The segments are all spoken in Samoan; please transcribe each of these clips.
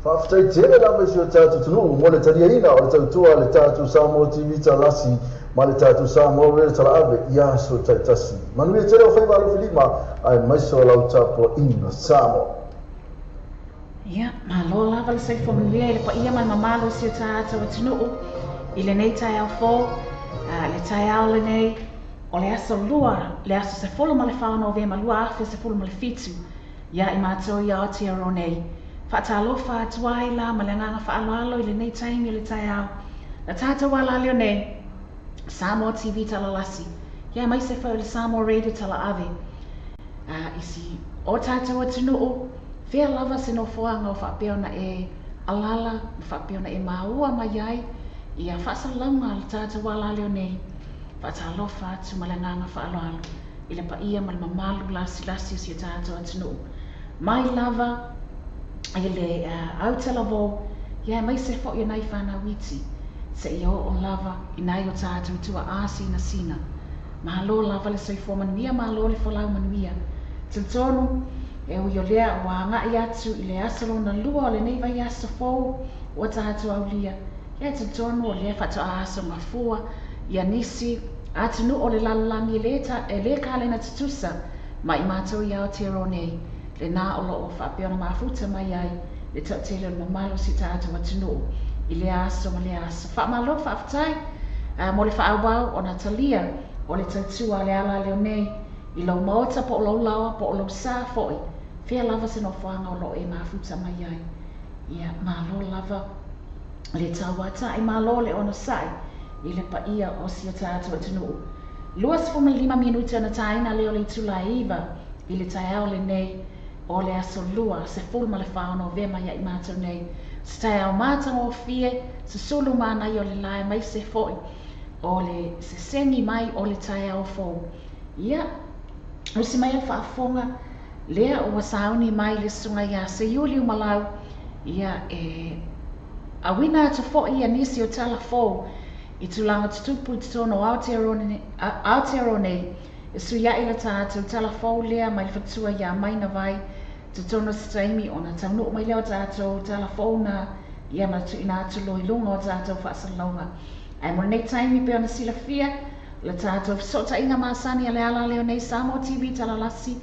Faafetai tele lava i si o tatou atunuu mo le taliaina o le tautua a le tatou Samoa TV Talasi ma le tatou Samoa Radio Talaave i aso taitasi. Manuia tele o faiva alofilima aemaise o lau tapuaiga Samoa. Ia, malo lava le soifua manuia i le paia ma le mamalu o si o tatou atunuu i lenei taeao fou, le taeao lenei o le aso Lua, le aso 14 o Novema 2017, ia i matou i Aotearoa nei. Faatalofa atu ai la ma le agaga faaaloalo i lenei taimi o le taeao. Na tatou alaleo nei, Samoa TV Talalasi, ia aemaise foi o le Samoa Radio Talaave. I si o tatou atunuu, fea lava se nofoaga o faapea ona e alala ma faapea ona e maua mai ai ia faasalalauga a le tatou alaleo nei. Faatalofa atu ma le agaga faaaloalo i le paia ma le mamalu lasilasi o si o tatou atunuu. Mai lava i le autalavou Ia aemaise foʻi o nai fanauiti seia oo lava i nai o tatou tuaa sinasina. Malo lava le soifua manuia, malo le folau manuia. Talitonu e ui o lea ua agai atu i le aso lona lua o lenei vaiaso fou ua tatou aulia. Ia talitonu o lea faatoa aso gafua ia nisi atunuu o le lalolagi e lē kalena tutusa ma i matou i Aotearoa nei, lenā o loo faapea ona mafuta mai ai le tautele o le mamalu o si tatou atunuu i lea aso ma lea aso. Faamalo faafetai mo le faaauau ona talia o le tautua a le ala leo nei i lou maota po o lou laoa po o lou sa foʻi, fea lava se nofoaga o loo e mafuta mai ai. Ia malo lava le tauataʻi, malo le onosaʻi i le paia o si o tatou atunuu. 25 minute ona tāina lea o le itula e 9 i le taeao lenei o le aso lua 14 o Novema ia i matou nei. Se taeao matagofie, susulu manaia o le lae maise foʻi o le sesegi mai o le taeao fou. Ia usi mai le faafofoga lea ua sauni mai le susuga iā Seiuli Umalau, ia e auina atu foʻi ia nisi o tala fou i tulaga tutupu i totonu o Aotearoa nei, e suiaʻi le tatou tala fou lea mai le fatua iā Maina Vai totonu o se taimi ona taunuu mai lea o tatou tala fou na ia ma tuuina atu loa i luga o tatou faasalalauga. Ae mo lenei taimi pei ona silafia le tatou fesootaiga masani a le ala leo nei Samoa TV Talalasi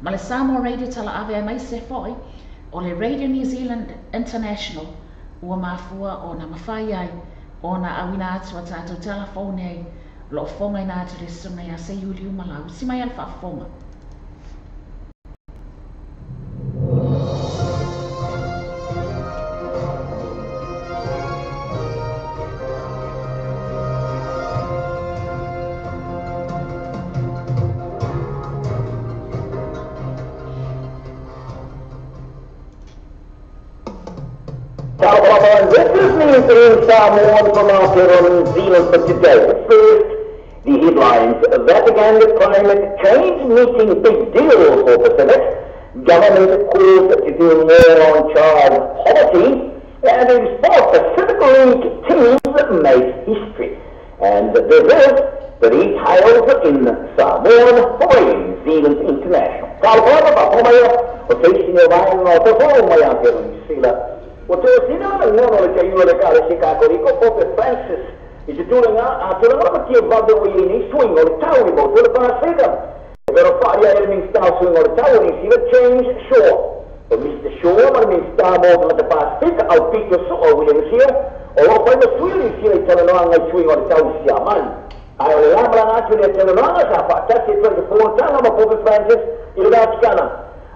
ma le Samoa Radio Talaave aemaise foʻi o le Radio New Zealand International ua mafua ona mafai ai ona auina atu a tatou tala fou nei o loo fogaina atu le susuga iā Seiuli Umalau. Usi mai a le faafofoga. This is News in Samoan from Aotearoa, New Zealand for today. First, the headlines. Vatican climate change meeting big deal for Pacific. Government calls to do more on child poverty. And in sport, Pacific League teams make history. And this is the details in Samoan for New Zealand International. O O te sina na ngono le te le kare se ka koriko Pope Francis i te tūranga a tūranga ma tia vave o i nei swing o le tau i mo tūra Pasifika. E vero wharia e le minsta swing o le tau ni sila James Shaw. O Mr. Shaw ma le minsta mo tangata Pasifika au pito so o William Sia o lo whai ma sui ni sila i talanoanga i swing o le tau i Siamani. Ai o le lamalanga atu le talanoanga sa whaatasi e tuan te pōntanga ma Pope Francis i le Vatikana.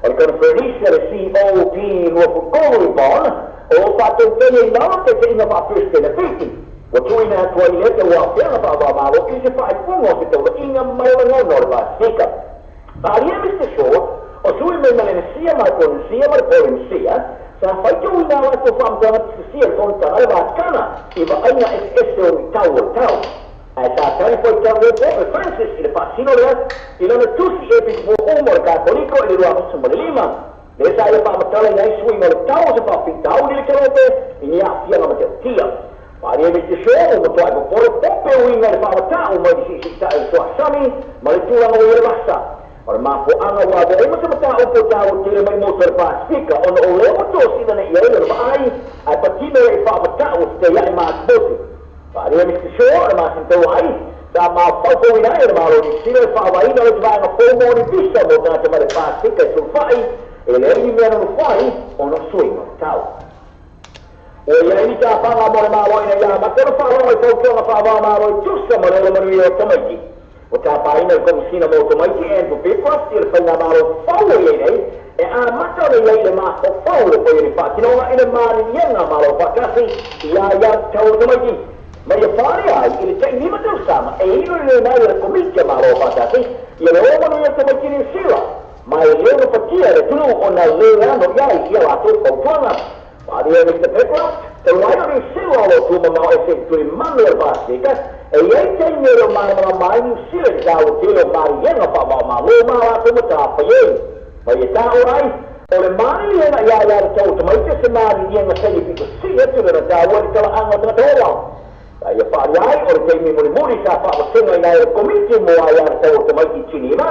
O le konferenisi le COP 23 i Bonn o whātau i lalo te te inga whaapirste na whiti. Wa tuina atua i le te wāwhianga whaawā i se whaaipunga o te taula inga maiola no le Pasifika. Pāria Mr. Shaw, o tui mai Malenesia, Micronesia, ma le Polynesia, sa whaita ui nā lato whaamtanga tisia le fontanga le Vatikana i vaaiga ese o i tau o tau. Ae sa tari foi tau le Pope Francis i le whaasino lea i lana tusi e pipo umo le Katoliko i le 2015. Le sa ia whaamatala i nai sui o le tau o se whaafitau ni le kerope i ni aafianga ma te tia. Wharia Mr. Shaw o matoa e popore pope uinga le whaamatau mai di sisi tae soa sami ma le tūranga o le vasa. O le mafoanga ua avea ima se matau po tau tele mai moto le Pasifika ona o lea mo tōsina na ia i le maai ai patino e whaamatau o te ia e maatbote. Wharia Mr. Shaw o le masintau ai sa mafaufau ina e le malo ni sila le whaawaina le tuvaanga pōmō ni visa mo tangata ma le Pasifika e sulfai e le ni mea no whai o no suinga o tau. O ia ini tā whanga mo le malo ina ia ma tero wharongo i tautuanga whaawā malo i tusa mo le olo manuia o tamaiti. O tā pāina i komisina mo tamaiti Andrew Becroft i le whainga malo fau o ia nei e a mata o le ia i le maho fau le whai ni whātinoga i le maanianga malo whakasi i a ia tau o tamaiti. Ma ia whare ai i le tei nima tau sama e ino le nai le komitia malo whakasi i le olo manuia o tamaiti ni sila. Ma e leo patia le tunu o na le ano iai ia lātou fautuanga. Wharia Mr. Becroft, te waino ni sila o lo tuma mao e se turi manu e Pasifika, e iai te mero mana mai ni sila i tāu tele o marienga wha wā malo mā lātou ma tā whaiei. Ma i tā orai, O le maliliega ia ia le tau tamaiti se maliliega saili pito sili atu lona taua i le talaaga o tagata ola. Sa ia faaalia ai o le taimi mulimuli sa faavasega ina e le Komiti mo aiā tatau o tamaiti i Tinima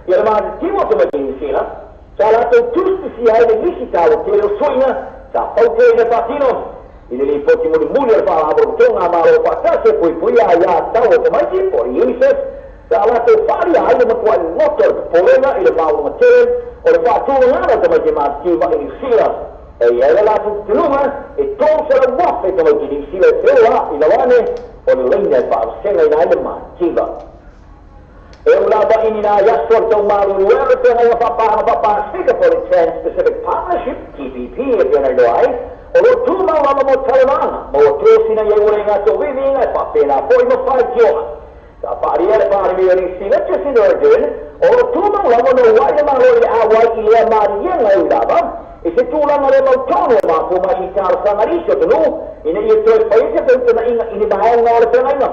ia le matitimu o tamaiti i Niusila sa latou tusitusia ai le lisi taua tele o suiga sa fautuaina faatino i le lipoti mulimuli o le faalapotopotoga a Malo faatasi e puipuia aiā tatau o tamaiti po o le UNICEF sa latou faalia ai le matua'i loto o le popolega i le maualuga tele o le faatulagaga o tamaiti matitiva i Niusila. E i ai le latou tutunuga e 300,000 tamaiti Niusila e feola i lalo ane o le laina e faavasegaina ai le mativa. E u lava ini na iaso le taumalulu ea le feagaiga faapahaga faapasifika po le Trans-Pacific Partnership TPP e pei ona iloa ai o loo tumau lava mo talanoaga ma ua tosina i ai ua le gatou viviga e faapena fo'i ma faitioga. Sa faalia le Palemia o Niusila Jacinda Ardern o loo tumau lava no ua'i le Malo i le auai i lea maliega e ui lava i se tulaga le mautonu o mafua mai i talosaga a nisi o atunuu ina ia toe faia se feutanaiga i ni vaega o le feagaiga.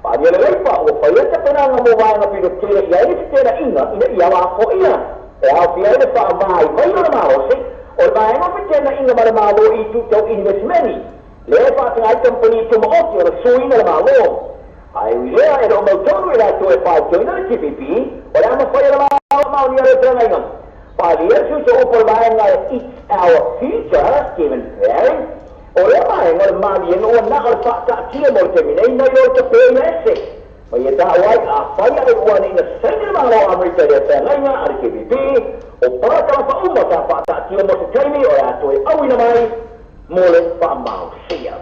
Faalia le leipa ua faia tapenaga mo vaega pito tele i ai le fetenaiga ina ia lafoia e aofia ai le faavaivai o le malosi o le vaega o fetenaiga ma le Malo i itu tau inivesimeni lea e faataga ai kamupani tumaoti o le suiina le Malo. Ae ui lea e loo mautonu i latou e faitioina le TPP o le a mafaia le Malo maonia le feagaiga. Faalia le suiso upu o le vaega It's Our Future Stephen Perry o lea vaega o le maliega ua na o le faataatia mo le taimi nei nai lo le tapeina ese ma ia taua ai afai a le uaneina saini le Malo o Amerika i lea feagaiga a le TPP o parakalafa uma sa faataatia mo se taimi o le a toe auina mai mo le faamaosia.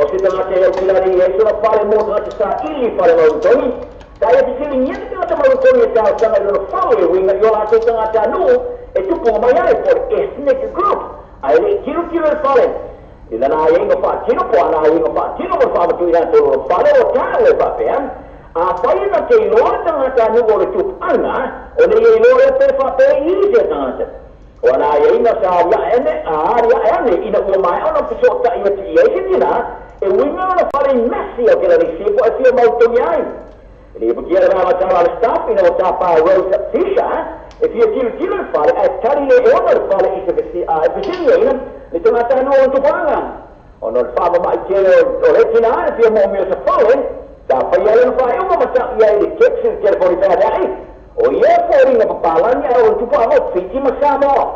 O se tagata e aukilani i ai sona fale mo tagata saili fale mautogi sa ia fesiligia se tagata mautogi e talosaga i lona fale e uiga i o latou tagata anuu e tupuga mai ai po le ethnic group ae le'i tilotilo le fale i lana aiaiga faatino po ana aiaiga faatino mo le faamatu'i latou lona fale o taua e faapea afai na te iloa le tagata anuu o le tupuaga o le ia iloa lea pe faapea i se tagata o ana aiaiga sa alia'e ane a alia'e ane ina ua maea ona fesoota'i atu i ai se tinā e uiga ona fale i masi o Kelanisia po e fia mautogi ai. E le putia le vagatala a le staff ina ua tapā Rose Fisher e fia tilotilo le fale ae tali le e ona le fale i se e fesiliaina le tagata anuu o tupuaga ona o le faamama'i tele o le tinā e fia mo'omia sa fale sa faia ai ona faaiuga ma ta'i ai le text i le telefoni feavea'i o ia foliga papalagi ae o le tupuaga o Fiti ma Samoa.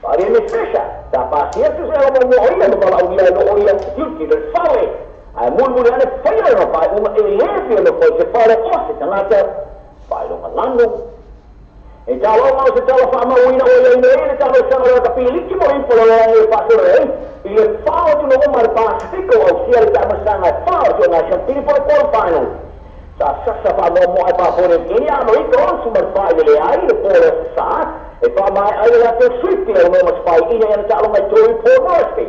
Faalia me Fisher sa pasia atu se alamoa o ia ma valaaulia ai loo ia tilotilo le fale ae mulimuli ane faia lona faaiuga e lē fia nofo i se fale o se tagata faailogalanu. E taloga o se tala faamauina ua iai nei le talosaga le kapiliki mo ipololagi e faasolo ai i le fao atunuuma ma le Pasifika o ausia le taamasaga e fā o suaga siampini po le quarter final. Sa sasa faamoamoa e papone kini Amerika o su ma le faaile leai le po le sasā e faamaea ai le latou sweep i aunoa ma se faiina ia na taaloga i tolu i Port Moresby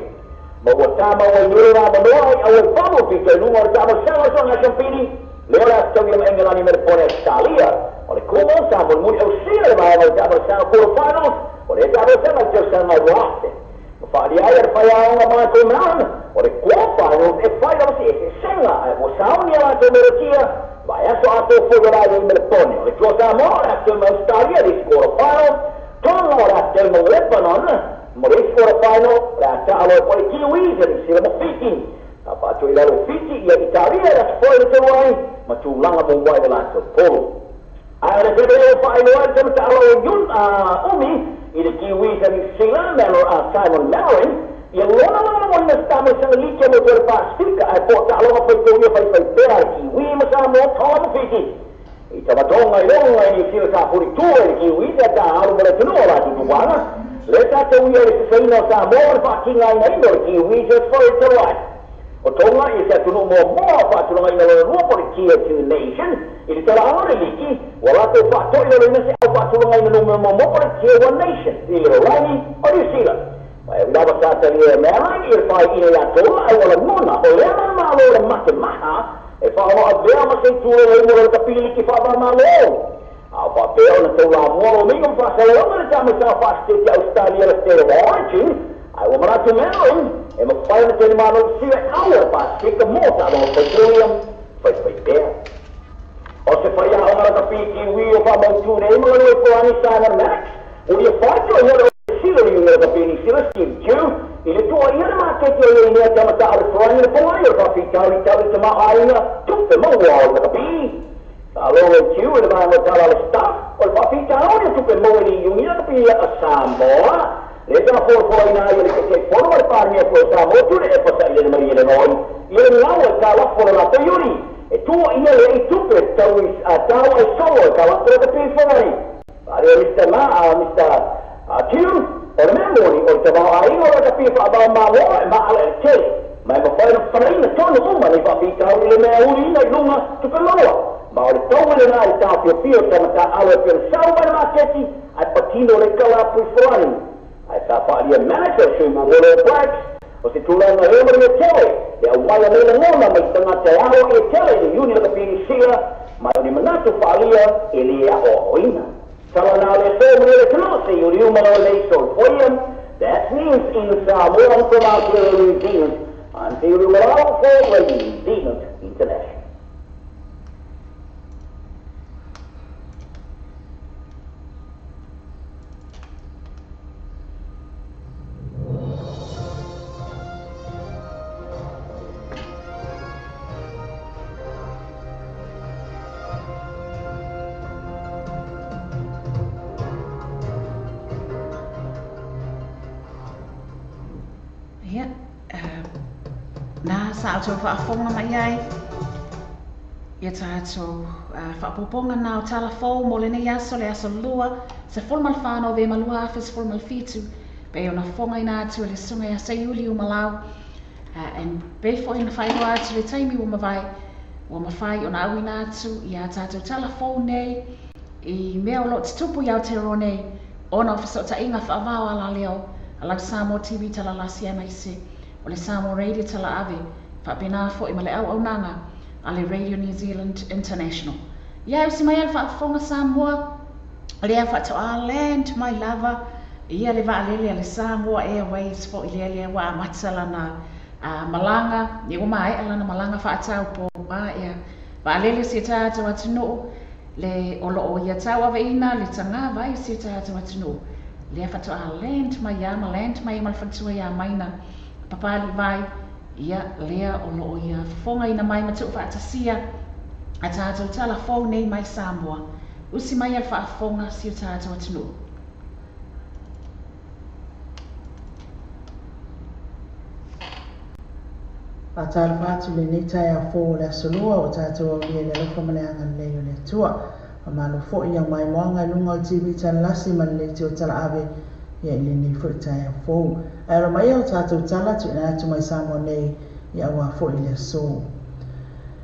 ma ua tamau ai nei le avanoa ai au e valu pito i luga o le taamasaga o suaga siampini lea o le a fetaui ma Engelani me le pone Australia. O le kumu sa mulimuli ausia le vaega o le taamasaga quarter finals o lea taamasaga i tausaga e 2000. Ma faalia ai a le faiaoga Michael Mann o le quarter finals e fai lava se eseesega ae ua sauni a latou metotia vae aso atoa foi o laia i Melepone. O le tua Samoa o le a fetau ma Australia le isi quarter final, Tonga o le a fetau ma Lebanon mo le isi quarter final, o le a taaloe po le Kiwis e Niusila ma Fiti. Sa faatoi lalo e Fiti ia Italia le aso foi le tolu ai ma tulaga muamuai le latou polo. Ae o le tele o faailoa ai le tamata'alo o Yun Umi i le Kiwis a Niusila Simon Mallory ia lona lagolagoina se tamasaga liki mo le Pasifika ae po taaloga faitaulia faifaipea a le Kiwi ma Samoa, Tonga ma Fiti. I tamatonga i loga i Niusila sa fulitua i le Kiwis e ta'alu ma le atunuu o latou tupuaga le tatauia i le sasaina o Samoa le faatigainaina o le Kiwis e foe talu ai. O Tonga i se atunuu muamua o faatulagaina lona lua po le Tier 2 Nation i le talaaga o le liki ua latou faato'i laloina se au faatulagaina numera muamua po le Tier 1 Nation i le lalolagi o Niusila. Ma e ui lava sa talia e mealai i le faaiina iā Tonga ae ua lagona o lea malomalo le matemaha e faaoloavea ma se itu lelei mo le kapiliki faavamalo. A o faapea ona taulamua lomiga ma faasalalaga le tamasaga faasiteti Australia le State of Origin ae ua manatu Mallory e mafai ona tele malosio e au o le Pasifika mo taaloga faitaulia faifaipea. O se faiaoga la kapiki ui o faamautū nei ma galue polani Simon Maddox ua ia faitioina le le iuga o le kapenisi le Steve Q i le tuuaia le maketi o i ai nei a tamatā o le fesoasoani le foga ai o le faafitauli tau i le tamaoaiga tupe maua o le lakapi. Faalogo e Q i le vaega o tala a le staff o le faafitauli o tupe maua i le iugi lakapi a Samoa lea sa folafolaina ai e le Taitaifono ma le Palemia foi o Samoa Tuilaepa Sailele Malielegaoi i le gau e talafo le latou Iuni e tuuaia lea i tupe tau tau ai solo e talafo le lakapi fogai. Faaalia Mister Ma Mister Q o le mea moni o le tamaoaiga o le lakapi faavaomalo e maala i le tele ma e mafai ona fanaina tonu uma nei faafitauli le mea uliina i luga tupe maua ma o le taua lena i le taofiofia o tamatā alo e pei ona sau mai le maketi ae patino le kala pui folani. Ae sa faaalia manager sui muamua le All Blacks o se tulaga ea ma le tele e aumai nei lagona mai tagata e alo e tele i le iuni lakapinisia ma o ni manatu faaalia e lē aʻoaʻoina. Tala na le so mo le tino se iuliu ma le so foia. That means in Samoa from Aotearoa New Zealand. I'm Te Uriu for Radio New Zealand International. Ia, na sa outou faafofoga mai ai ia tatou faaopoopoga na o tala fou mo lenei aso, le aso lua, 14 Novema 2017, pei ona fofogaina atu e le susuga ia Seiuli Umalau, and pei foi ona faailoa atu le taimi ua mavae, ua mafai ona auina atu ia tatou tala fou nei i mea o loo tutupu i Aotearoa nei ona o fesootaiga faavao alaleo a lau Samoa TV talalasi aemaise o le Samoa Radio talaave faapena foi ma le auaunaga a le Radio New Zealand International. Ia e usi mai a le faafofoga Samoa, lea faatoā land mai lava ia le vaalele a le Samoa Airways foi lea lea ua amata lana malaga, ia ua maea lana malaga faataupou a ia vaalele o si o tatou atunuu le o loo ia tauaveina le tagava ai o si o tatou atunuu. Lea faatoā land mai ia ma land mai ma le faletua iā Maina Papali'i ia lea o loo ia fofogaina mai ma tuufaatasia a tatou tala fou nei mai Samoa. Usi mai a le faafofoga si o tatou atunuu. Faatalofa atu i lenei taeao fou o le Aso Lua ua tatou aulia i le alofa ma le agalelei o le Atua. Faamalo foi i au maimoaga i luga o le TV talalasi ma le leitio talaave ia i lenei foi taeao fou. Ae alo mai au tatou tala tuuina atu mai Samoa nei ia aua foi le aso.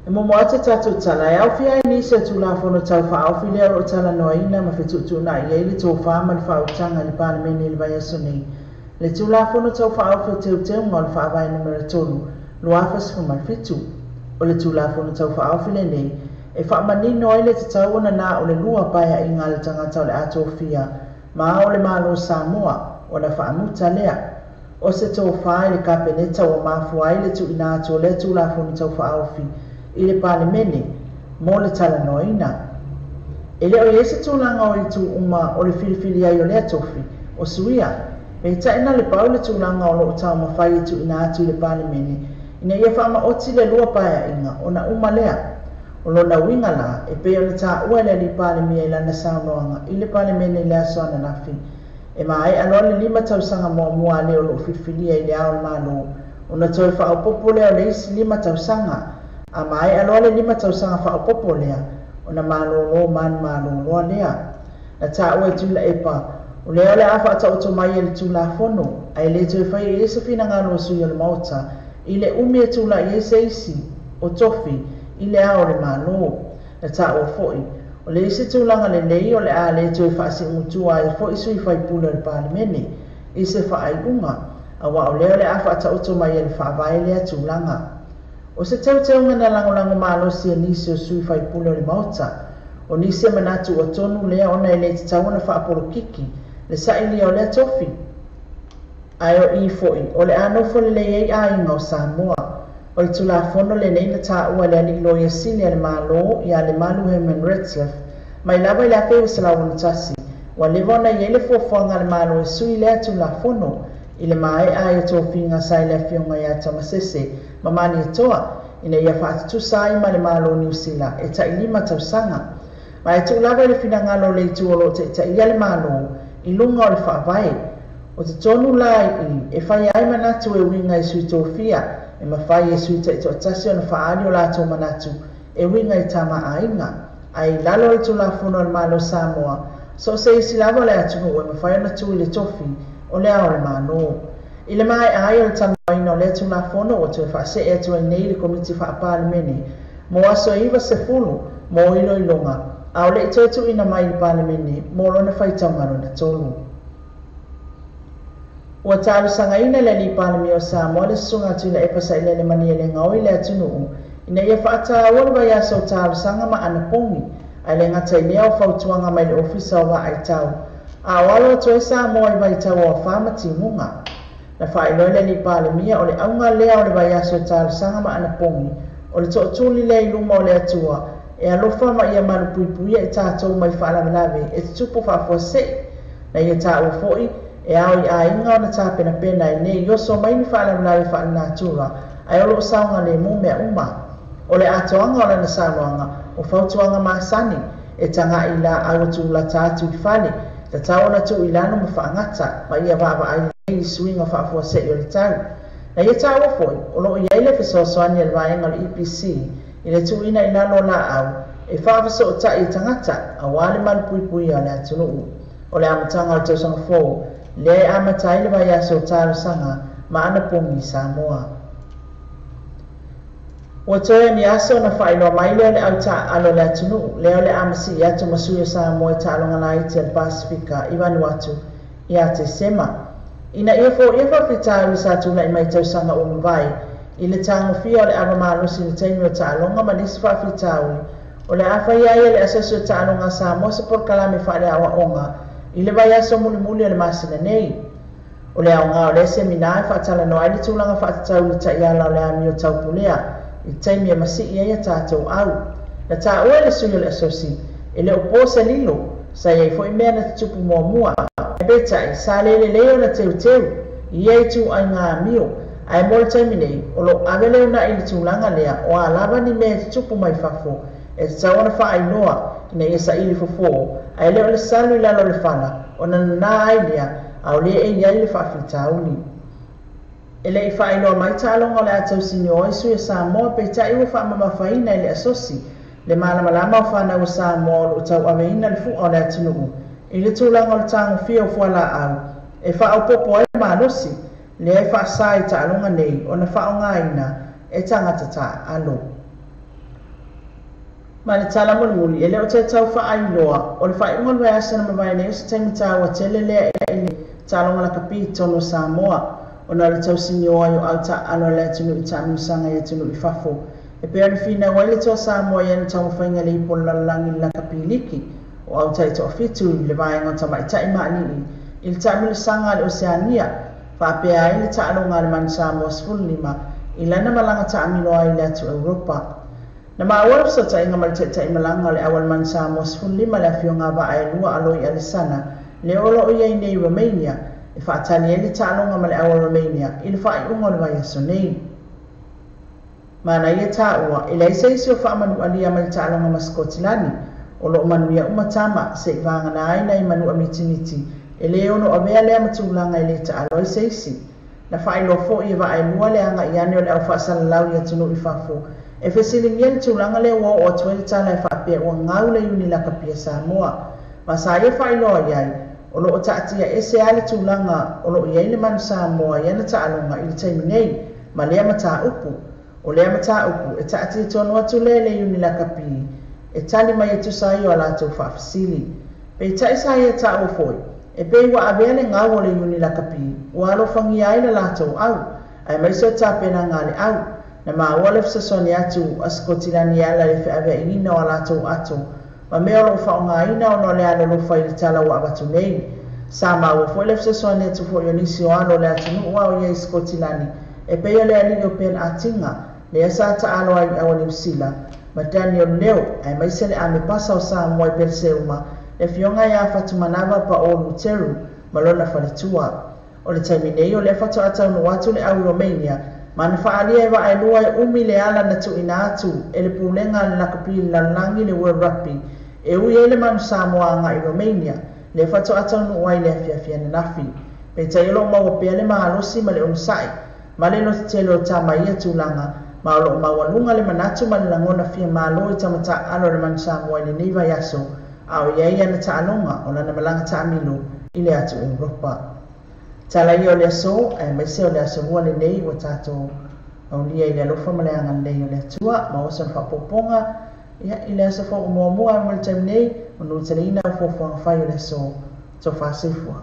E momo atu tatou tala e aofia ai nisi o Tulafono tau faaofi lea o loo talanoaina ma fetuutuunai ai le tofā ma le faautaga i le Palemene i le vaiaso nei. Le Tulafono tau faaofi o Teuteuga o le Faavae Numera 3, 2017. O le Tulafono tau faaofi lenei e faamanino ai le tatau ona na o le lua paeaiga a le tagata o le a tofia ma o le Malo Samoa ona faamuta lea. O se tofā i le Kapeneta ua mafua ai le tuuina atu o lea Tulafono tau faaofi i le Palemene mo le talanoaina. E le o i ai se tulaga o itu uma o le filifili ai o lea tofi o suia. Peitai na le pau le tulaga o loo taumafai e tuuina atu i le Palemene ina ia faamaoti le lua paeaiga ona uma lea. O lona uiga la, e pei ona taua e le alii Palemia i lana saunoaga i le Palemene i le aso ananafi, e maea loa le 5 tausaga muamua a le o loo filifilia i le Ao o le Malo, ona toe faaopoopo lea o le isi 5 tausaga. A maea loa le 5 tausaga faaopoopo lea, ona malōlō manumalo loa lea. Na taua e Tuilaepa, o lea o le a faataoto mai e le Tulafono, ae le toe faia i ai se finagalo o sui o le Maota i le umi e tula'i ai se isi o tofi i le Ao o le Malo. Na taua foi, o le isi tulaga lelei o le a le toe faasiugutua ai foi sui faipule o le Palemene i se faaiuga, auā o lea o le a faataoto mai e le Faavae lea tulaga. O se teuteuga na lagolago malosi e nisi o sui faipule o le Maota. O nisi e manatu ua tonu lea ona e le tatau ona faapolokiki le sailia o lea tofi. Ae o i foi o le a nofo lelei ai aiga o Samoa. O le Tulafono lenei na taua e le alii Loia Sili a le Malo ia Lemalu Herman Retzlaff mai lava i le 1961 Ua leva ona i ai le fuafuaga a le Malo e sui lea Tulafono i le maea ai o tofiga sa i le Afioga ia Tamasese ma Malietoa ina ia faatutusa ai ma le Malo o Niu Sila e tai 5 tausaga. Ma e tuu lava i le finagalo o le itu o lo o taitaia le Malo i luga o le Faavae. O totonu la i i e faia ai manatu e uiga i sui tofia, e mafai e sui taitoatasi ona faaali o latou manatu e uiga i tamaaiga. Ae i lalo o le Tulafono a le Malo o Samoa, so o se isi lava o le atunuu e mafai ona tu i le tofi o le Ao o le Malo. I le maea ai o le talanoaina o lea Tulafono ua toe faasee atu ai nei i le Komiti Faa-Palemene mo aso 90 mo iloiloga, a o le i toe tuuina mai i le Palemene mo lona faitauga lona tolu. Ua talosagaina e le Alii Palemia o Samoa le Susuga a Tuilaepa Sailele Malielegaoi le atunuu ina ia faataua le vaiaso o talosaga ma anapogi, ae le gata i lea o fautuaga mai le Ofisa o Vaaitau, a o alo atu ai Samoa i vaitau o afa ma timuga. Na faailoa e le Alii Palemia o le auga lea o le vaiaso o talosaga ma anapogi, o le tootuli lea i luma o le Atua e alofa ma ia malupuipuia i tatou mai faalavelave e tutupu faafuasei. Na ia taua foi e ao i aiga ona tapenapena e nei oso mai ni faalavelave faalenatura ae o loo saogalemu mea uma. O le atoaga o lana saunoaga o fautuaga masani e taga'i i laau tulata atu i fale, tatau ona tuu i lalo ma faagata ma ia vaavaai lelei i suiga faafuasei o le tau. Na ia taua foi o loo i ai le fesoasoani a le vaega o le EPC i le tuuina i lalo o laau e faafesootai i tagata auā le malupuipuia o le atunuu. O le amataga o le tausaga fou lea e amata ai le vaiaso o talosaga ma anapogi i Samoa. Ua toe o ni aso ona faailoa mai lea o le au taaalo a le atunuu lea o le a masii atu ma sui o Samoa i taaloga laiti a le Pasefika i Vanuatu ia Tesema. Ina ia foia faafitauli sa tulai mai tausaga ua mavae i le tagofia o le ava malosi i le taimi o taaloga ma nisi faafitauli, o le a faia ai e le Asosi o Taaloga a Samoa se polokalame faaleaoaoga i le vaiaso mulimuli o le masina nei. O le aoga o lea semina e faatalanoa ai le tulaga faatatau i le taiala o le amio taupulea i le taimi e masii ai a tatou au. Na taua e le sui o le Asosi, e le o po se lilo, sa i ai foi mea na tutupu muamua, ae peitai sa le lelei ona teuteu i ia ituaiga amio, ae mo le taimi nei o loo ave le uunai i le tulaga lea o a lava ni mea e tutupu mai fafo e tatau ona faailoa ina ia saili fofo, ae le o le salu i lalo o le fala ona nanā ai lea a o lē e i ai le faafitauli. E le i faailoa mai taaloga o le a tausinio ai sui o Samoa, peitai ua faamamafaina e le Asosi le malamalama o fanau o Samoa o loo tauaveina le fu'a o le atunuu i le tulaga o le tagofia o fualaau e faaopoopo ai le malosi lea e faasā i taaloga nei ona faaaogaina e tagata taaalo. Ma le tala mulimuli, e le o toe tau faailoa o le faaiuga o le vaiaso na mavae nei o se taimi taua tele lea i le taaloga lakapi i totonu o Samoa ona o le tausinio ai o au taaalo a le atunuu i taamilosaga i atunuu i fafo e pei ona finau ai le Toa Samoa i ana taumafaiga i le ipu o le lalolagi i le lakapi liki o au taitoafitu i le vaega o tamaitai ma alii i le taamilosaga a le Oseania, faapea ai le taaloga a le Manu Samoa 15 i lana malaga taamilo ai i le atu Europa. Na maua le fesootaiga ma le taitaimalaga o le au a le Manu Samoa 15 le Afioga a Vaaelua Aloi Alesana lea o loo i ai nei i Romania e faatali ai le taaloga ma le au a Romania i le faaiuga o le vaiaso nei. Ma na ia taua e leai se isi o faamanualia mai le taaloga ma Sikotilani, o loo manuia uma tama se'i vagana ai nai manua mitimiti e lē ono avea lea ma tulaga e lē taalo ai se isi. Na faailoa foi e Vaaelua le aga'i ane o le au faasalalau i atunuu i fafo e fesiligia le tulaga lea ua oo atu ai le tala e faapea ua gau le iuni lakapi a Samoa. Ma sa ia faailoa i ai o loo taatia ese lava le tulaga o loo i ai le Manu Samoa i ana taaloga i le taimi nei ma lea mataupu. O lea mataupu e taatia tonu atu lea i le iuni lakapi e tali mai e tusa ai o a latou faafesili. Peitai sa ia taua foi e pei ua avea le gau o le iuni lakapi ua alofagia ai le latou au aemaise o tapenaga a le au. Na maua le fesoasoani atu a Sikotilani e ala i le feaveaiina o a latou ato ma mea o loo faaaogaina ona o le alolofa i le tala ua avatu nei. Sa maua foi le fesoasoani atu foi o nisi o alo o le atunuu a o i ai i Sikotilani e pei o le alii o Ben Atiga lea sa taalo ai i au a Niu Sila ma Daniel Leo aemaise le ame pasa o Samoa i Peleseuma Le afioga ia Fatumanava Paolo Luteru ma lona faletua. O le taimi nei o lea faatoa taunuu atu le au Romania ma na faaalia e vaa e lua e umi le ala na tuuina atu e le pulega a le lakapi i le lalolagi le World Rugby e ui ai le Manu Samoa agai i Romania lea faatoa taunuu ai i le afiafi ananafi. Peitai o lo o maua pea le malosi ma le onosai ma le lotetele o tama i ia tulaga ma o lo o maualuga le manatu ma le lagona fia malo i tama taaalo a le Manu Samoa i lenei vaiaso a o i ai ana taaloga o lana malaga taamilo i le atu Europa. Tala ia o le aso, aemaise o le aso lua lenei ua tatou aulia i le alofa ma le agalelei o le Atua, maua sona faaopoopoga ia i le aso fou muamua mo le taimi nei, manuteleina au fuafuaga fai o le aso. Tofa soifua.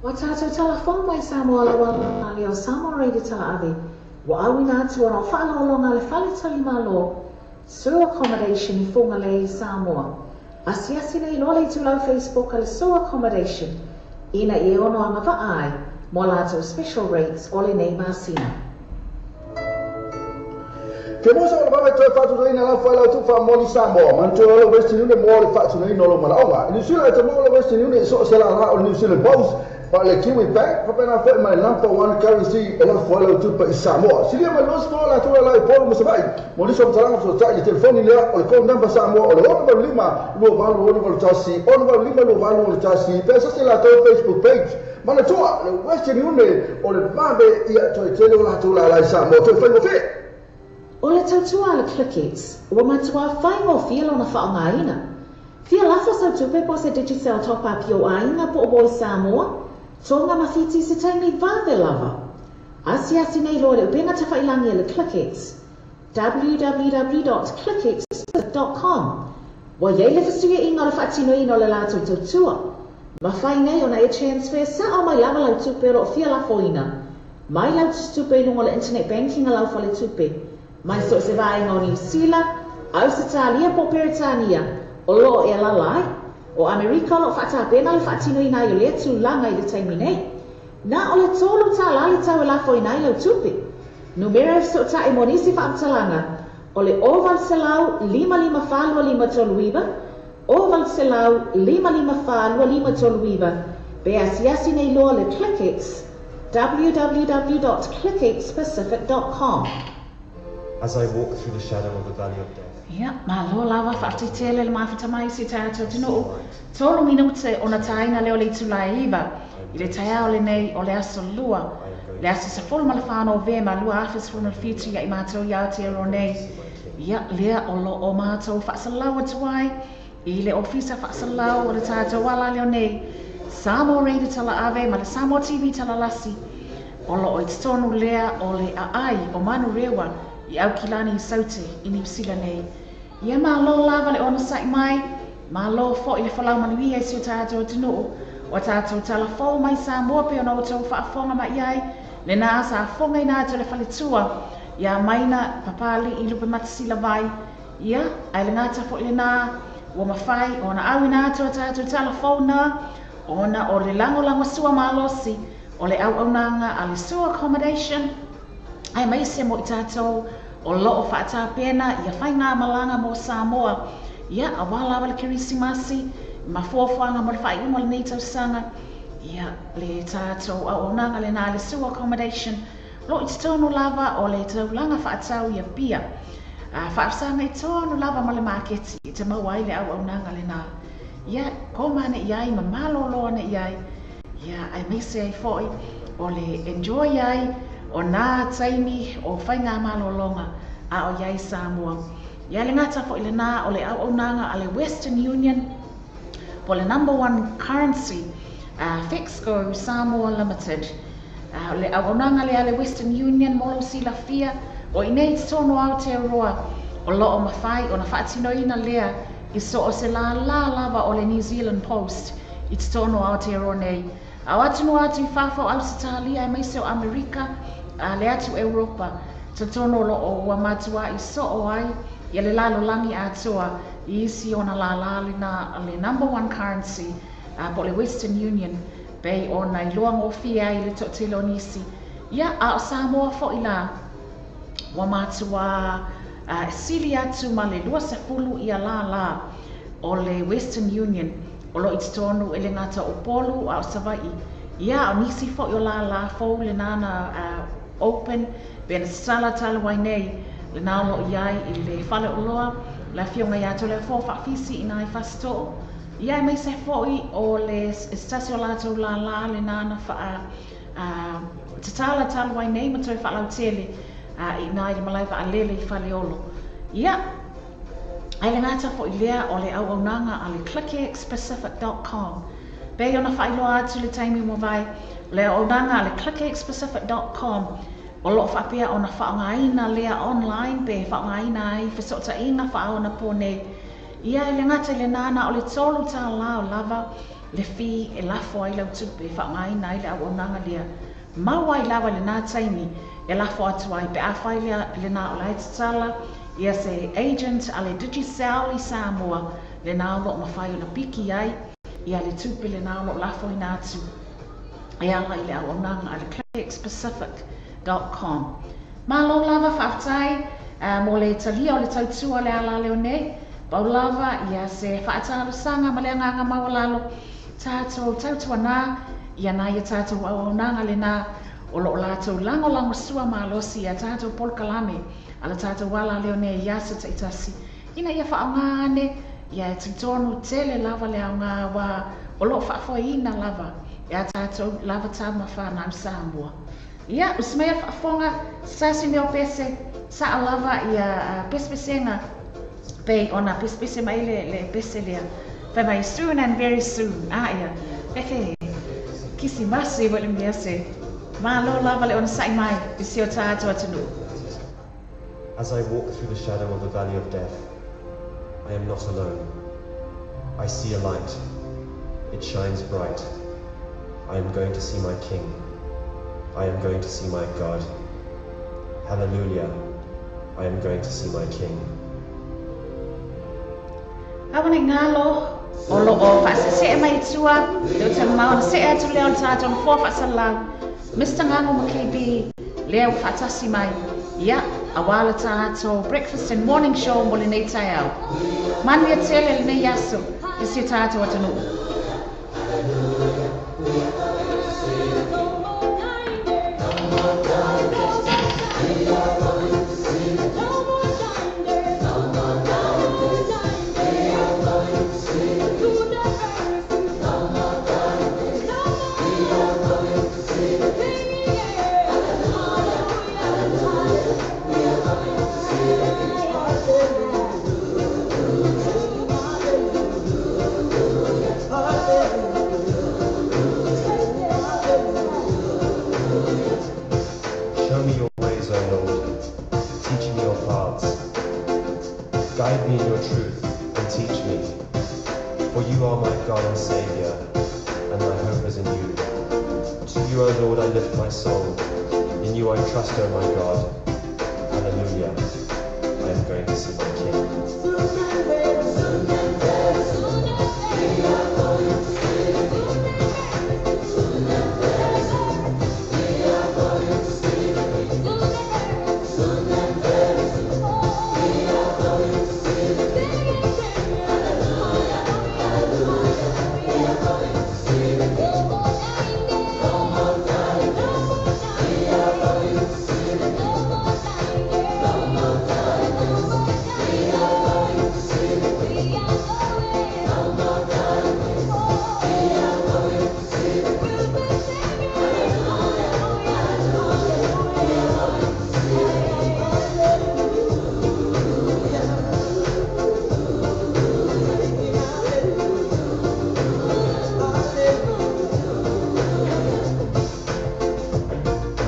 Ua tatou talafou mai Samoa lava lea o Samoa Radio Talaave ua auina atu ona o faaaloaloga a le Fale Talimalo Sur Accommodation i Fugalei, Samoa. Asiasi nei loa le itulau Facebook a le Sur Accommodation ina ia ono agavaa ai mo a latou special rates o lenei masina. Ke mosa o le vave toe faatunaina lau fai lau tu faamoni Samoa. Manatua o le Western Union mo le faatunaina o lou manaoga. I New Zealand e te maua le Western Union i so o se lala o le New Zealand Post, pa le Kiwi Bank, faapena foi ma le Number One Currency e lafo ai lau tupe i Samoa. Silia mai 24 latou e ala i Upolu ma Savaii. Mo nisi o matalaga fesootai i le telefoni lea o le code number Samoa o le 685 2881 685 2881 pe asasi latou Facebook page. Manatua le Western Union o le vave ia toe tele o latou lala i Samoa toe faigofie. O le tautua a le Clickettes, ua matuā faigofie lona faaaogaina. Fia lafo sau tupe po o se Digicel top up i ou aiga po o Voice Samoa, Tonga ma Fiti i se taimi vave lava. Asiasi nei loa le upega tafailangi a le Clickettes, www dot clickettes dot com. Ua i ai le fesuiaiga o le faatinoina o le latou tautua. Mafai nei ona e transfer sao mai lava lau tupe o lo o fia lafoina mai lau tusitupe i luga o le internet banking a lau faletupe mai so o se vaega o Niu Sila, Ausetalia po o Peretania o lo o e alaala ai. O Amerika o lo o faatapena le faatinoina ai o lea tulaga i le taimi nei. Na o le $3 le tau e lafoina ai lau tupe. Numera e fesootai mo nisi faamatalaga o le 0800 554 2539, 0800 554 2539, pe asiasi nei loa le Clickex, www.clickxpacific.com. As I walk through the shadow of the valley of death. Ia, malo lava, faafetai le mafuta mai i si tatou atunuu. Tolu minute ona taina lea o le itula e iva i le taeao lenei o le aso lua, le aso 14 Novema 2017 ia i matou i Aotearoa nei. Ia, lea o lo o matou faasalau atu ai i le Ofisa Faasalau o le tatou ala leo nei, Samoa Radio Talaave ma le Samoa TV Talalasi, o lo o i totonu lea o le aai o Manurewa i Aukilani i Saute i Niu Sila nei. Ia malo lava le onosai mai, malo foi le folau manuia i si o tatou atunuu, ua tatou talafou mai Samoa pei ona outou faafofoga mai ai, lena sa fogaina atu e le faletua ia Maina Papali'i Lupematasila-Vai, ia, ae le gata foi lena, ua mafai ona auina atu a tatou talafou na, ona o le lagolagosua malosi o le auaunaga a le Sua Accommodation, aemaise mo i tatou o lo o faatapena ia faigamalaga mo Samoa, ia, aua lava le Kerisimasi ma fuafuaga mo le faaiuga o lenei tausaga, ia, le tatou auaunaga lena a le Sua Accommodation, o lo o i totonu lava o le taulaga faatau i Apia. A faafesagai tonu lava ma le maketi e te maua ai le auaunaga lena. Ia, koma ane i ai ma malōlō ane i ai, ia, aemaise ai foi o le enjoy ai o nā taimi o faigamalōlōga a o i ai Samoa. Ia, le gata foi lena o le auaunaga a le Western Union po o le number one currency a Fexco Samoa Limited. A o le auaunaga lea a le Western Union mo lou silafia, o i inei i totonu o Aotearoa, o lo o mafai ona faatinoina lea i so o se lālā lava o le New Zealand Post i totonu o Aotearoa nei. A o atunuu atu i fafo o Ausetalia aemaise o Amerika, a le atu Europa, totonu o lo o ua matua'i soo ai Ia le lalolagi atoa i isi ona lālā lena le number one currency po o le Western Union pei ona iloa gofie ai i le toatele o nisi. Ia, a o Samoa foi la, ua matuā sili atu ma le 20 ia lālā o le Western Union o lo o i totonu e le gata o Upolu a o Savaii. Ia, a o nisi foi o lālā fou lena na open pe na tatala talu ai nei lena o lo o i ai i le faleoloa le Afioga ia Toleafoa Faafisi i nā i Fasito'o. Ia, aemaise foi o le se tasi o latou lālā lena na faa tatala talu ai nei ma toe faalautele i ina i le malae vaalele i Faleolo. Ia, ae le gata foi lea o le auaunaga a le clickxpacific.com. Pei ona faailoa atu i le taimi ua mavae, o le auaunaga a le clickxpacific.com o lo o faapea ona faaaogaina lea online pe faaaogaina ai fesootaiga faaonapo nei. Ia, e le gata i lena, na o le $3 o lava le fee e lafo ai lau tupe e faaaogaina ai le auaunaga lea. Mau ai lava i lena taimi e lafo atu ai pe afai lea lena o la e tatala ia se agent a le Digicel i Samoa lena o lo o mafai ona piki ai ia le tupe lena o lo o lafoina atu e ala i le auaunaga a le clickxpacific.com. Malo lava faafetai mo le talia o le tautua o le ala leo nei. Pau lava ia se faatalosaga ma le agaga maualalo tatou tautuanā ia nai a tatou auaunaga lena o lo o latou lagolagosua malosi i a tatou polokalame a le tatou ala leo nei i aso taitasi ina ia faaaoga ane ia e talitonu tele lava le aoga aua o lo o faafoeina lava e a tatou lava tama whanau Samoa. Ia, usi mai a le faafofoga, se tasi mea o pese, sa'a lava ia pesepesega pei ona pesepese mai le le pese lea. Fai mai soon and very soon. A ia, fefe kisimasi foi le mea se. Malo lava le onosai mai i si o tatou atunuu. As I walk through the shadow of the valley of death, I am not alone. I see a light. It shines bright. I am going to see my King. I am going to see my God. Hallelujah. I am going to see my King. Aua ne i galo, o lo o faasese'e mai i tua le uta mamao ona se'e atu lea o le tatou nofoa faasalalau, Mister Gago ma KB lea ua faatasi mai, ia, auā le tatou Breakfast and Morning Show mo lenei taeao. Manuia tele lenei aso i si o tatou atunuu. Show me your ways, O Lord. Teach me your paths. Guide me in your truth and teach me. For you are my God and Savior, and my hope is in you. To you, O Lord, I lift my soul. In you I trust, O my God. Hallelujah. I am going to see my King.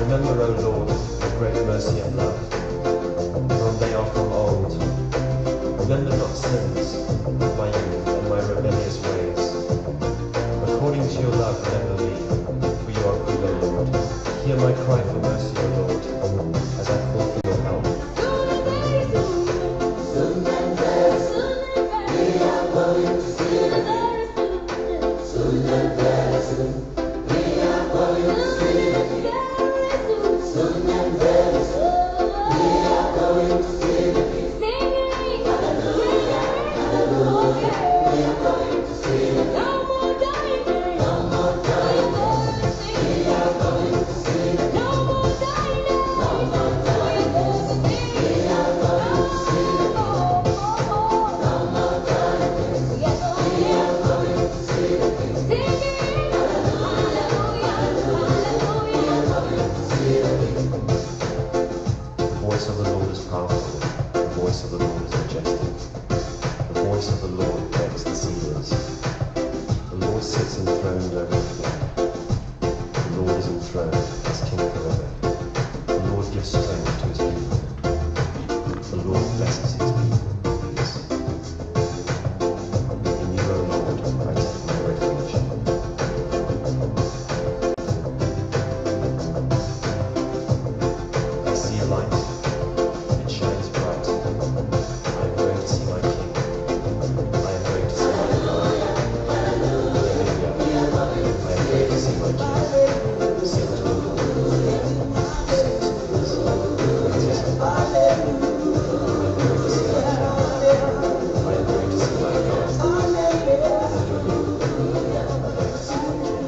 Remember, O Lord, your great mercy and love, for they are from old. Remember not sins of my youth and my rebellious ways. According to your love, remember me, for you are good, O Lord. Hear my cry for mercy, O Lord, as I call for your help. The voice of the Lord is powerful, the voice of the Lord is majestic. The voice of the Lord breaks the cedars. The Lord sits enthroned over the flood. The Lord is enthroned as King forever. The Lord gives strength to his people. The Lord blesses his people with peace. In you, O Lord, I take my refuge. I see a light. It shines bright. I am going to see my King. I am going to see my God. Hallelujah. I am going to see my King. Sing to the Lord. Sing to his praises. I am going to see my King. I am going to see my God. Hallelujah. I am going to see my King.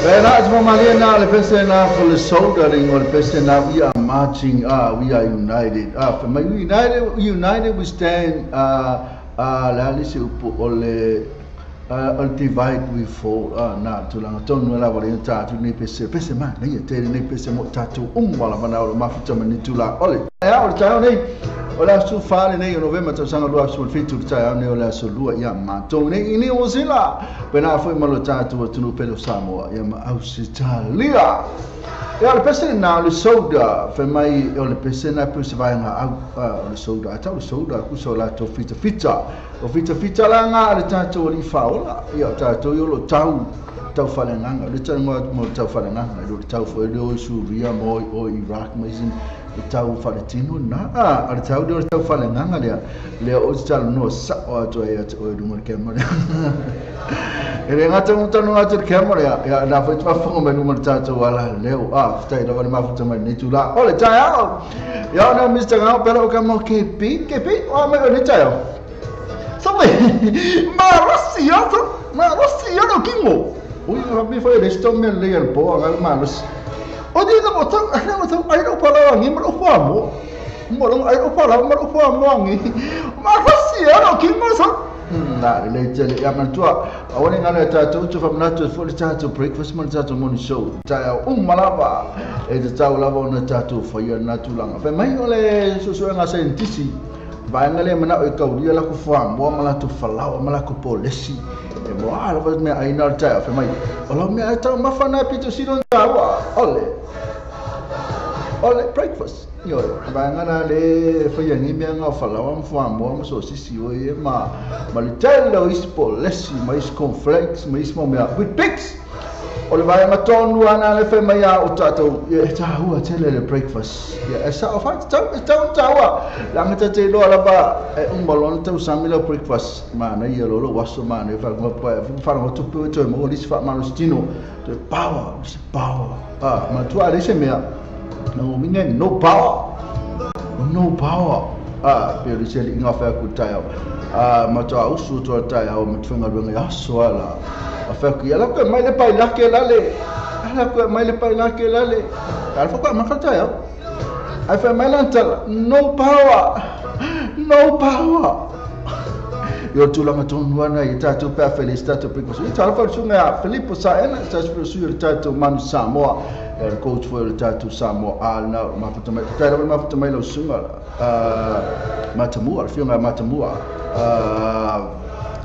Na le pese na for the soda ring or pese na we are marching, we are united, for my united we stand, la lisi upu ole divide we fall, na tulanga tonu la wale ta tu ni pese pese ma nei te ni pese mo tatu wala mana o mafuta mani tula ole ya o ta nei ola su fale nei november ta sanga lua su fitu ta nei ola su lua ya ma to nei ini o sila pena foi malo tatu tu no pelo Samoa ya ma Australia ya le pese na le soda fe mai o le pese na pese vai nga o le soda ata o soda ku so la to fita fita o fita fita la nga le tatu li faola ya tatu yo lo tau tau falenganga le tau mo tau falenganga le tau fo le Suria mo o Iraq mo isin tau faletino na a le tau le tau falenganga le le o tau no sa o to ya o du mo ke mo e ngata mo tanu atu ke mo ya na fo twa fo mo mo tatu wala le o a tai la ma fo mai ni tula o le tai ya na Mr. Ngao pero ka mo ke pi o me ni tai so me ma rosia ma rosia no kingo ui rabi foi le sto me le al po al malus o di na botang ana botang ai o pala ngi mo fo mo mo long ai o pala mo fo mo ngi ma rosia no kingo so na le tele ya man tua awani ngana ta tu tu famna tu fo ta tu breakfast man ta tu morning show ta malava e ta lava na ta tu fo ya na tu langa fe mai ole so so nga scientist vai ngale mana o kaulia la ku fo mo mala tu falao mala ku polesi e mo ala va me ai na ta fe mai ola me ai ta mafana pito siro ta wa ole ole breakfast yo vai ngana le fo ya ni me nga falao mo fo mo so sisi o e ma ma le telo is polesi ma is cornflakes ma is mo me with pigs ole vai ma tonu ana le fe mai o tatou e ta hua tele le breakfast ya esa o fa ta ta ta wa la ngata te lo ala ba e malon tau samila breakfast ma na ia lo lo waso ma ne fa ngo pa fa ngo tu pe to mo lis fa ma lo stino to power is power ma tu ale se me no mi ne no power no power pe le se inga fa ku ta ma ta usu to ta ya ma tfenga lo ya so ala fa ku ya la ko mai le pai la ke la le ala ko mai le pai la ke la le al fa ko ma fa ta ya ai fa mai la ta no power no power yo tu la ma ton wana i ta tu pa felicita tu because i ta fa sunga Filipo sa ena sa su ta tu man Samoa el coach for ta tu Samoa al na ma fa mai ta ma fa mai lo sunga matamua fionga matamua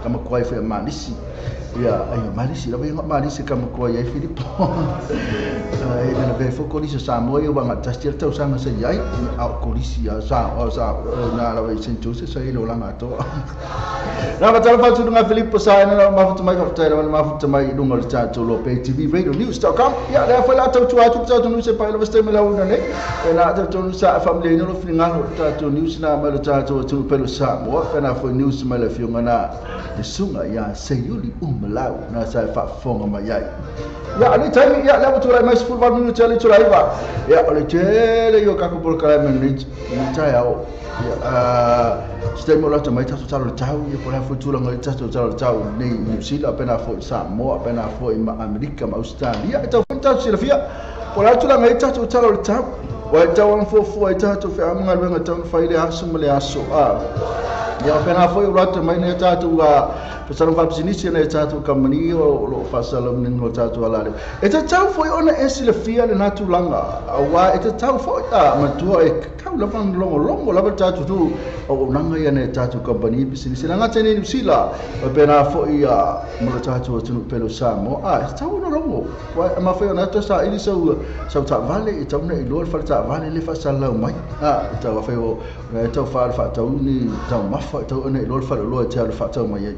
kama kwai fa manisi ya ai manisi la venga manisi kama kwai ai Filipo ai na ve fo kolisi Samoa yo banga ta stil tau sanga se yai au kolisi ya sa o sa na la ve Saint Joseph sa ilo langa to na ba ta fa tu nga Filipo sa na ma fa mai ka ta ma fa mai lunga le ta to lo pe TV radio news.com ya la fa la ta tu atu ta tu news pa la ste me la una ne la ta tu sa family no finga ta tu news na ma ta tu tu pelo Samoa na fo news ma la fionga na le sunga ya seyuli umlau na sa fa fonga ma yai ya ale tami ya la tu la mais full va minuto ale tu la iba ya ale tele yo ka ko por kala men ni ta ya o ya stemo la tu mai ta tu ta lo tau ya por la futura ngai ta tu ta lo tau ni New Zealand pena fo Samoa pena fo ma Amerika ma Australia ta fo ta silafia por la tu la ngai ta tu ta lo tau wa ta wan fo fo ta tu fe am ngai ngai ta fa ile aso mele aso ya pena fo o rato mai ne ta tu a passaram fa business ne ta tu kamani o lo fasalam ni no ta tu ala le e ta tau fo ona e silafia le natulanga wa e ta tau fo ta matua e kau la van longo longo la ta tu tu o nanga ia ne ta tu company business la ngata ni sila pena fo ia mo ta tu tu pelo Samoa a tau no longo wa ma fo ona ta sa ili so so ta vale e tau ne lo fa ta vale le fa salau mai a ta wa fo tau fa fa tau ni tau mafa tau ne lo fa lo ta fa tau mai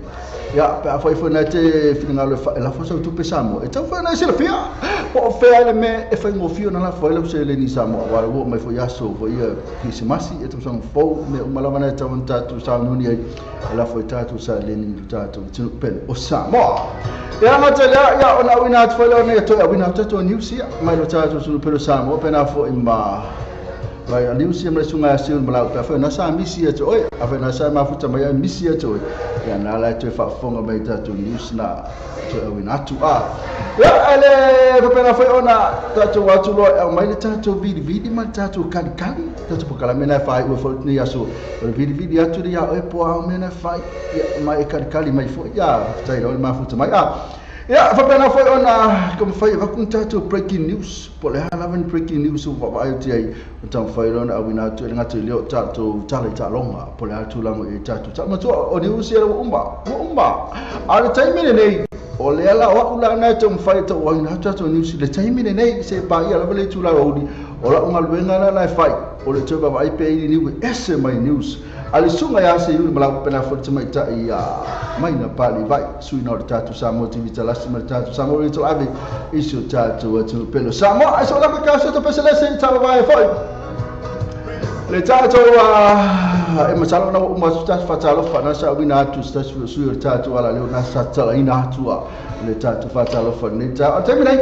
ya pa fo fo na te finga lo fa la fo so tu pe Samoa e tau fa na silafia po fe le me e fa ngofio na la fo le se le ni Samoa wa lo mai fo ya so fo ia Krisimasi e tau fo me malava na tau ta tu sa no ni la fo ta tu sa le ni ta tu tu pe o Samoa ya ma te la ya ona wina fo le ne to wina to news ya mai lo ta tu pe Samoa pe na fo imba Vai a news ia mai sunga se malau pa fa na sa misi atu oi a fa na sa mafuta mai a misi atu oi ia na la toe faafofoga mai tatou news na toe auina atu a ia ale faapena foi ona tatou atu loa e aumai le tatou vilivili ma le tatou kalikali tatou pokalame na e faaiua foi lenei aso o le vilivili atu le ia oe po ao mea na e fai ia ma e kalikali mai foi ia faafetai lau le mafuta mai a ia faapena foi ona taumafai e avatu ni tatou breaking news po o le a lava ni breaking news ua vaavaai atu i ai o taumafai loa ona auina atu e le gata i lea o tatou tala i taaloga po o le a le tulaga i ai tatou tala matua o news ia ua uma ua uma a o le taimi lenei o lea la o au la na e taumafai e tauauina atu tatou news i le taimi lenei se paia lava le itula aoauli o lau galuega la la e fai o le toe vaavaai pea i niu e ese mai news a le susuga ia Seiuli ma lau faapena foi le tamaitai ia Maina Palivai suiina o le tatou Samoa TV Talasi ma le tatou Samoa Radio Talaave i si o tatou atunuu pele o Samoa ai so lava ka se peselese i talavae foi le tatou e masalo na ua uma atu tatou faatalofa na sa auina atu se tasi foi o sui o le tatou alaleo na sa tatalaina atu le tatou faatalofa lenei taeao. O le taimi nei,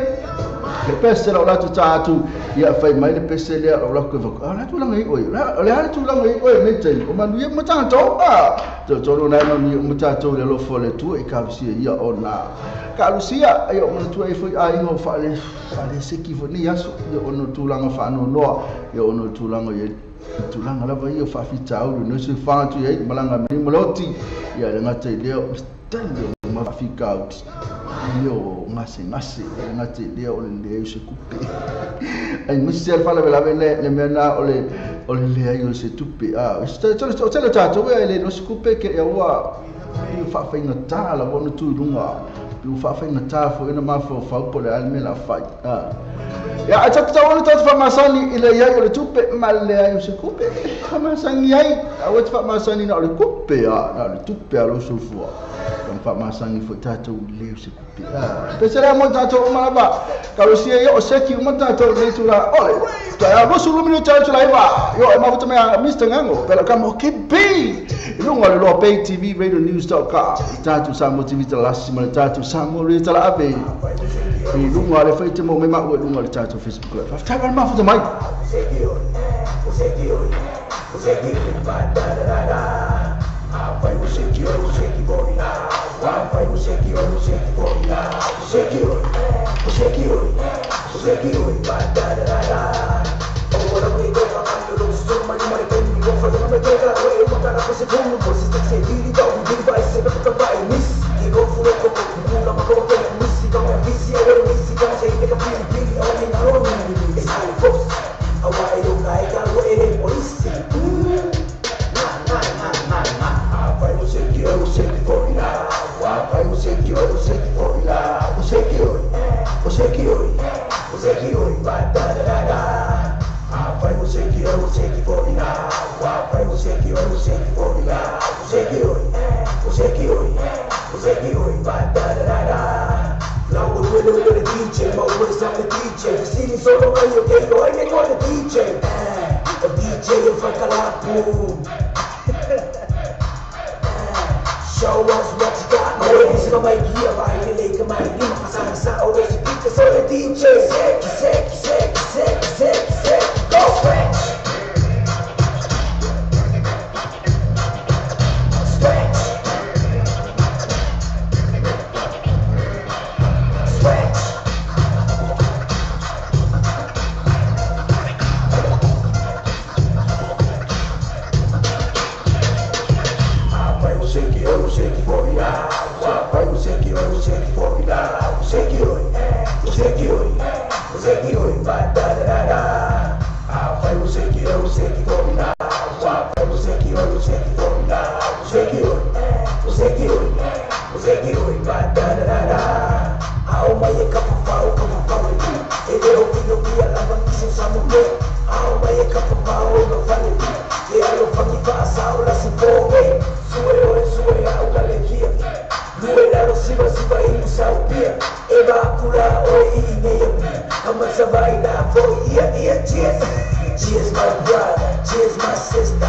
le pese lau latou ta atu, ia fai mai le pese lea lau latou ke o le tulaga i oe, o le a le tulaga i oe nei taimi, o manuia ma tatou, a, tolu nai manuia uma tatou le alofa o le Atua i kalusia ia ona kalusia, ia o manatua ai foi aiga o faale, faale seki foi nei aso, ia ona o tulaga faanoanoa, ia ona o tulaga i tulaga lava ia o faafitauli, no se whātu i ai, malanga me ma le oti, ia le gata i lea, o tele o mafaafitauli, ia o gasegase, ia le gata i lea o le leai o se tupe. Ai misi le faalavelave le mea na o le leai o se tupe. A, o tele tatou e le no se tupe ke ia ua i faafaigata lava ona tu i luga, i faafaigata foi ona mafaufau po o le a le mea la fai. Ia, ai tatou ona tatou faamasani i le iai o le tupe ma le leai o se tupe. Faamasani ai, aua te faamasani na o le tupe a, na o le tupe a lou soifua. Ka faamasani foi tatou i le o se tupe. Pese lea mo tatou uma lava. Kalosia ia o seki uma tatou nei tula ole. Ta 25 minuta tula iwa. Yo e mafuta mea Mr. Ngango. Pela ka mo ke B. I lunga le loa Pay TV Radio News.com. Tatou Samoa TV Talasi ma le tatou Samoa Radio Talaave. I lunga le fai te mo me mau e lunga le tatou Facebook Live. Faafetai ma le mafuta mai. Show us what you got. DJ. Seki, seki, seki, seki, seki, seki, go scratch. Scratch. Scratch. Cheers my brother, cheers my sister.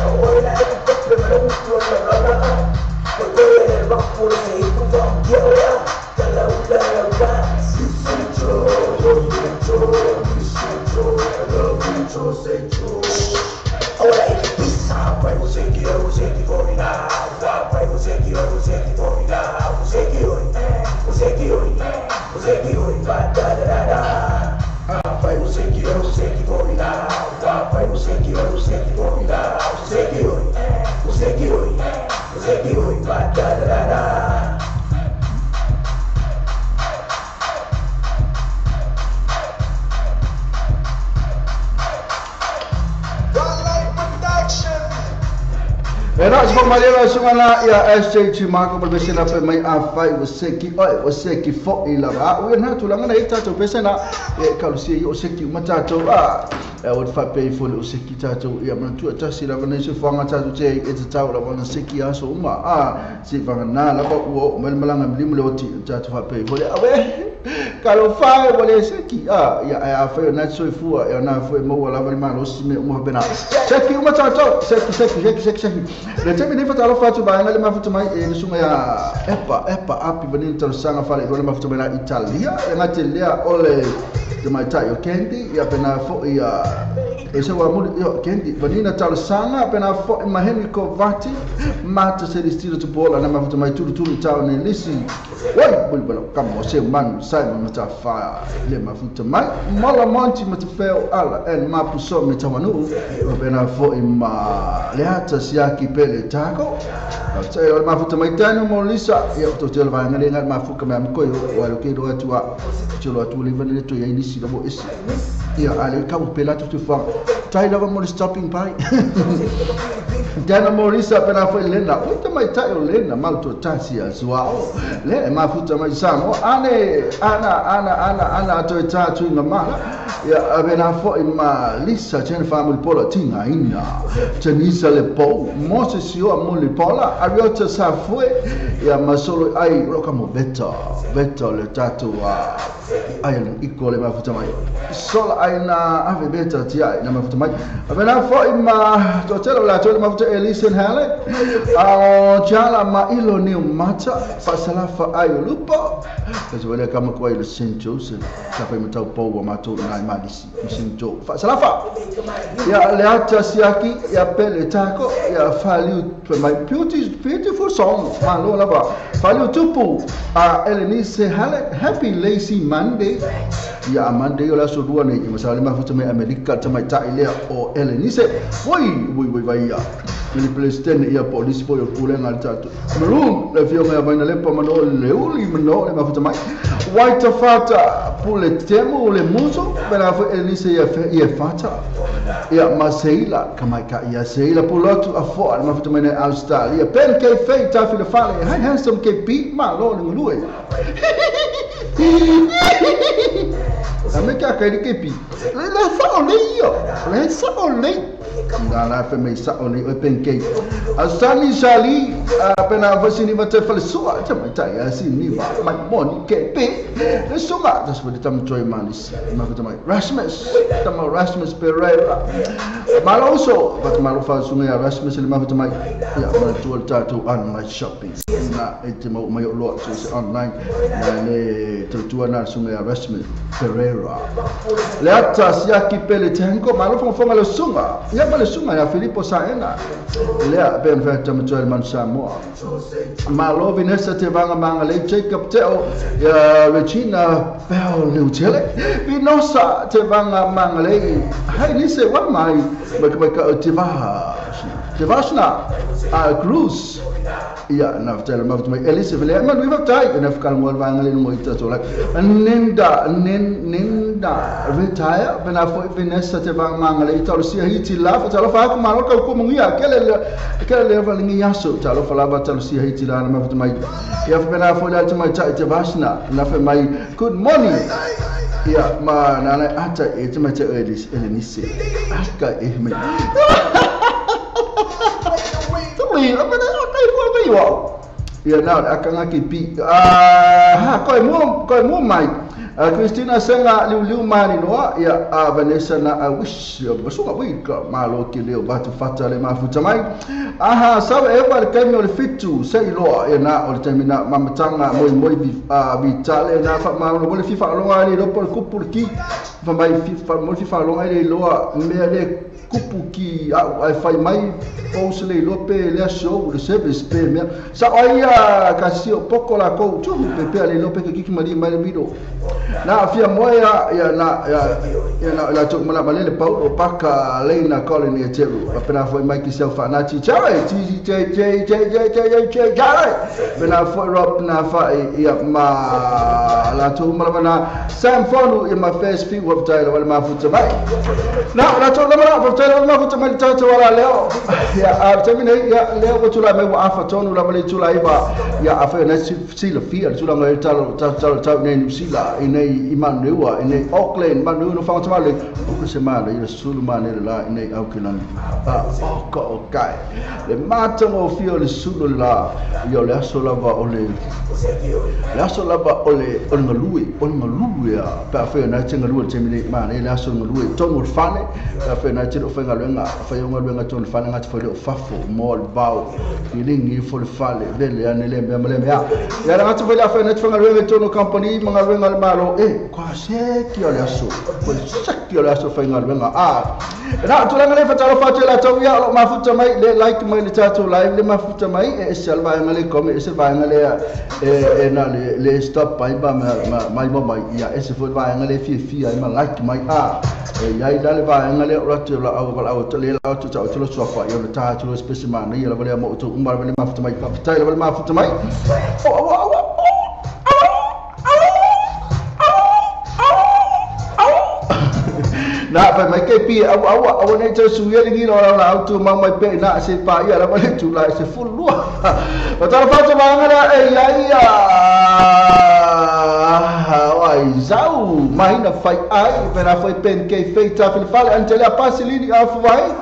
Sungana ia SJ Marco pesena pe mai a fai o seki oi o seki fo i lava o na tulanga na ita to pesena e kalusia i o seki matato a e o fa pe fo o seki tato ia mantua tasi lava nei se fanga tato te e te tau lava na seki aso uma a si fanga na lava o malanga mlimu le oti tato fa pe fo le awe kalo fa o le seki a ia a fa na soifua ia na fo mo lava le malosi me uma pena seki uma tato seki seki seki seki seki le temi ni fa fatu ba le mafuta mai e sunga ya epa epa api vani talosaga fale le mafuta mai na Italia e ngatelea ole te mai tai o Kendi ia pena fo ia e se wa mu yo Kendi vani na talosaga pena fo mahemi ko vati mata se distilo to bola na mafuta mai tulu tulu tau ne lisi oi bul bul kamo se man Simon mata fa le mafuta mai mola monti mata feo ala en mapu so me tawanu pena fo ma le ata siaki pele tako Te o mafuta mai tano mo lisa ia to te va ngale ngal mafuka me amko yo wa lo ke do atua te lo atu le vane to ia inisi lo esi ia ale ka o pela to fa tai lava mo stopping by Dana Morisa pena foi lena o te mai tai o lena mal to tasi azua le mafuta mai samo ane ana ana ana ana to ta tu ngama ia avena foi ma Lisa Jennifer mo pola tinga ina Tenisa le po Moses yo mo le pola Ariota sa foi ia masolo ai roka mo beta beta le tatu a ai iko le mafuta mai sola ai na ave beta ti ai na mafuta mai avena foi ma to telo la to mafuta Elisen Hale a jala ma ilo ni mata fasala fa ai lupo kasi wale kama kwa ile Saint Joseph ka fa mtau po wa mato na malisi Saint Joseph fasala fa ya le ata siaki ya pele tako ya faliu my beautiful song malo lava faliu tupu a Elise Hale happy lazy Monday ya Monday ola so dua nei masala mafuta me America tamai tai le o Elise woi woi woi vai ya le president ia police boy o pulenga tatu maroon le fio me vaina le pamano le uli mano le mafuta mai white fata pule temo le muso pela fo Elise ia ia fata ia maseila kamai ka ia seila pulotu a fo le mafuta mai na Australia pen ke fe ta fi le fale hi handsome ke bi ma lo le ngulue Ameka ka ke pi le sa o le yo le sa o le na la fe me sa o le o pen ke Asani Shali pena vasini va te fale sua te mai tai asi ni va mai moni ke pe le sunga das what tam joy manis ma fa mai Rasmus tam Rasmus Pereira maloso va malo fa sunga Rasmus le ma fa mai ya ma tu ta tu online shopping na e te mo mai lo so online na le tu na sunga Rasmus Pereira le ata siaki pele tenko malo fa fa le sunga ya ma le sunga ya Filippo Saena le ben fa tam joy man Samoa malo Vanessa te vanga manga le Jacob Teo ya Regina Bell Lutele Vinosa te vanga manga le hai ni se wa mai mai ka te va te vasna a Cruz ia na ftela ma mai Elise vele ma nui tai na fkal mo vanga le mo ita to la nenda nenda retire bena fo Vanessa te vanga manga le ita sia hiti la fa talo fa ko malo ka ko mungia kele kele le va ngi yaso talo fa la ba talo sia hiti la ma mai ia bena fo la te mai te vasna na fa mai good morning ia ma na na ata e te mai te Elise Elise aka e mai ia na akanga ki pi ah ha koi mo mai Christina Senga Liuliu Maninoa ia Vanessa na I wish basunga wi ka malo ke leo batu fata le mafuta mai aha sabe e ba le kaimi o le fitu se iloa ia na o le taimi na mamatanga moi moi vitale na fa ma mo le fifa longa le lopo le kupu le ki fa mai fifa mo fifa longa le loa me le kupu ki ai fai mai post le lope le show le service pe me sa ai ka si o poko la ko tu pe pe le lope ke ki mali mai mido na fia moea ia na ia na la tu mala male le pau o paka leina colony e teru pena foi mai ki self na ti chare ti j j j j j j chare pena foi rob na fa ia ma la tu mala na Sam Fonu in my first few of tailo wala mafuta mai na la tu mala fa tailo mafuta mai tatu wala leo ia a termine ia leo ko tula mai wa afa tonu la male tula iba ia afa na si la fia tula ngai talo talo talo nei New Zealand nei i Manua nei Auckland Manua no whangatamale o ko se mana i sulu mana la nei Auckland a o ka o kai le matanga o fia o le sulu la ia o le aso lava o le aso lava o le ngalue a pe a whea nai te ngalue te mine mana le aso ngalue tonu o le fale pe a whea nai te o whainga luenga whai o ngaluenga tonu fale ngati whai leo fafo mo le vau i lingi fo le fale vele ane le mea male mea ia la ngati whai le a whea nai te whainga tonu company mga luenga le malo e kwa seki o le aso kwa seki o le aso whainga luenga a na tulanga le whatalo whatu la tau ia o mafuta mai le like mai le tātou live le mafuta mai e ese al vaenga le kome ese vaenga le e na le stop mai mai mai ia ese fo vaenga le fia fia ma like mai a e ia ila le vaenga le ratu la au au le la tu tau tu sofa ia le tātou specimen ia la vale mo tu umar vale mafuta mai papatai la vale mafuta mai o na pa mai ke pi au au au nei te suia lingi lo la au tu mau mai pe na se pa ia la vale tu la se full lua o ta fa tu manga la e ia ia ai zau mai na fai ai pe na foi pen ke fei ta fil fale antele pasilini a fai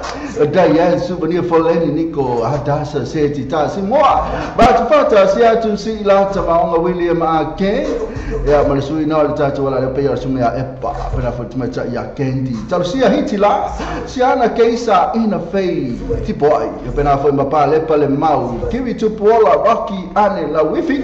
Diane souvenir for Lenny Nico Hadasa se ti ta si moa ba tu fa ta si a tu si la ta ma William a ke ya ma le sui na le ta tu la le pe ya su me a epa pe na foi tu ma ta ya Candy tau sia hiti la sia na keisa ina fei tipo ai pe na foi ma pa le pa le mau kiwi tu pola Rocky ane la wifi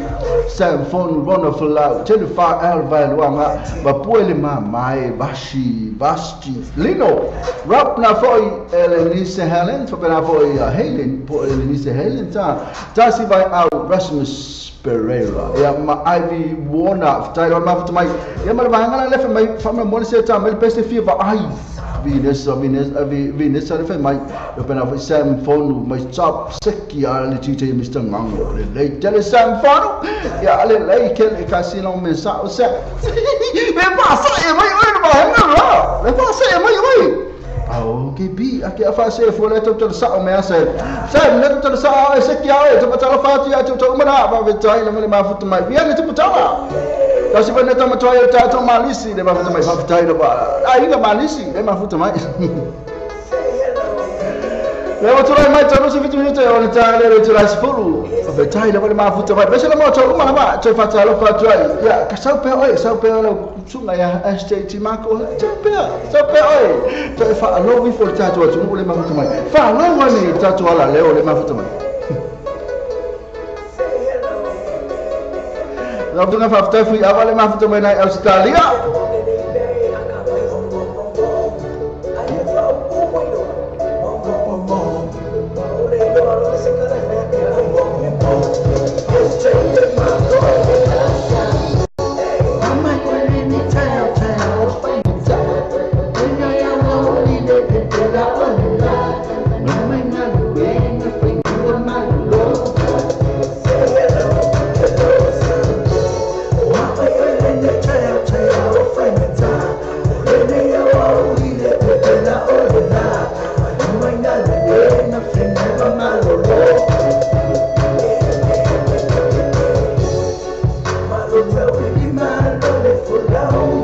Sam Fon Rona Folau Jennifer Alva Luanga ba puele ma mai bashi basti Lino Rob na foi Elenice Helen fa pe na foi Helen po Elenice Helen ta ta si vai au Rasmus Pereira ya ma Ivy Warner Tyler ma mai ya ma va ngala le fa mai fa ma mo se ta mai peste fi va ai Venus Venus Venus le fa mai yo pe na foi Sam Fonu mai chop seki a le TJ Mr Ngango le le tele Sam Fonu ya le le ke le casino me sa o sa me pasa e mai oi no ba no le pasa e mai oi au ke bi a ke afa se fo le to sa o me ase sa le to sa e se ki a e to pa fa ti a to to ma ba ve tai le ma fu mai vi le to ta ta si ba ne ta ma to ta to malisi le ma fu mai fa tai ba ai ga malisi le ma fu mai le o to mai ta no se fitu minuto o le ta le to la sfulu ve tai le ma fu mai be se le mo to ma ma to fa ta lo fa tu ai ya ka sa pe oi sa pe lo sunga ya SJT Marco sa pe oi to fa lo vi fo ta to tu le ma fu mai fa lo wa ni ta to ala le o le ma fu mai la tu fa ta fu avale ma fu mai na Australia. Malo.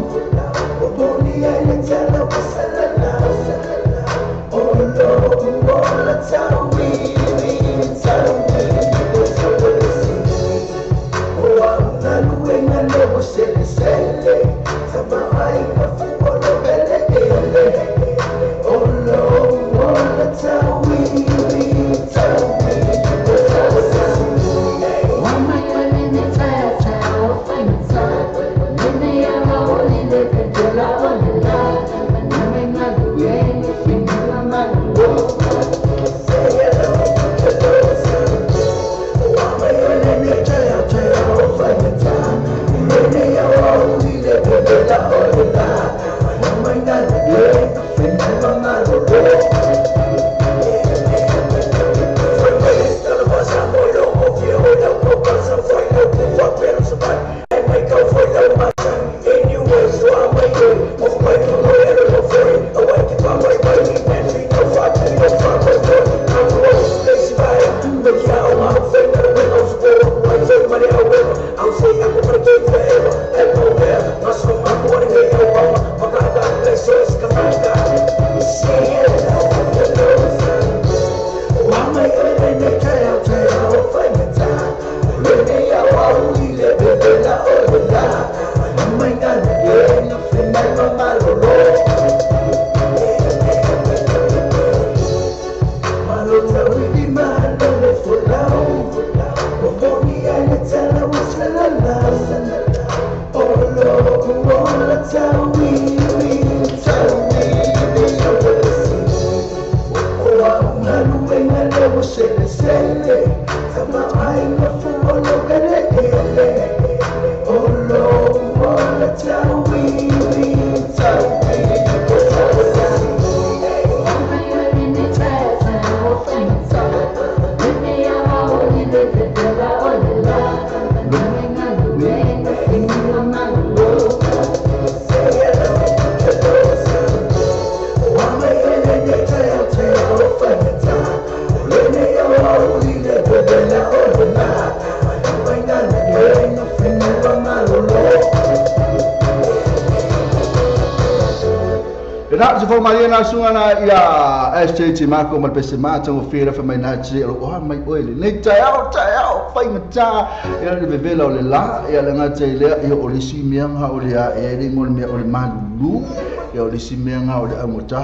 Maria sungana ia SJ Mako mal pesema tango fira fa mai na che lo o mai oile nei taao taao fai mata ia le bebela o le la ia le ngate le ia o le simia ha o le ia e le ngol me o le malulu ia o le simia ha o le amota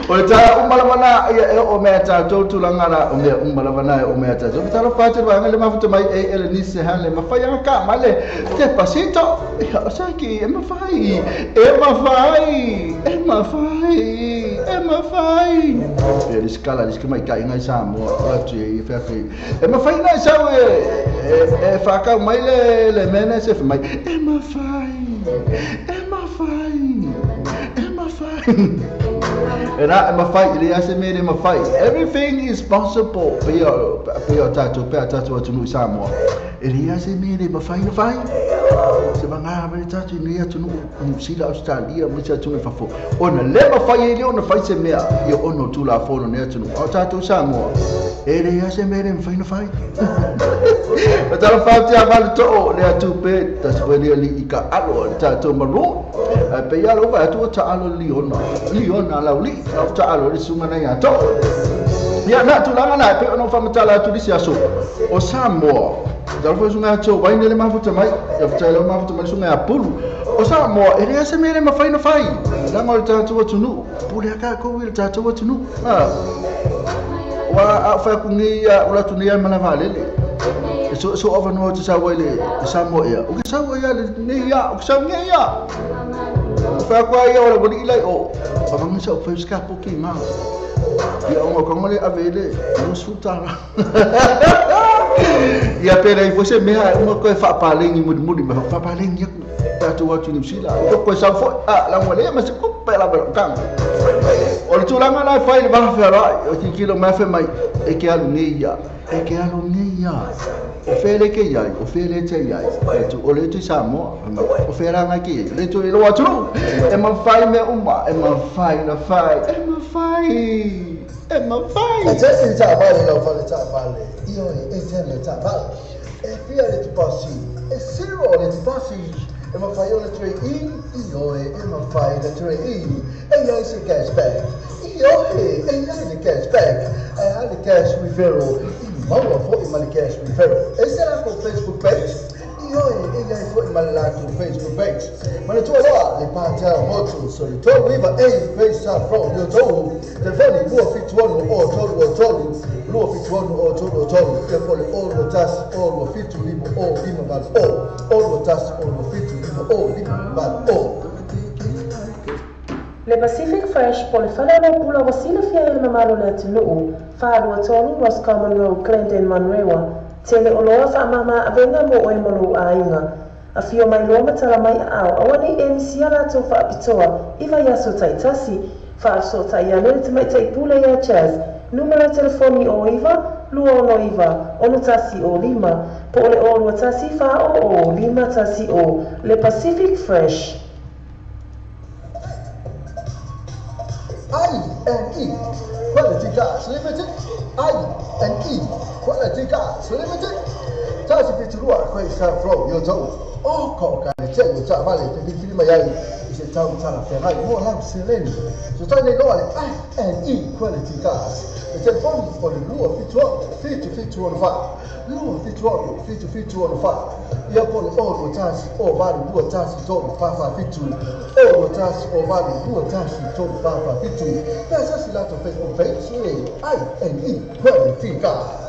o le ta umalamana ia o me ta tolanga la o me umalamana o me ta to ta lo fa te ba le ma futa mai e le ni se ha le ma fa ya ka ma le despacito ia o sa ki e ma fai e ma fai e ma fai e ma fai e le scala le schema ka ingai sa mo o tu e fa fe e ma fai na sa e fa ka mai le mene se mai e ma fai e ma fai e ma fai era ma fai le ase me ma fai everything is possible pe o tatu pe tatu atu nu sa mo e le ase me ma fai no fai se vanga me tatu ni atu nu sila Australia mo tatu me fafo ona le ma fai le ona fai se mea i ono tu la fono ne atu nu o tatu sa mo e le ase me le fai no fai ma tala fa te aval to le atu pe ta se le li ka alo tatu maru pe ia lo va tu ta alo liona liona la li ta alo le sunga na ia to ia na tu langa na pe ono fa matala tu lisi aso o Samoa dal fo sunga to vai nele mafuta mai ia fa le mafuta mai sunga ya pulu o Samoa ele ase mere ma fai no fai langa o ta tu nu pule ka ko wil ta tu nu ah wa fa ku ni ia ula tu ni ia mana valele so so over no to sa wele Samoa ia o ke sa ia ni ia o sa ni ia fa kwa ia ora boli ilai o fa manga sa fa ska poki ma ia o ko ngole avele no sutara ia pera i você me ha uma ko fa palengi mudi mudi ma fa palengi ta tu atu ni sila o ko sa fo a la ngole ma se ko pela ba kan o tu la ngala fa ile ba fa ra o ti kilo ma fa mai e ke alu ni ia e ke alu ni ia o fele ke ia o fele te ia e tu o le tu Samoa o fera nga ke le tu lo atu e ma fai me uma e ma fai na fai e ma fai e ma fai e te se ta vale la fa le ta vale io e te le ta vale e fia le tu passi e zero le tu passi e ma fai o le tre in io e ma fai le tre in e ia se cash back io e ia le cash back e ha le cash referral maua foi ma le cash referral e será ko Facebook page io e ia foi ma la tu Facebook page ma le tua loa le pata hotu so le tua river e face sa from yo to telefoni lua fitu ono o tolu o tolu lua fitu ono o tolu o tolu telefoni o lua tasi o lua fitu lima o lima valu o o lua tasi o lua fitu lima 5 o 5 8 o. Le Pacific Fresh po le fale o pula wa silafia e le mamalo le atunuu, 423 Roscommon Road, Glendon, Manurewa, tele o loa wha mama awenga mo oe molo a inga. A fio mai loa matala mai ao, awa nei e misia latou whaapitoa, i vai aso taitasi, whaaso tai ane le tamaitai pule ia Chaz, numero telefoni o 9 269 61 o 5, po o le o 21 4 o o 5 1 o, le Pacific Fresh. I N E Quality Cars Limited. I N E Quality Cars Limited. Tasi fiturua koe sa flow yo tau. O ko ka le te yo ta vale te filifili mai ai i se tau tala whengai mo lau seleni. So tai nei loa le I N E Quality Cars. Le telefoni o le 276 77 15. 276 77 15. Ia po le o 21 o 8 21 3 4 4 7. O 21 o 8 21 3 4 4 7. Pesa si lato Facebook page le I N E Quality Cars.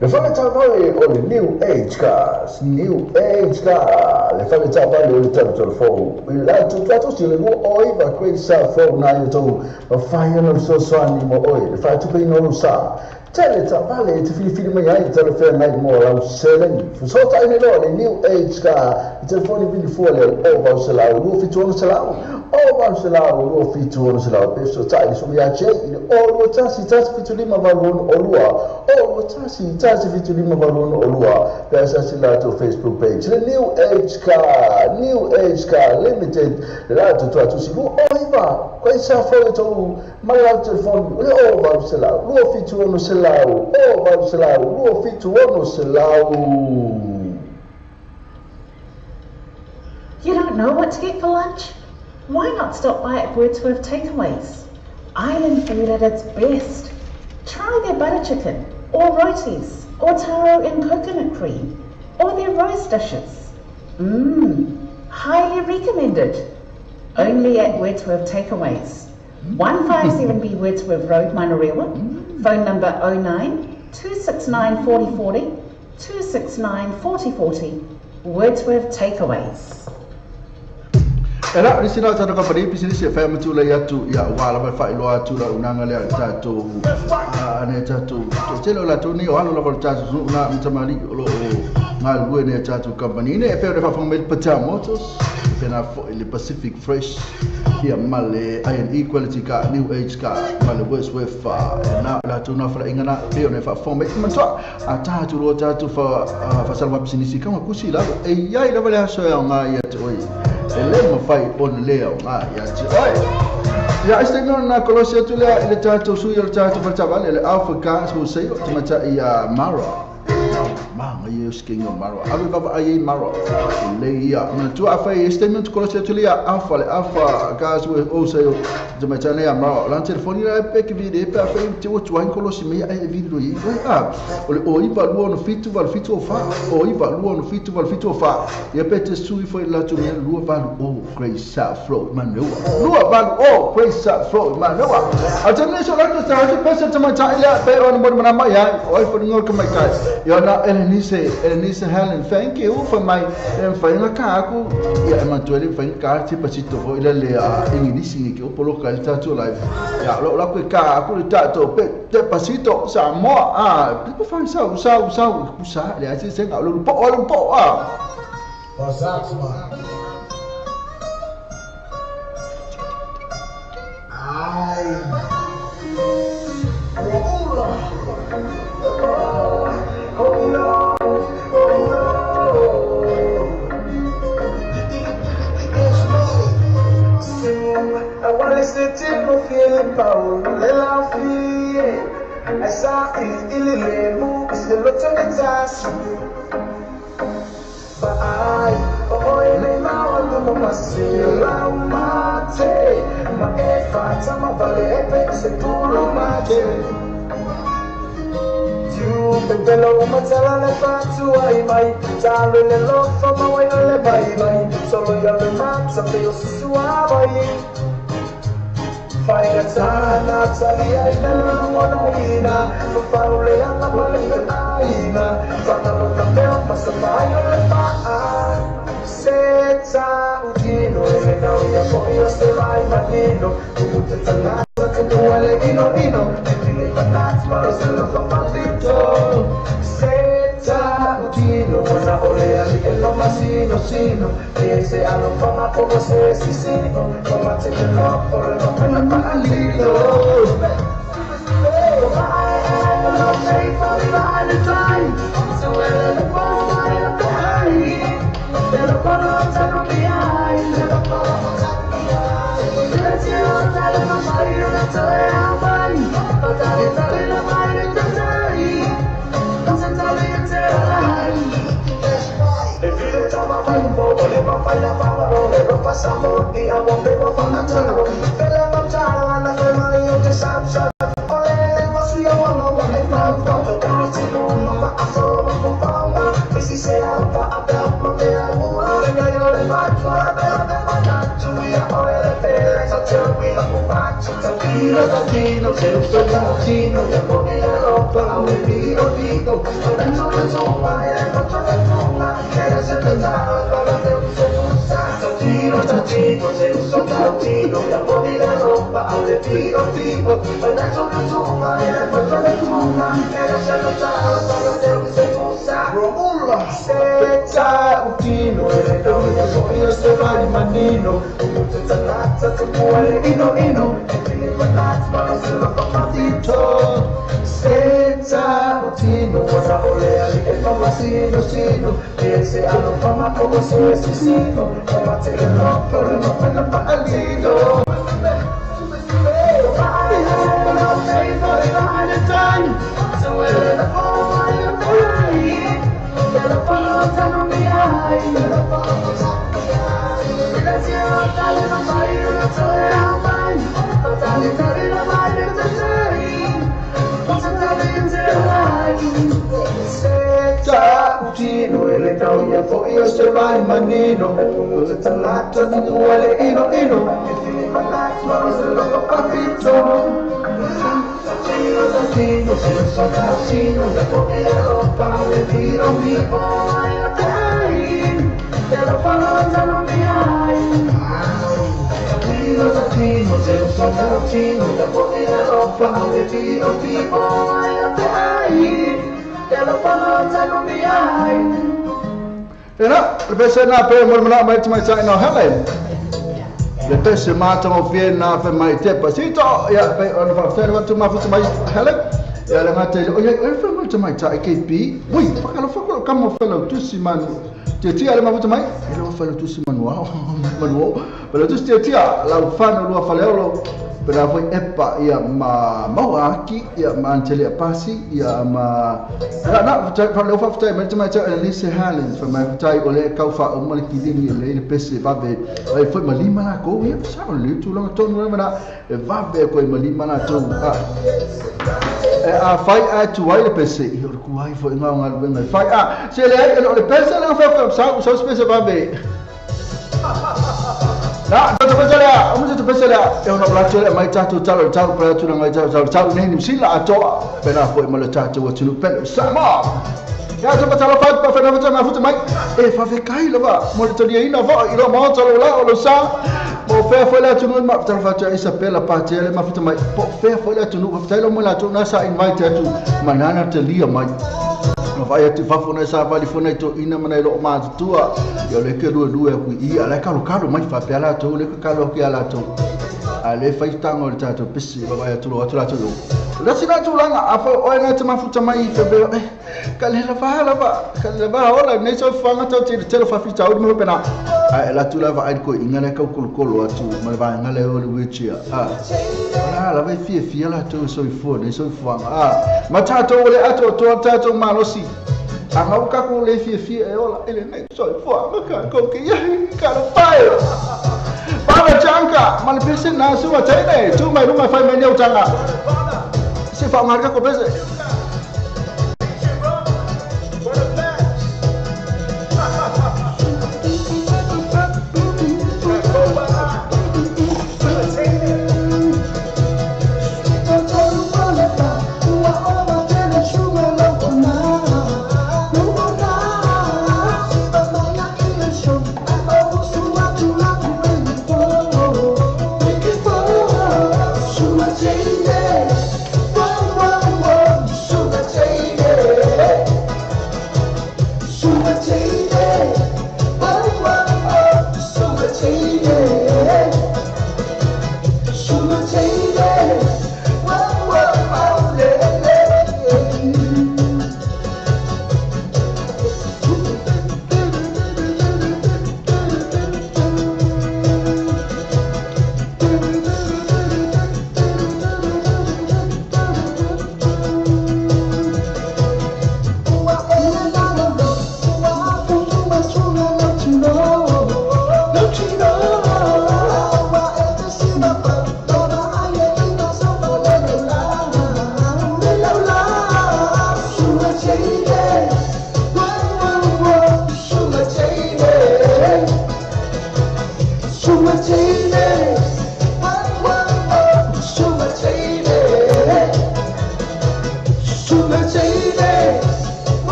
Le fale taavale o le New Age Cars, New Age Car, le fale taavale o le talu fou. I latou tuatosi le 29 koe sa fou na i tou, ma whai ana fesoasoani mo oe, le faatupeina o lou sa. Tele taavale e te filifili mai ai talo feagai mo lau seleni. Fesoatai nei loa le New Age Car, i telefoni vili fua le o 800 276 o 800 276. Pe fesoatai le sumi ia Jay i le o 21 1 75 8 o 2 o 21 1 75 8 o 2. Pe asasi latou Facebook page. Le New Age Car, New Age Car Limited, le latou tuatusi 29 koe sa fou e tou ma le lau telefoni o le o 800 276 o 800 276. You don't know what to get for lunch? Why not stop by at Wordsworth Takeaways? Island food at its best. Try their butter chicken, or rotis, or taro and coconut cream, or their roast dishes. Highly recommended. Only at Wordsworth Takeaways. 157B Wordsworth Road, Manurewa. Phone number 09 269 4040 269 4040. Wordsworth Takeaways. E la risi na tātou kapani pisinisi e whai amatu lei atu ia wā lava e whailoa atu la unanga lea i tātou ane tātou te tele o latou nei o alo lava o tātou sunu na matamali o lo o ngā lue nei tātou company ne e pēo ne whawhanga mai le Patel Motors pena fo le Pacific Fresh ia ma le I&E Quality Car, New Age Car ma le Wordsworth na latou na whara ingana pēo ne whawhanga mai matua a tātou loa tātou whasalama pisinisi kama kusi lalo e iai lava le aso e au ngā ia te oi e le mawhai ona le au ngā ia te oi. Ia aiste ngona na kolosi atu lea i le tātou sui o le tātou whatawale le Alpha Cars ho sei o te mata i a Mara. Manga ia skinga Mara. Ave baba ai e Mara. Le ia. Mana tua awhai e statement kolosi atu lea Alpha le Alpha Cars ho sei o te mata nei a Mara. Lan telefoni la e peke vide e pe awhai te o tuain kolosi mea e vide i. A o le o iwa lua ono fitu valu fitu o wha. O iwa lua ono fitu valu fitu o wha. Ia pe te sui fo i latu mea lua valu o Grace South Flow Manurewa. Lua valu o Grace South Flow Manurewa. A te mene so latu te hatu pesa te mai tai lea pe ona mori mana mai ai. O ai wharinga ka mai kai. Ia na Elenice Helen, thank you for my whainga ka aku. Ia e matua le whainga ka te pasito fo ila le Ingilisi ngi ke o polo ka le tātou live. Ia lo la koe ka aku le tātou pe te pasito sa moa a pe whai sau sau sau kusa le ase senga lo po o lo po a. What's Ai. Oh no, oh no. I wanna sit in feel power, le la fie. Esa il mu se lo tasi. Ai, oh ele ma wando mo pasila mate. Ma e fatta ma vale pe se tu lo mate. Pelo matala le fatu ai mai talo le lofo ma wai le bai bai solo ya le matsa pe o sua bai fai tana tali ai na mona ina fo faule ana male aina fana lo tapeo pasa pai le pa. Se utino e nau ia foi o se vai manino tu te tangata te nuale ino ino te tine panat maro se lo papito se utino na ole ali e lo masino sino e se alo fama como se si sino como te lo por lo pena palito Na pe mo mana mai mai sai no hele le pese mata o fie na fe mai te pasito ya pe on fa fe wa tu ma fu mai hele ya le ngate o ya fe mo mai ta KP ui fa ka lo fa ko ka mo fe lo tu si man te tia le ma fu mai e lo fa lo tu si man wa man wo pe lo tu te tia la fa no lo fa le lo pe la foi epa ia ma mauaki ia ma antele pasi ia ma na na fa le fa fa mai mai ta le se halen fa mai tai o le kau fa o mo le kidini le le pese va ve ai foi ma lima la ko ia sa le tu lo to no na va ve ko ma lima la to a a fai a tu ai le pese i o ku ai foi nga nga le fai a se le le pese le fa fa sa sa pese va ve na to pese le o mo to pese le e ona bla tele mai tatu talo talo pra tu ngai talo talo talo nei ni sila ato pena foi mo le tatu o tulu pele sama ya to talo fa pa fa na fa na fu mai e fa fe kai lava mo le tali ina fa i lo mo talo la o lo sa mo fe foi la tu ma talo fa ta Isabella pa tele ma fu mai po fe foi la tu no fa talo mo la tu na sa invite atu manana telia mai no vai atu fa fona sa vali fona to ina mana lo ma tua yo le ke lue lue ku i ala ka lo ka lo mai fa pe ala to le ka lo ke ala to ale fa itango le tato pisi ba vai atu lo atu la to yo la sina tu langa a fa o na te mafuta mai fe be ka le la fa la ba ka le ba ola ne so fa nga to te te lo fa fi ta o mo pena a la tu la va ai ko inga le ka ko ko lo atu ma va nga le o le witch a la la vai fi fi la to so i fo ne so fa a ma ta to le ato to ta to ma lo si a nga ka ko le fi fi e ola ele ne so i fo ma ka ko ke ya ka lo pai pa chanka ma le pese na su ma te ne tu mai lu mai fai mai ne tanga se fa marca ko pese Show.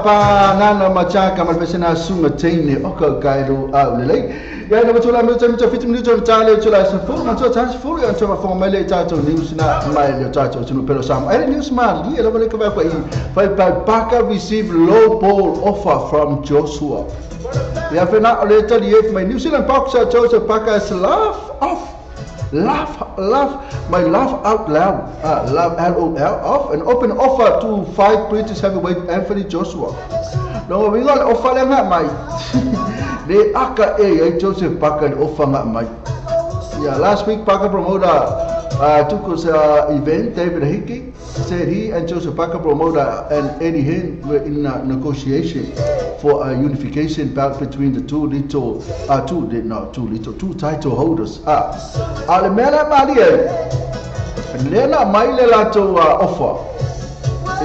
Pangana machaka malpesena sunga teine oka kairu aulelei ya na tula me tsa mitsa 50 minutos tale tula se fu na tsa fu ya tsa fo mele tsa tsa news na mai le tsa tsa tunu pero sam ele news ma li ele vale ka ba fa i Parker receive low ball offer from Joshua ya fena le tsa li my New Zealand boxer Joseph Parker's laugh off laugh my laugh out loud, laugh LOL off an open offer to fight British heavyweight Anthony Joshua. No, we got offer them that mate. They aka a Joseph Parker offer that mate. Yeah, last week Parker promoter took us event. David Hickey said he and Joseph Parker promoter and Eddie Hearn were in a negotiation for a unification bout between the two title holders. Alemela Malia, Lena Maile to offer.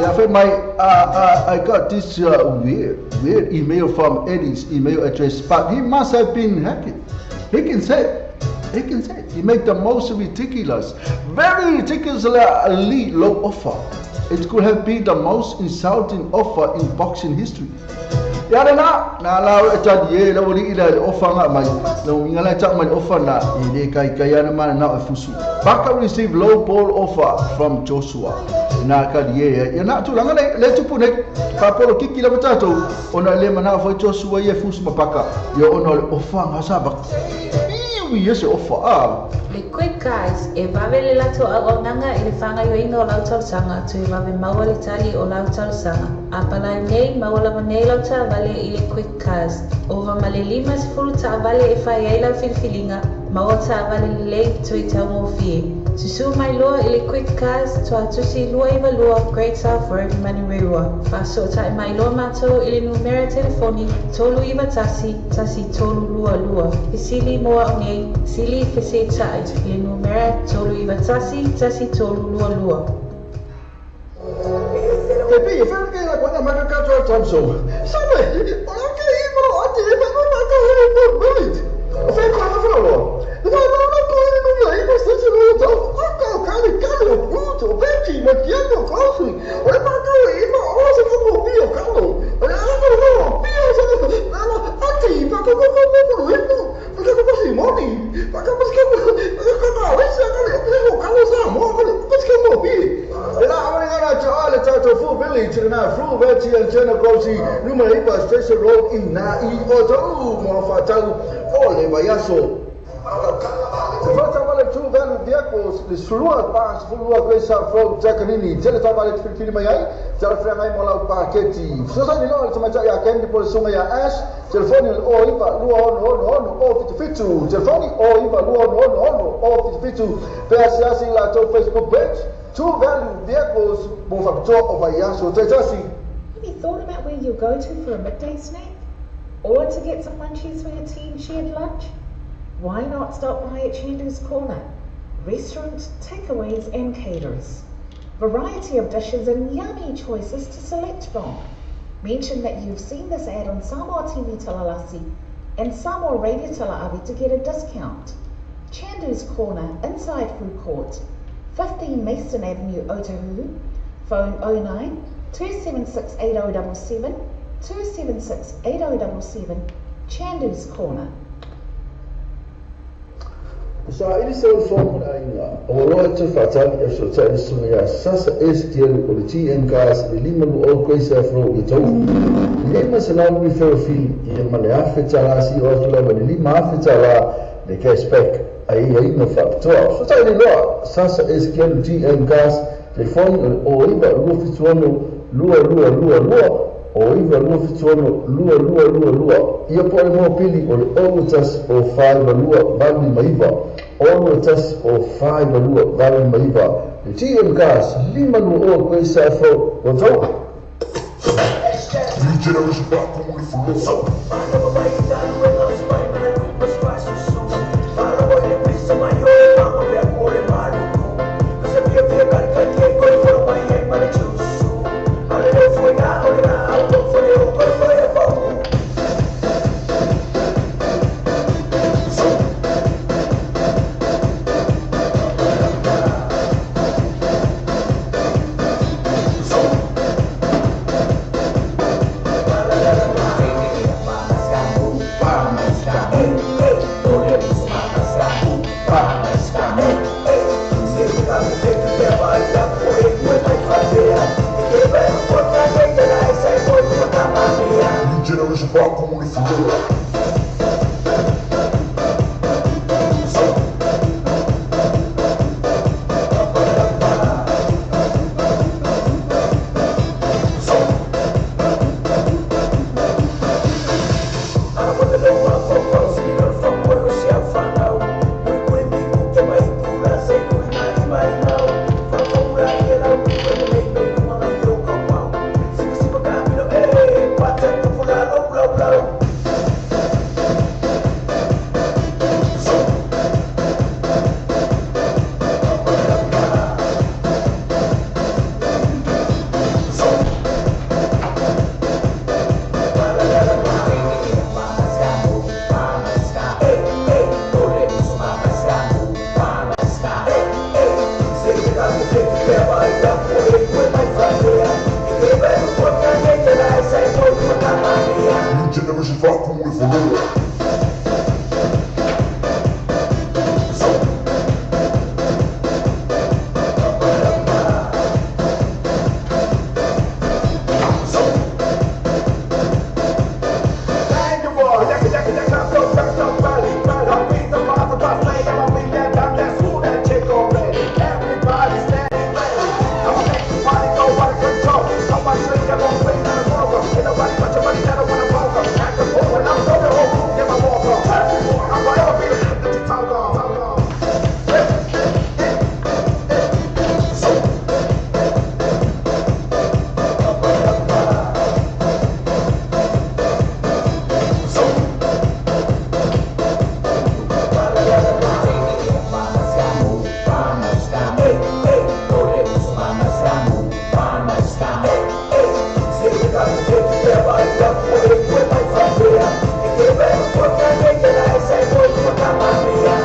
I got this weird email from Eddie's email address, but he must have been hacked. He can say he made the most ridiculous, very ridiculously low offer. It could have been the most insulting offer in boxing history. Ya na na la ta ye la woli ila offer nga mai no ngala ta mai offer na ile kai kai na man na fusu. Parker received low ball offer from Joshua. Na ka ye ya na tu langa le tupu ne pa polo kiki la potato ona le mana fo Joshua ye fusu mapaka yo ona le offer nga sa ba. Yes, offer. Le Quick Guys, e vave le lato au nanga i le whanga yoinga o lau tausaga, tu e vave maua le tali o lau tausaga. A palai nei, maua lava nei lau taavale i le Quick Cars. Ova ma le 50 taavale e whai ai lau filifiliga, maua taavale lelei tui taugofie. Susu mai loa i le Quick Cars, tuatusi 292 Great South Road, Manurewa. Whasotai mai loa mātou i le numera telefoni 391 1322. Fesili moa o nei, sili fesetai i le numera 391 1322. Te pī, whai la maka katoa tamso. Sabe, o la ke i maro ati e maro na ka hele mo mili. O whai kona whalo. Na na na ko i no i mo se se no tau. Aka ka le ka le puto, beki ma tiendo kosi. O le pa ka i mo o se ko mo pi o ka lo. O le ala ko mo pi o se na na ati pa ko ko ko ko ko i mo. Pa ka ko si mo ni. Pa ka ko ko ko ka le se ka le ko ka lo sa mo ko ko se mo pi. La amane na cha le cha to fu village na fu veti and chena kosi numero 8 Station Road in na i o to mo fa tau o le bayaso. Fa ta vale True Value Vehicles, le sulua pa sefululua Kuesa Fou Takanini, tele taavale te filifili mai ai, talafeagai mo lau paketi. Fesoasoani loa le tamaitai ia Candy po o le susuga ia Ash, telefoni o le 09 2666 077, telefoni 09 2666 077, pe asiasi i latou Facebook page, True Value Vehicles, mo faapitoa o vaiaso taitasi. Have you thought about where you'll go to for a midday snack? Or to get some munchies for your team shared lunch? Why not stop by at Chandu's Corner? Restaurant, takeaways and caterers. Variety of dishes and yummy choices to select from. Mention that you've seen this ad on Samoa TV Talalasi and Samoa Radio Tala'ave to get a discount. Chandu's Corner, inside Food Court, 15 Mason Avenue, Otahuhu. Phone 09 276 8077, 276 8077, Chandu's Corner. Sa ili se o somo le aiga, o loa e te faatali e fesoatai le susuga ia Sasa Estielu o le TM Cars le 520 Kuesa Fou i Otahuhu. 500 referral fee ia ma le $1,000 si o atu lava le $5,000 le cashback ai aiga faapitoa. Fesoatai le loa Sasa Estielu TM Cars, telefoni o le 09 276 2222, 09 276 2222, ia po o le mopili o le 6 1 0 5 2 8 5 9, 6 1 0 5 2 8 9. Le TM Cars, 520 Kuesa Fou Otahuhu. New generation back on the floor. New generation back on the floor. New generation back on the floor.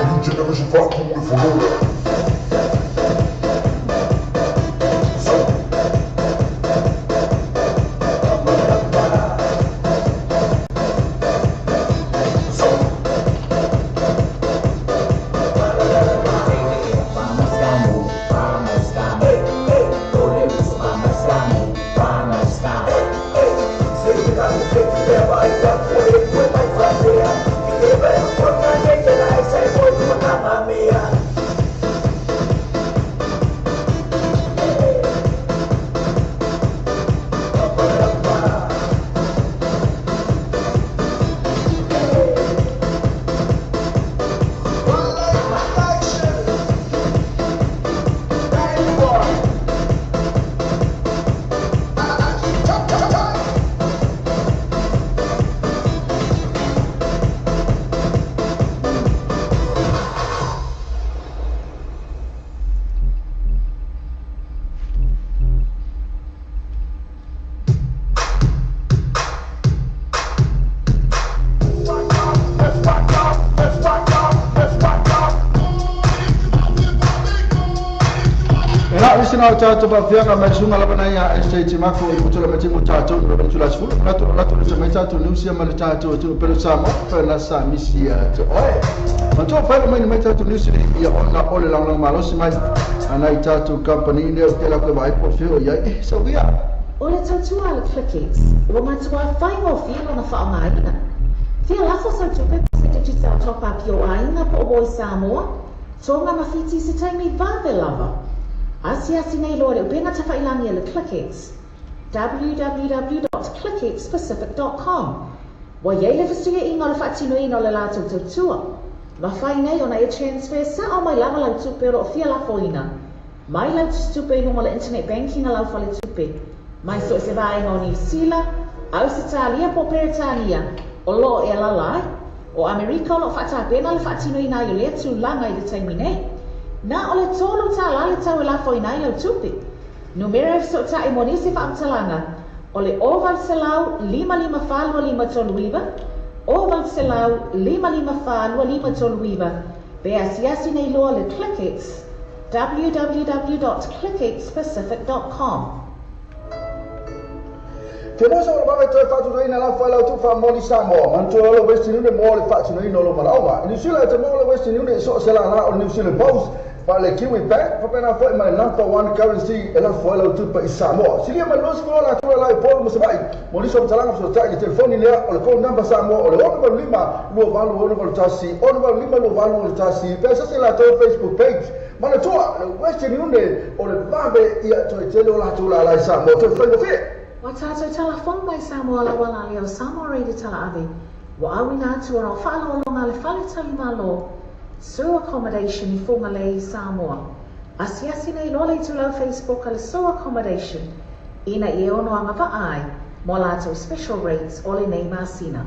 New generation back on the floor. Mamma mia. Suga o tātou pafianga mai suga lava nei a SJ Mako i putu la mati mo tātou no le tula sfulu na to la to le mai tātou niusia ma le tātou tu pelo sa mo pa na sa misia te oe ma to fa mai mai tātou niusia ia ona ole lang lang malosi mai ana i tātou company ne o te la ko vai po feo ia e so ia o le tautua le Clickex ua matua faigofie lona faaaogaina fia lafo sau tupe po se digital top up i o aiga po o Voi Samoa Tonga ma Fiti se taimi vave lava. Asiasi nei loa le upega tafailangi a le Clickex www.clickxpacific.com Ua iai le fesuiaiga o le faatinoina o le latou tautua. Mafai nei ona e transfer sa'o mai lava lau tupe o loo fia lafoina mai lau tupe i luga o le internet banking a lau faletupe mai so o se vaega o Niu Sila, Ausetalia po o Peretania o loo e alaala ai. O Amerika o loo faatapena le faatinoina ai o lea tulaga i le taimi nei. Na o le $3 le tau e lafoina ai lau tupe. Numera e fesootai mo nisi faamatalaga o le 0800 554 2539, 0800 554 2539, pe asiasi nei loa le Clickex www.clickxpacific.com. Te mosa o le vave toe faatinoina la whai lau tufa moli Samoa. Manatua le Western Union mo le faatinoina o lo malaoga. I New Zealand te mo le Western Union so se la la o New Zealand Post pa le Kiwi Bank pa pena foi ma le number one currency e la foi lau tupa i Samoa. Silia mai losi ko la tua la i Paul Musabai. Mo liso mtalanga so tai le telefoni lea o le code number Samoa o le 85 28 81 85 28 81. Pe sa se la tau Facebook page. Manatua le Western Union o le vave ia toe tele o la tua la i Samoa. Toe whainga whia. Ua tātou talafono mai Samoa laua la lea o Samoa Radio Talaave, ua auina atu ona o faaaloaloga a le fale talimalo, Sue Accommodation i Fugalei, Samoa. Asiasi nei loa le itulau Facebook a le Sue Accommodation ina ia ono agavaa ai mo latou special rates o lenei masina.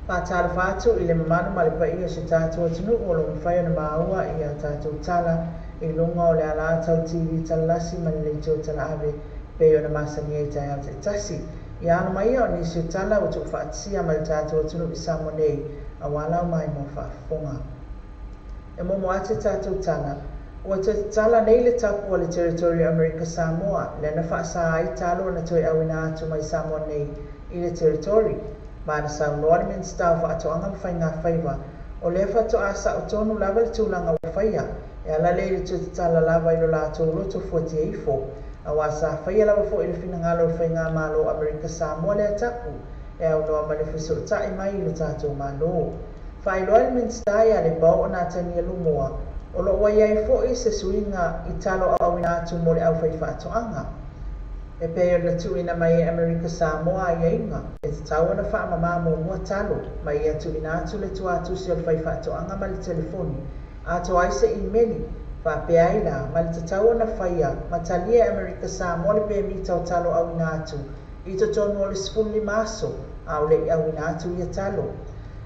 Faatalofa atu i le mamalu ma le paia o si tatou atunuu o lo o mafai ona maua i a tatou tala i luga o le alātau TV talalasi ma le leitio talaave pei ona masani ai taeao taitasi. Ia alo mai ia o nisi o tala ua tuufaatasia ma le tatou atunuu i Samoa nei auā lau maimoa faafofoga. E momo atu tatou tala, ua toe tatala nei le tapu a le Territory o Amerika Samoa lea na faasā ai talo na toe auina atu mai Samoa nei i le Territory. Ma na saunoa le Minisita o Faatoaga ma Faigafaiva, o lea faatoa sa'o tonu lava le tulaga ua faia e ala lea i le toe tatala lava i lo latou loto fuatia ifo. Auā sa faia lava fo'i le finagalo o le Faigamalo o Amerika Samoa lea tapu e aunoa ma le fesootai mai i lo tatou Malo. Faailoa e le Minisita ia Lepao o Natania Lumoa, o loo ua i ai fo'i se suiga i talo auina atu mo le aufaifaatoaga. E pei ona tuuina mai e Amerika Samoa aiaiga, e tatau ona faamamā muamua talo ma ia tuuina atu le tuatusi o le faifaatoaga ma le telefoni atoa ai se imeli faapea ai la ma le tatau ona faia ma talia e Amerika Samoa le pemita o talo auina atu i totonu o le 15 aso a o le'i auina atu ia talo.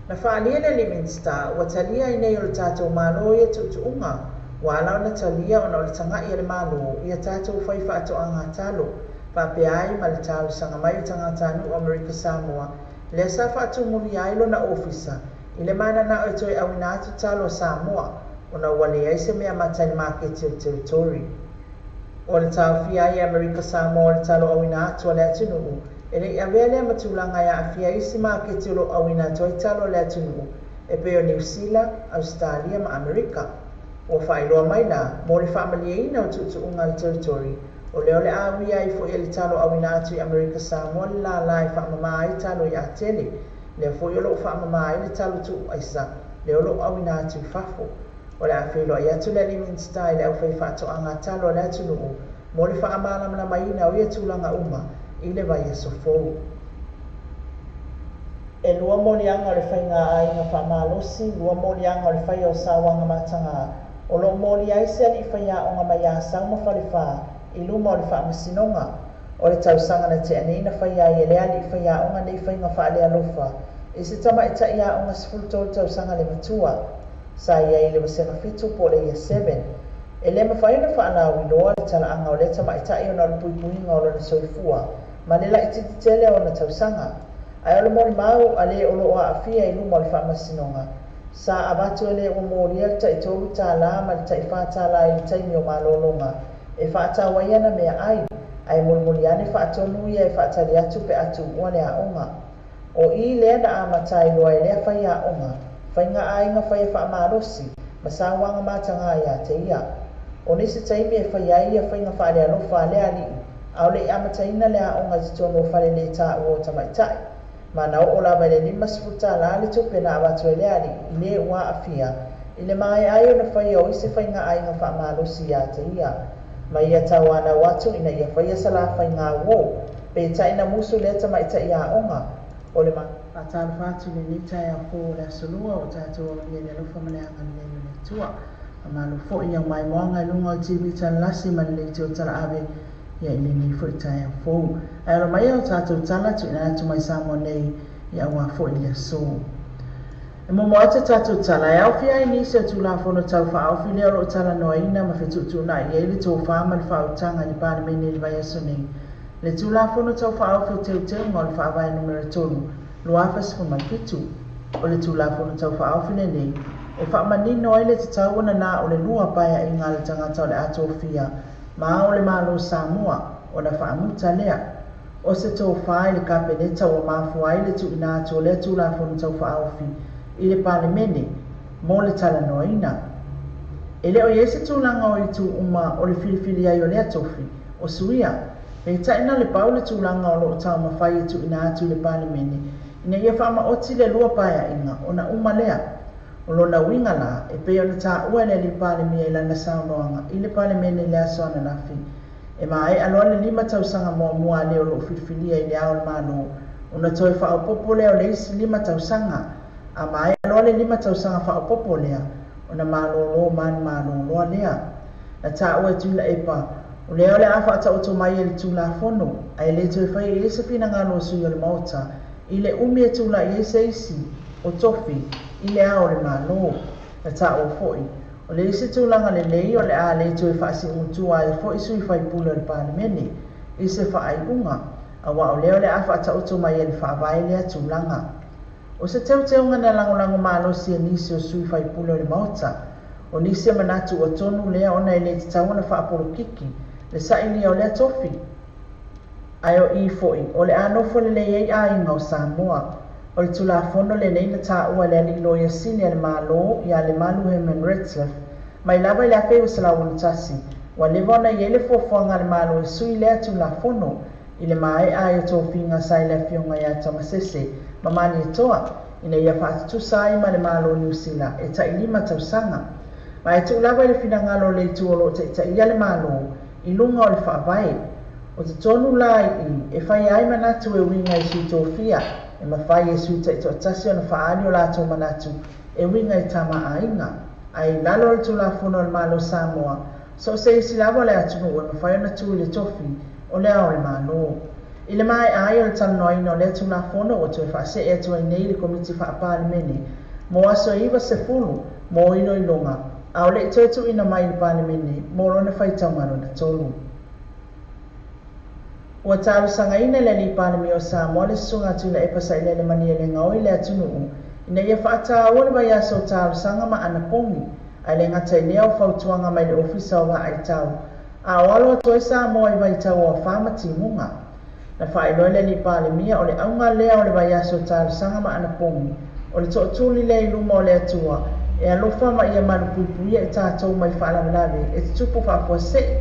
Na faaalia le alii Minisita ua talia ai nei o le tatou Malo ia tuutuuga ua ala ona talia ona o le taga'i a le Malo ia tatou faifaatoaga talo faapea ai ma le talosaga mai o tagatanuu o Amerika Samoa lea sa faatumulia ai lona ofisa i le mananao e toe auina atu talo a Samoa ona ua leai se mea mata i le maketi o le Territory. O le taofia ai e Amerika Samoa o le talo auina atu a le atunuu e le'i avea lea ma tulaga e aafia ai isi maketi o loo auina atu ai talo a le atunuu e pei o Niu Sila, Ausetalia ma Amerika. Ua faailoa mai la mo le faamalieina o tuutuuga a le Territory o lea o le a uia ai fo'i e le talo auina atu i Amerika Samoa le lālā e faamamā ai talo i Atele lea fo'i o loo faamamā ai le talo tuu aisa lea o loo auina atu i fafo. O le a feiloai atu le alii Minisita i le aufaifaatoaga talo a le atunuu mo le faamalamalamaina o ia tulaga uma i le vaiaso fou. E lua moliaga o le faiga aiga faamalosi, lua moliaga o le faia o sauaga matagā o loo molia ai se alii faiaoga mai Asau ma Falefā i luma o le faamasinoga. O le tausaga na tea nei na faia ai e le alii faiaoga nei faiga faalealofa i se tamaita'i aoga 13 tausaga le matua. Sa i ai i le vasega 7 po o le Year 7. E le mafai ona faalauiloa le talaaga o lea tamaita'i ona o le puipuiga o lona soifua ma le laitiiti tele o ona tausaga. Ae o le molimau a le o loo aafia i luma o le faamasinoga, sa avatu e le ua molia le tai $3 ma le tai $4 i le taimi o malologa e faatau ai ana meaai, ae mulimuli ane faatonu ia e faatali atu pe a tuua le aoga. O i lea na amata ai loa e lea faiaoga, faiga aiga faia faamalosi, ma sauaga mataga ia te ia. O nisi taimi e faia ai ia faiga faalealofa a lea alii, a o le i amataina le aoga i totonu o faleletaua o tamaitai. Ma na oo lava i le $50 le tupe na avatu e lea alii i le ua aafia, i le maea ai ona faia o isi faiga aiga faamalosi ia te ia. Ma ia tauanau atu ina ia faia sa la faigauō, peitai na musu lea tamaitai aoga. O le faatalofa atu i lenei taeao fou o le Aso Lua ua tatou aulia i le alofa ma le agalelei o le Atua. Faamalo foi i au maimoaga i luga o le TV Talalasi ma le Leitio Talaave ia i lenei foi taeao fou. Ae alo mai au tatou tala tuuina atu mai Samoa nei ia aua foi le aso. E muamua atu tatou tala e aofia ai nisi o Tulafono Tau Faaofi lea o loo talanoaina ma fetuutuunai ai le tofa ma le faautaga i le Palemene i le vaiaso nei. Le Tulafono Tau Faaofi o Teuteuga o le Faavae Numera 3, 2017. O le Tulafono Tau Faaofi lenei e faamanino ai le tatau ona na o le lua paeaiga a le tagata o le a tofia ma Ao o le Malo o Samoa ona faamuta lea. O se tofa i le Kapeneta ua mafua ai le tuuina atu o lea Tulafono Tau Faaofi i le Palemene mo le talanoaina. E le o i ai se tulaga o itu uma o le filifili ai o lea tofi o suia. Peitai na le pau le tulaga o loo taumafai e tuuina atu i le Palemene ina ia faamaoti le lua paeaiga ona uma lea. O lona uiga la, e pei ona taua e le alii Palemia i lana saunoaga i le Palemene i le aso ananafi, e maea loa le 5 tausaga muamua a le o loo filifilia i le Ao o le Malo, ona toe faaopoopo lea o le isi 5 tausaga. A maea loa le 5 tausaga faaopoopo lea, ona malolo manumalo loa lea. Na taua e Tuilaepa, o lea o le a faataoto mai e le Tulafono, ae le toe faia i ai se finagalo o sui o le Maota i le umi e tulai ai se isi o tofi i le Ao o le Malo. Na taua foi, o le isi tulaga lelei o le a le toe faasiugatua ai foi sui faipule o le Palemene i se faaiuga, aua o lea o le a faataoto mai e le Faavae lea tulaga. O se teuteuga na lagolago malosi e nisi o sui faipule o le Maota. O nisi e manatu ua tonu lea ona e le tatau ona faapolokiki le sailia o lea tofi. Ae o i foi o le a nofo lelei ai aiga o Samoa. O le Tulafono lenei na taua e le alii Loia Sili a le Malo ia Lemalu Herman Retzlaff mai lava i le 1961, ua leva ona i ai le fuafuaga a le Malo e sui lea Tulafono i le maea ai o tofiga sa i le afioga ia Tamasese ma Malietoa ina ia faatutusa ai ma le Malo o Niu Sila e tai 5 tausaga. Ma e tuu lava i le finagalo o le itu o loo taitaia le Malo i luga o le Faavae. O totonu la i i e faia ai manatu e uiga i sui tofia, e mafai e sui taitoatasi ona faaali o latou manatu e uiga i tama aiga. Ae i lalo o le Tulafono a le Malo o Samoa, so o se isi lava o le atunuu e mafai ona tu i le tofi o le Ao o le Malo. I le maea ai o le talanoaina o lea Tulafono ua toe faasee atu ai nei i le Komiti Faa-Palemene mo aso e 90 mo iloiloga, a o le i toe tuuina mai i le Palemene mo lona faitauga lona tolu. Ua talosagaina e le alii Palemia o Samoa le Susuga a Tuilaepa Sailele Malielegaoi le atunuu ina ia faataua le vaiaso o talosaga ma anapogi, ae le gata i lea o fautuaga mai le Ofisa o Vaaitau a o alo atu ai Samoa i vaitau o afa ma timuga. Na faailoa e le alii Palemia o le auga lea o le vaiaso o talosaga ma anapogi, o le tootuli lea i luma o le Atua e alofa ma ia malupuipuia i tatou mai faalavelave e tutupu faafuasei.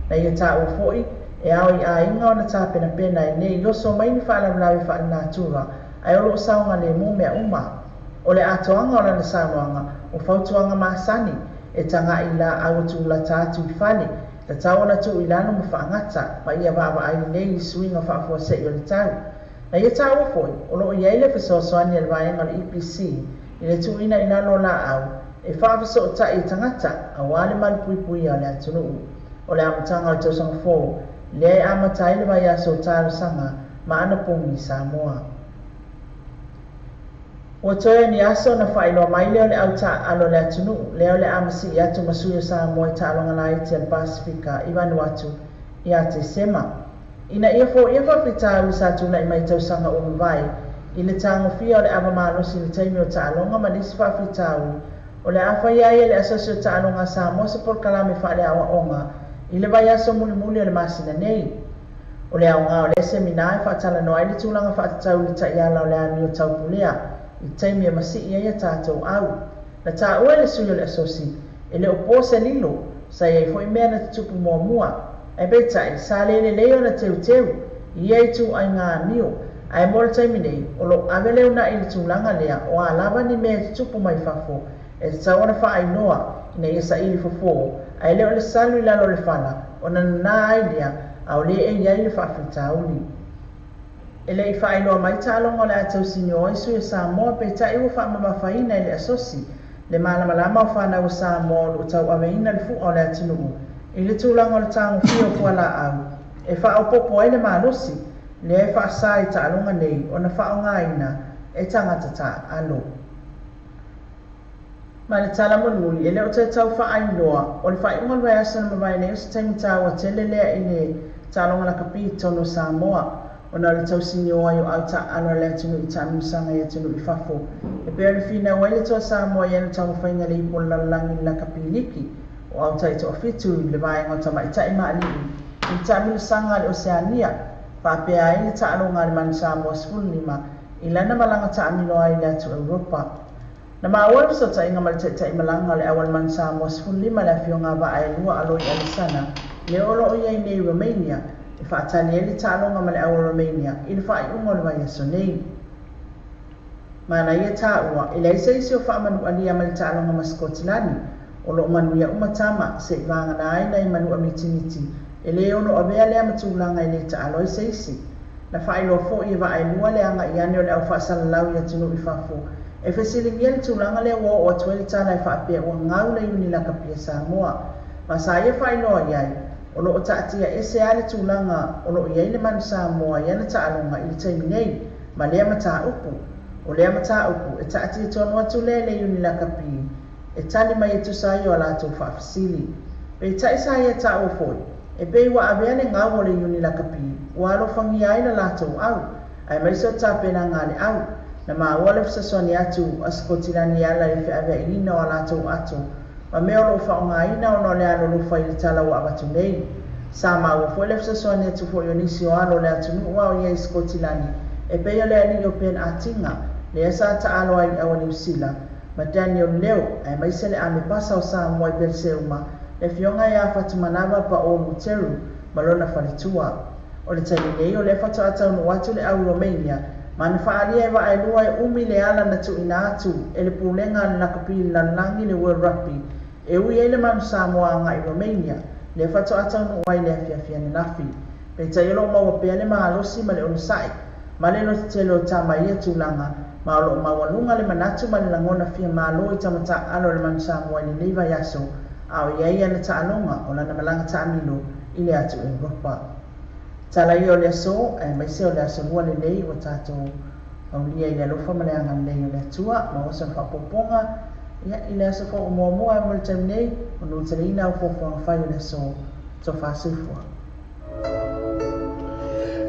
Na ia taua foi e ao i aiga ona tapenapena e ne i oso mai ni faalavelave faalenatura ae o loo saogalemu mea uma. O le atoaga o lana saunoaga o fautuaga masani e taga'i i laau e tulata atu i fale, tatau ona tuu i lalo ma faagata ma ia vaavaai lelei i suiga faafuasei o le tau. Na ia taua foi o loo i ai le fesoasoani a le vaega o le EPC i le tuuina i lalo o laau e faafesootai i tagata aua le malupuipuia o le atunuu. O le amataga o le tausaga fou lea e amata ai le vaiaso o talosaga ma anapogi i Samoa. Ua toe o ni aso ona faailoa mai lea o le au taaalo a le atunuu lea o le a masii atu ma sui o Samoa i taaloga laiti a le Pasefika i Vanuatu ia Tesema. Ina ia foia faafitauli sa tulai mai i tausaga ua mavae i le tagofia o le ava malosi i le taimi o taaloga ma nisi faafitauli, o le a faia ai e le Asosi o Taaloga a Samoa se polokalame faaleaoaoga i le vaiaso mulimuli o le masina nei. O le aoga o lea semina e faatalanoa ai le tulaga faatatau i le taiala o le amio taupulea i taimi e masii ai a tatou au. Na taua e le sui o le asosi, e le o po se lilo, sa i ai foi mea na tutupu muamua, ae peitai, sa le lelei ona teuteu i ia ituaiga amio, ae mo le taimi nei, o lo o ave le uunai i le tulaga lea o a lava ni mea e tutupu mai fafo, e tatau ona faailoa ina ia saili fofo, ae le o le salu i lalo o le fala ona nanā ai lea a o le e i ai le faafitauli. E le i faailoa mai taaloga o le a tausinio ai sui o Samoa, peitai ua faamamafaina e le asosi le malamalama o fanau a Samoa o lo o tauaveina le fu'a o le atunuu i le tulaga o le tagofia o fualaau e faaopoopo ai le malosi lea e faasa i taaloga nei ona faaaogaina e tagata taaalo. Ma le tala mulimuli, e le o toe tau faailoa, o le faaiuga o le vaiaso na mavae nei o se taimi taua tele lea i le taaloga lakapi i totonu o Samoa, ona o le tausinio ai o au taaalo a le atunuu i taamilosaga i atunuu i fafo, e pei ona finau ai le Toa Samoa i ana taumafaiga i le ipu o le lalolagi i le lakapi liki o au taitoafitu i le vaega o tamaitai ma alii i le taamilosaga a le Oseania, faapea ai le taaloga a le Manu Samoa 15 i lana malaga taamilo ai i le atu Europa. Na maua le fesootaiga ma le taitai malaga o le au a le Manu Samoa 15 le afioga a Vaaelua Aloi Alesana lea o lo o i ai nei i Romania e faatali ai le taaloga ma le au a Romania i le faaiuga o le vaiaso nei. Manaia taua, e leai se isi o faamanualia ma le taaloga ma Sikotilani. O lo o manuia uma tama, se i vagana ai nai manua mitimiti, e le ono avea lea ma tulaga e le taalo ai se isi. Na faailoa foi e Vaaelua le agai ane o le au faasalalau i atunuu i fafo, e fesiligia le tulaga lea ua oo atu ai le tala e faapea ua gau le iuni lakapi a Samoa. Ma sa ia faailoa i ai, o lo o taatia ese lava le tulaga o lo o i ai le Manu Samoa i ana taaloga i le taimi nei ma lea mataupu. O lea mataupu, e taatia tonu atu lea i le iuni lakapi e tali mai e tusa ai o a latou faafesili. Peitai sa ia taua foi, e pei ua avea le gau o le iuni lakapi ua alofagia ai la latou au, aemaise o tapenaga a le au. Na maua le fesoasoani atu a Sikotilani e ala i le feaveaiina o a latou ato ma mea o lo o faaaogaina ona o le alolofa i le tala ua avatu nei. Sa maua foi le fesoasoani atu foi o nisi o alo o le atunuu a o i ai i Sikotilani e pei o le alii o Ben Atiga, lea sa taalo ai i le au a Niu Sila, ma Daniel Leo, aemaise le Amepasa o Samoa i Peleseuma, le afioga ia Fatumanava Paul Luteru ma lona faletua. O le taimi nei, o lea faatoa taunuu atu le au Romania ma na faaalia e Vaaelua e umi le ala na tuuina atu e le Pulega a le Lakapi i le Lalolagi le World Rugby e ui ai le Manu Samoa agai i Romania, lea faatoa taunuu ai i le afiafi ananafi. Peitai o lo o maua pea le malosi ma le onosai ma le lototele o tama i ia tulaga, ma o lo o maualuga le manatu ma le lagona fia malo i tama taaalo a le Manu Samoa i lenei vaiaso a o i ai ana taaloga o lana malaga taamilo i le atu Europa. Tala ia o le aso, aemaise o le aso lua lenei ua tatou aulia i le alofa ma le agalelei o le Atua, maua sona faaopoopoga, ia, i le aso fou muamua mo le taimi nei, o nuteleina au fuafuaga fai o le aso. Tofa soifua.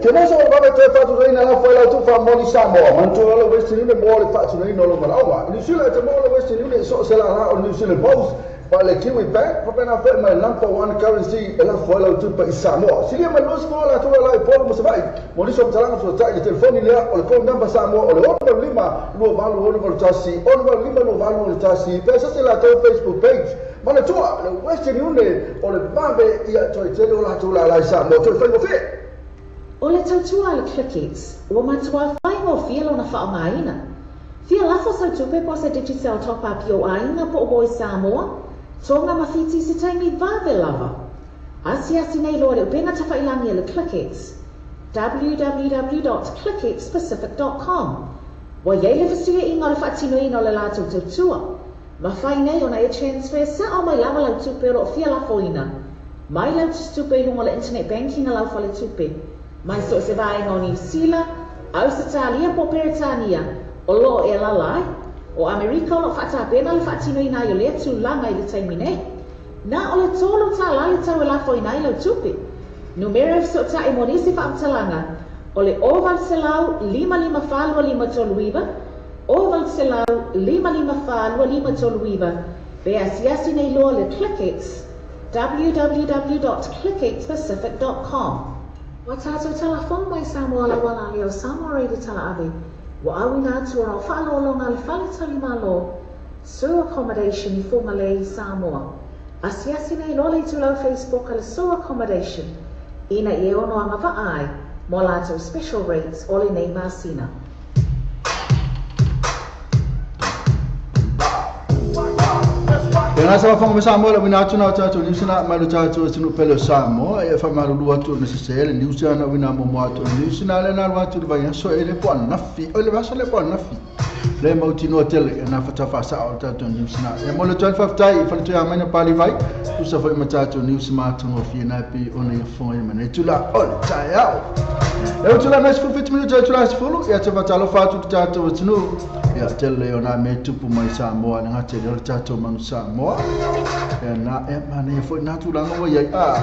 Ke moso o vave toe faatusaina lafo e lau tufa moni Samoa. Manatua le Western Union mo le faatinoina o lou manaoga. I New Zealand e te maua le Western Union i so o se lala o New Zealand Post, ma le Kiwi Bank, faapena foi ma le Number One Currency e lafo ai lau tupe i Samoa. Silia mai 20 o latou e la i Upolu ma Savaii. Mo nisi o matalaga fesootai i le telefoni lea o le call number Samoa o le 685 2861 685 2861 pe asasi latou Facebook page. Manatua le Western Union o le vave ia toe tele o latou lala i Samoa toe faigofie. O le tautua a le Clickex, ua matua faigofie lona faaaogaina. Fia lafo sau tupe po o se Digicel Top Up i ou aiga po o Voi Samoa, Tonga ma Fiti i se taimi vave lava. Asiasi nei loa le upega tafailagi a le Clickex, www dot clickxpacific dot com. Ua i ai le fesuiaiga o le faatinoina o le latou tautua. Mafai nei ona e transfer sao mai lava lau tupe o lo o fia lafoina mai lau tusitupe i luga o le internet banking a lau faletupe mai so o se vaega o Niu Sila, Ausetalia po o Peretania o lo o e alaala ai. O Amerika o lo o faatapena le faatinoina ai o lea tulaga i le taimi nei. Na o le $3 le tau e lafoina ai lau tupe. Numera e fesootai mo nisi faamatalaga o le 0800 554 2539, 0800 554 2539, pe asiasi nei loa le Clickex, www.click8pacific.com. Ua tatou talafou mai Samoa le auala lea o Samoa Radio Talaave, ua auina atu ona o faaaloaloga a le Faletalimalo, Sue Accommodation i Fugalei i Samoa. Asiasi nei loa le itulau Facebook a le Sue Accommodation ina ia ono agavaa ai mo a latou special rates o lenei masina. E gasa wa me Samoa le wina atu na o tātou niusa na mai lo tātou atunuu pele o Samoa e whamalulu atu o nesese le niusa na wina mo mo atu o niusa na le na atu le vaiaso e le po anafi o le vaso le po anafi le mautinoa tele e na whatawha o tātou niusa na e mo le tuan whaftai i whaletu a maina pali vai usa foi ma tātou niusa mātunga fia nai pi o nei fonga i mane tula o le tai au e o tula nais fu 50 minuta e tula sifulu e ate whatalo whatu ki tātou atunuu ia tele o nā me tupu mai Samoa na ngā tele o le tātou manu Samoa e nā e mana e foi nā tūlanga wa iai a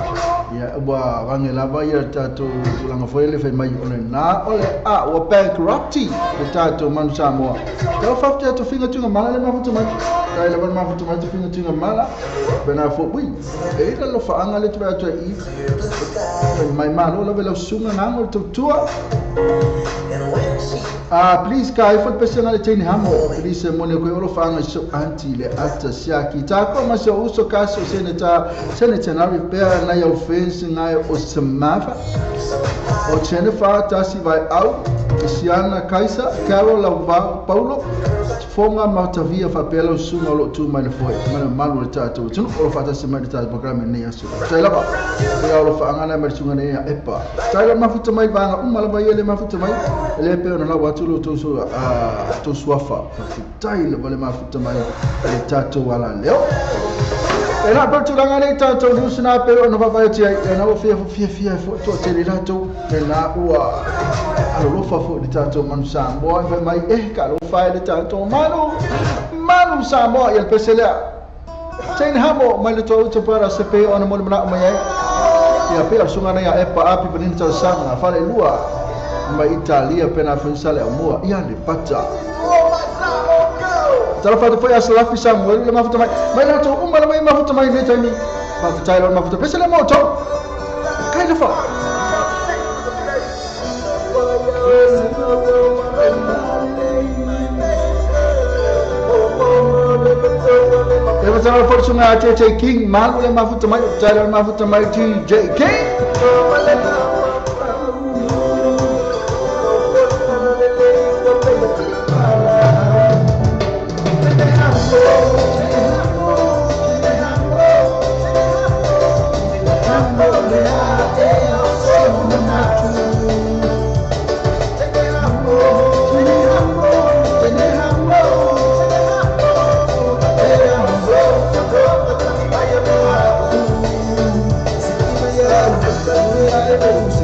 ia ua wange lava ia tātou tūlanga foi le whai mai o le nā o le a ua bankrupti le tātou manu Samoa tau whafte atu finga tunga mala le mafuta mai tai le wan mafuta mai tu finga tunga mala pena fo ui e ila lo whaanga le tuwe atu e i mai malo lawe lau sunga ngango le tautua. Please kai fo pesena le tini hamo please mo ne ko olo fanga so anti le ata sia ki ta ko ma so uso kaso seneta seneta na repair na yo fence na o samafa o Jennifer tasi vai au Isiana Kaisa Carol Lauva Paulo fonga matavia fa pelo sunga lo tu mai le foi mana malu le tatu tunu olo fa tasi mai le tatu programe nei aso tai lava e olo fa angana mai sunga nei epa tai la mafuta mai banga umala vai ele mafuta mai ele pe ona la watu lo to so a to suafa tai le vale mafuta mai le tatu wala leo e na patu langa nei tatu lusna pe ona va vai ti e na o fia fia fia fo to te le lato e na ua alofa fo le tatu manu Samoa vai mai e ka lo fa le tatu manu manu Samoa e pesele ten hamo mai le to to para se pe ona mo le mana mai ia pe sunga nei e pa api penin tau sanga fa le lua mai Italia pena fensale amua ia le pata tala fa foi a salafi Samuel le mafuta mai mai la to umma mai mafuta mai le tani fa tai lo mafuta pesele mo to kai le fa e va tala fortuna TJ King malu le mafuta mai tai lo mafuta mai TJ King. We'll be right back.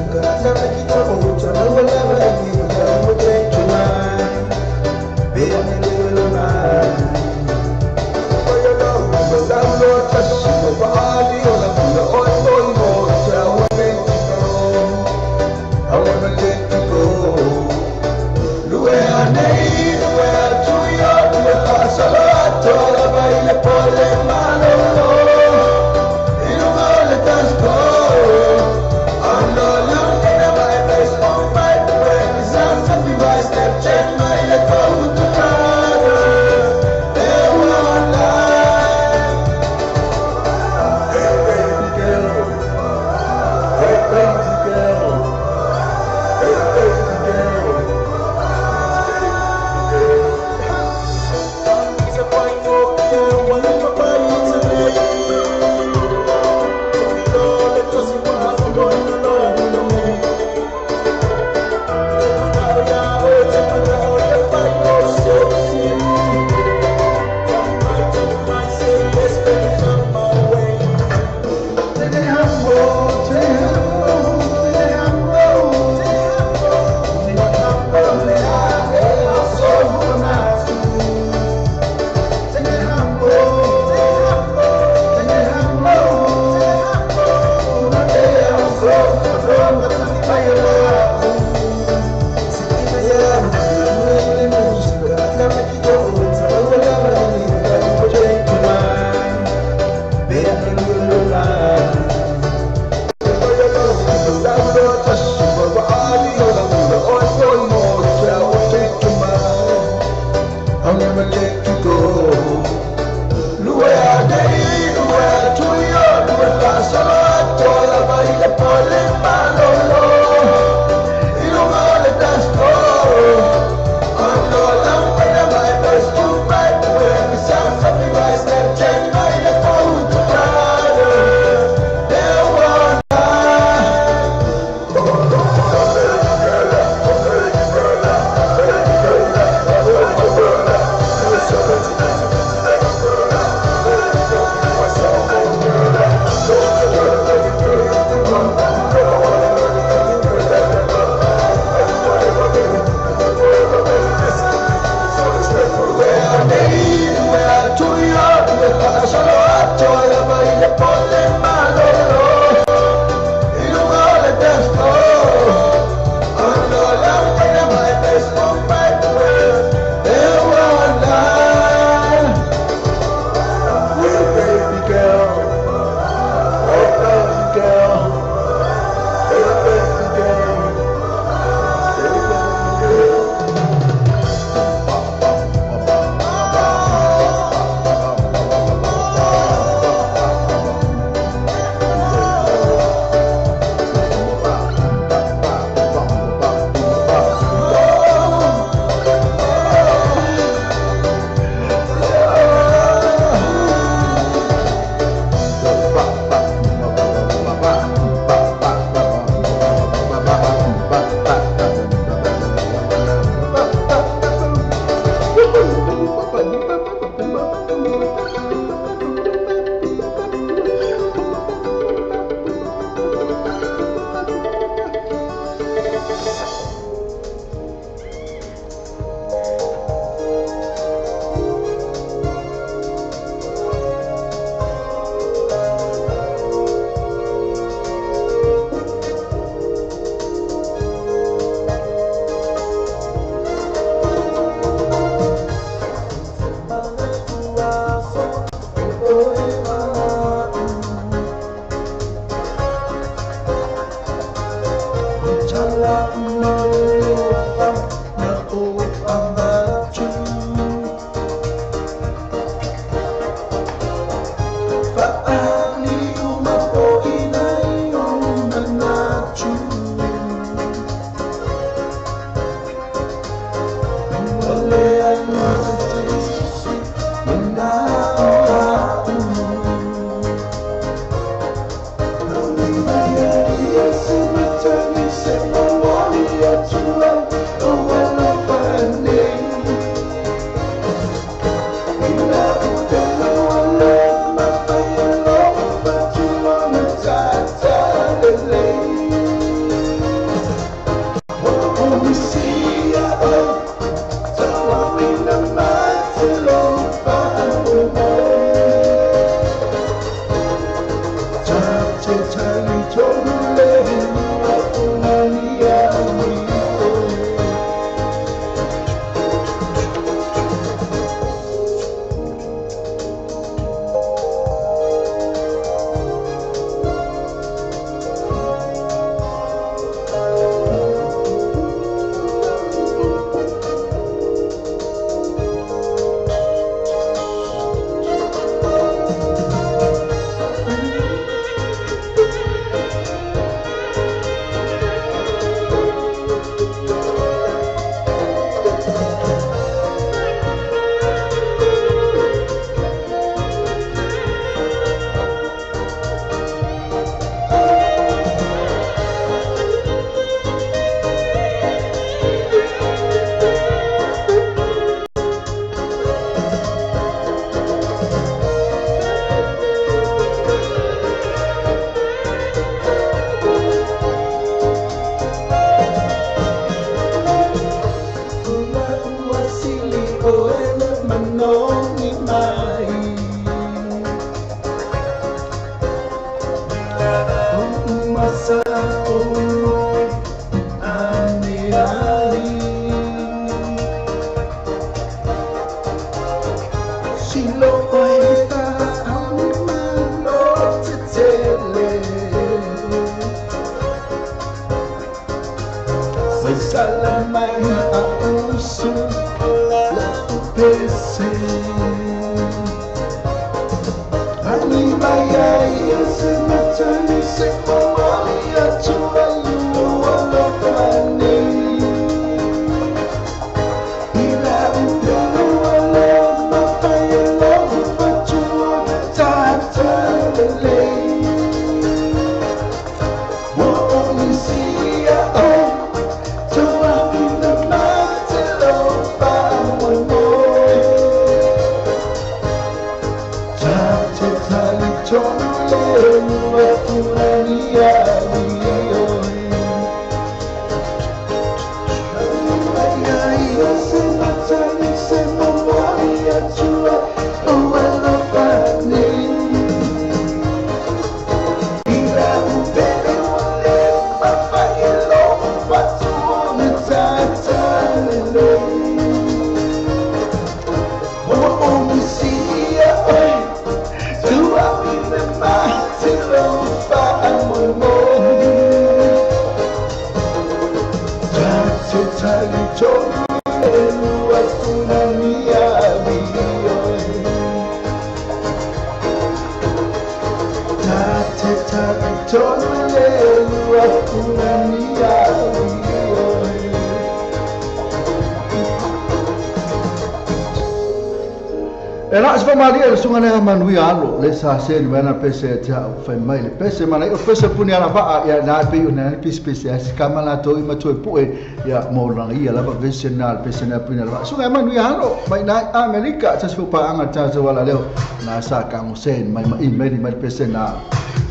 Manuia alo le sa se ni mana pese te au fai mai le pese mana o pese puni ala va ya na pe na pese pese as kamala to i matua poe ya mo la ia la vese na pese na puni ala va so manuia alo mai na Amerika sa se pa anga ta so wala leo na sa ka mo sen mai mai mai pese na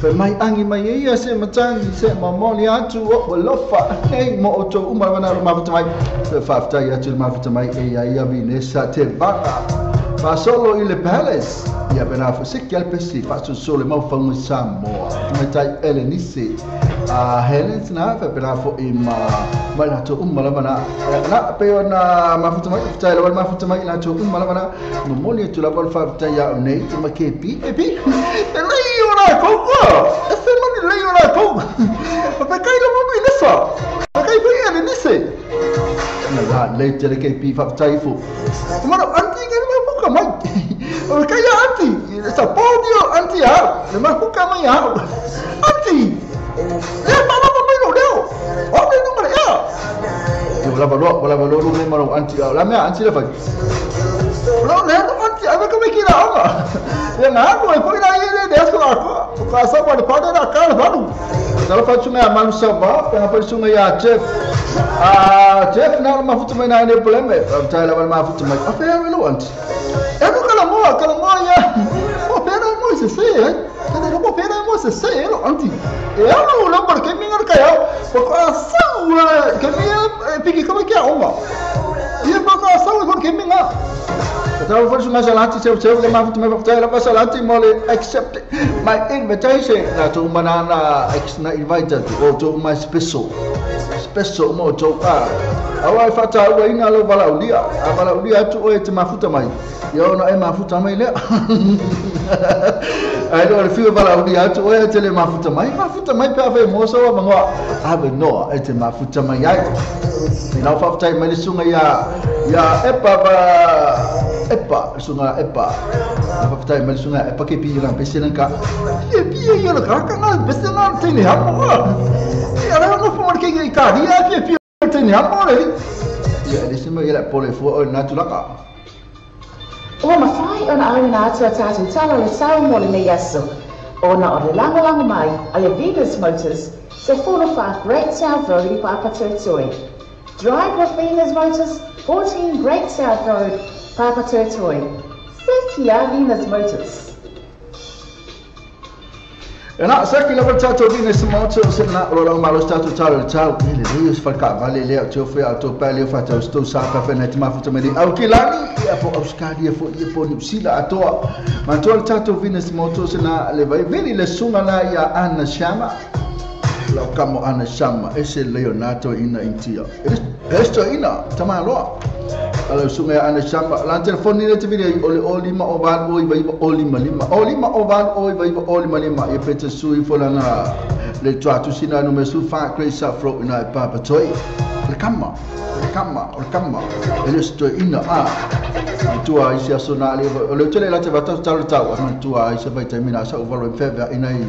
fai mai angi mai ia se matangi se mamoli atu o lofa nei mo o to uma mana ma mai fa fa ya tu ma fa mai e ya ia vi ne sa te va Solo in le palace ia bena fo se ke alpesi fa so solo mau fa Samoa mai tai Elenise a Helen na fa bena fo i ma mai na to umma la na pe ona ma fa mai fa la ma fa mai na to umma la no moli tu la vol fa ta ya nei te ma ke pi e pi e lei ora ko ko e se mani lei ora ko pa kai lo mo ni fa pa kai pe se. Na la le tele ke pi fa tai fu. Ma anti ke ma fuka mai. O ka ya anti, sa podio anti ha. Le ma fuka mai ha. Anti. Le ma ma mai lo leo. O le no ma ya. Yo la valoro me ma anti la mea anti le fa. Lo le no anti ave come ki la ama. Ya na ko e foi la ile de asko ko ka sa wa pa de la ka valu. Tala fa tsunga ya manu sava, pa fa tsunga ya chef. Ah, chef na ma futu mai na ne problema. Tai la ma futu mai. A fe lo anti. E no kala mo ya. O pera mo se se, eh. Te lo pera mo se se lo anti. E ano lo porque mi ngar ka ya. Por ka sa que mi piki como que oma. E por ka sa porque mi ngar. Tala fa tsunga salati chef chef le ma futu mai fa la salati mo le accept my invitation. Na to manana ex na invited o to my special. Special mo to a. Awa fata ua ina lo valaulia. A valaulia tu o te mafuta mai. Ia ona e mafuta mai lea. Ai lo fiu valaulia tu o te le mafuta mai. Mafuta mai pe ave mo so mangoa. Ave noa e te mafuta mai ai. Ina fa tai mai sunga ya ya epa ba epa sunga epa. Fa tai mai sunga epa ke pi la pese nka. Ke pi ia la ka na pese na te ni ha mo. Ia la no fo ke i ka ria ke pi te ni ha mo le. Ia le sima ia pole fo o na tulaka. O mawhai ona au nā atua tātou tala le sao mo le nei aso. Ona o le langolango mai a ia Venus Motors se 405 Great South Road i Papatoetoe. Drive with Venus Motors, 14 Great South Road, Papatoetoe. Sekia Venus Motors. E na saki lava tatou Venus Motors na o lo malo tatou talo tau ele le fa ka vale le o fe a to pale fa tau sto sa ka fe na te mafuta me au ki lani ia po Australia fo ia po New Zealand atoa ma to tatou Venus Motors na le vai veli le sunga la ia Anna Shama la kamo Anna Shama ese Leonardo ina intia esto ina tamaloa ala sunga Anna Shama la telefoni le te vili ole o lima o valu o iva iva o lima lima o lima o valu o iva iva o lima lima e pete sui folana le tuatu sina no mesu fa grace afro ina e papa toi le kama le kama le kama ele sto ina a tua isi asona le le tele la te vata tau tau tua isi vai termina sa o valo feve ina i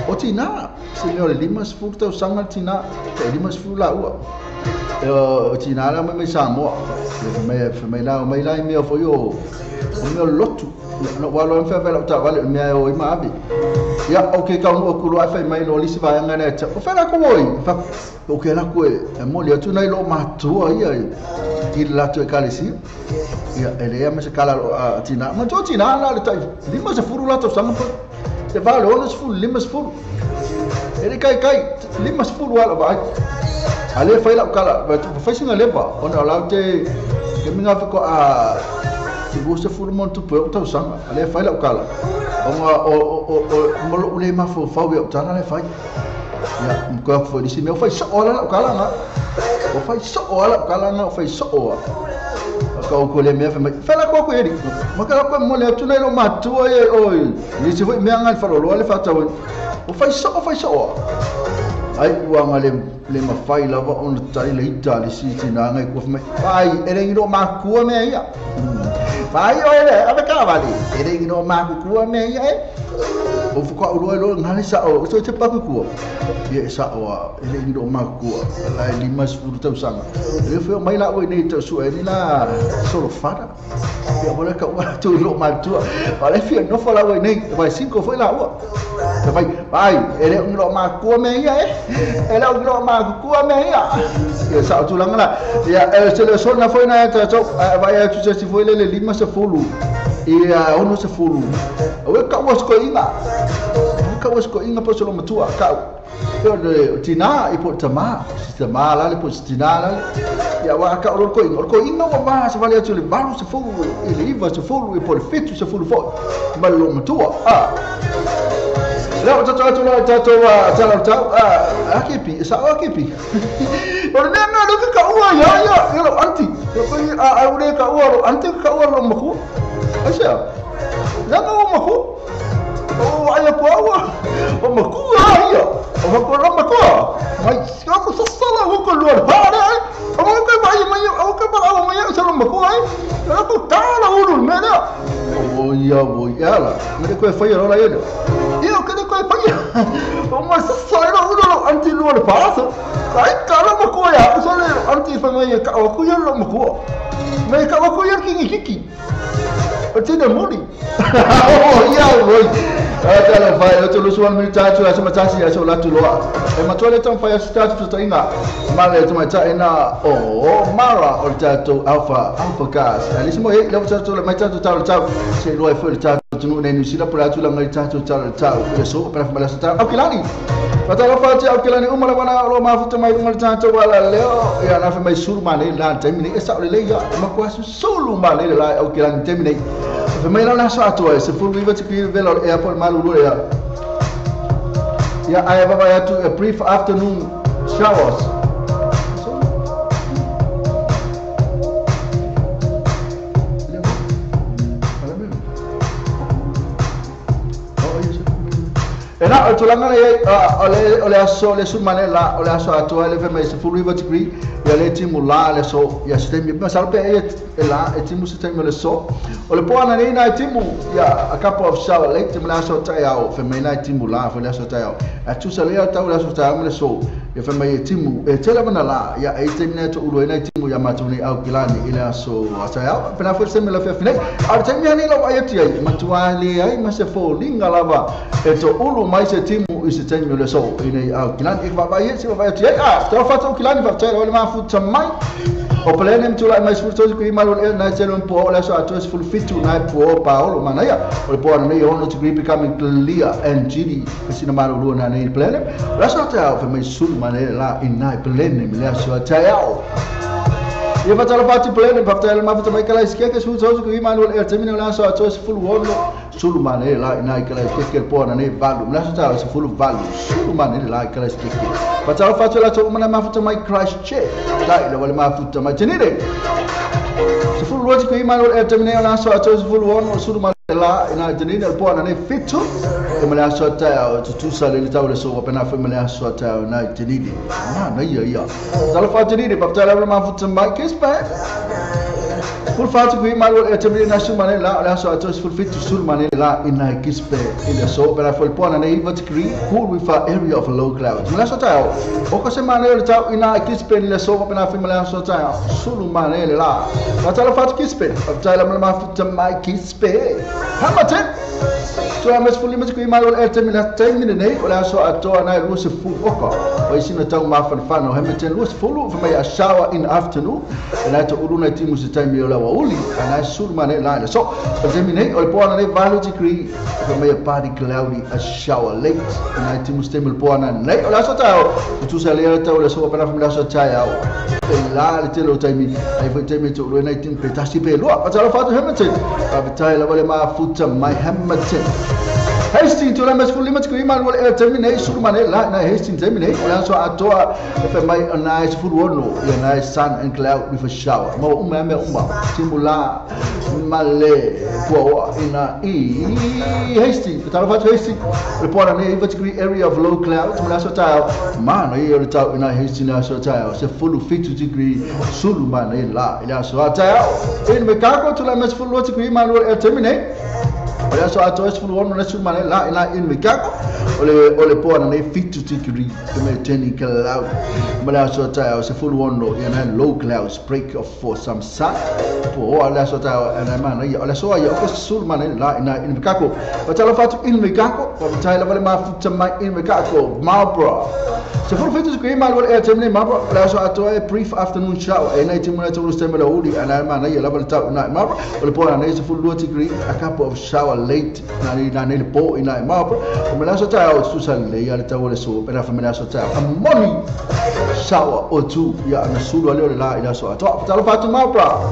o tina se le lima sfurta sanga tina te lima sfula ua o tina la me Samoa me la me la me fo yo o me lotu no walo feve la ta vale me o ima abi ya o ke ka o kulo afa mai lo lisi vai ngana ta o fela ko oi fa o ke la ko e mo le tu nai lo matua ia i la tu e kalisi ia ele ia me se kala tina ma to tina la le tai lima se furu la to sanga se vale ono se furu lima se furu ele kai kai lima se furu ala vai ale fai la kala fai singa leva ona la te ke minga ko a ti bo se furu mo tu po to sanga ale fai la kala o o mo lo le ma fo fa o tana le fai ya ko fo di me fai so ala kala na o fai so ala kala na o fai so o ka o ko le me fa la ko ko eri ma ka ko mo le tu nei lo matua e oi ni se foi me anga fa lo le fa ta o fai so ai ua ngale le ma fai lava on tai le ita le si tina ngai ko mai ai ere ngiro ma kua me ia vai o ele ave ka vale ere ngiro ma kua me ia e o fu ka uro lo ngale sa o so te pa kua ye sa o ere ngiro ma kua la lima sfuru tau sanga le fo mai la o nei tau su e ni la solo fara ia bola ka ua tu lo ma tua vale fi no fa la o nei vai cinco foi la ua vai vai ere ngiro ma kua me ia e ere ngiro ma kua me ia ia sa tu langa la ia se le sol na foi na ta to vai tu se foi le lima se fulu ia ono se fulu o ka was ko inga ka was ko inga po solo matua ka yo le tina i po tama si tama la le po tina la ia wa ka ro ko inga ko inga wa ma se vale tu le balu se fulu i le iva se fulu i po le fitu se fulu fo ma lo matua a la ta ta ta ta ta ta a kepi sa a kepi o le na lo ka ua ya ya yo anti ko a a ure ka ua ro anti ka ua ro maku asia la no maku o ai ko ua o maku ai o ko ro maku mai ko sa sala o ko lo pa re ko tala ulu me lea. O ia o ia la. Me ko e whai rola ia. Ia o kene ko e whai. O ma sa ro ulu lo anti lo le paso. Ai kala ma ko ia. So le anti fa mai ka o ku ia lo ma ko. Me ka o ku ia ki ki. O tine moli. O ia o. Tala fai o tolu suan mi tatu a sama tasi a so latu loa. E matua le tau fai a tatu to inga. Male to mai ta ina o mara o tatu alpha alpha gas. Ali mo e le tatu le mai tatu tau tau se loa foi tatu tunu nei New Zealand pula tu la ngai tatu tau tau le so para fa mala tau. Aukilani. Patala fati aukilani umala wana lo mafuta mai ngal tatu wala leo ya na fa mai suru mane la temine e sa le ya ma kwa sulu mane la aukilani temine. Fa mai la so atua se full river to be velo airport malulu ya. Ya I have to a brief afternoon showers. Ena o tulaga le o le aso le sumane la o le aso atoa le fai mai se full river degree ia le timu la le so ia se taimi masalo pe e la e timu se taimi le so o le poana nei na timu ia a couple of shower late timu le aso taeao fai mai na timu la fai le aso taeao a tusa le tau le aso taeao le so ia fai mai e timu e tele mana la ia e taimi na to ulu ai timu ia matou nei Aukilani i le aso taeao pena foi se me la fia finai a le taimi ani lau ai atu ai matua le ai ma se foliga lava e to ulu mai se timu i se taimi o le so i nei Aukilani e vaavaai se vaavaai atu ai a tau fata Aukilani faafetai o le mafuta mai o pelene mtula mai sefulu tosi kui malu e nai tele po o le aso atoa sefulu fitu nai po paolo manaia o le po ana nei ono degree becoming clear and gidi kasina malu lua na nei pelene o le aso taeao fai mai sulu manaia la i nai pelene me le aso taeao ia fatala fati pelene faafetai le mafuta mai kala isikeke sefulu tosi kui malu e temine o le aso atoa sefulu ono sulu manaia la i nai kala isikeke po ana nei valu me le aso taeao sefulu valu sulu manaia la i kala isikeke fatala fati o le aso umana mafuta mai Christchurch tai le wale mafuta mai tenire sefulu lua tiko imanu e temine o le aso atoa sefulu ono sulu manaia la ina tenire o le po ana nei fitu e ma le aso taeao tutusa le tau le soa pena foi ma le aso taeao nai tenire mana ia ia tala fa tenire faafetai lava le mafuta mai Kispe Full fati kui malu e temine na su mane la o le aso atoa sefulu fitu sulu mane la ina Kispe i le so pena foi le po ana nei iva degree cool with a area of low clouds ma le aso taeao o ka se mane o le tau ina Kispe i le so pena foi ma le aso taeao sulu mane le la tala fati Kispe faafetai lava le mafuta mai Kispe Hamilton Tua mas fuli mas kui malu e temine taimi nei o le aso atoa nai lua sefulu oka o isi na tau mafanafana o Hamilton lua sefulu fai mai a shower in afternoon e nai to ulu nai timu se taimi o le aoauli a nai sulu mane la le so o taimi nei o le po ana nei valu degree fai mai a party cloudy a shower late e nai timu se taimi o le po ana nei o le aso taeao tutusa le tau le so pena fai le aso taeao e la le tele o taimi ai foi taimi to ulu nai timu pe tasi pe lua patalo fatu Hamilton faafetai lava le mafuta mai Hamilton Hastings tula mas fuli mas kui malu e termine sulu mane la na Hastings termine o le aso atoa e fai mai na sefulu ono ia nai sun and cloud with a shower ma uma mea uma timu la male puaoa ina i Hastings patalo fatu Hastings o le po ana nei iva degree area of low clouds ma le aso taeao mana ia o le tau ina Hastings le aso taeao sefulu fitu degree sulu mane la i le aso taeao in Mekako tula mas fulu lua degree malu e termine o le aso atoa sefulu ono le sulu mane la ina in Mekako o le po ana nei fitu degree te me teni cloud ma le aso taeao sefulu ono ia nai low clouds break off for some sun po o le aso taeao ana mana ia o le aso ia o sulu mane la ina in Mekako patalo fatu in Mekako faafetai lava le mafuta mai in Mekako Marlborough sefulu fitu degree malu e temine Marlborough o le aso atoa e brief afternoon shower e nai timu nai tolu steme le uli ana mana ia lava le tau ina Marlborough o le po ana nei sefulu lua degree a couple of shower late na nei le po ina Marlborough o me le aso taeao tutusa lelei ia le tau o le so pena fa me le aso taeao a moni shower o tu ia ana sulu ale o le la i le aso atoa patalo fatu Marlborough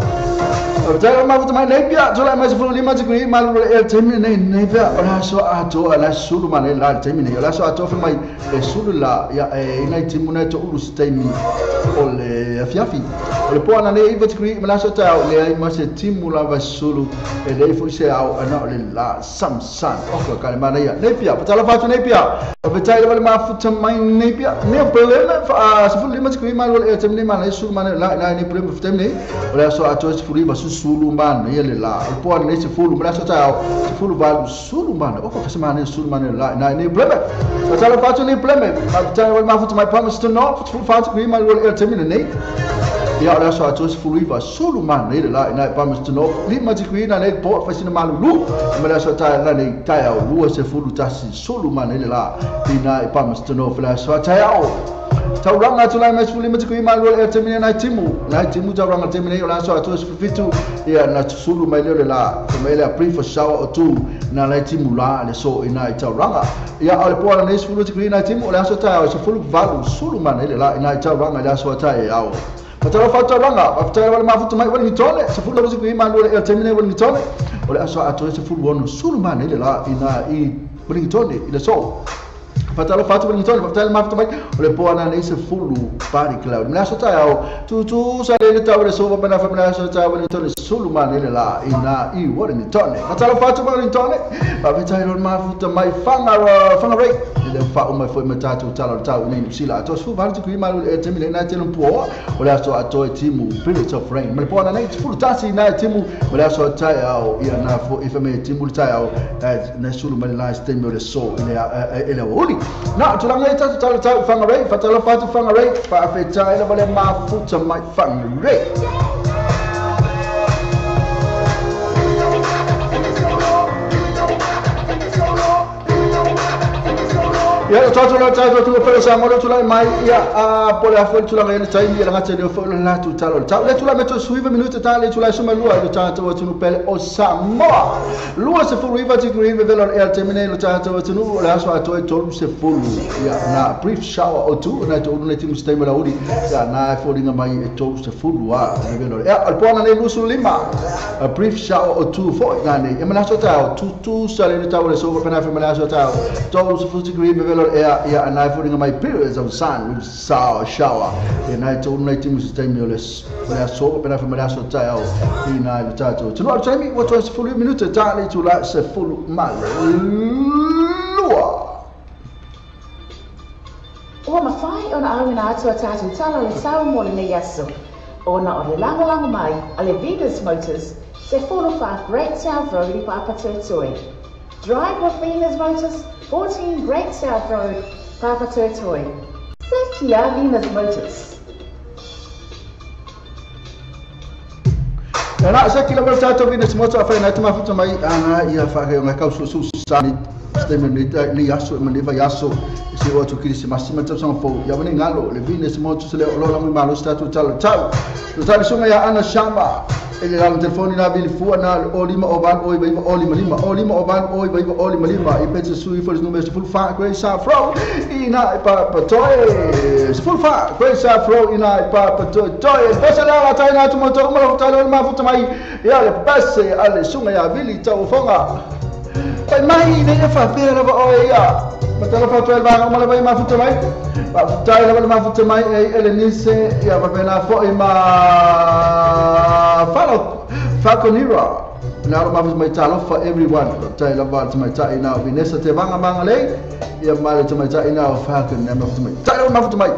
faafetai lava mafuta mai Napier tulai mai sefulu lima degree malu le taimi nei Napier o le aso atoa le sulu mane la le taimi nei o le aso atoa fai mai e sulu la ia e inai timu nai to ulu se taimi o le afiafi O le poa na nei iwa tikui ma le aso taeao leai ma se timu lava sulu e leai foʻi se ao ana o le la samsan oka ka le manaia nei pia fatalofa atu nei pia faafetai lava le mafuta mai nei pia nei peleme 15 tikui ma lua le ea taimi nei manaia sulu manaia la ina nei peleme fetaimi nei o le aso atoa 19 susulu manaia le la o le poa nei 10 ma le aso taeao 18 sulu manaia oka ka se manaia sulu manaia la ina nei peleme fatalofa atu nei peleme faafetai lava le mafuta mai Palmerston North 14 tikui ma lua le ea taimi nei ia o le aso atoa 19 sulu manaia le la ina i Palmerston North 5 tikui na nei po faisina malulu ma le aso taeao nei taeao 21 sulu manaia le la ina i Palmerston North le aso taeao tauranga atu lai mai 15 tikui ma lua le ea taimi nei nai timu tauranga taimi nei o le aso atoa 17 ia na sulu mai leo le la mai le brief shower o tu na lai timu la le so ina i tauranga ia o le poa nei 10 tikui nai timu o le aso taeao 18 sulu manaia le la ina i tauranga le aso taeao Fatalofa tauranga, faafetai lava le mafuta mai Wellington, 10 tikui ma lua le ea taimi nei Wellington, o le aso atoa 16 sulu manaia le la ina i Wellington i le so. Fatalofa atu Wellington, faafetai le mafuta mai o le poa na nei 10 party cloud. Ma le aso taeao, tutu sa le tau le so pa na fa ma le aso taeao Wellington sulu manaia le la ina i Wellington. Fatalofa atu Wellington, faafetai le mafuta mai Whangarei. Le fa o mai foi ma tatou tala o tau nei New Zealand. Atoa 18 tikui ma lua le ea taimi nei nai tele puoa o le aso atoa timu Pirates of Rain. Ma le poa na nei 11 nai timu ma le aso taeao ia na fo i fa me timu le taeao na sulu mai le la taimi o le so i le aoauli. Na tulaga i tatou tala o tau Whangarei, fatalofa atu Whangarei, faafetai lava le mafuta mai Whangarei. Ia le tatou la tatou tu pele sa mo tulai mai ia a pole a foi tulaga i le taimi ia lagata le foi le latou tala o le tau. Le tulai mai to suiva minuta ta le tulai suma lua le tatou atunuu pele o Samoa. 29 tikui vevelo le ea taimi nei le tatou atunuu o le aso atoa 30 ia na brief shower o tu na te ulu nei timu se taimi o le aoauli ia na e foliga mai e 30 a vevelo le ea. O le poana nei 25 a brief shower o tu foi na nei. Ia ma le aso taeao tutu sa le tau le sofa pena fa ma le aso taeao 30 tikui vevelo ea ia na e foliga mai periods of sun with sour shower ia na e tolu nei timu se taimi o le aso pena fa ma le aso taeao i na le tatou atunuu. O le taimi ua toe 10 minuta ta le itula 12. Ua mafai ona auina atu a tatou tala o le tau mo lenei aso. Ona o le lagolago mai a le Venus Motors, 14 Great South Road i Papatoetoe. Drive with Venus Motors, 14 Great South Road, Papatoetoe. Sekia Venus Motors. Na se kila wala tatou Venus Motors a whai nai te mafuta mai ana ia whakeo ngai kau su sa ni statement ni aso ma ni vai aso se o atu kirisimasi ma tausaga fou ia wane galo le Venus Motors le o lo lagoi malo se tatou tala tau. Lo tali suga ia Ana Shama e le lalo telefoni na vili fua na o 5 o 8 o 9 o 5 5 o 5 o 8 o 9 o 5 5 i pete sui fo le numero 14 Great South Road i na i Papatoe 14 Great South Road i na i Papatoe toe pese le ala tai na atu mo tau malo tai le mafuta mai ia le pese a le suga ia vili tau fonga. Pai mai nei e whapea lava oe ia. Matala whātua e vānga o mai mafuta mai. Whaafutai lava le mafuta mai e Elenise ia wapena fo'i ma Falconira. Nā ro mafuta mai talofa everyone. Tai lava te mai tai nā o Vanessa te vanga manga lei. Ia mai le te mai tai nā o Falcon nā mafuta mai. Tai lava mafuta mai.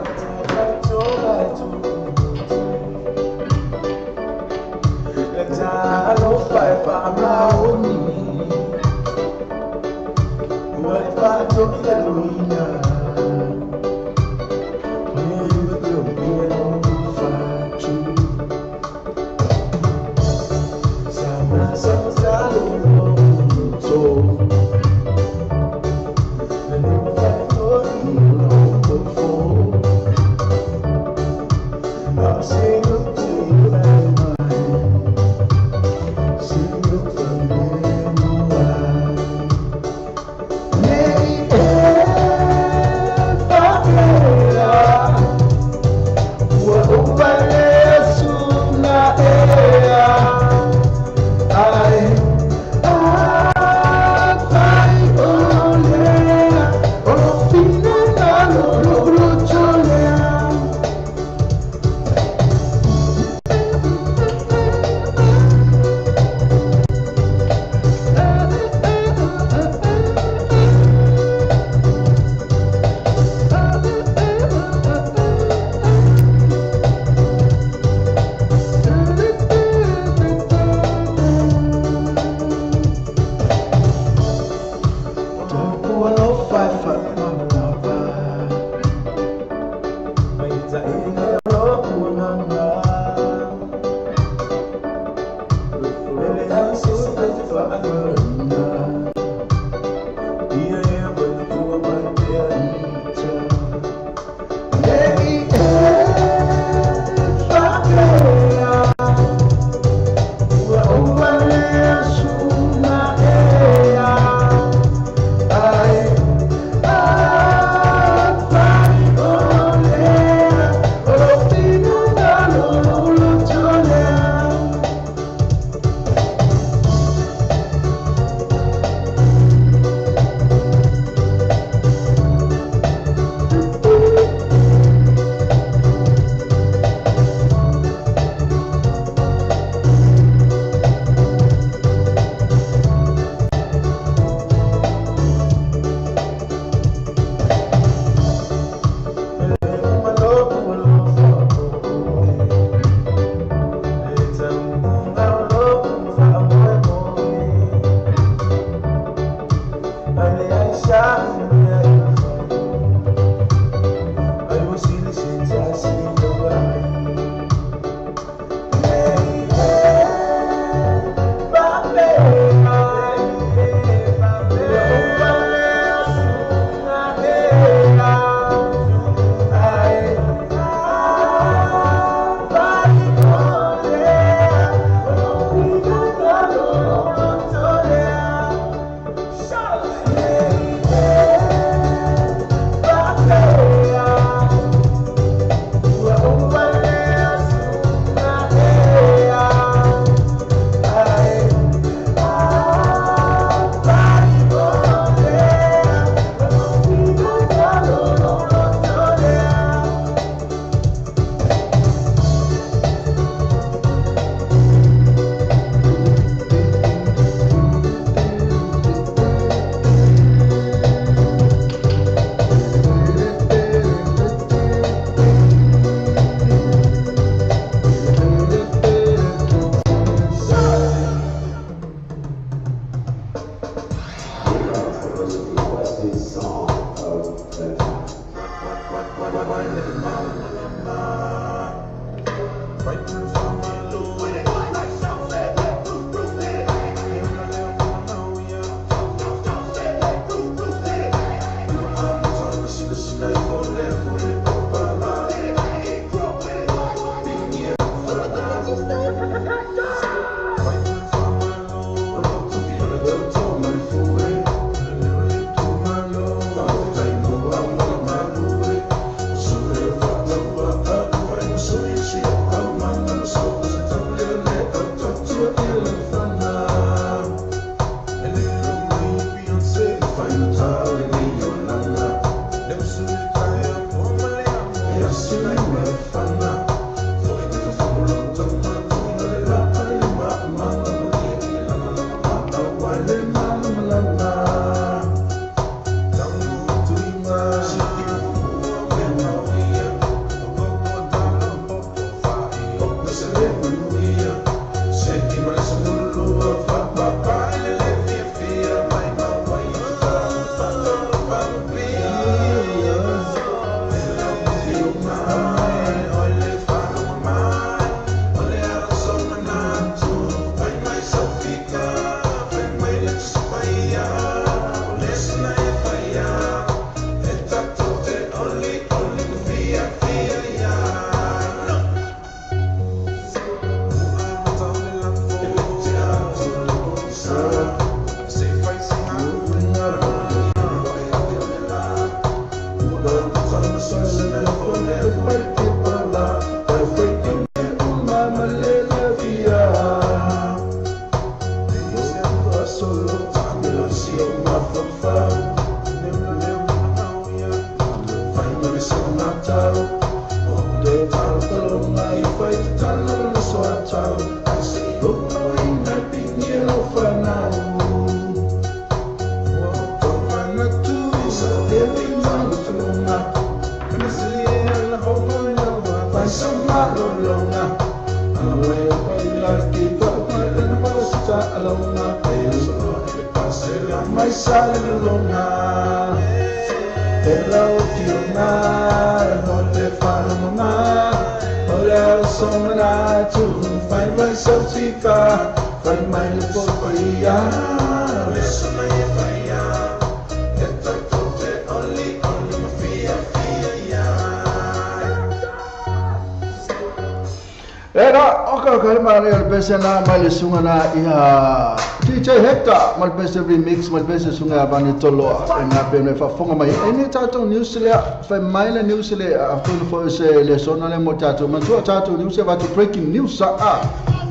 Pese na mai sunga na ia DJ Hector mal pese remix mal pese sunga vani tolo na pe ne fa fonga mai ene tato news le fa mai le news le a fo se le sona le mo tato man tu tato news va to breaking news a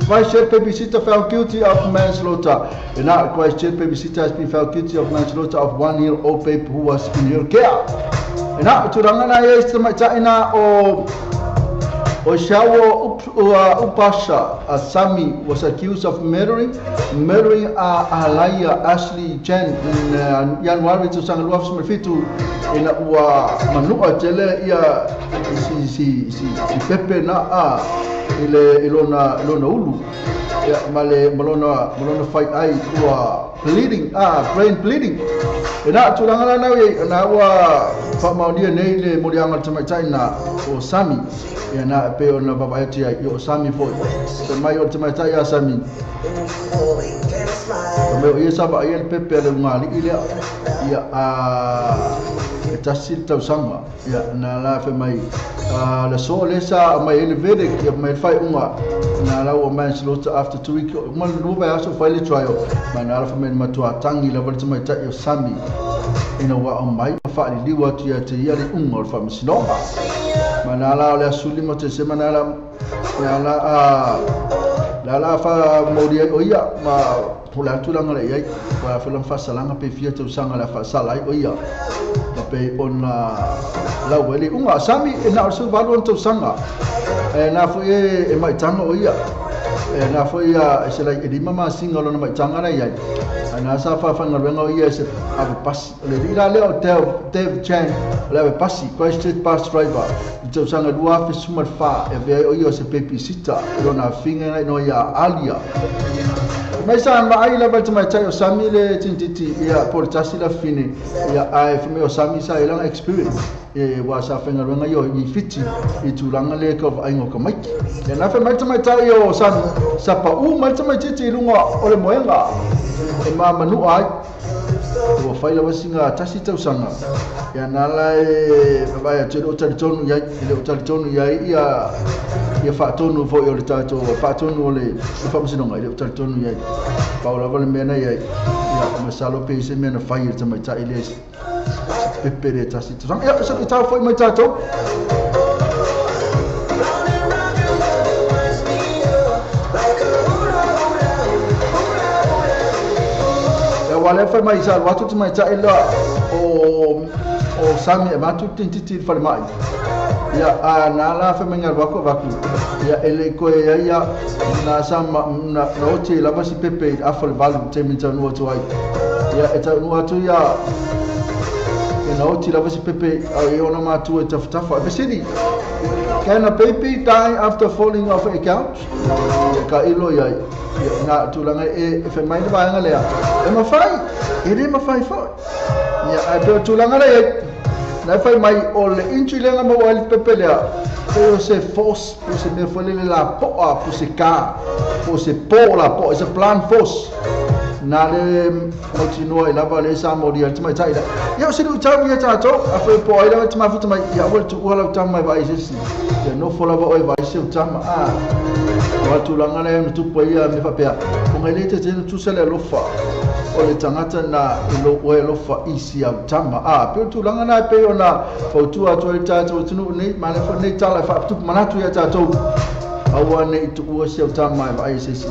Christchurch babysitter found guilty of manslaughter. And now Christchurch babysitter has been found guilty of manslaughter of 1-year-old babe who was in her care. And now turanga na yes ina o Oshawo Upasha Sami was accused of murdering Alaya Ashley Chen in January 2007 in ua manua tele ia si Pepe na a ile ilona ulu ia male malona fight ai ua bleeding brain bleeding ina tulanga na na ua fa maunia nei le molianga tamaitai na o Sami ia na pe ona baba ati ai o Sami foi te mai o tamaitai a Sami me ia sa ia Pepe le ngali ile ia a tasi tau sanga ia na la fe mai la so le sa mai ele verdict ia mai fai unga na la o manslaughter after 2 weeks man no ba so fai le trial man na la fe mai matua tangi la volta mai tai o Sami ina wa mai fa li liwa tu ia te ia le unga o fa misinoga manala le asuli mo te se manala ya la la la fa mori o ia ma pula tulanga le ia wa fa fa salanga pe fia te sanga la fa sala o ia ma pe ona la wele unga Sami na o su valu to sanga e na fo e mai tanga o ia e na fo ia se la e mama singa lo na mai tanga na ia na sa fa fa ngaluenga ia se ave pasi le ira le o Dev Chan le ave pasi Christchurch bus driver to sanga lua fe sumar fa e ve o ia se babysitter lo na finga no ia alia mai sa ma ai la ba mai tai o Sami le tintiti ia por tasi la fine ia ai fe me o Sami sa ela experience E ua sa faigaluega ia i Fiti i tulaga lea i ka vaaiga o tamaiti. Ia na fai mai le tamaitai o Sami, sa pau mai le tamaitiiti i luga o le moega e mamanua ai. Ua fai lava sina tasi tausaga, ia na la e vaavaai atu e le o talitonu i ai, e le o talitonu i ai ia ia faatonu foi o le tatou faatonu o le faamasinoga, e le o talitonu i ai. Pau lava le mea na i ai, ia masalo pe i se mea na fai e le tamaitai lea pepe le tasi tausaga. Ia, se tau foi mai tatou. Ia, ua le fai mai sa alu atu tamaitai la o Sami e avatu le tintiti i le falemai. Ia, a na la fai mai alu atu avatu. Ia, e le koe ai ia na sa na oti ai lava si pepe i le afa o le 8 i taimi na taunuu atu ai. Ia, e taunuu atu ia e na oti lava si pepe i ona matua i tafatafa. E fesili, Can a baby die after falling off a couch? Ia, ka ilo iai. Ia, na tulaga e fai mai le vaega lea. E mafai, e le mafai foi. Ia, ae pei o tulaga lea iai. Na e fai mai o le injury lea na maua ai le pepe lea, pe o se force, pe o se mea foi lele lapoa, pe o se ka, pe o se po lapoa, it's a blunt force. Na le mautinoa i lava le sa molia le tamaitai lea. Ia o se luitau ia tatou, a foi po ai lava te mafuta mai, ia aua le tuua lau tama e vaai se isi. Ia nofo lava oe vaai se tama. Ah, o tulaga lea na tupu ai ia me faapea, o ngai le te na tusa le alofa o le tagata na i lou oe alofa i si au tama. Ah, pe o tulaga na e pei ona fautua atu ai le tatou atunuu nei, ma le foi nei tala e faapitupu manatu ia tatou. Aua ne i tuua si au tama e vaai se isi.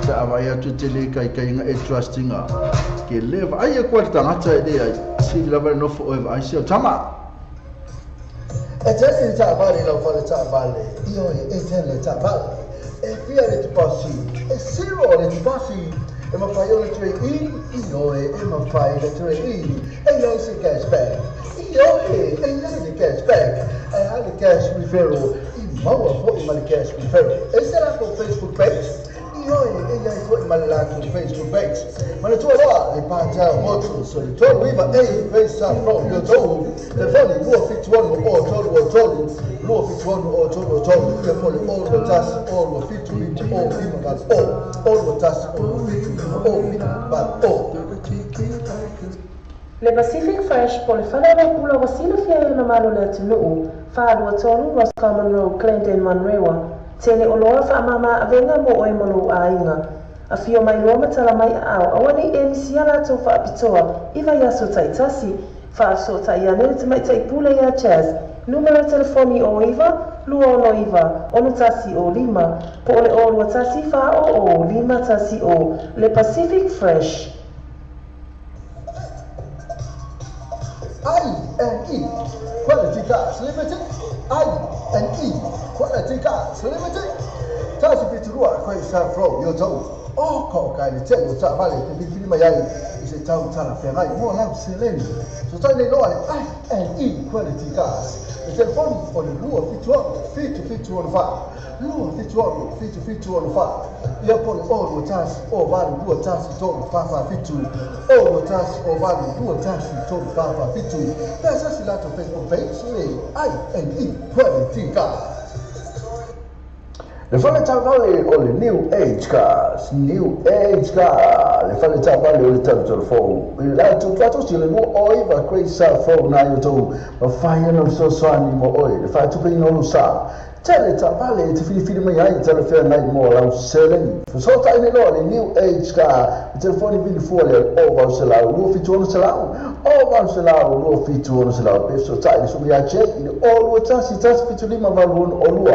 Pe a vaai atu e tele kaikaiga e trustinga. Ke le vaai aku a le tagata e leai, sili lava le nofo oe vaai si au tama. E tele le taavale i lau fale taavale, ioe, e tele le taavale. E fia le tupasi, e zero le tupasi. E mafai ona toe i, ioe, e mafai ona toe i. E iai se cash back, ioe, e iai le cash back. E a le cash referral, i maua foi ma le cash referral. E se latou Facebook page, ioe, e iai foi ma le latou Facebook page. Ma le tualoa, le Pātao Motors o le 39 A Face From yo tou telefoni 276 o 3 o 3 276 o 3 o 3 ia po le o 21 o 27 5 o 5 8 o o 21 o 7 5 o 5 8 o. Le Pacific Fresh po le fale o pula ua silafia e le mamalu o le atunuu, 423 Roscommon Road, Glendale, Manurewa. Tele oloa faamama avega mo oe ma lou aiga. Afio mai loa ma tala mai aao, aua nei e misia latou faapitoa i vaiaso taitasi. Faafesootai ane le tamaitai pule ia Chas, numera telefoni o 9 269 61 05, po o le o 21 4 00 5 1 0, le Pacific Fresh. I N E Quality Cars Limited I N E Quality Cars Limited Tasi fitu lua koe sa fro yo tou o ka o kai le tele o taavale te filifili mai ai i se tau talafeagai mo lau seleni. So tai nei loa le I N E Quality Cars. Le telefoni o le 276 7764 276 7764 ia po le o 21 o 8 21 3 4 4 7 o 21 o 8 21 3 4 4 7. Pe asasi latou Facebook page le I N E Quality Cars. Le fale taavale o le New Age Cars, New Age Car, le fale taavale o le tau fou. I le latou tuatosi le lua o iva Great South Fou na i o tou mafai ana o fesoasoani mo oe, le faatupeina o lou sa. Tele taavale e te filifili mai ai talafeagai mo lau seleni. Fesoatai nei loa le New Age Car, le telefoni vili fua lea o 800 276 o 800 276. Pe fesoatai le suka ia Jay i le o 21 175 81 o 2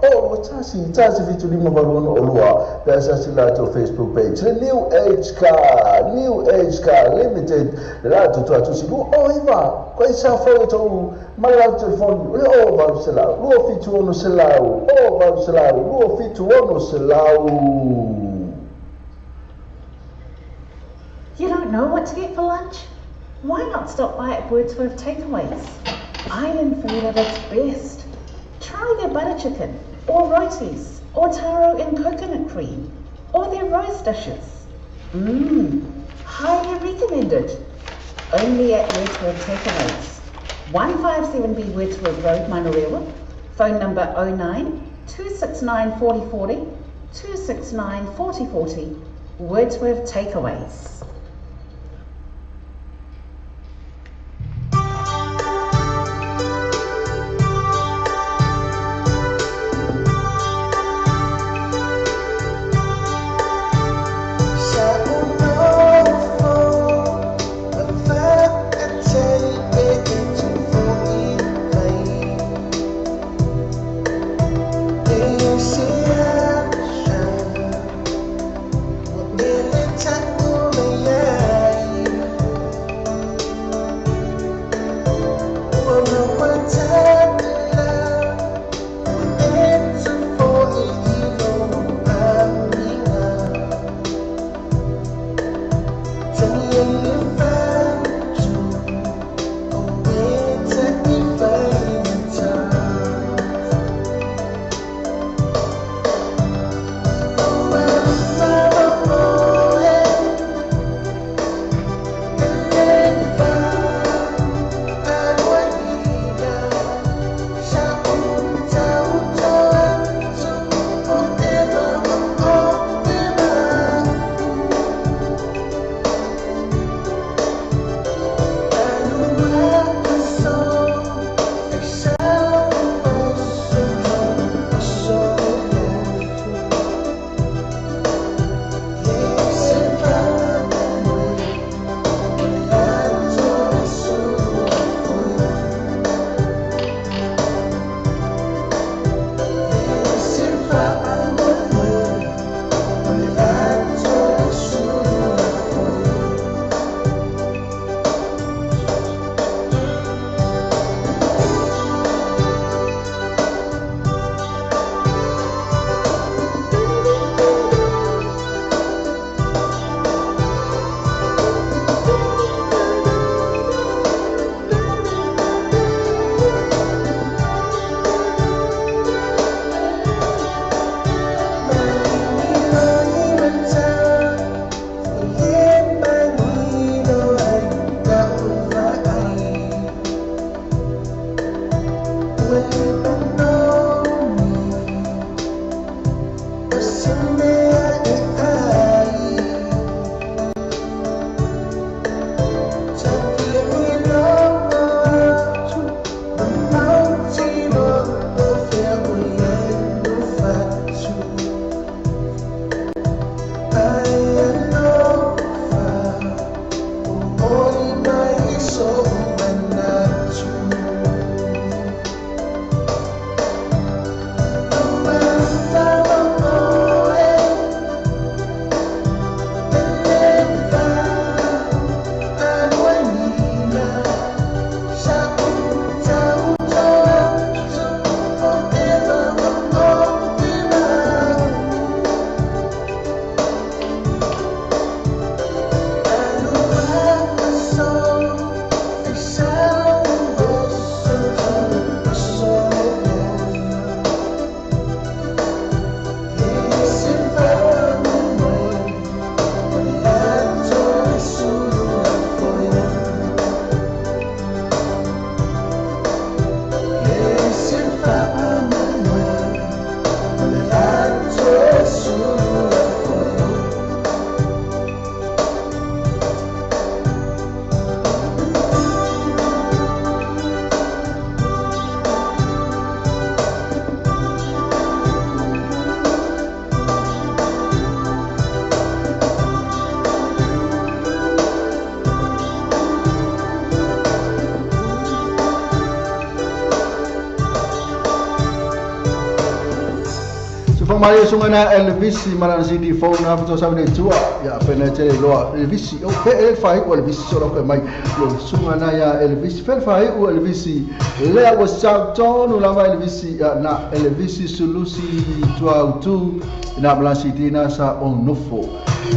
o 21 175 81 o 2. Pe asasi latou Facebook page le New Age Car, New Age Car Limited, le latou tuatusi lua o iva koe sa fou e tou ma le latou telefoni le o 800 276 o 800 276. You don't know what to get for lunch? Why not stop by at Wordsworth Takeaways? Island food at its best. Try their butter chicken, or rotis, or taro and coconut cream, or their rice dishes. Mmm, highly recommended. Only at Wordsworth Takeaways. 157B Wordsworth Road, Manurewa. Phone number 09 269 4040 269 4040. Wordsworth Takeaways. Maria sunga Elvis mana CD phone na foto sa ne tua ya pena tele loa Elvis o fe el fai o Elvis so ko mai lo sunga na ya Elvis fe fai o Elvis le o sa tonu la Elvis na Elvis sulusi tua tu na bla CD na sa on nofo.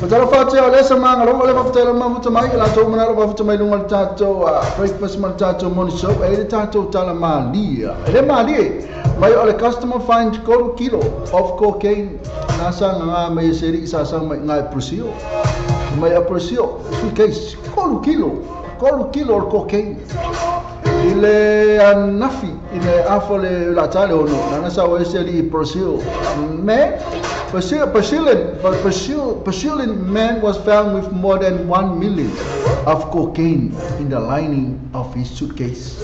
Patara fatia o le sa manga lo le fatia ma futa mai la to mana lo futa mai lunga tato breakfast ma tato morning show e le tato tala malia le malia mai o le customer finds 4 kilo of cocaine na sa nga mai seri sa sa mai ngai prosio mai a prosio suitcase 4 kilo 4 kilo of cocaine. I le anafi i le afa le la tale ono nana sa o ese li Brazil man Brazil Brazilian Brazil Brazilian man was found with more than 1 million of cocaine in the lining of his suitcase.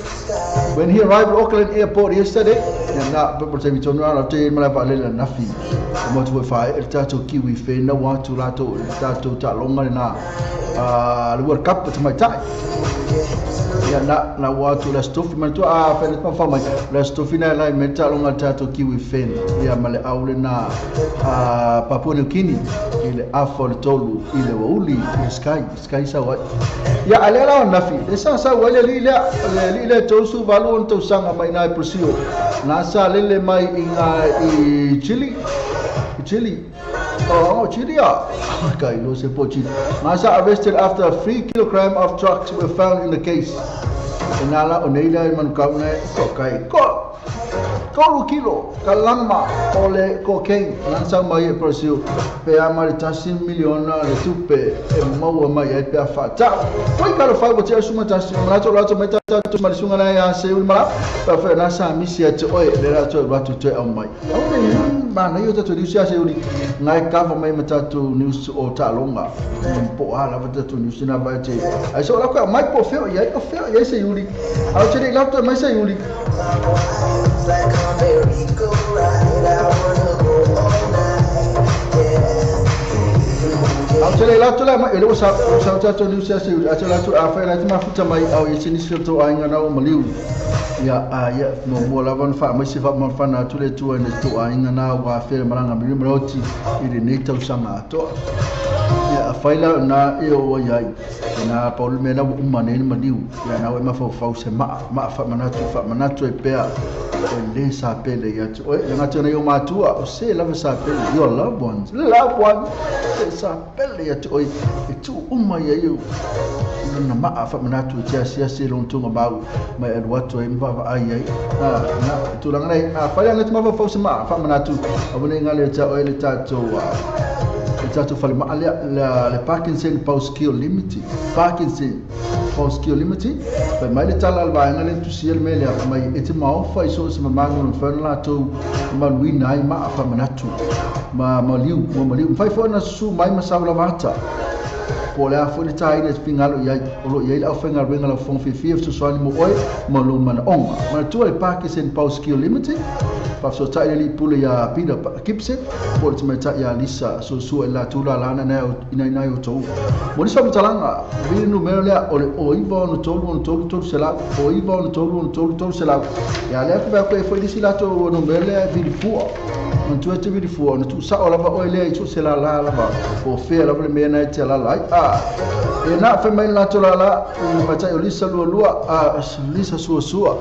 When he arrived at Auckland Airport yesterday, na pe se mitonu ala te mala va le nafi. Mo tu fa e tatou Kiwi fe na wa tu lato tatou ta longa na le World Cup te mai tai. Ia na na wa tu la stuff man tu a fe le pa mai la stuff na la me ta longa tatou Kiwi fe ia male aule na a Papua New Guinea i le afa le tolu i le wauli i Sky Sky sa wa ia ale la nafi le sa sa wa le li le le le tosu valu on tausaga mai nai Brazil na sa lele mai i ngā i Chile Chile Oh, Chile okay, lo se po Chile. Nasa arrested after 3 kilograms of drugs were found in the case. Enala oneila man kauna ko kai ko tolu kilo kalama o le cocaine lansa mai e Brazil pe ama le tasi miliona le tupe e maua mai ai pe afa ta foi kalo fai bo te suma tasi mala to lato mai ta to mali sunga na ya se mala pa fe na sa misi at oi le la to ratu te au mai au ne ma na yo ta to news ya se uli ngai ka fa mai mata to news o ta longa po ala va ta to news na ba te ai so la ko mai po fe ya o fe ya se uli au te la to mai se uli. Like a merry-go-round, I wanna go all night, yeah. Au te la to la mai le sa sa ta to news ya se uli a te la to a fa la te mafuta mai au ye se ni se to ainga na o maliu ya a ya mo mo la van fa mai se fa ma fa na tu le tu ne to ainga na wa fe maranga mi mroti i le nei tau sanga to ya faila na e o ai na Paul me na uma ne maliu ya na we ma fa fa se ma ma fa manatu e pea le sa pele ya tu e nga tena yo matua o se lava sa pele your loved ones le sa pele ya tu e tu uma ya yo na ma fa manatu tia sia se lo tunga mau mai e watu e mva ai ai na tu langa nei a faila nga ma fa se ma fa manatu o ne nga le ta o le ta to tatou fale ma le Parkinson Power Skill Limited Parkinson Power Skill Limited fa mai le tala alva nga le tu siel me le mai e te mau fa iso se mangu no fa la to ma lui nai ma fa manatu ma maliu ma maliu fa fo na su mai ma sa la vata po le afo le tai le fingalo ia o lo ia au fenga renga la fon fifi so so ni mo oi ma lo man onga ma tu le Parkinson Power Skill Limited pa so tai le pule ya Peter Gibson po le mai tai ya Lisa so so la tu la lana na ina ina o to mo ni so talanga vi numero le o le o ivo no tolu no tolu tolu se la o ivo no tolu no tolu tolu se la ya le fa ko fo disi la to numero le vi fu no tu te vi fu no tu sa o la va o le tu se la la la va o fe la le me na te la la a e na fa mai la to la la ma tai o Lisa lua lua a Lisa sua sua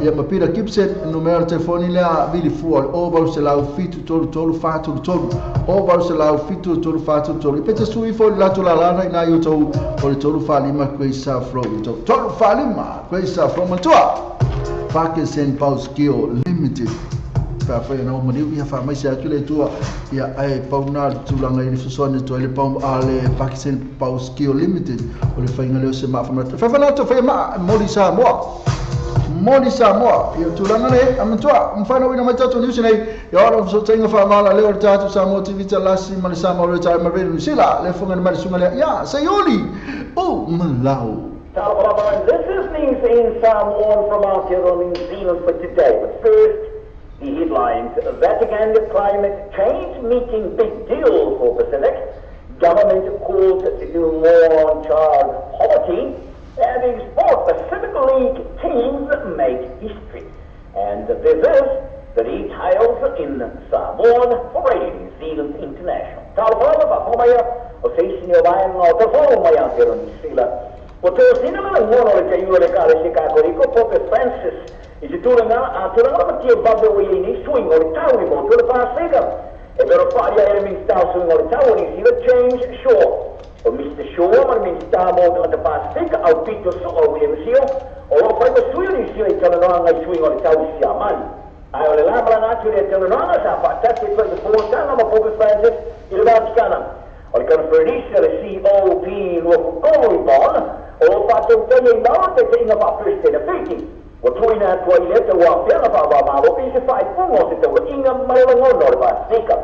ya ma Peter Gibson numero telefoni le vi fu o va se la fitu tolu tolu fa tolu tolu o va se la fitu tolu fa tolu tolu pete sui fo la to la la na yo to o le tolu fa lima kwesa fro to tolu fa lima kwesa fro matua Parkinson Power Skill Limited pa fa na o mani ia fa mai se atu le tua ia ai pauna tulanga i so ne to le pau ale Parkinson Power Skill Limited o le fainga le se ma fa fa fa la to fa ma moli sa mo moli sa mo ia tulanga le amatua mfano ina matatu news nei ia ora so tenga fa mala le ora tatu sa mo TV talasi mali sa mo le tai mari sila le funga mali sunga le ia sayoli o malau. This is news in Samoan from Aotearoa New Zealand for today. But first, the headlines. Vatican climate change meeting big deal for Pacific. Government called to do more on child poverty. And in sport, Pacific League teams make history. And this is the details in Samoan for Radio New Zealand International. O Pope Francis i te tūranga a tūranga ma tia vave o i nei suinga o le tau i mō tūra pāsega. E pero wharia e le minista o suinga o le tau o New Zealand James Shaw. O Mr. Shaw ma le minista mō tangata pāsega au pito so o William Seal o lo whai sui o New Zealand i talanoanga i suinga o le tau i Siamani. Ai o le lamala atu le talanoanga sa whaatasi e te pōtanga ma Pope Francis i le Vatikana. O le conferenisa le COP 23 i Bonn. O lo whātautai e lawa te te inga wha-President Fiji. O tuina atua i le te wā whianga wha-wā-malo i se whaepunga o te taua inga marelangona o le Pasifika.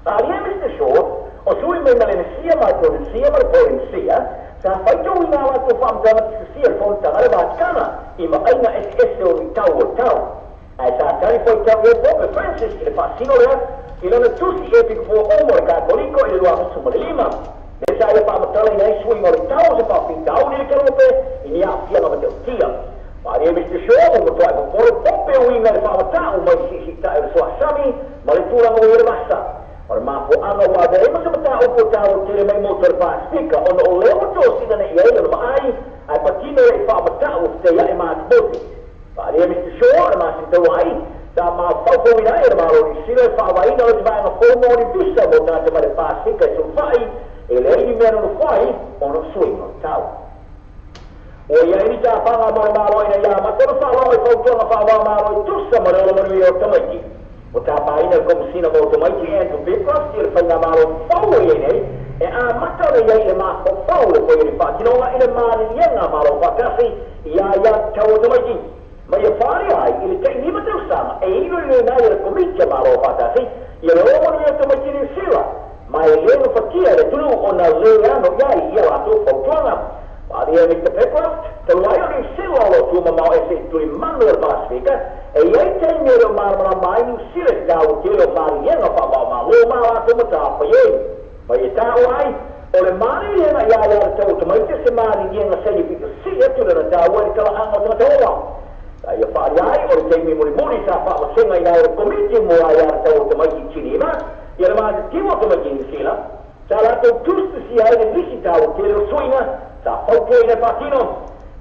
A lia Mr. Shaw, o sui mai Malenesia, Micronesia, ma le Polynesia, sa whaito i ngā lātou whaamtanga tisusia le whaontanga le Vatikana i maainga ese o ni tau o tau. Ai sa tari foi tau e Pope Francis i le whaasino lea, i lana tusi e piko po omo le Katoliko i le 2005. Le sa ia whaamatala i nei sui ngā le tau se whaapitau ni le kerope i ni aafianga mateutia. Whaare Mr. Shaw o matoa e popore pope o inga le whaamatau mai sisi tae le soasami ma le tūranga o le vasa. O le mafo anga o avere ma se matau po tau tele mai moto le Pasifika ona o leo tō sina ne i ai lana maai ai patino e whaamatau te ia e mātimote. Whaare Mr. Shaw le māsintau ai sa mā whaupau ina e le māro ni sila e whaawaina o te vaenga whōmo ni visa mo tāte mai le Pasifika e sulfai e le eini mea nono whai ono suinga o tau. O ia ini tā whanga mo le māro ina ia matona whaalawa i whautuanga whaawā māro i tusa ma le ola manui o tamaiti. O tā pāina le komisina mo tamaiti Andrew Beecroft i le whainga māro whau i nei e a matara ia i le māwhau le koe i le whātinoga i le mārienga māro whakasi i a ia tau o tamaiti. Ma ia whare ai i le te nima tau sama e ilo i le nai le komitia māro whakasi i le ola manui o tamaiti ni sila. Ma e leo whakia le tunu o na le ano iai ia lātou whautuanga. Wharia Mr. Beecroft, te lai o ni sila o lo tuma mau e se tui manu o le Pasifika, e iai te mere o maramara mai ni sila te tau tele o marienga wha wā lo mā lātou matāwha iei. Ma i tāu ai, o le marienga ia ia le tau tamaiti se marienga se ni pito si atu le na tāu e le kala anga o tangata. Ta ia wharia ai o le teimi muri muri sa whaamasenga i nā o le komiti mo ai ia le tau tamaiti tinima, ia le maata tiwa tamaiti ni sila, sa lātou tustu si ai le nisi tāu tele o suinga, sa whautua i le whātino.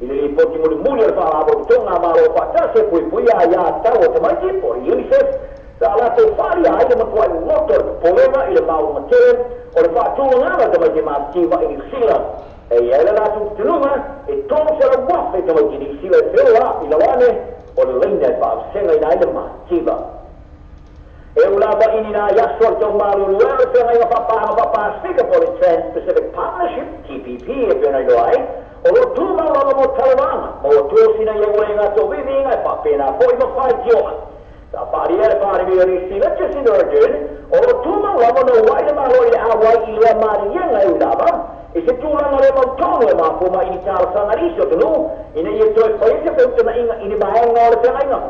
I le lipoti muri muri o le whaalabo tonga māro whātase pui pui a ia tau o tamaiti po i UNICEF, sa lātou wharia ai le matua i loto le popolenga i le mauru matere o le whātulangana tamaiti mātiwa i New Zealand. E ia le lātou tununga e tō se la wafe tamaiti New Zealand e whiola i lawane o le leina e whaawasenga i nai le mātiwa. E ulava ini nā iaso al tau maru leo whenga inga whapahanga whapasika po le Trans-Pacific Partnership, TPP, e pena iloa ai, o lo tūmau lava mo talavanga, ma o tōsina i ua inga tō vivinga e whapena po i mawhai tioa. Sa wharia le wharimia ni sila Jacinda Ardern, o lo tūmau lava no wai le malo i le awai i lea marienga e ulava, e se tūlanga le mautonu e mapuma i ni tāla sangarisi o tanu, ina ia toe whaise whautana inga i ni maenga o le whengainga.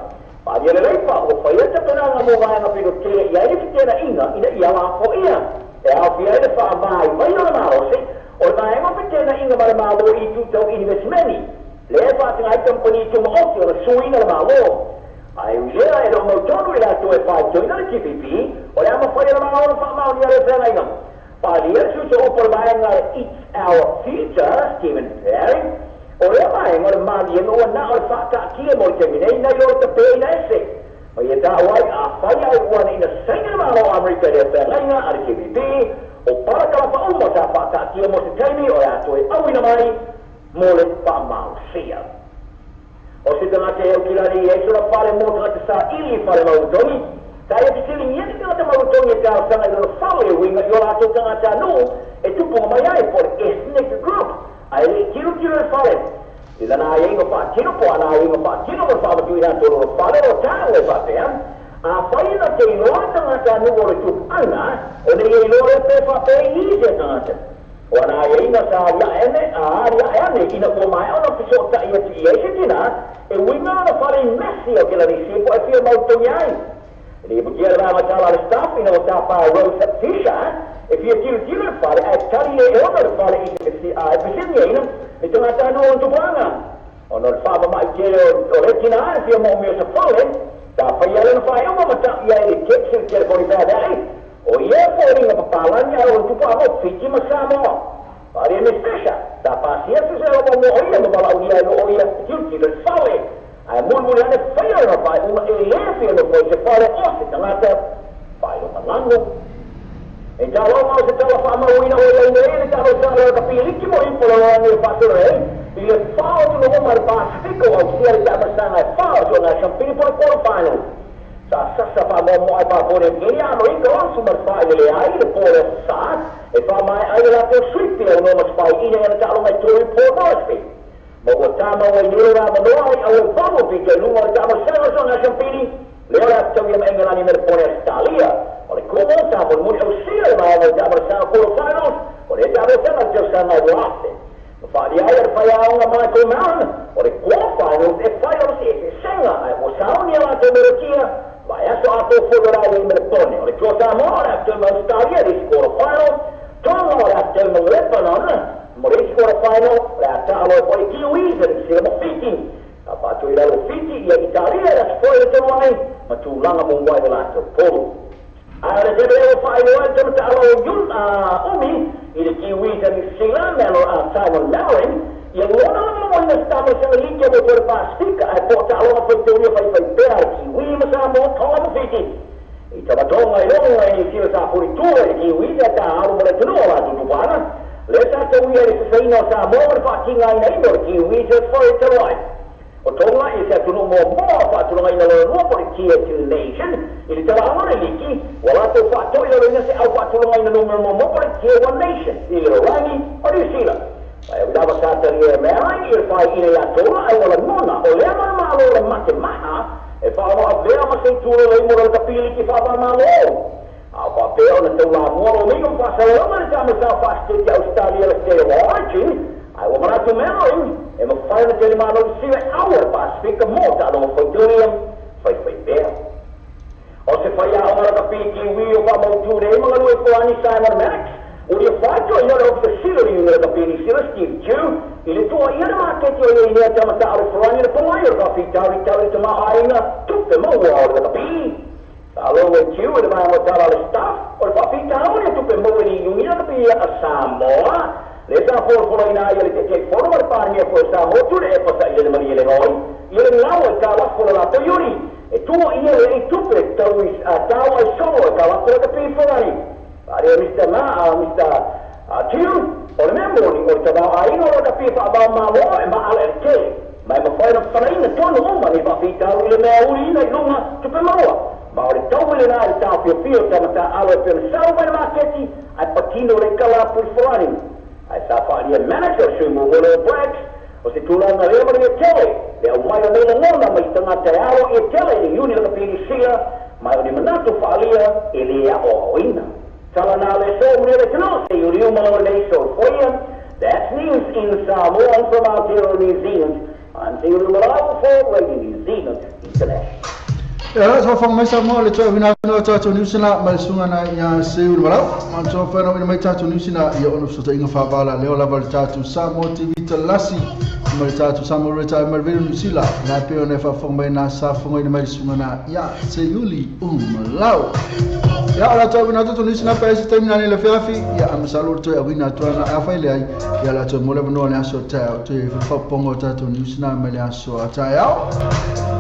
Wharia le leipa, o whaia te penanga mō vaenga pino tele i aire whitena inga ina ia lāpo ia. E awhia ai le wha mai mai o le mārose, o le maenga whitena inga ma le mālo i tūtau investmeni. Le e whātinga ai kampani i tuma oti o le suina le mālo. Ai ulea e lo mautonu i lātou e whaitoina le TPP, o le ama whaia le mālo na wha maori a le whengainga. Wharia le suso o po le maenga le It's Our Future, Stephen Perry, o lea maenga o le malienga ua na o le whaataatia mo i te minei nei o le tape ina ese. Ma ia tāu ai a whai ai ua ina saina le mālo Amerika lea whengainga a le TPP, o parakala whauma sa whaataatia mo te taimi o le atoe awina mai mo le whaamausia. O se tangata e aukilani i eiso la whare mō tangata sa ili whare mautongi, ta ia tisili nieti tangata mautongi e tāu sanga i lona whale e winga i o lātou tangata anō e tupunga mai ai po le ethnic group. Ai le tiro tiro le whare. I lana ai inga whaatino po ana ai inga whaatino mo le whaamatu i rātou lona whare o tāu e whapea. A whai na te iloa tangata anō o le tupanga, o nei e iloa le pe whapea i se tangata. O ana ai inga sa aria ene, a aria ane, ina ua mai ona pisota i atu i eise tina, e winga ona whare i mesi o ke lanisi po e whia mautongi ai. Le iputia le vāmatala le staff ina o tāpā Rose Fisher, e whia tiro tiro le whare, a tari le e ona le whare i te pesinia ina, e tangata anō o tupanga. Ona le whaama mai tele o le tina e whia mōmio sa whare, tā whai ale na whai uma mata ia e le teksi le telefoni whai. O ia wharinga papalani a o tupanga o Fiji ma Samoa. Whare me Fisher, tā pāsia se se o mō ia ma wala uia no o ia tiro tiro le whare. Ai mulmuli ane whaia na whai uma e le whia no koe se whare o se tangata whai o malango. E tālo mau se tala whaamauina o ia ina e le tālo tālo ka piliki mo ipo la le whātoro e i le whao tu no ma le Pasifika o au sia le tāmasanga e whao tu ngā champini po le quarter final. Sa sasa wha mō ai pāpore ngeri ano inga o su mar wha i le ai le pōre sa e wha mai ai le latou suipi au no masifai ina ia na taaloga i tolu i Port Moresby. Ma ua tamau ai nei le avanoa i au e valu pito i luga o le taamalosaga o soga Siampili, lea o le a fetaui ma Engelani ma le pone Ausetalia. O le kumu sa mulimuli ausia le vaega o le taamalosaga quarter finals o lea taamalosaga i le tausaga 2000. Ma faaalia ai e le faiaoga Michael Marin, o le quarter finals e fai lava se eseesega ae ua sauni a latou metotia vaiaso atoa foi o le a i ai ma le pone. O le Toa Samoa o le a fetaui ma Ausetalia i le isi quarter final, Tonga o le a fetaui ma Lebanon mo le isi quarter final, o le a taalo ai foi le Kiwis i le Sila ma Fiti. Sa faatoi i lalo o Fiti ia Italia i le aso foi le talu ai ma tulaga muamua i le latou polu. Ae o le tele ua faailoa ai le tamatala o Yun Umi i le Kiwis a New Zealand me alo a Simon Mannering ia lona lagolagoina se taamalosaga liki a motu o le Pasefika ae po o taaloga faitaulia faifaipea a le Kiwi ma Samoa, Tonga ma Fiti. I tamatoga i loga i Niu Sila sa fulitua i le Kiwis ae taalo ma le atunuu o latou tupana. Lea sa tauia i le sasaina o Samoa ma le faatigainaina o le Kiwis e foe talu ai. O Tonga i se atunuu muamua o faatulagaina lona lua po o le Tier 2 Nation i le talaaga o le liki, ua latou faatoi laloina se au faatulagaina numera muamua po o le Tier 1 Nation i le lalolagi o Niu Sila. Ae ui lava sa talia e Mary i le faaiuina ia Tonga ae ua lagona o lea manumalo o le matemaha e faaono avea ma se itu lelei mo le lakapi liki faava-o-Malo. A o faapea ona taulamua lomiga ma faasalalauga le taamalosaga faasetete a Ausetalia le State of Origin, ae ua manatu Mary e mafai ona tele malo i sila e au o le Pasefika mo taaloga faitaulia faifaipea. O se faiaoga lakapi Kiwi o faamautu nei ma galue foani Simon Mannix, ua ia faitoaina o le Ofisa Sili o le Iuni Lakapi Niu Sila Steve Tew i le tuuaia le maketi o ia i lea tamatala o foani le pomai o le faafitauli tau i le tamaoaiga tupe maua o le lakapi. Sa logo e Tew i le vaega o tala a le staff o le faafitauli o tupe maua i le Iuni Lakapi a Samoa lea sa folafolaina ai e le Taitaifono ma le Palemia foi o Samoa Tuilaepa Sailele Malielegaoi ia le gau ai talafo o le latou iuni e tuuaia lea i tupe tau tau ai solo e talafo lakapi foani. Faaalia Mister Ma a Mister Tew, o le mea moni o le tamaoaiga o lakapi faava-o-Malo e maala i le tele ma e mafai ona fanaina tonu uma nei faafitauli i le mea uliina i luga tupe maua. Ma o le tau i lena i le taofiofia o tamataaalo e pei ona sau mai le maketi ae patino le kala puli foani. Ae sa faaalia manager o sui muamua le All Blacks o se tulaga lea manuia tele le aumai o nei lagona mai tagata e alo ia tele i le iuni lakapi Niu Sila ma o ni manatu faaalia e lē aoaoina. Tala na le so manuia le atunuu se iuliu ma lau lenei soifoia. That's news in Samoan from Aotearoa New Zealand. I'm Seiuli Malau for Radio New Zealand International. Ia la faafofoga mai Samoa le toe auina atu o tatou Niu Sila ma le susuga na ia Seiuli Malau. Ma le toe whanau ina mai tatou Niu Sila ia ona fesootaiga faavala leo lava le tatou Samoa TV Talasi ma le tatou Samoa Radio ma le Radio Niu Sila. Na pei ona e faafofoga mai na sa fofogaina mai le susuga na ia Seiuli Malau. Ia o la toe auina atu tatou Niu Sila pe ai se taimi nani le feafi ia a masalo le toe auina atu ana a fai le ai ia la toe mo le avanoa le aso taeao toe faafofoga o tatou Niu Sila mai le aso a taeao.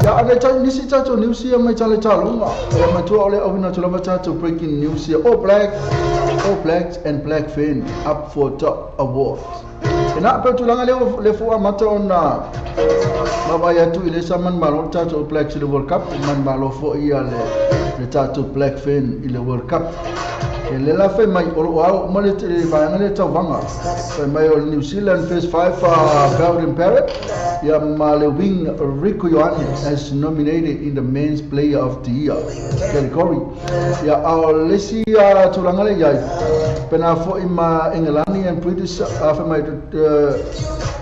Ia a nei tai nisi tatou news ia mai tale taloga. Ia matua o le auina atu lava tatou breaking news ia All Black, All Blacks and Black Fern up for top award. E na pe tulaga lea le fua mata ona vaavaai atu i le sa manumalo le tatou All Blacks i le World Cup, manumalo foi ia le tatou Black Fern i le World Cup. E le la fai mai o loo ao uma le vaega lea tauvaga. Fai mai o le New Zealand First Five Beauden Barrett ia ma le wing Rieko Ioane as nominated in the Men's Player of the Year category. Ia a o le isi tulaga lea i ai pena foi ma Engelani and British fai mai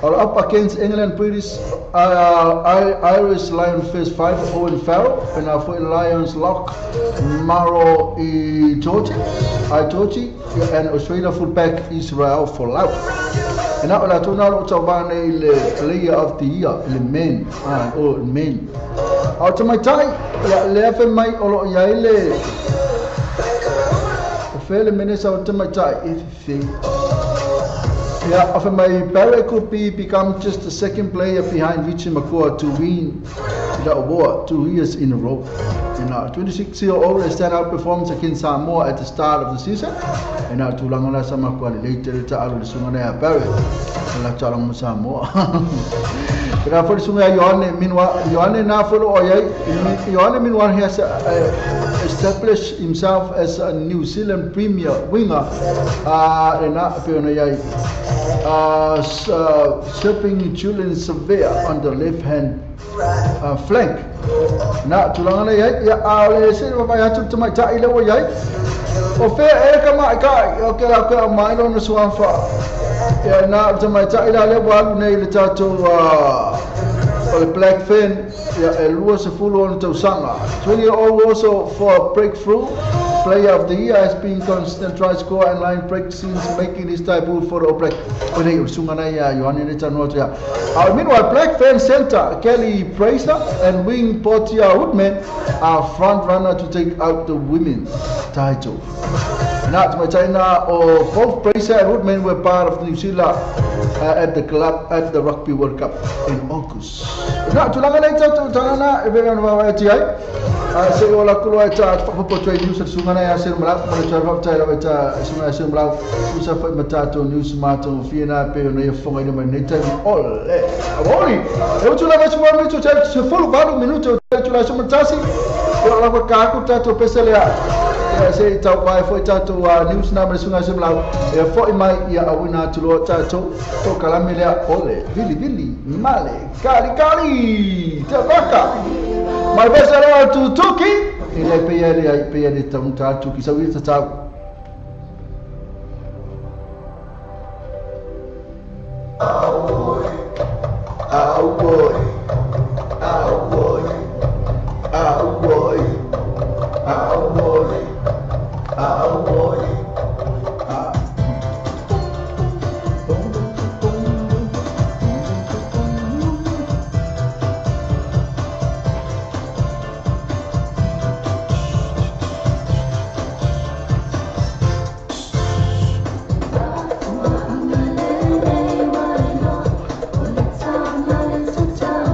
are up against England British Irish Lion First Five Owen Farrell pena foi Lions Lock Maro i Georgie I Georgie and Australia fullback Israel Folau. E na o latou na o loo tauvaga nei i le Player of the Year i le men o men. A o tamaitai ia lea fai mai o loo i ai le o fea le mene sa o tamaitai e fefe. Ia o fai mai Barrett could be become just the second player behind Richie McCaw to win the award 2 years in a row. In 26-year-old a standout performance against Samoa at the start of the season. Ina tulaga la sama kwa le leite ta alu le sunga na Barrett. La tala mo Samoa. Pero for sunga Ioane minwa Ioane na follow oyai Ioane minwa has established himself as a New Zealand premier winger. Ina pe ona yai serving Julian Savea on the left hand flank. Na tulaga na yai ya ale se ba ya tu mai ta ile wo yai. O fe e ka mai ka o ke la ka mai lo no suafa. Ya na tu mai ta ile le wa nei le tatou o le Black Finn ya e lua se fulu ona tausanga. 20-year-old also for a breakthrough player of the year has been constant try score and line break since making his debut for the All Black. Meanwhile, Black Fern centre Kelly Bracer and wing Portia Woodman are front runner to take out the women's title. Both Bracer and Woodman were part of New Zealand at the club at the Rugby World Cup in August. Se ola kulo ta popo trade news sunga na ya se mala mo tra fa ta la ta sunga se mala usa fa matato news mato fiena pe no ye fonga ni mai neta all awori e tu la va minuto ta se fulu valu minuto tu la se tasi o la ka ku ta to pesele ya se ta vai foi ta to news na me sunga se mala e foi mai ya awina tu lo ta to to kalame le ole vili vili male kali kali tabaka. My best hello to Tuki. Ile pe ai pe le taunta Tuki sa wi ta. Oh boy. Oh boy. Oh boy. Oh boy. Oh boy. Oh boy. Time.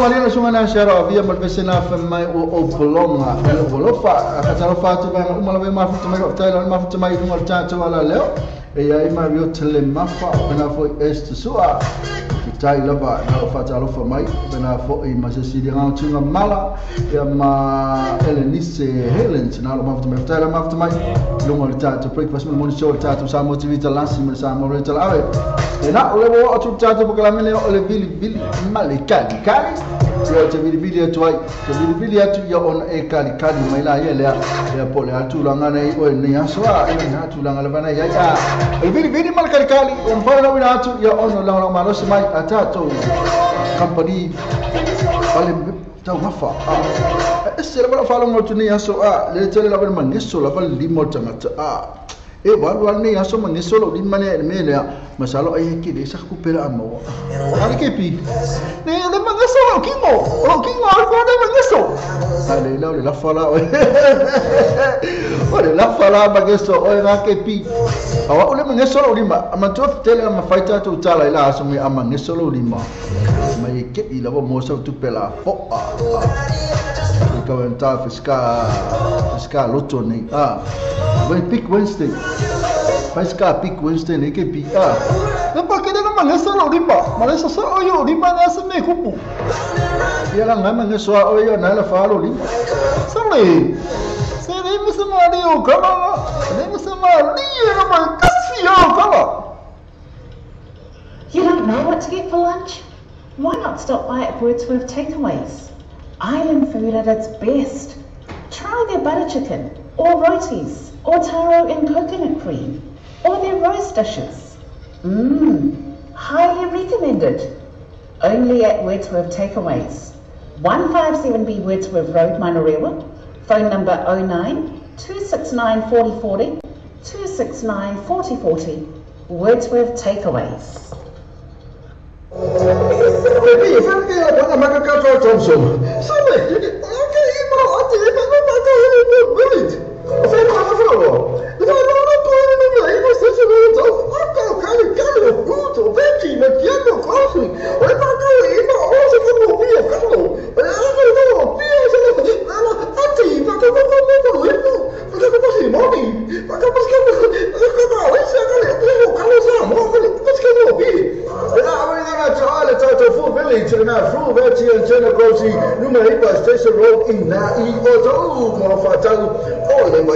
falia sunga na shara avia ma vese na fa mai o bolonga e o lofa a talo fa tu ba uma la ma futa mai o tailo ma futa mai lunga tato ala leo e ai ma rio tele mafa na fo est sua tai lava na fa talo fa mai na fo i ma se sidi ra tunga mala ya ma Elenice Helen na lo ma futa mai tailo ma futa mai lunga tato breakfast mo morning show tato sa mo TV talasi mo sa mo rental ave e na o le o atu tato pokalamene o le vili vili male kali kali yo te vili vili atu ai te vili vili atu yo on e kali kali mai la ye lea ya pole atu langa nei o ni aso a e na atu langa le bana ya ya e vili vili male kali kali on pa na atu yo on la la malo se mai atato company pale tau mafa a se la fa longo tu ni aso a le tele la mangiso la limo tangata a e walu ni aso mangiso lo limane me le masalo ai ki le sa kupela amo ale ke pi ne le mangiso lo kingo ko le mangiso ale la le la fala o le la fala mangiso o na ke pi awa o le mangiso lo lima ama to tele ama faita to tala ila aso me ama mangiso lo lima mai ke ila mo sa tu pela fo a ka fiska loto nei a when pick Wednesday fiska pick Wednesday nei ke pi a na pa ke na manesa lo ripa manesa sa o yo ripa na sa me kupu ya la nga manesa o yo na la fa lo ripa sa le se le mi sa ma le o kala le mi sa ma li na ma kasi o kala. You don't know what to get for lunch? Why not stop by at Wordsworth Takeaways? Island food at its best. Try their butter chicken, or rotis, or taro and coconut cream, or their roast dishes. Highly recommended. Only at Wordsworth Takeaways. 157B Wordsworth Road, Manurewa. Phone number 09 269 4040, 269 4040. Wordsworth Takeaways.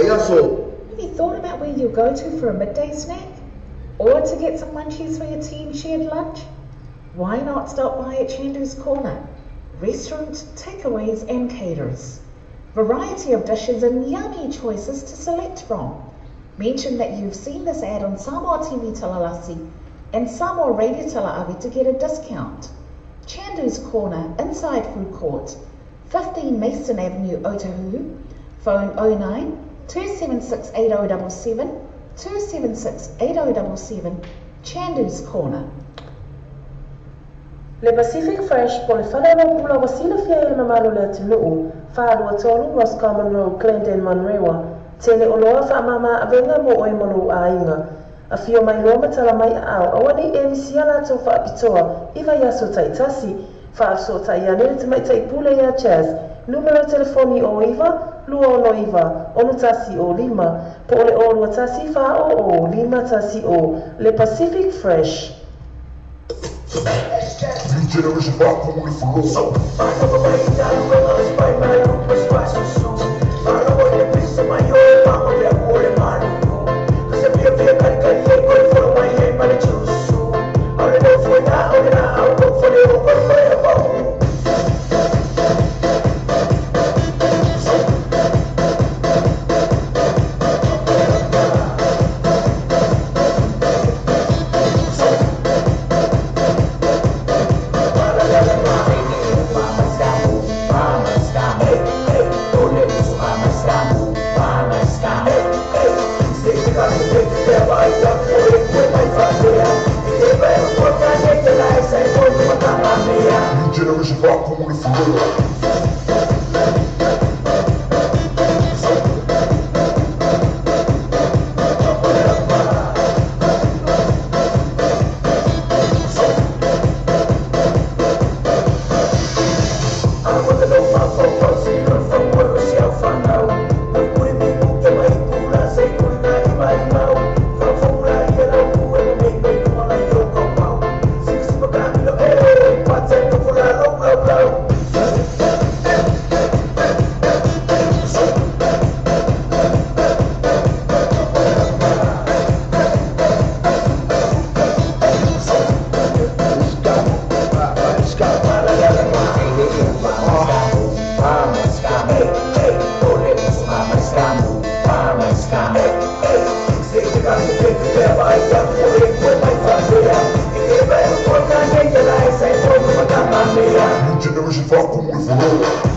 Have you thought about where you'll go to for a midday snack? Or to get some munchies for your team shared lunch? Why not stop by at Chandu's Corner? Restaurant, takeaways and caterers. Variety of dishes and yummy choices to select from. Mention that you've seen this ad on Samoa TV Talalasi and Samoa Radio Talaavi to get a discount. Chandu's Corner, inside Food Court, 15 Mason Avenue, Otahuhu. Phone 09 276 8077, 276 8077, Chandu's Corner. Le Pacific Fresh po le whanau pula wasila fia ele mamalo le atunuu, whaalua tolu Roscommon Road, Glendale, Manurewa, tele oloa whaamama avenga mo oe molo āinga. A fio mai loa matala mai au, awa nei e misia lātou whaapitoa, iwa iaso taitasi, whaaso tai ane te mai taipule ia Chaz, numero telefoni o iwa, lua ono iwa, ono tasi o lima, po ole o lua tasi wha o lima tasi o, Le Pacific Fresh. New generation New generation whakū e whanoa.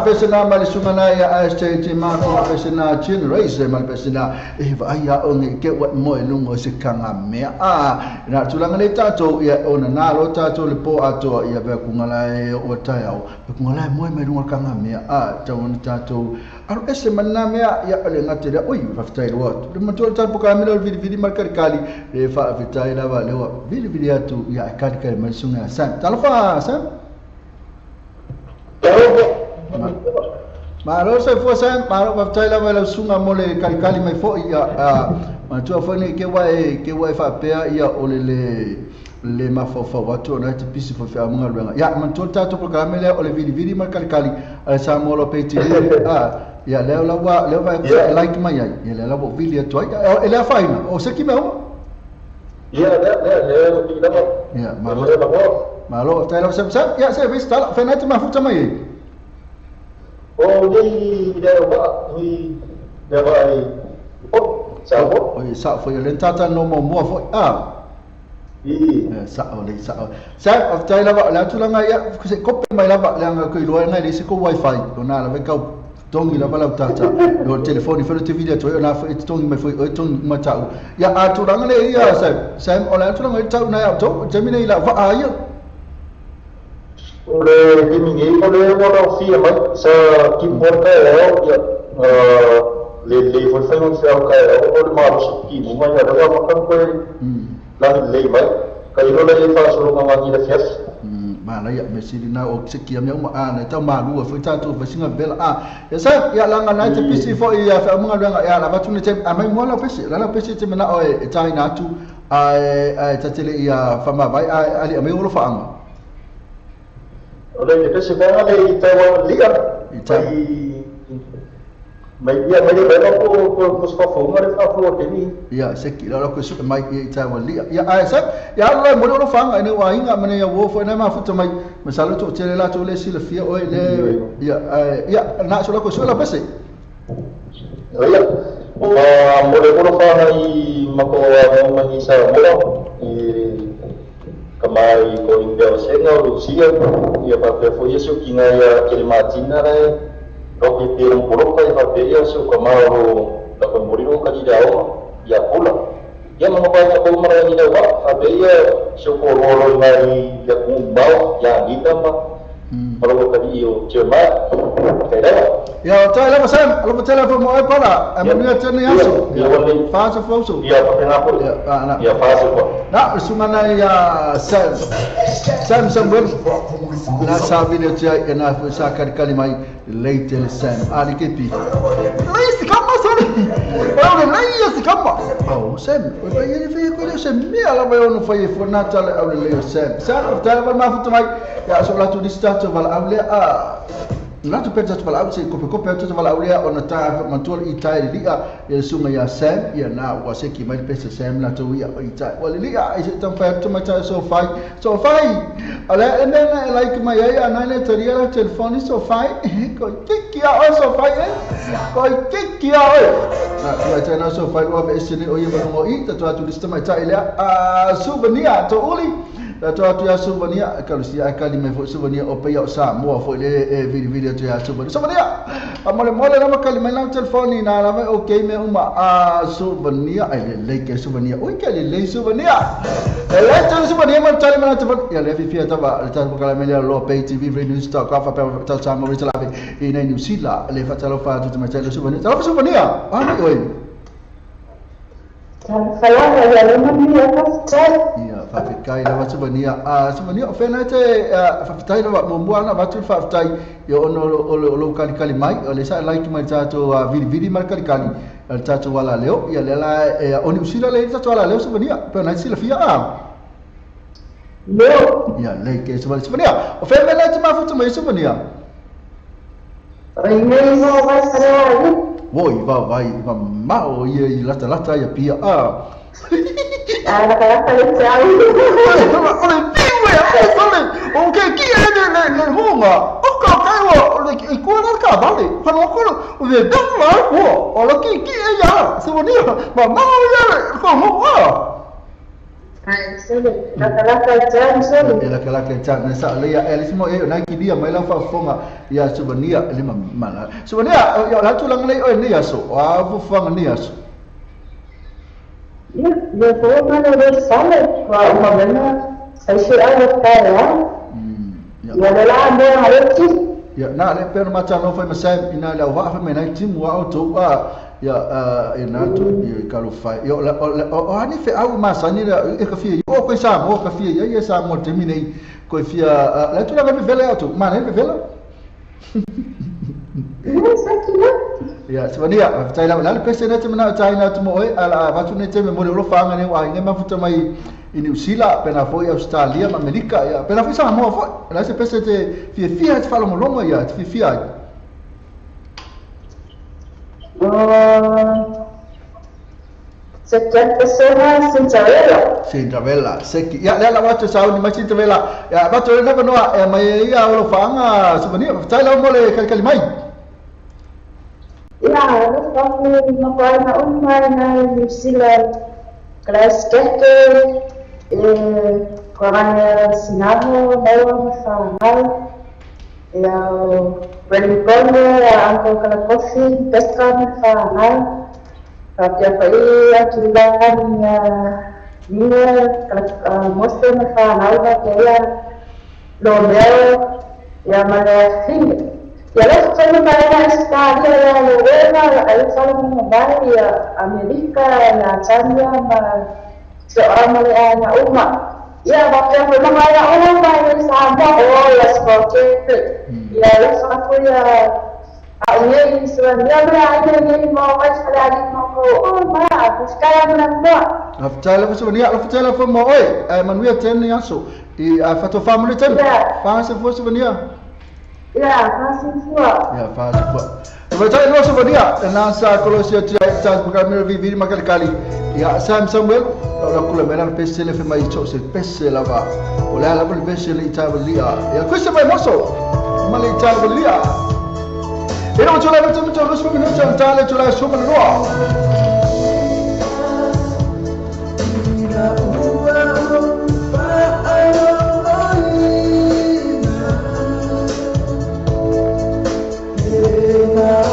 Pesena malisungana ya SJT Mako pesena generation mal pesena e va ya onge ke wa mo e lungo se kanga me a na tulanga le tato ya ona na lo tato le po ato ya be kungala e o tayao be kungala mo e lungo kanga me a tawon tato aro ese manna me ya le ngate le oi fa tai lo le mo to tapo ka me lo vidi vidi mal kali le fa fitai la va le wa vidi vidi atu ya kali kali malisunga san talofa san. Malo se fo san malo pa tai lava la sunga mole kali kali mai fo ia ma tu fo ni ke wa fa pea ia o le le ma fo fo wa tu na te pisi fo fa munga lwenga ya ma tu ta to programe le o le vidi vidi ma kali kali a sa molo pe ti a ya le la wa le va like mai ya le la bo vili tu ai ele a faina o se ki me o ya le le le ya malo malo tai la sa ya se vista fa na te ma futa mai. O ni le wa ni le wa i o sa o o sa fo le tata no mo mo fo a i sa o le sa o sa o tai lava la tulanga ya se kope mai lava le anga ko ilo ngai le se ko wifi o na la ve kau tongi lava la tata o telefoni fo te video to na fo e tongi mai fo e tongi ma tau ya a tulanga le ya sa sa o la tulanga e tau na ya to temine la va a ya. O le timingi o le wala fia mai sa ki porta e o ia le le foi fai un fia ka o le malo so ki mo mai ia ma kan ko la le mai ka ilo le fa so ma ngi le fias ma la ia me sili na o se ki me uma a na ta malu foi ta tu fa singa bela a ya sa ya la nga na te pisi fo ia fa munga lwenga ya la va tu ne te a mai mo la pesi la pesi te mena o e tai na tu a ta tele ia fa ma vai a ali a me o lo fa anga. O le pese fa le i tau liga mai ia mai le ko ko fa fo ngare fa fo te ni ia se ki la ko su mai i tau liga ia a sa ia la mo lo fa anga ne wa inga mane ia wo fo na ma futa mai masalo to tele la to le sila fia o le ia ia na so la ko su la pese ia o mo le ko fa i ma ko ma ni sa mo i kamai ko india senga Lucia ia pa pe foi isso que na ia aquele matina né roque pe um poroca e pa pe ia so kamaro da ko moriro ka di dao ia pula ia mo pa ko mara ni da wa pa pe ia so ko rolo mai ia ku bao ia gita ma paro ka di o chema ka da. Ia tai lava Sam, alofa tele fo mo ai pala, a manuia tene aso. Ia wale. Fasa fauso. Ia papena po. Ia na. Ia fasa po. Na sumana ia Sam. Sam Samuel. Na sa vile tia e na sa kali mai lei tele Sam. Ali ke pi. Lei se kama sali. O lei se kama. Oh Sam, o vai ele veio com ele mea lava eu não foi fornata ao lei Sam. Sam, o tele ma futu mai. Ia so la tu distato val aule a Latu peta tu vala se kope kope tu vala aulia ona ta matua i tai lia e sunga ia Sam ia na wa se ki mai pesa Sam la tu ia i tai wa lia i se tam fa tu mai tai so fai ala ene na like mai ai ana ne taria la telefoni so fai ko ki a o so fai ko ki a o na tu ai na so fai wa be se ne o ia mo i ta tu lista mai tai lea a souvenir to uli la tua tu ia souvenir ka lusia ka li me fo souvenir o pe ia sa mo fo le vili vili tu ia souvenir souvenir a mole mole na ka li mai na telefoni na la okay me uma a souvenir ai le le ke souvenir oi ke le le souvenir e le tu souvenir mo tali ma te ia le fi fi ta ba ta ko la me lo pay TV news talk fa pa ta sa mo ri la i nei New Zealand le fa ta lo fa tu ma te le souvenir ta lo souvenir ah no oi Falava ia le manuia faafetai. Ia faafetai lava souvenir. A souvenir o fena te faafetai lava muamua ana avatu le faafetai ia ona o lou kalikali mai o le sa like mai tatou vilivili ma le kalikali le tatou alaleo ia lea la o Niu Sila le tatou alaleo souvenir pe ona silafia a. Leo. Ia lei ke souvenir. O fena le te mafuta mai souvenir. Nei mo vai fale. Woi, va vai, va mao ia i lata lata ia pia a. Ah, la lata le tau. O le piu e o le o ke ki e le le honga. O ka kai o le i ko na ka vale. Pa no ko o le da la ko o le ki ki e ia. Se boni ma mao ia ko mo wa. Ai, sele, la lata tau sele. E la lata tau na sa le ia e le mo e na ki dia mai la fa fonga ia souvenir le ma souvenir ia la tu lang le o ni aso a fu fanga ni aso. Ia ia fo ma le sale wa uma vena sai se a lo ta ya. Ia le la mo ha le ti. Ia na le pe ma ta no fa ma sa ina la wa fa me na ti mo au to a ia e na tu ia ka lo fa ia o ani fe au ma sa ni e ka fia o ko sa mo ka fia ia ia sa mo te mi nei ko fia la tu la me vela au tu ma ne me vela. Ia souvenir faafetai lava la le pese ne te mana tai na tu mo oi ala vatu ne te me mo le lo fanga ne wa nge mafuta mai i New Zealand pena foi Australia ma Amerika ia pena foi Samoa foi la se pese te fia fia te falo molongo ia te fia fia. Se quer pessoa Cinderella. Cinderella, se ia le la watu sa ni ma Cinderella. Ia watu le na noa e mai ia o lo fanga souvenir faafetai lava mo le kalikali mai. Ia, o fafu ma pai na uma na New Zealand. Kalaskeke e koranga sinavo maua ma whanau. Ia o Wellington ia Uncle Kalakofi, Petra ma whanau. Faapea foi a Kilani ia Mia, Mose ma whanau faapea ia Lomeo ia ma le Finga. Ia le whakaima mai na Australia ia Lowena, ia Solomon Vai, ia Amerika, ia Tania ma Soa ma le aina uma. Ia wapea foi ma ia uma ia Samoa o ia Skokete. Ia le whakafo ia a unge i Suania ma aina nei mo wai whaleari mo ko o ma fuskaya mana moa. Faafetai lava souvenir, faafetai lava mo oe e manuia tene aso i fatofa mo le tele. Fa se fua souvenir. Ia, faasifua. Ia, faasifua. Faafetai lava souvenir, na sa kolosia tia ta buka me vi vi makalikali. Ia Sam Samuel, la kula me la pese le fe mai cho se pese lava. O la la pese le ita lia. Ia kwese mai moso. Ma le ita lia. E no tula no tula no no no tala tula so ma no. Yeah.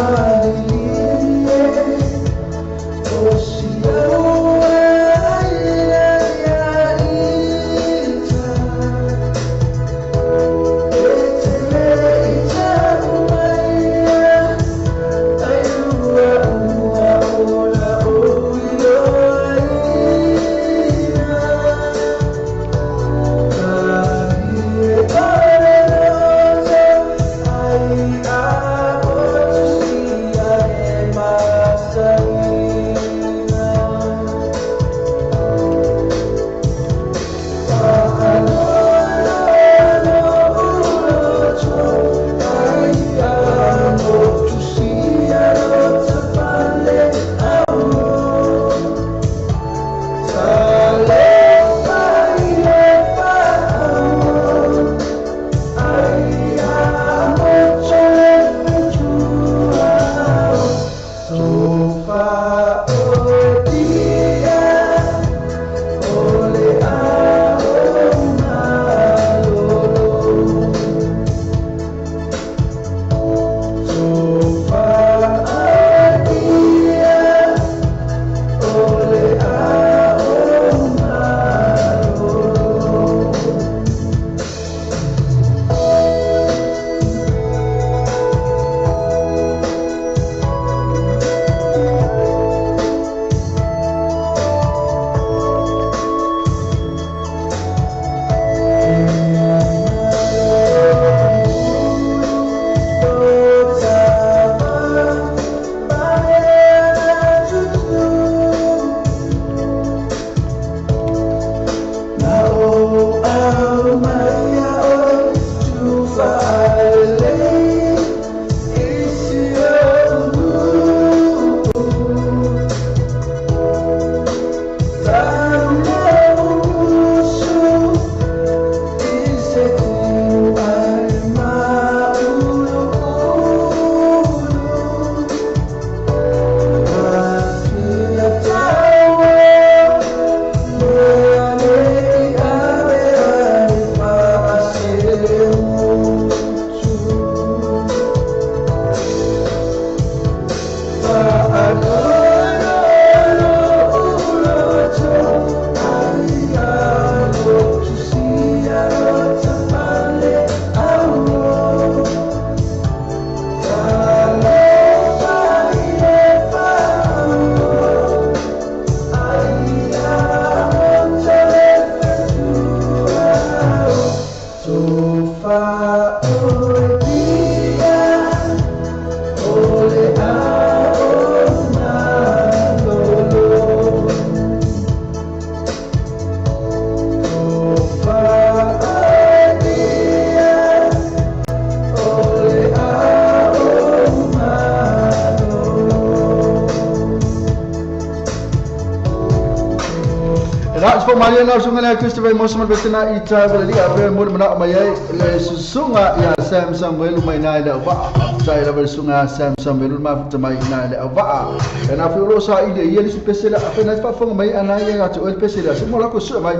fo malia na sunga le Christopher Mosman besena i ta wala li ape mo mana mai ai le sunga ya Sam Samuel mai na le wa ta ila le sunga Sam Samuel ma ta mai na le wa e na fi lo sa ile ile si pese la ape na fa fo mai ana ya to el pese la mo la ko su mai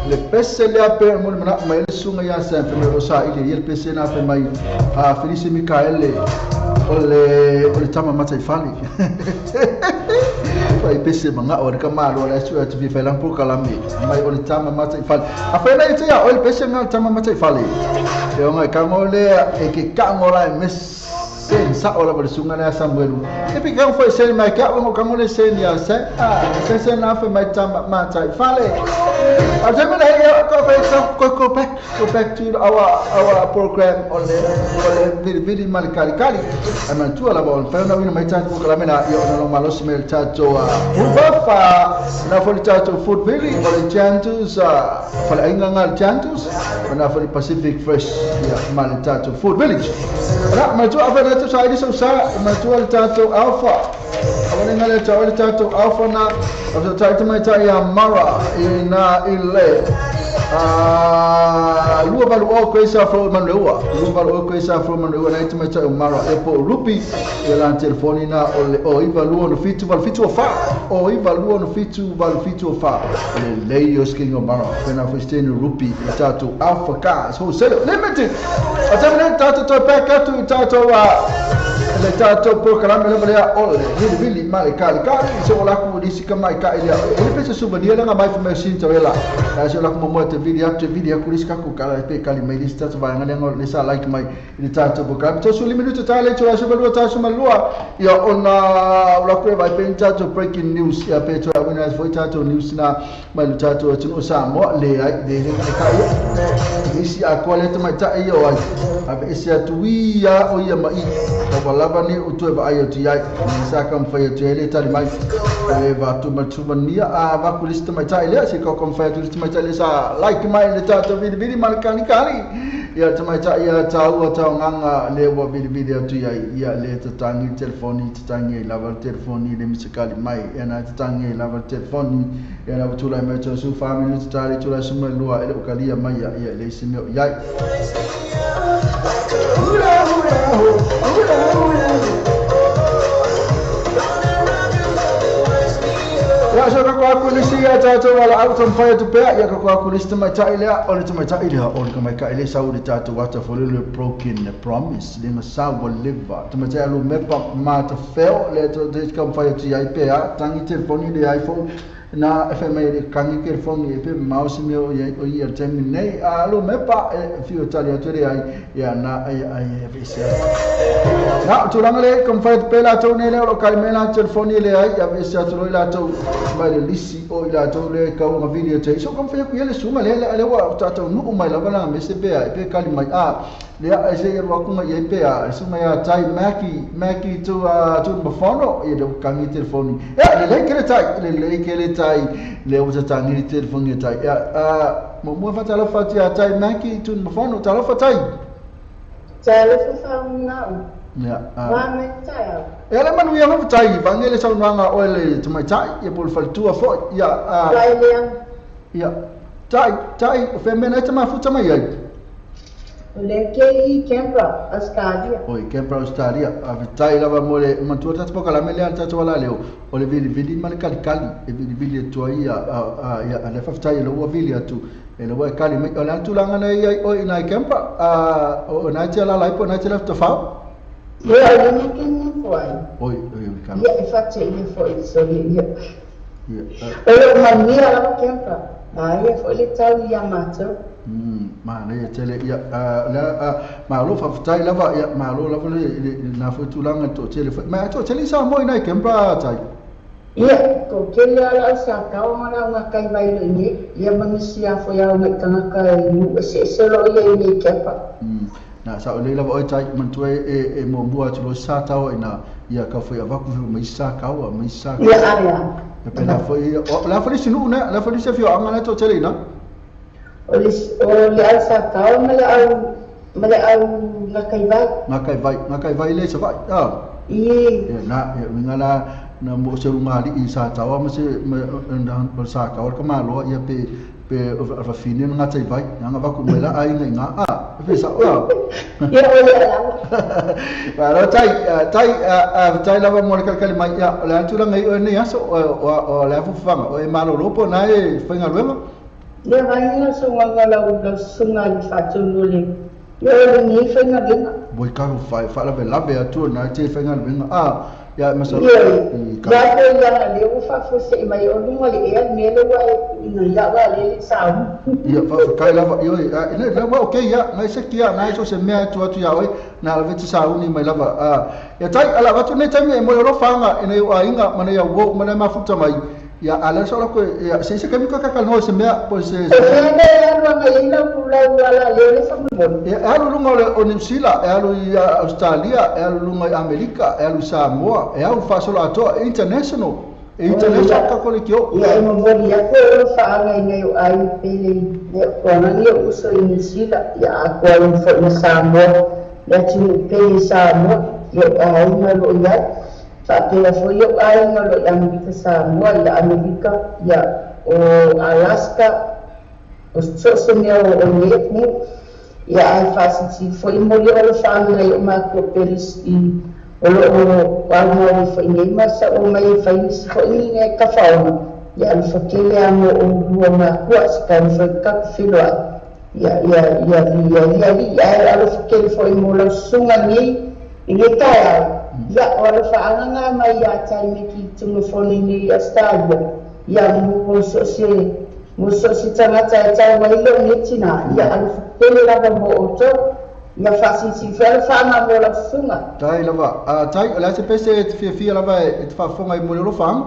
le pese le ape mo mana mai le sunga ya Sam Samuel sa ile ile pese na fe mai a Felice Michael ole tama mata ifali ai pese manga o ka malo la su atu vi felang po kalame mai ole tama mata ifali a fe na ite ya ole pese nga tama mata ifali e o ka ngole e ke ka ngola mes sen sa ola bo sunga na Samuel e pe ka fo sen mai ka o ka ngole sen ya sen a sen sen na fe mai tama mata ifali a se me na ko fe ko back go back to our program ole ole vili mal kali kali ama tu ala bon fe na wina mai ta ko kalame na yo na malo smell ta to ufafa na fo ta to food vili ole chantus fa inga ngal chantus na fo Pacific Fresh ya mal ta to food village ra ma tu afa na tu sa idi sa ma tu al ta to alpha awale ngale ta ole ta to alpha na after ta to mai ta ya mara ina ile lua valu o koisa fro manua lua valu o koisa fro manua na itima ta mara e po rupi e la telefoni na ole o iva lua no fitu val fitu fa o iva lua no fitu val fitu fa le leios king o mara pena fo rupi e tatu alpha cars wholesale limited atamne tatu to back atu tatu le tatu programa le le ole vili male kali kali so la ku disi ka mai ka ile ele pese subadia la mai fo machine to ela la so la ku mo te video te video ku disi ka ku kala pe kali mai lista to va ngale ngol le sa like mai le tatu programa to suli minuto ta le to so balua ta so malua ya ona la ku vai pe tatu breaking news ya pe to winners for tatu news na mai le tatu to no sa mo le ai le le ka ia isi a kwale mai ta ia ai a isi atu ia o ia mai lava ni o toe vai o ti ai sa kam fai o le tali mai e va tu mania a va ku lista mai tai le se ko kom fai tu lista mai tai le sa like mai le ta to vili vili mal kani kani ia te mai tai ia ta ua ta nganga le wa vili vili atu ia ia le ta tangi telefoni ta tangi lava telefoni le misikali mai ia na ta tangi lava telefoni ia na tu lai mai to su family ta tai tu lai su mai lua ele o kalia mai ia ia le se meo ia hura hura hura hura. Ya so ka ko ni sia ta to wala out on fire to pea ya ka ko ni mai tai le o le mai tai le o le mai kai le sa o le ta to what for le broken promise le sa wo live to mai tai lo mepa ma to fail le to this come fire to ai pea tangi telefoni le iPhone na FM le kangi telefoni e pe mouse me o ia o ia terminate a lo mepa fi o tali atu le ai ya na ai ai e na tu rangale kom fire pe la to ne le o kai me la telefoni le ai ya se atu la to mai le lisi o ila to le ka o video te so kom fire ku le suma le le wa ta to nu mai la bana me se pe ai pe kali mai a le a se ia wa ku mai pe a suma ya tai maki maki to to mafono e le kangi telefoni ya le le ke le tai le le ke le tai le o ta tangi telefoni tai ya a mo mo fa ta la fa ti tai maki to mafono ta la fa tai ta la fa na ya wa me tai e le manu ia fa tai va ngele sa nanga o le te mai tai e pol fa tua fo ya a ya tai tai o fe mena te ma futa mai ai o le ke i Canberra Australia oi Canberra Australia a tai lava mo le mantua ta poka la mele anta to wala le o le vili vili mal kali kali e vili vili to ia a ia le fa tai le o vili atu e le wa kali mai o le atu langa nei ai o ina Canberra a o na te la lai po na te la to fa ia le ni ke ni foi oi oi kali ia e fa te ia foi so ia ia o le mania la Canberra a ia foi le tau ia mato ma le tele ia la ma lo fa tai lava ia ma lo lava le na fo tulanga to tele ma to tele sa mo ina Canberra tai ia ko kele ala sa ka o mala nga kai vai lo ni ia manisia fo ia nga tanga kai nu se se lo ia ni Canberra na sa o le lava o tai mantua e mo mua tu lo sa tau ina ia ka fo ia va ku mai sa ka o mai sa ia ia e pe la fo ia la fo sinu na la fo se fio anga na to tele na o le au sa tau ma le au nga kai vai nga kai vai le sa vai a i na nga la na mo se lunga li i sa tawa ma se ma sa ka ka maloa ia pe pe fa fini nga tai vai nga va ku mela ai nga a pe sa o ia o le la ba lo tai tai tai lava mo le kalkali mai ia le antu la ngai o nei aso o le afu fanga o e malo lopo na e fainga luenga ia vai nga so nga la u sunga li fa tu le ia le ni fainga luenga boi ka fa fa la la be atu na te fainga luenga a ya masala ya ko ya le u fa fo se mai o lunga le e me le wa ina ya wa le sa ia fa kai la io ina la wa okay ya ngai se kia ngai so se mea tu atu ya oi na la veti sa uni mai lava a ya tai ala watu nei taimi e mo ro fanga ina o ainga mana ya wo mana mafuta mai ya ala so la ko ya se se kemi ka ka no se mea po se se ne ya no ngai la ku la la le le fa mo e alu lunga o New Zealand e alu i Australia e alu lunga i Amerika e alu Samoa e au fasola atoa international international ka ko le kio ia e mo ya ko o fa ngai ngai o ai pele ne ko ngai o so i New Zealand ia ko ai fo i Samoa le tu pele Samoa ia ai ma lo ia fa pele fo ia ai ma lo ia Amerika Samoa ia Amerika ia o Alaska o so se me o ne ia ai fa si fo i mo ia o fa ngai o ma ko pele i o lo o au fo i nei ma sa o mai fa i fo i nei ka fa o ia al fo kele a mo o lua ma kua se ka fo ka filo ia ia ia ia ia ia al fo kele fo i mo la sunga nei i le tae ia o le fa anga mai ia tai me ki tunga fo nei nei a stadio ia mo so se tangata e tau mai lo nei tina ia al fo kele lava mo o to ia fa si fa fa na mo la sunga tai lava a tai la se pese te fia lava e te fa fonga i mo lo fang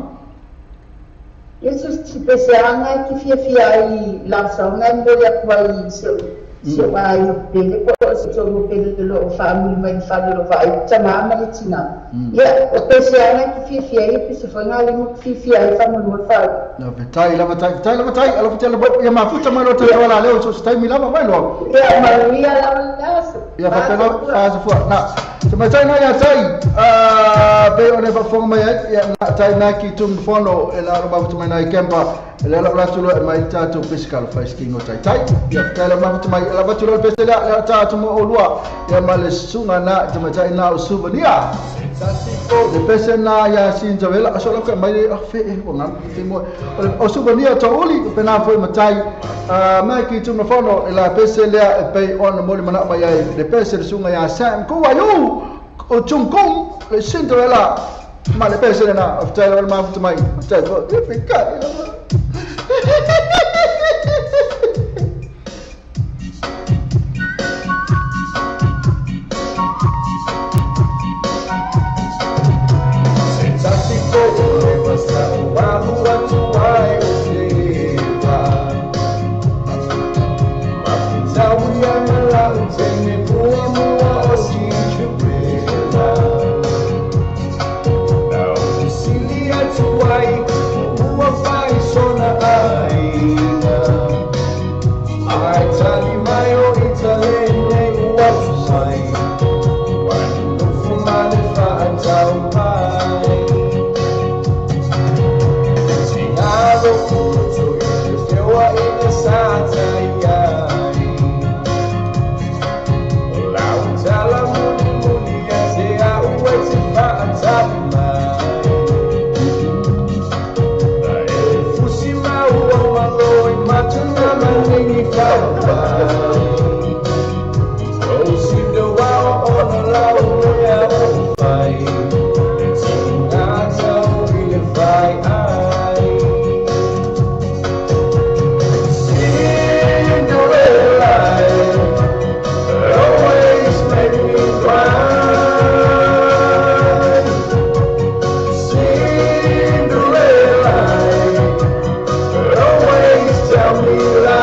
Yesu si pese anga ki fia fia i la songa mo ya kwa i so so ai pele ko so mo pele lo fa mo mai fa lo fa i tama ma le tina ia o pese anga ki fia fia i pese fa nga le mo fia fia i fa mo mo fa no tai lava tai tai lava tai ala futela ia mafuta mai lo te wala leo so tai mi lava mai lo ia ma ia la la ia fa pelo fa fo na se mai tai na ia tai a pe o ne fa fonga mai ia na tai na ki tum fono e la ro mai na i kempa e la la tu lo mai ta tu fiscal fa skingo tai tai ia tai la mafuta mai la batu lo pese la ta tu mo olua ia ma le sunga na te mai tai na o souvenir le pese na ia sinjavela so lo ka mai a fe e o ngam te mo o souvenir to oli pe na foi matai mai ki tum fono e la pese lea e pe on mo le mana mai ai le pese le sunga ia Sam ko wa yo o chung kong le Cinderella ma le pese na of tai ma mai tai e pe ka Tell me lies.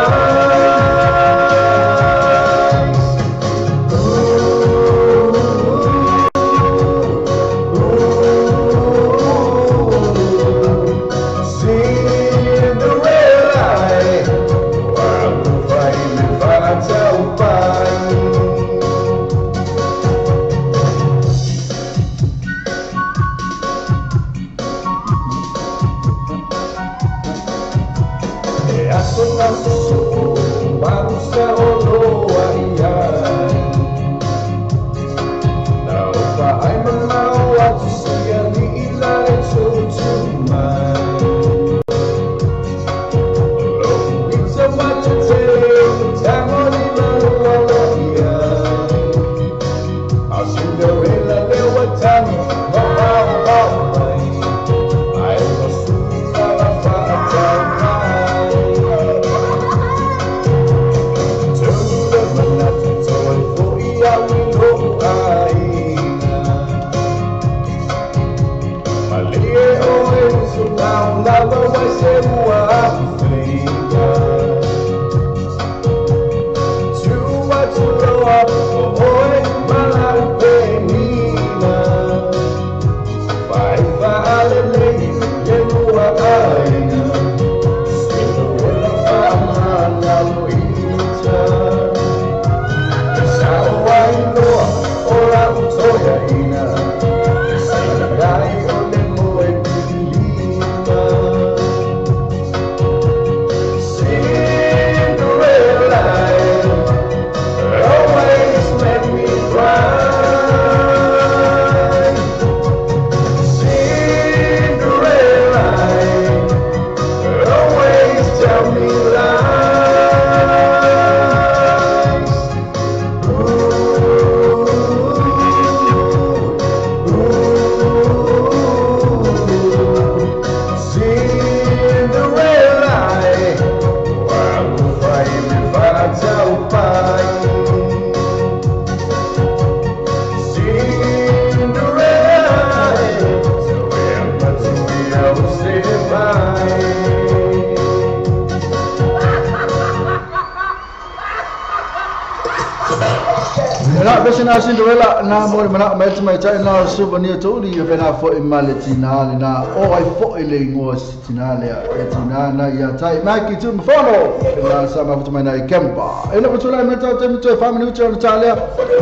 Cinderella na mo mana mai mai tai na souvenir to li ve na fo e male tina le na o ai fo e le ngo tina le e tina na ia tai mai ki tu fono na sa ma mai na i kempa e na tu la me ta te mi to fa minuti o ta le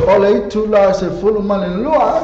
o le tu la se fulu male lua.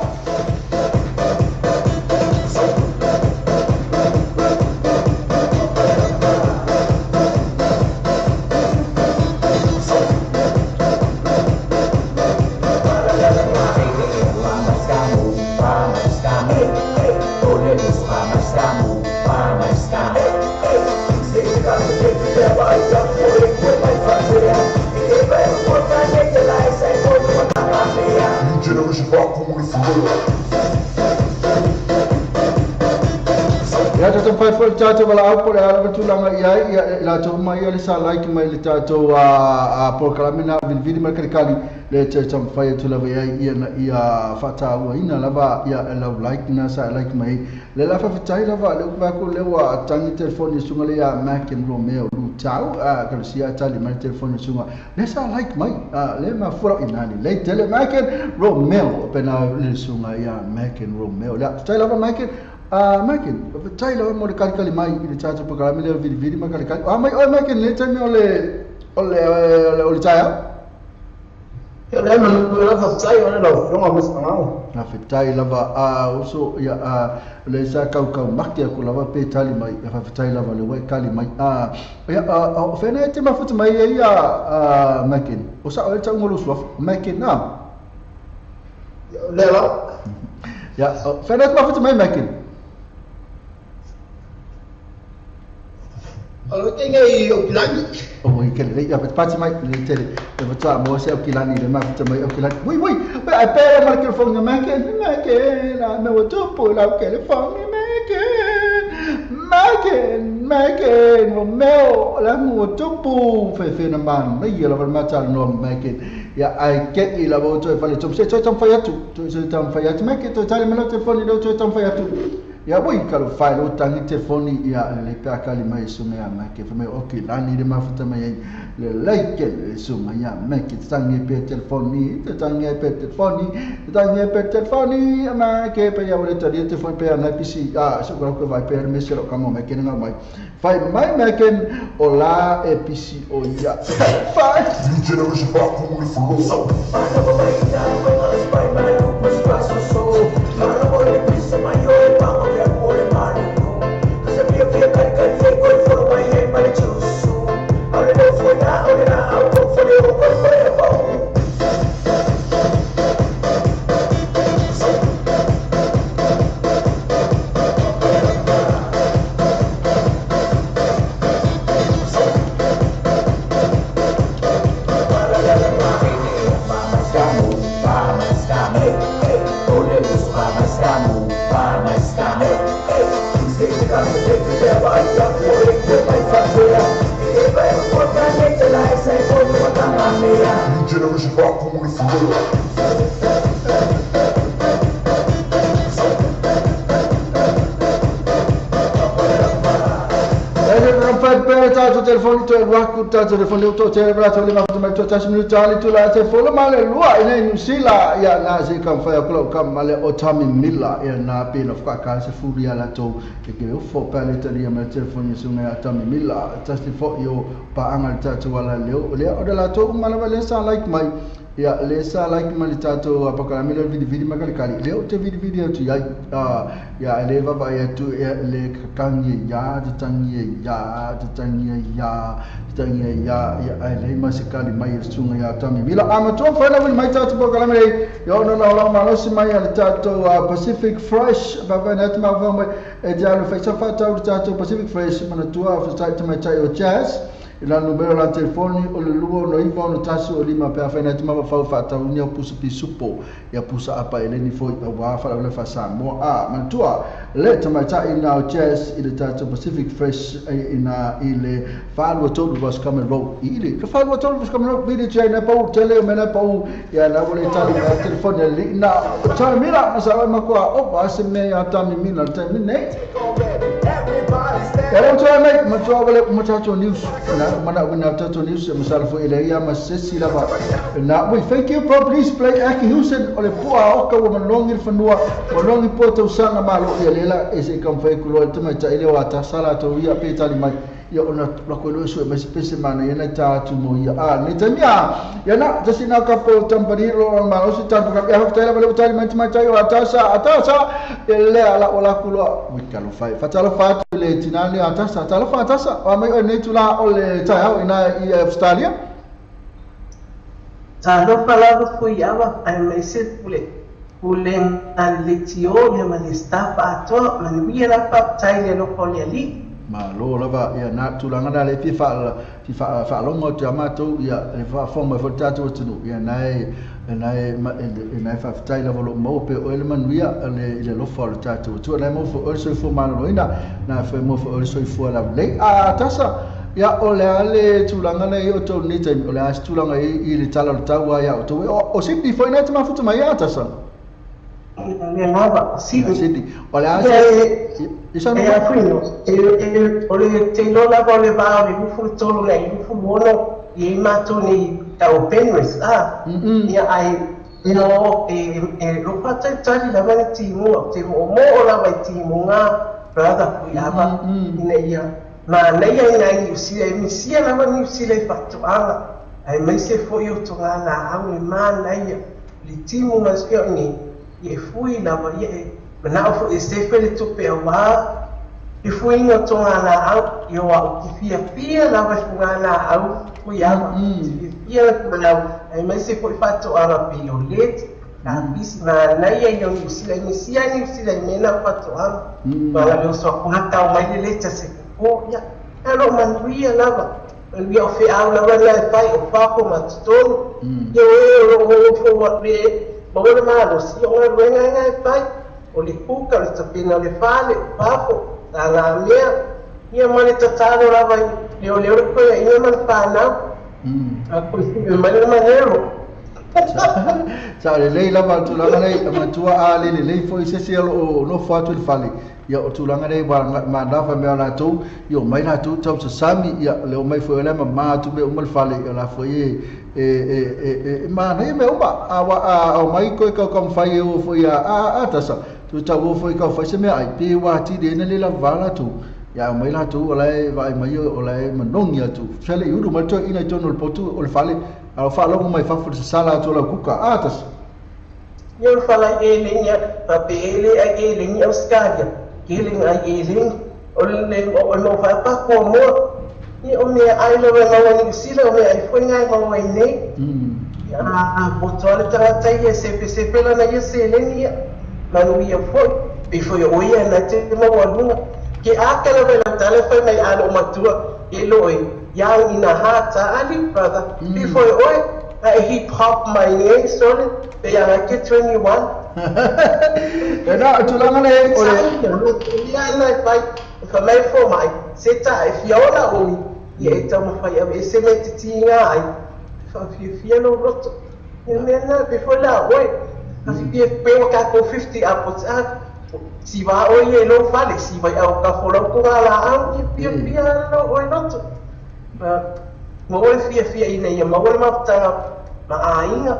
Ia tātou whai whai tātou wala au pore ala wetulanga ia ia la tō mai ia le sa like mai le tātou a polokalame vilivili ma kalikali le te tamawhai atu lava ia ia na ia whataua ina lava ia lau like na sa like mai le la whawhitai lava le upaku le wa tangi telefoni sunga le ia Mac and Romeo lu tau kalusia tali mai telefoni sunga le sa like mai le mafura inani le tele Mac and Romeo pena le sunga ia Mac and Romeo le tai lava Mac and Makin, tai lava mo le kalikali mai i le tātou polokalame lea vilivili ma kalikali. A mai oe Makin, le taimi o le o le taeao? Ia le manu le faafetai ona lau afioga mo se Na fetai lava a uso ia le sa kaukau maki aku lava pe tali mai ia faafetai lava le wai kali mai. Ia o whena e te mafuta mai e ia Makin. O sa o e taungolo suafa Makin na? Le la. Ia whena e te mafuta mai Makin? Alo ke ngai o kilani. O i kele ia pati mai le tele. E vata mo se o kilani le mafuta mai o kilani. Wui wui, ai pera mar ke fonga Makin, Makin, la me o tupu la ke le fonga Makin. Makin, Makin, Romeo, la mo tupu fe fe na man. Nei la va mata no Makin. Ia ai ke i la vo to fale to se to tam fai atu. To se tam fai atu Makin to tali me lo telefoni lo to tam fai atu. Ia woi ka lo fai lo tangi telefoni ia le pe akali mai sunga ia Makin fa mai o kilani le mafuta mai le like le sunga ia Makin tangi pe telefoni te tangi pe telefoni te tangi pe telefoni Makin pe ia le tali telefoni pe na pc a so ko vai pe me se lo ka mo Makin nga mai fai mai Makin o la e pc o ia fai New generation back on the floor. New generation rock on the floor. Telefoni to waku ta telefoni to tele to le ma to tas minuta ali to la te folo male lua ina New Zealand ya na se kam fa ko kam male o Tami Mila ya na pe no fa ka se furia la to ke ke fo pa le tali ma telefoni so na Tami Mila tas te fo yo pa anga ta to wala le o le o la to mala le sa like mai ya le sa like mai ta to apa ka mele vidi vidi makali kali le o te vidi vidi tu ya ya le va va ya tu le kangi ya te tangi ya te tangi ya tangi ya ya le ma se kali mai sunga ya Tami Mila ama to fa na mai ta to ka mele yo no no la ma lo si mai ya ta to Pacific Fresh ba va net ma va mai e dia lo fa fa ta to Pacific Fresh mana tua fa ta mai ta o jazz la numero la telefoni o le lua no iva no tasi o lima pe afai na te mapa fau whaataunia pusa pisupo ia pusa apa eleni foi a wā whala wale wha a matua le tamaitai ina o jazz i le tātou Pacific Fresh ina i le whaalua tolu Roscommon Road i le whaalua tolu Roscommon Road vile tia ina pau tele o mena pau ia na wale tali na telefoni le ina o mira masa makua o ase me ia Tami Mila le taimi nei e o tua nei matua wale matua news na mana wina tato news masala fo ile ia masesi lava na we thank you bro please play Aki Houston o le pua o ka wo manongi fanua manongi po tau sanga malo ia lela e se kam fai kulo te mai ta ile wa ta sala to ia pe tali mai ia ona la ko lo so mai pese mana ia na ta tu mo ia a ni tamia ia na tasi na ka po tampari lo ma o se tampa ka ia ta le tali mai mai ta ia ta sa ile ala o la kulo we ka lo fai fa ta lo fa le tinani atasa ta lo fa atasa o mai o nei tula o le tai au ina i Australia ta lo palava fui ava ai mai se pule pule aletio le manista pa to man la pa tai le lo pole ali ma lo lava ia na tulanga na le fi fa longo te amato ia le fa forma fo tatu tunu ia nai nai fa tai la volo mo pe o le manuia le le lo fo tatu tu na mo fo o so fo malo ina na fo mo fo o so fo la le a tasa ia o le ale tulanga nei o to ni te o le as tulanga i le tala o taua ia o to o Sydney fo ina te mafutu mai a tasa le lava Sydney o le as Isa no o le te lo la le va le fu tolo le fu mono i mato ni tau Penrith a ia ai no e lo pa tali la va ti mo te mo mo la va ti mo nga brother ku ya va ina ia ma nei ia ni si e mi si la va ni si le fatto ala ai mai se fo io to nga la au ma nei le ti mo ma si ni e fui la va ye mana fo e se fe le to pe wa e fui no to nga la au yo au ki fia fia la va nga la au ku ya fia la ai mai se fo fatto ala pe yo let la bis ma nei yo ni si la ni si ni si la ni na fatto ala ma la yo so ku ta o mai le se ko ya alo man ria la va el yo fe au la va la pai o papo ma to yo o fo wa le ma o ma lo si o nga nga pai o le kuka le tapena le fale papo la la mea ia mane tatalo lava le o le o ko ia mane pana a ko mane manero sa le lei lava tulanga nei matua a le lei foi se se o no fa tu le fale ia o tulanga nei wa ma na fa me la tu io mai la tu tau sami ia le o mai foi le ma tu me o mal fale ia la foi e ma nei me uma a wa o mai ko ko kom fai o foi a tasa tu tau foi ko foi se me ai pe wa ti de ne le la vala tu ia mai la tu o la vai mai o la manongi tu sele iuru mai to ina to no potu o le fale a fa longo mai fa fu sala tu la kuka a tas yo fala ele nya pa pe ele a ele nya Australia ele a ele o le o no fa pa ko mo ni o me ai lo ma ni si lo me ai foi ngai ma wai nei a botola tra ta ye se pe se pe la na ye se le ni ma no ia foi e foi o ia na te ma wa lunga ke a ke la la tale foi mai alo matua e lo e ya ina hata ali brother before oi a hip hop my name sorry pe ya ke 21 E na tulaga le o le ia ina e fai fa mai fo mai se ta e fia ola oi ia e taumafai aveese me titiga ai faafiafia lou loto ia mea lena pe foi la oe afifia pe ua tatou 50 apo a siva oe ia i lou fale siva i aokafolau togalaau ia fiafia lou oe loto ma oe fiafia ina ia maua le mafutaga ma aiga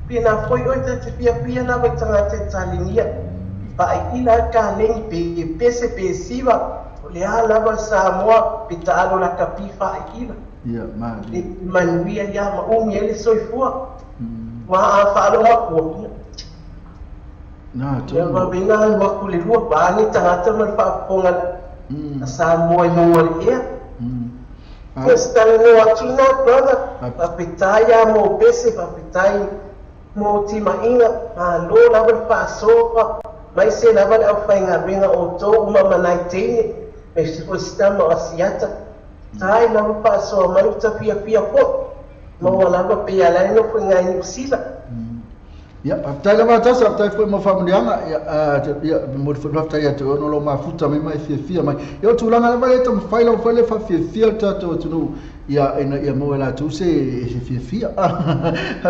pena foi oe tate fiafia lava i tagata e taligia faaiila ai kalegi pe pese pe siva o le a lava Samoa pe taalo lakapi faaiila ia ma e manuia ia ma umi ai le soifua ua a faalogo akua na ia vavena alu aku le lua vaani tagata ma le faafofoga a Samoa i luga o le ea. Ia se talanoa atu lena brother, faafetai lava mo pese, faafetai mo timaiga, malo lava le faasoa, maise lava le aufaigaluega o outou uma ma nai teine, aemaise foi sitama o Asiata. Tai lava faasoa mai ua tafiafia foi, maua lava pe ala ai nofo i ngai Niu Sila. Ia, faafetai lava Tasa, faafetai foi mo faamanuiaga, ia, ia, momoli foi le faafetai ia te oe ona o lou mafuta mai ma e fiafia mai. Ia, o tulaga lava lea e taumafai lava foi le faafiafia o le tatou atunuu, ia, ina ia maua e latou se, se fiafia.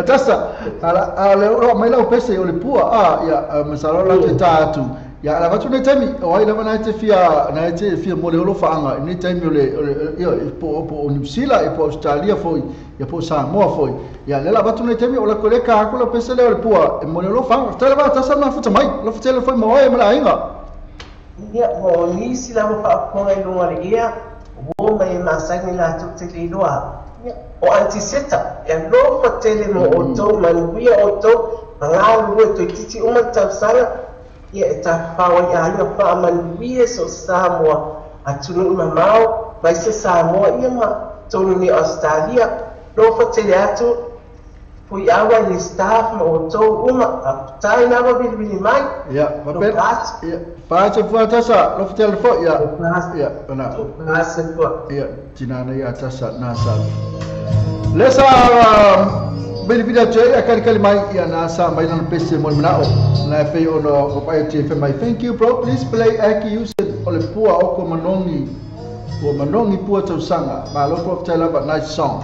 Tasa, a, a, o lea ua aumai lau pese o le pua, a, ia, masalo o le a toe ta atu. Ia, ala avatu lenei taimi, o ai lava na e te fia, na e te fia mo le olofaanga i lenei taimi o le, o le, ia, po, po o Niu Sila, ia, po o Australia foi, ia, po o Samoa foi. Ia, lea la avatu lenei taimi, o la koe lea ka aku lau pese lea o le pua e mo le olofaanga. Faafetai lava tasa mafuta mai, alofa tele foi mo oe ma le aiga. Ia, mo nisi lava faafofoga i luga o le ea, uo mai e masani latou te le iloa. Ia, o Aunty Seta, e alofa tele mo outou, manuia outou, ma galulue toeitiiti uma le tausaga. Ia e tafafao ai aiga faamanuia so Samoa atunuu mamao mai se Samoa ia ma tonu nei Australia lofa tele atu Fuiaua i le staff ma outou uma faafetai lava vilivili mai Ia, faapena. Ia, faata fua tasa, lofa tele foi, ia. Ia, ona. Ia, tinana ia tasa, na sa. Lesa vilivili atu ai, a kalikali mai, ia na sa mai lana pese mo le manao. Na e fei ono o pai atu e mai, thank you bro, please play Aki Yusuf o le pua o ko manongi, ua manongi pua tausaga. Malo bro, faafetai lava, nice song.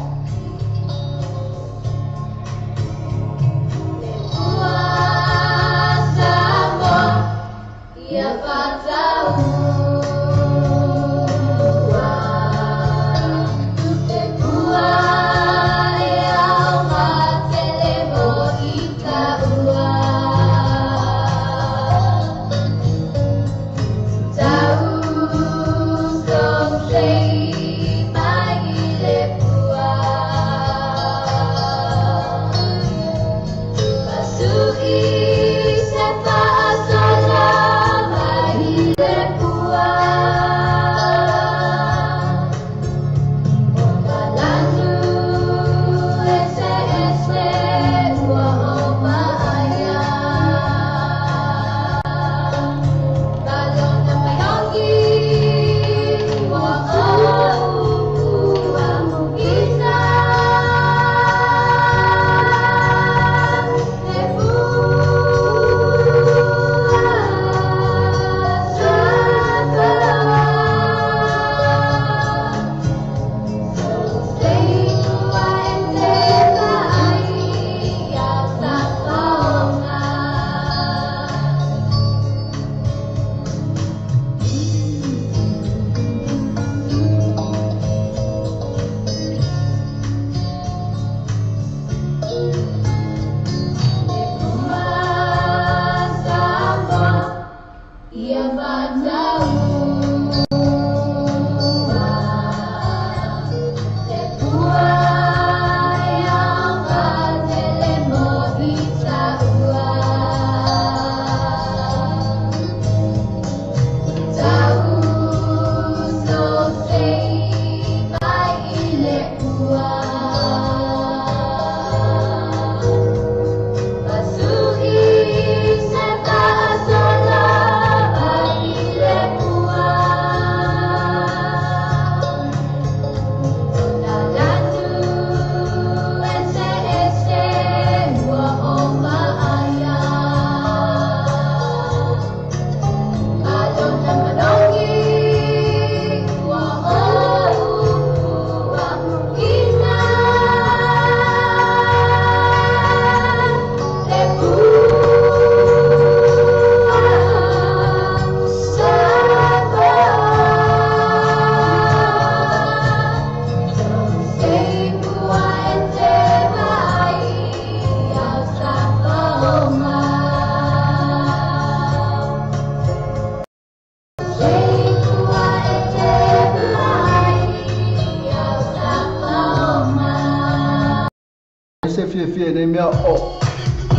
fiafia nei mea o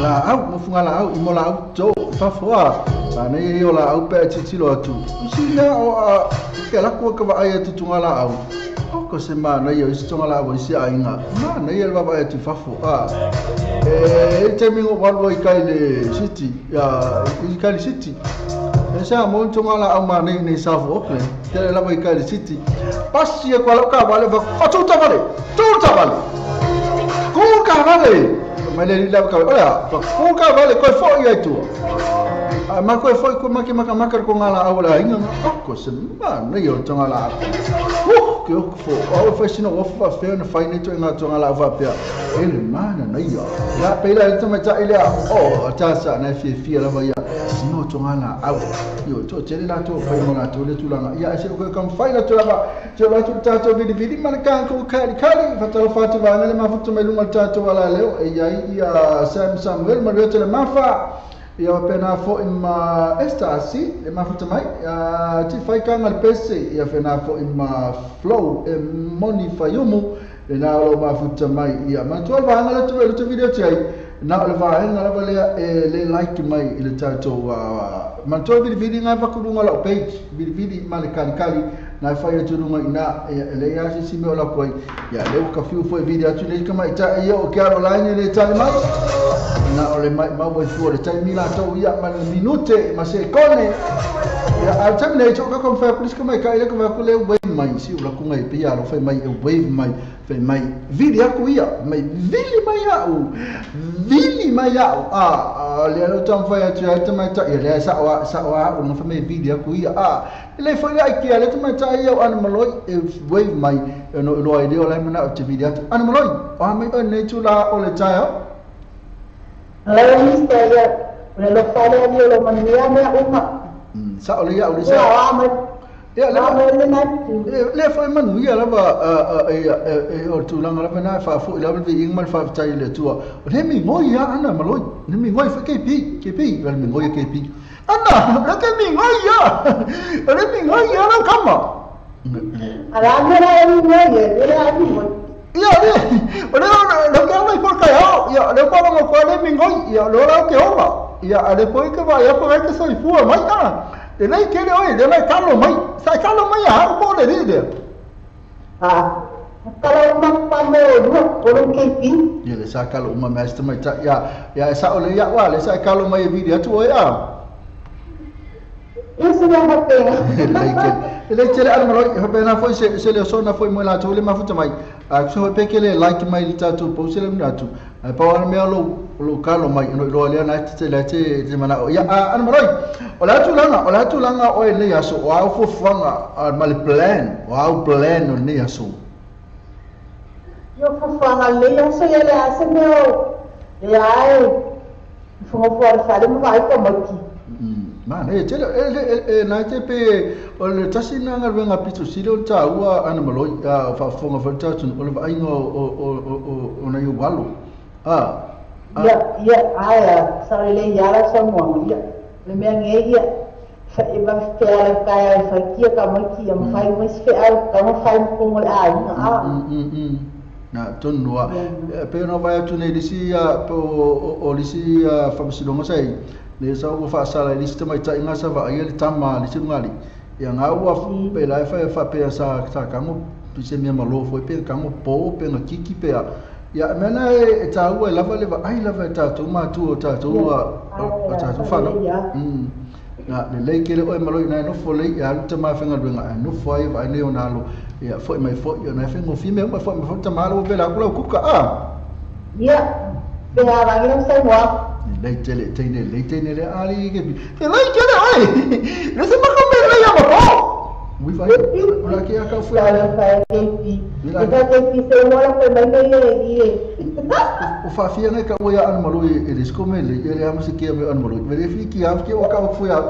laau, mofuga laau, i mo laau tō, fafoa. A nei o laau pe titilo atu. Si mea o a ke laku ka vaai atu tunga laau. O ko se mana ia isi tunga laau isi ainga. Mana ia le vaai atu fafo. A e te mingo walu i kai le city. Ya i kai le city. E sa mo tunga laau mana nei South Auckland. Te le lava i kai le city. Pasi e kwa lau ka vale va tuta vale. Tuta vale. Ku ka vale. Mai le lava ka ola. Ku ka vale ko fo ia tu. A ma ko foi ko maki maka maka ko ngala au la inga ko se ma nei o tonga la ke o fo au fa sino o fa fe na fai nei to nga tonga la va pea e le mana nei ya la pe la to ma ta ile o ta sa na fi fi la va ya no tonga la au yo to tele la to fai mo la to le tulanga ya se ko kam fai la to la va to la to ta to vili vili ma ka ko kali kali fa to fa to va na le ma fu to me lunga ta to la leo e ya ia Sam Samuel ma le to le ma ia pena fo ima esta si le mafuta mai ti fai kanga le pese ia pena fo ima flow e moni fayumu le na lo mafuta mai ia ma tu va ngala tu le video ti ai na le va ngala va le le like mai ile tato ma tu video video ngai va kulunga la page video video ma le kali kali na fai tu lunga ina le ia si me ola koi ia le ka fiu fo video tu le kama ita ia o ke online le tali mai na ole mai ma wo fu le taimi la to ia ma minute ma se kone ia al taimi nei to ka kon fa plus ka mai ka ile ka va ku le wave mai si ula ku ngai pia lo fai mai e wave mai fai mai vili aku ia mai vili mai au vili mai au a le lo tam fai atu atu mai ta ia le sa wa o no fai mai vili aku ia a le fai ai kia le mai ta ia an maloi e wave mai no lo ai le ola mana o te vili atu an maloi o mai nei tu la o le taio. Hello, mister. Ya, lo fale ali lo manuia me uma. Sa ole ya ole sa. Ya le foi manuia lava e o tulanga lava na fa fu lava vi ingmal fa tai le tua. Le mi ngoi ya ana maloi. Le mi ngoi fa KP, KP, le mi ngoi KP. Ana, le ke mi ngoi ya. Le mi ngoi ya na kama. Ala mera mi ngoi, le ali ngoi. Ia le, o le lo ke mai por kai au, ia le ko mo ko le mi ngoi, ia lo la ke oma. Ia le poi ke va ia ko ke soi fua mai ta. Le nei ke le oi, le mai kalo mai. Sa kalo mai a ko le ri le. Ah, kalo ma pa mo no, o lo ke pi. Ia le sa kalo uma mai sta mai ta ia, ia sa o le ia wa le sa kalo mai video tu oi a. Isso não é pena. Le tele al maloi ho pena foi se le sona foi mo la to le mafuta mai a so pe ke le like mai le tatu po se le mnatu a pa wa me lo lo kalo mai no lo le na te le te te mana ya an maloi o la tu langa o le ya so wa fo fanga al mal plan wa plan no ne ya so yo fo fanga le ya so ya le ase me o ya ai fo fo fa le mo vai ko maki. Ma ne tele e na te pe o le tasi na nga venga pitso silo ta ua ana maloi a fa fonga fa ta tun o le vai o na yo walo a ya ya aya sa le ya la sa mo ya le me nge ya fa e ba fe ala ka ya fa ki ka mo ki ya fa mo se al ka mo fa ko mo a a na tun wa pe no vai tu ne disi ya o disi fa mo sai le sa o fa sala le sistema ita inga sa va ia le tama le singali ia nga ua pe la fa fa pe sa sa kango se mea malo foi pe kango po pe nga kiki pe ia mena e ta ua lava le va ai lava ta tu ma tu ta tu a ta tu fa no na le le ke le oi malo ina no fo le ia lu tama fa nga luenga no fo ai va nei ona lo ia fo mai fo ia na fe ngo fi me fo mai fo tama lo pe la ku ka a ia pe a va ngi sa mo le tele tene le tene le ali ke le ke le ai le se ma ko me le ya mo wi vai ora ke ka fu la fa ke pi le ka ke pi se mo la fe mai le ye o fa fi ne ka o ya an malo e le sko me le le am se ke me an malo me le fi ki af ke o ka fu ya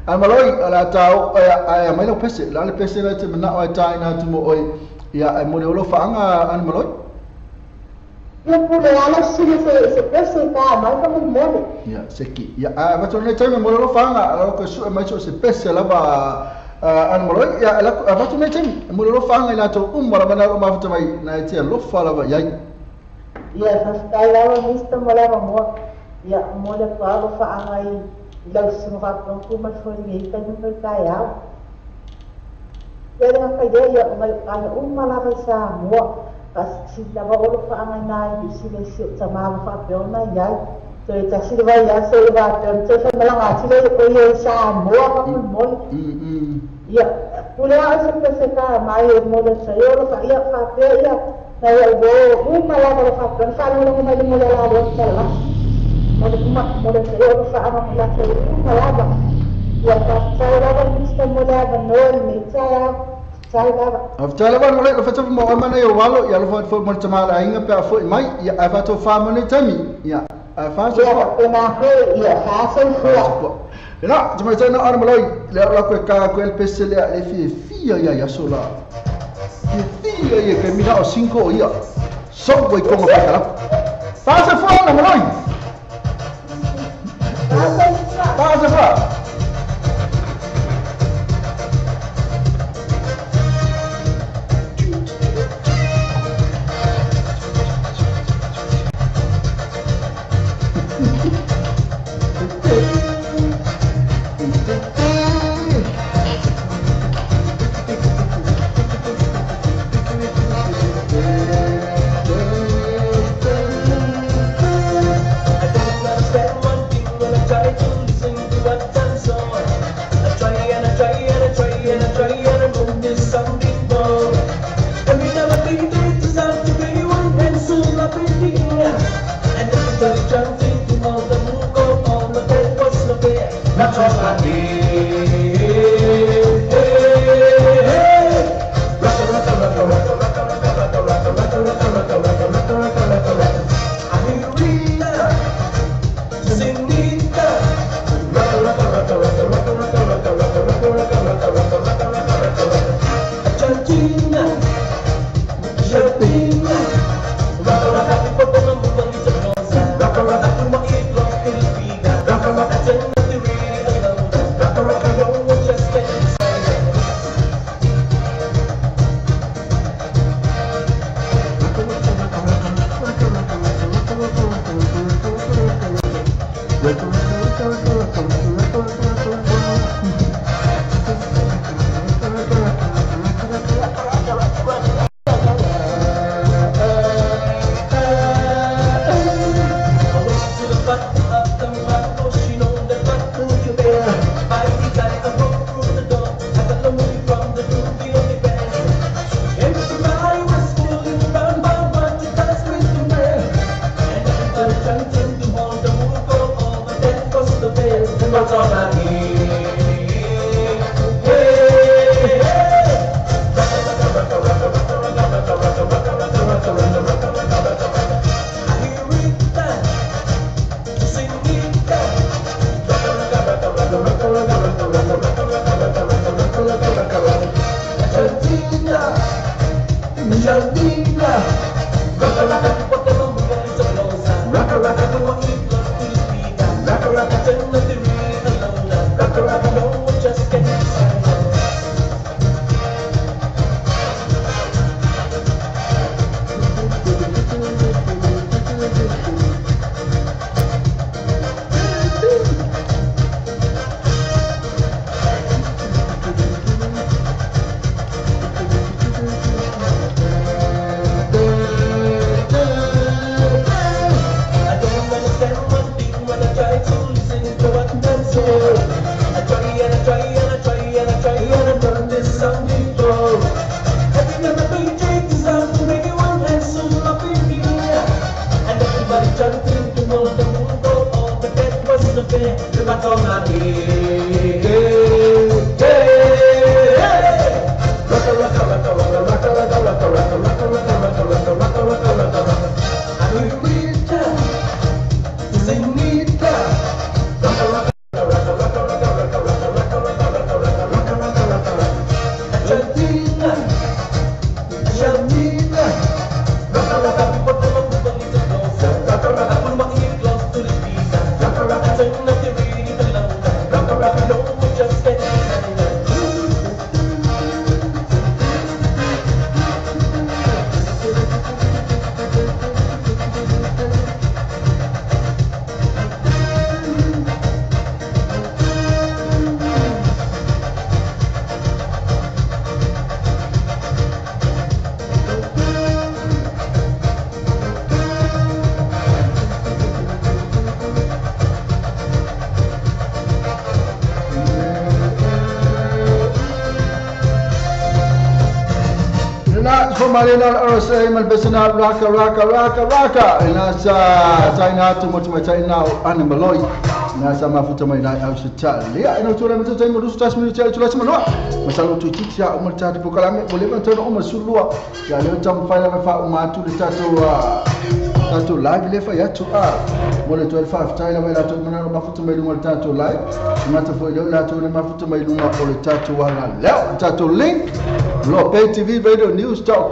an malo ala ta o ai mai lo pese la le pese la te na o ta ina tu mo oi ya ai mo le lo fa anga an malo Yo pule ala sini se pese ka mai ka mo mole. Ya seki. Ya a va to ne time mo lo fanga ala ko su mai so se pese la ba an mo ya ala va to ne time mo lo fanga ila to umma la bana ma futa mai na ti lo fa la ba ya. Ia faafetai lava Mr mo le avanoa. Ia momoli atu lava alofaaga i lau susuga faapea tu ma le foe i lenei taimi ma le taeao. Ia le gata i lea, ia o nai ou aiga uma lava i Samoa, faasilisili lava o alofaaga i na i Niu Sila i si ou tamā ua faapea ona i ai. Toe tasi le vaiaso ia faapea ona toe faimalaga atu lea o ia i Samoa faamolemole. Ia, pule lava oe se pese tamai e momoli atu ai o alofa ia faapea ia nai au uo uma lava o lo o faapea ona faalogologo mai le moli a la lea o Talasi. Momoli atu ai o alofaaga mo latou uma lava. Ia faafetai lava Mister mo le avanoa i lenei taeao. Faafetai lava. Faafetai lava mo le alofa mo oe ma nai ou alo, ia alofa atu foi mo le tama o le aiga pe a foi mai, ia ae faatofa mo nei taimi, ia ae Ia faapena foi, ia faasoifua. Lena, tamaitai na ana maloi, lea o la koe ka koe le pese lea le fiafia ia i aso la. Fiafia ia ke mina o 5 o ia. So ua i konga whaikalapu. Faasoifua ana maloi. Faasoifua. Faasoifua. I don't understand one thing when I try to listen to what Formalina RSA malbesina raka raka raka raka ina sa taina tu mo mai taina ane maloi na sa mafuta mai na au sa lia ina tu le mtu taimo rusu tas minuti tu la sima masalo tu titsia o malta tu kalame o le mtu o masulua ya le tam faila fa o matu le tato live le fa ya tu a mo le 12 taila mai la tu mana mafuta mai lunga tato live mata fo le la tu le mafuta mai lunga o le tato wala le tato link lo pay tv radio news.com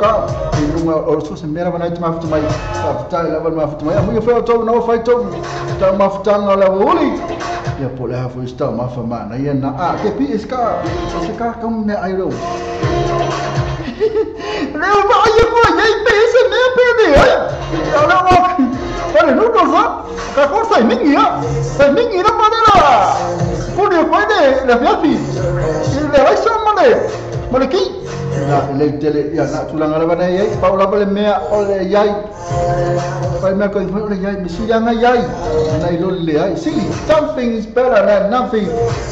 lunga o so se mera mana tu mafuta mai taila wal mafuta mai amu fa to no fa to ta mafuta la uli ya po le ha fo sta mafa mana ya na a ke pi iska iska kam me ai ro leo ba ye ko ye pe se me pe de ai ya la mo ale no no sa ka ko sai mingi ya sai mingi na manera ko de ko de la fiafi le vai sa mane mane ki na le tele ya na tulanga la bana ye pa la le me o le yai pa me ko le yai mi si ya na yai na ilo le ai see something is better than nothing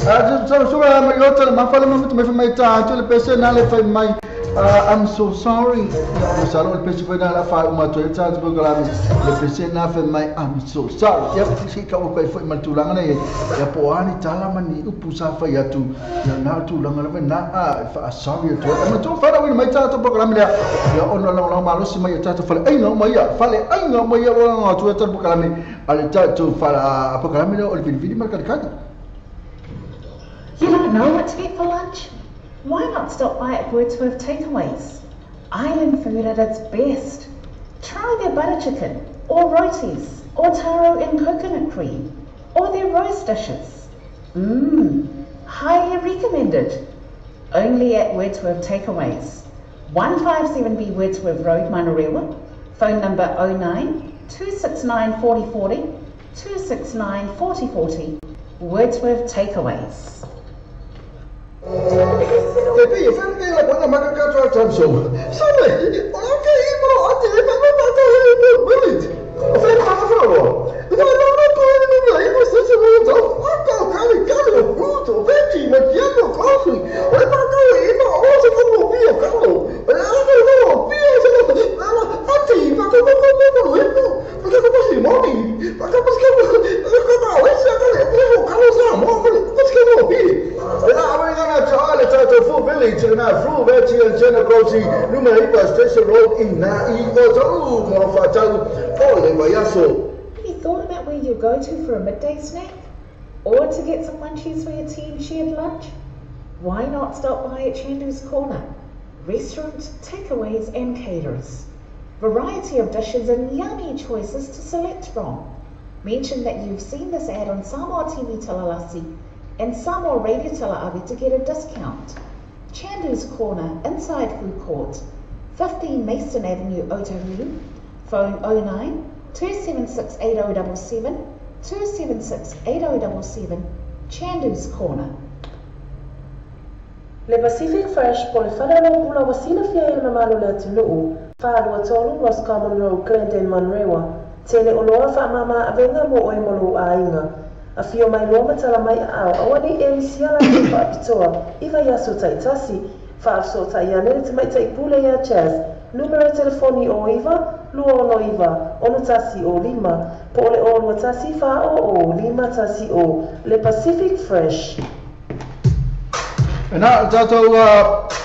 a so so ma yo tele ma fa le mo me fa mai ta tele pese na le fa mai I'm so sorry. Masalo le pese foi na la fa uma to ta to ko le pese na fa mai I'm so sorry. Ya si ka o kai foi mal tulanga na ya po ani tala mani upu sa fa ya tu ya na tulanga la na a fa sorry to. Ma to fa na mai ta to ko la ya ono la la malo si mai ta to fa ai no mai ya fa le ai no mai ya o to ta ko la ale ta to fa la ko la o le vili mal ka. You don't know what to get for lunch? Why not stop by at Wordsworth Takeaways? Island food at its best. Try their butter chicken, or rotis, or taro and coconut cream, or their roast dishes. Mmm, highly recommended. Only at Wordsworth Takeaways. 157B Wordsworth Road, Manurewa. Phone number 09 269 4040, 269 4040. Wordsworth Takeaways. Pepe, eu fui la buena mano que eu tô so. Sabe? Olha que aí, bro, até me mata o bullet. Eu falei para falar. Eu não não não não, eu sei se eu tô. Ah, cara, cara, bruto, vete, mas que é coffee. Olha para cá, e não, olha como eu vi, cara. Olha, não, vi, não, até, mas como como como, porque como se move, porque porque Have you thought about where you'll go to for a midday snack? Or to get some munchies for your team shared lunch? Why not stop by at Chandu's Corner? Restaurant, takeaways and caterers. Variety of dishes and yummy choices to select from. Mention that you've seen this ad on Samoa TV Talalasi and Samoa Radio Talaavi to get a discount. Chandu's Corner, inside Food Court, 15 Mason Avenue, Otahuhu. Phone 09 276 8077, 276 8077, Chandu's Corner. Le Pacific Fresh po le whanalo pula wasila fia e mamalo le atunuu, whaalua tolu Roscommon Road, Glendale, Manurewa, tele oloa wha mama avenga mo oe molo ainga. A fio mai loa matala mai au, awane e misia la te whaapitoa, iwa yaso taitasi, whaafso taiane te mai taipule ia Chaz, numero telefoni o iwa, lua ono iwa, ono tasi o lima, po ole o lua tasi wha o lima tasi o, le Pacific Fresh. Na tatou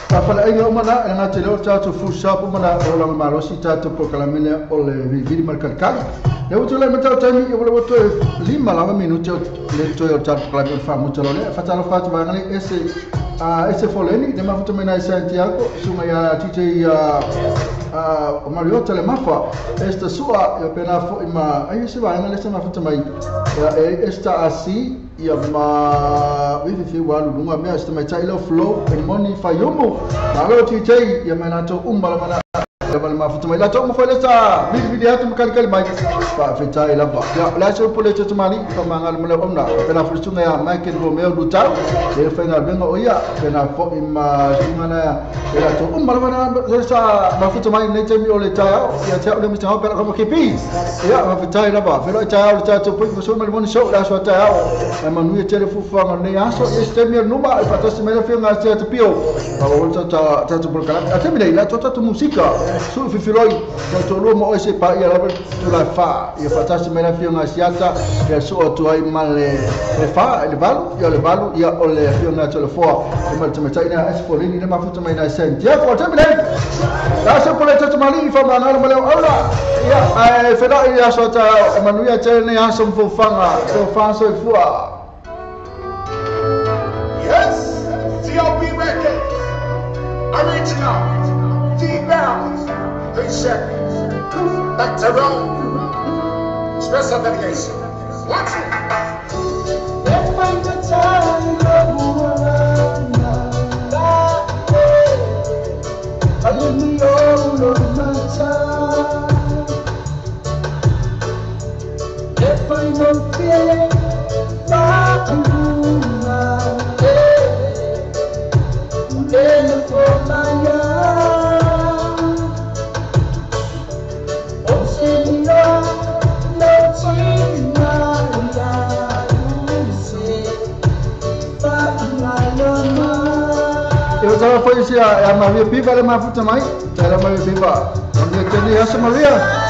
faleaiga uma na e gate leo tatou fusapu mana o lama malosi tatou polokalame o le vilivili ma le kalikali. Lea ua tulai mai tatou taimi ia ua le ua toe 5 lava minute le toe o le tatou polokalame o le faamuta loa lea. Faatalofa atu vaega nei ese ese foleni le mafuta mai nai Santiago suga ia TJ o Mariota le mafa esta sua ia pena fo'i ma ai se vaega le se mafuta mai ia esta asi ia ma vivi wa lunga mea esta mai tai lo flow and money fayomo malo TJ ia mai latou uma la mana Lava le mafuta mai latou ma fai sa vili atu ma kali kali mai faafetai lava. Ia o le aso pole tatamali faamagalo ma le auauna pena fulisuga ia Michael Romeo Lutau e faigaluega o ia pena fo'i ma suga na e latou uma lava na sa mafuta mai nei taimi o le taeao ia te au le misagao pena kama kepi. Ia faafetai lava felo'i taeao le tatou pui ma le moni show le aso a taeao e manuia tele fuafuaga o lenei aso ia se taimi o le numa e faatasi mai le afioga a sia tapio faaauau tatou polokalame a taimi nei la tatou musika su fifiloi tatou lua ma oe se paia lava tula fa ia faatasi mai le afioga a siata ia soo atu ai ma le fa le valu ia le valu ia o le afioga a Tolefoa e ma le tamaitai na Esfolini le mafuta mai na Santiago a taimi nei la aso pole tatamali'i faamagalo ma le auauna ia ae felo'i le aso a taeao e manuia tele nei aso ma fofaga tofa soifua. Yes, T.O.P. Records, original, D-Bounce, 3 seconds, back to Rome, special dedication. Watch it. Let's find the time Eu tava foi se a Maria Piva le mafuta mai, tala Maria Piva. Maria teni asa Maria.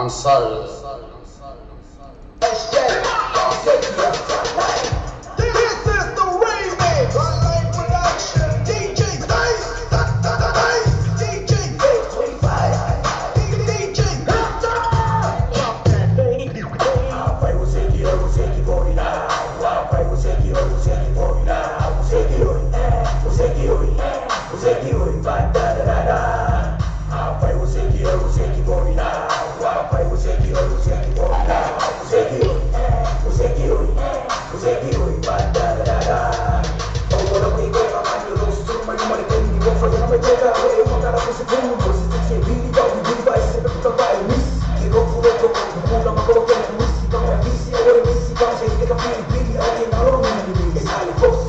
I'm sorry. This is the remix. Online production. DJ Dice. DJ 25. DJ Victor. E ka pili pili o ke nalo mili. E sale boss.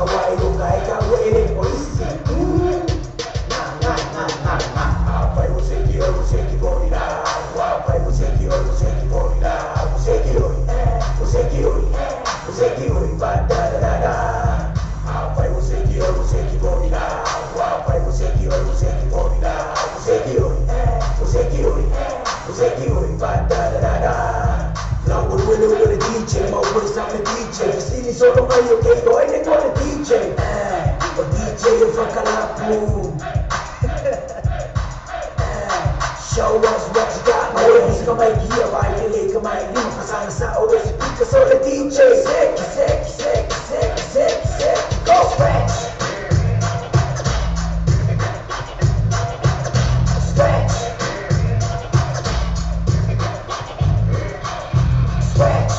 Awa e loka e ka ua e le polisi. Na na na na na. Apai você que eu você que vou irá. Apai você que eu você que vou irá. Você que eu você que eu você que eu vai da da da. Apai você que eu você que vou irá. Apai você que eu você que vou irá. Você que eu você que eu você que eu vai da da da. Não vou o DJ, mal por sabe DJ. Se solo mai o que eu ele com o DJ. O DJ eu facalapu. Show us what you got. Always come my gear, vai que come my lima, passando sa always pica só o DJ. Sec, sec, sec, sec, sec, sec. Go scratch. Scratch. Scratch.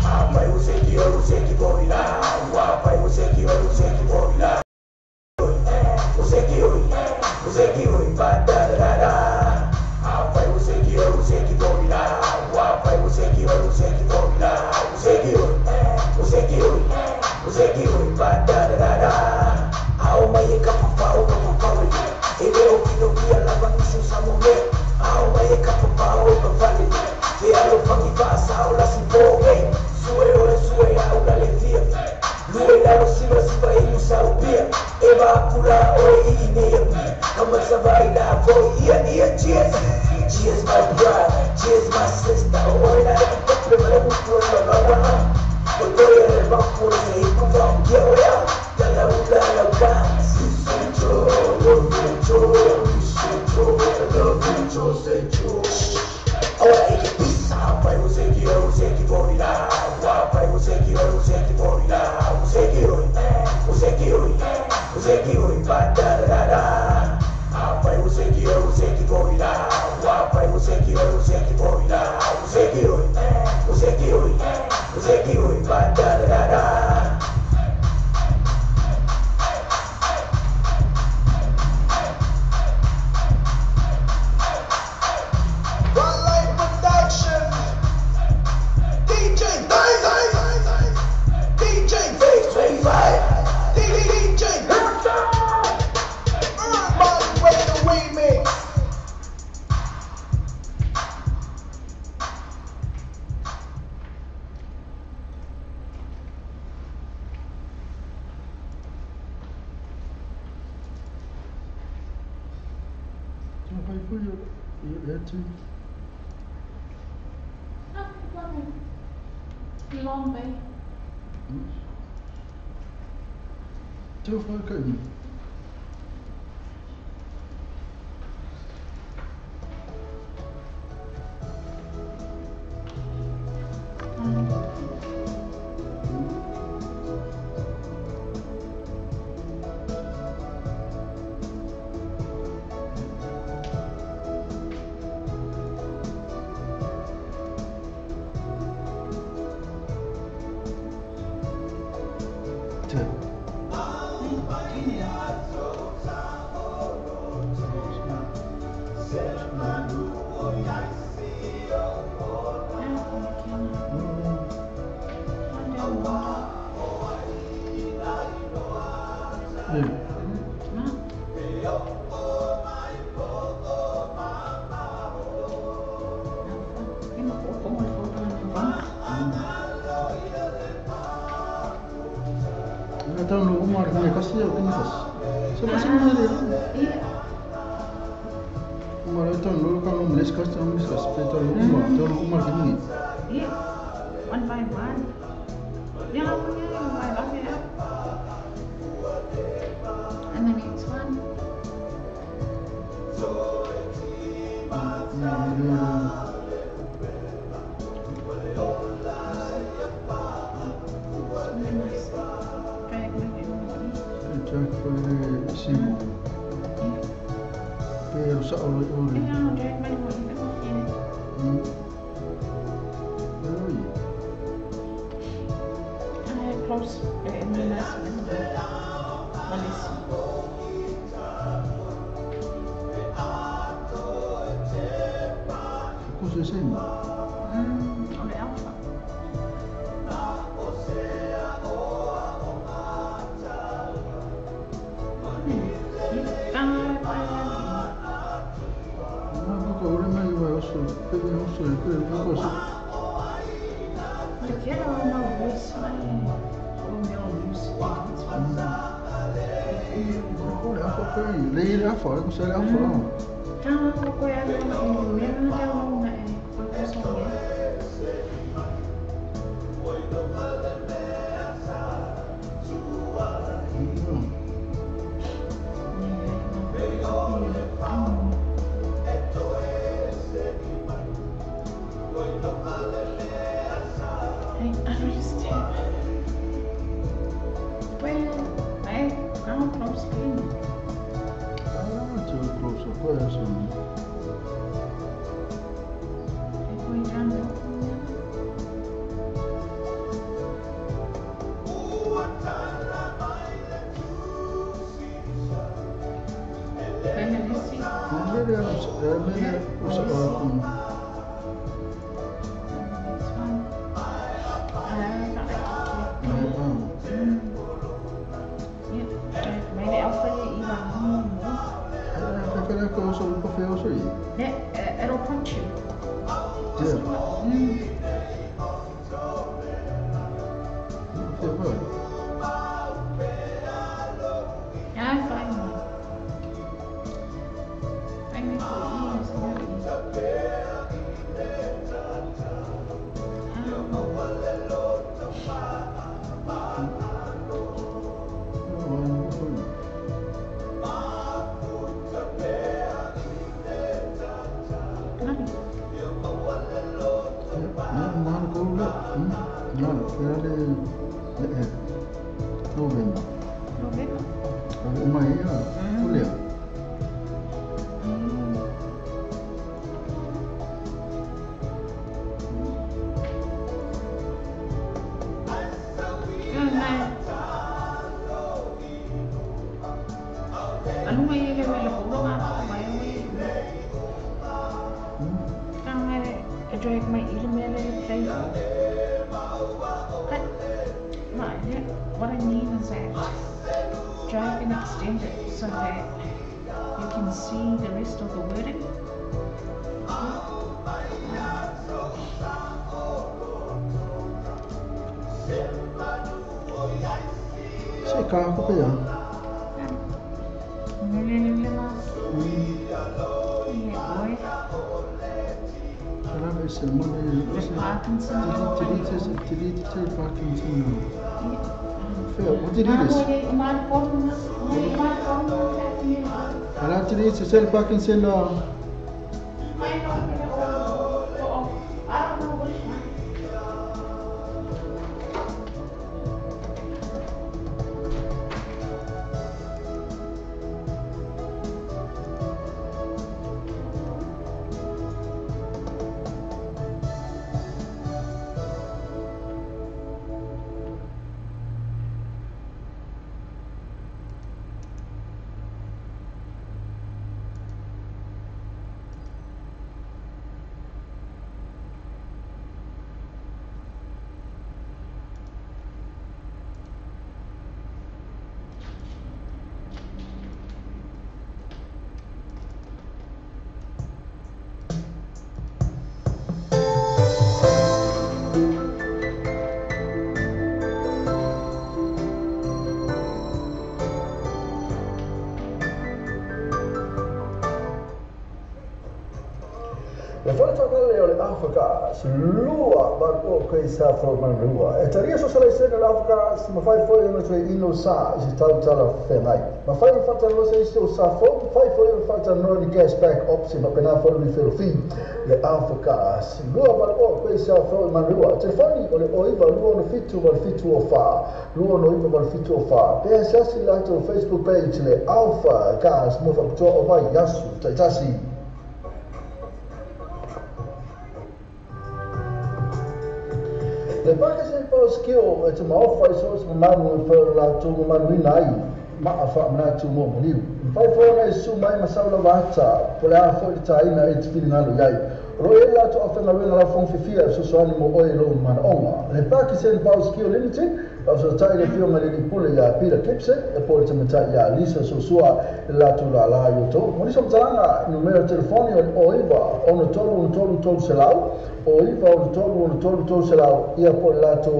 Apai você que eu você que vou irá. Apai você que eu você que vou irá. Você que eu você que eu vai da da da. Apai você que eu você que vou irá. Apai você que eu você que vou irá. Você que eu você que eu você que eu vai da da da. Ao mai ka pa o ka pa o. Ele o que não via lá no seu samome. Ao mai ka pa o ka vale. Te alo fangi fa sa o la si poe. Sue o sue a o la lefia. Lue la lo siva siva e musa o pia. Eva kula o e ine Kama sa vai la vo ia ia cheers. Cheers my brother, cheers my sister. O ela é que te prepara muito la la la. O to e va por se ku va yeah yeah. La la la la wa. Si si jo lo jo si jo lo jo se jo. Ora e que pisa. Pai você que eu você que vou irá. Pai você que eu você que vou irá. Você que eu você que eu você que eu vai da da da. Pai você que eu você que vou irá. Pai você que eu você que vou irá. Você que eu você que eu você que eu vai da da da. Frontline Production. DJ DJ 335 DJ Urban Radio Remix. Long Bay. One by one. Yeah, and the next one. Close in the last one. te same. O le alpha. What I mean is that drag and extend it so that you can see the rest of the wording. Lua o ke sa fo manua. E taria so sala se na Afrika se mafai fo no tue ino sa i tau tala whengai. Mafai no fata no se o sa fo, mafai fo no fata no ni cash back option ma pena fo ni fero fi le Afrika. Lua o ke sa fo manua. Telefoni o le oiva lua no fitu wal fitu o fa. Lua no iva wal fitu o fa. Pe sa si la to Facebook page le Alpha Gas mo fa to o vai yasu taitasi. Le paka se paskio e te maofa i so se manu e pera la tu manu ina ai maafa mana tu mo maliu. Mfai fona e su mai masaula vata pole a fo i taina e te whiringalu iai. Ro e la to afenga wenga la fong fifia so so ani mo oe lo manaonga. Le Pakistan Power Skill Limited, so tai le fio ngale ni pule ya Peter Gibson, e po te mata ya Lisa Sosua la tu la la yo to. Mo ni somtalanga numero telefoni o iva ono tolu ono tolu tolu selau, o iva ono tolu ono tolu tolu selau, ia po la tu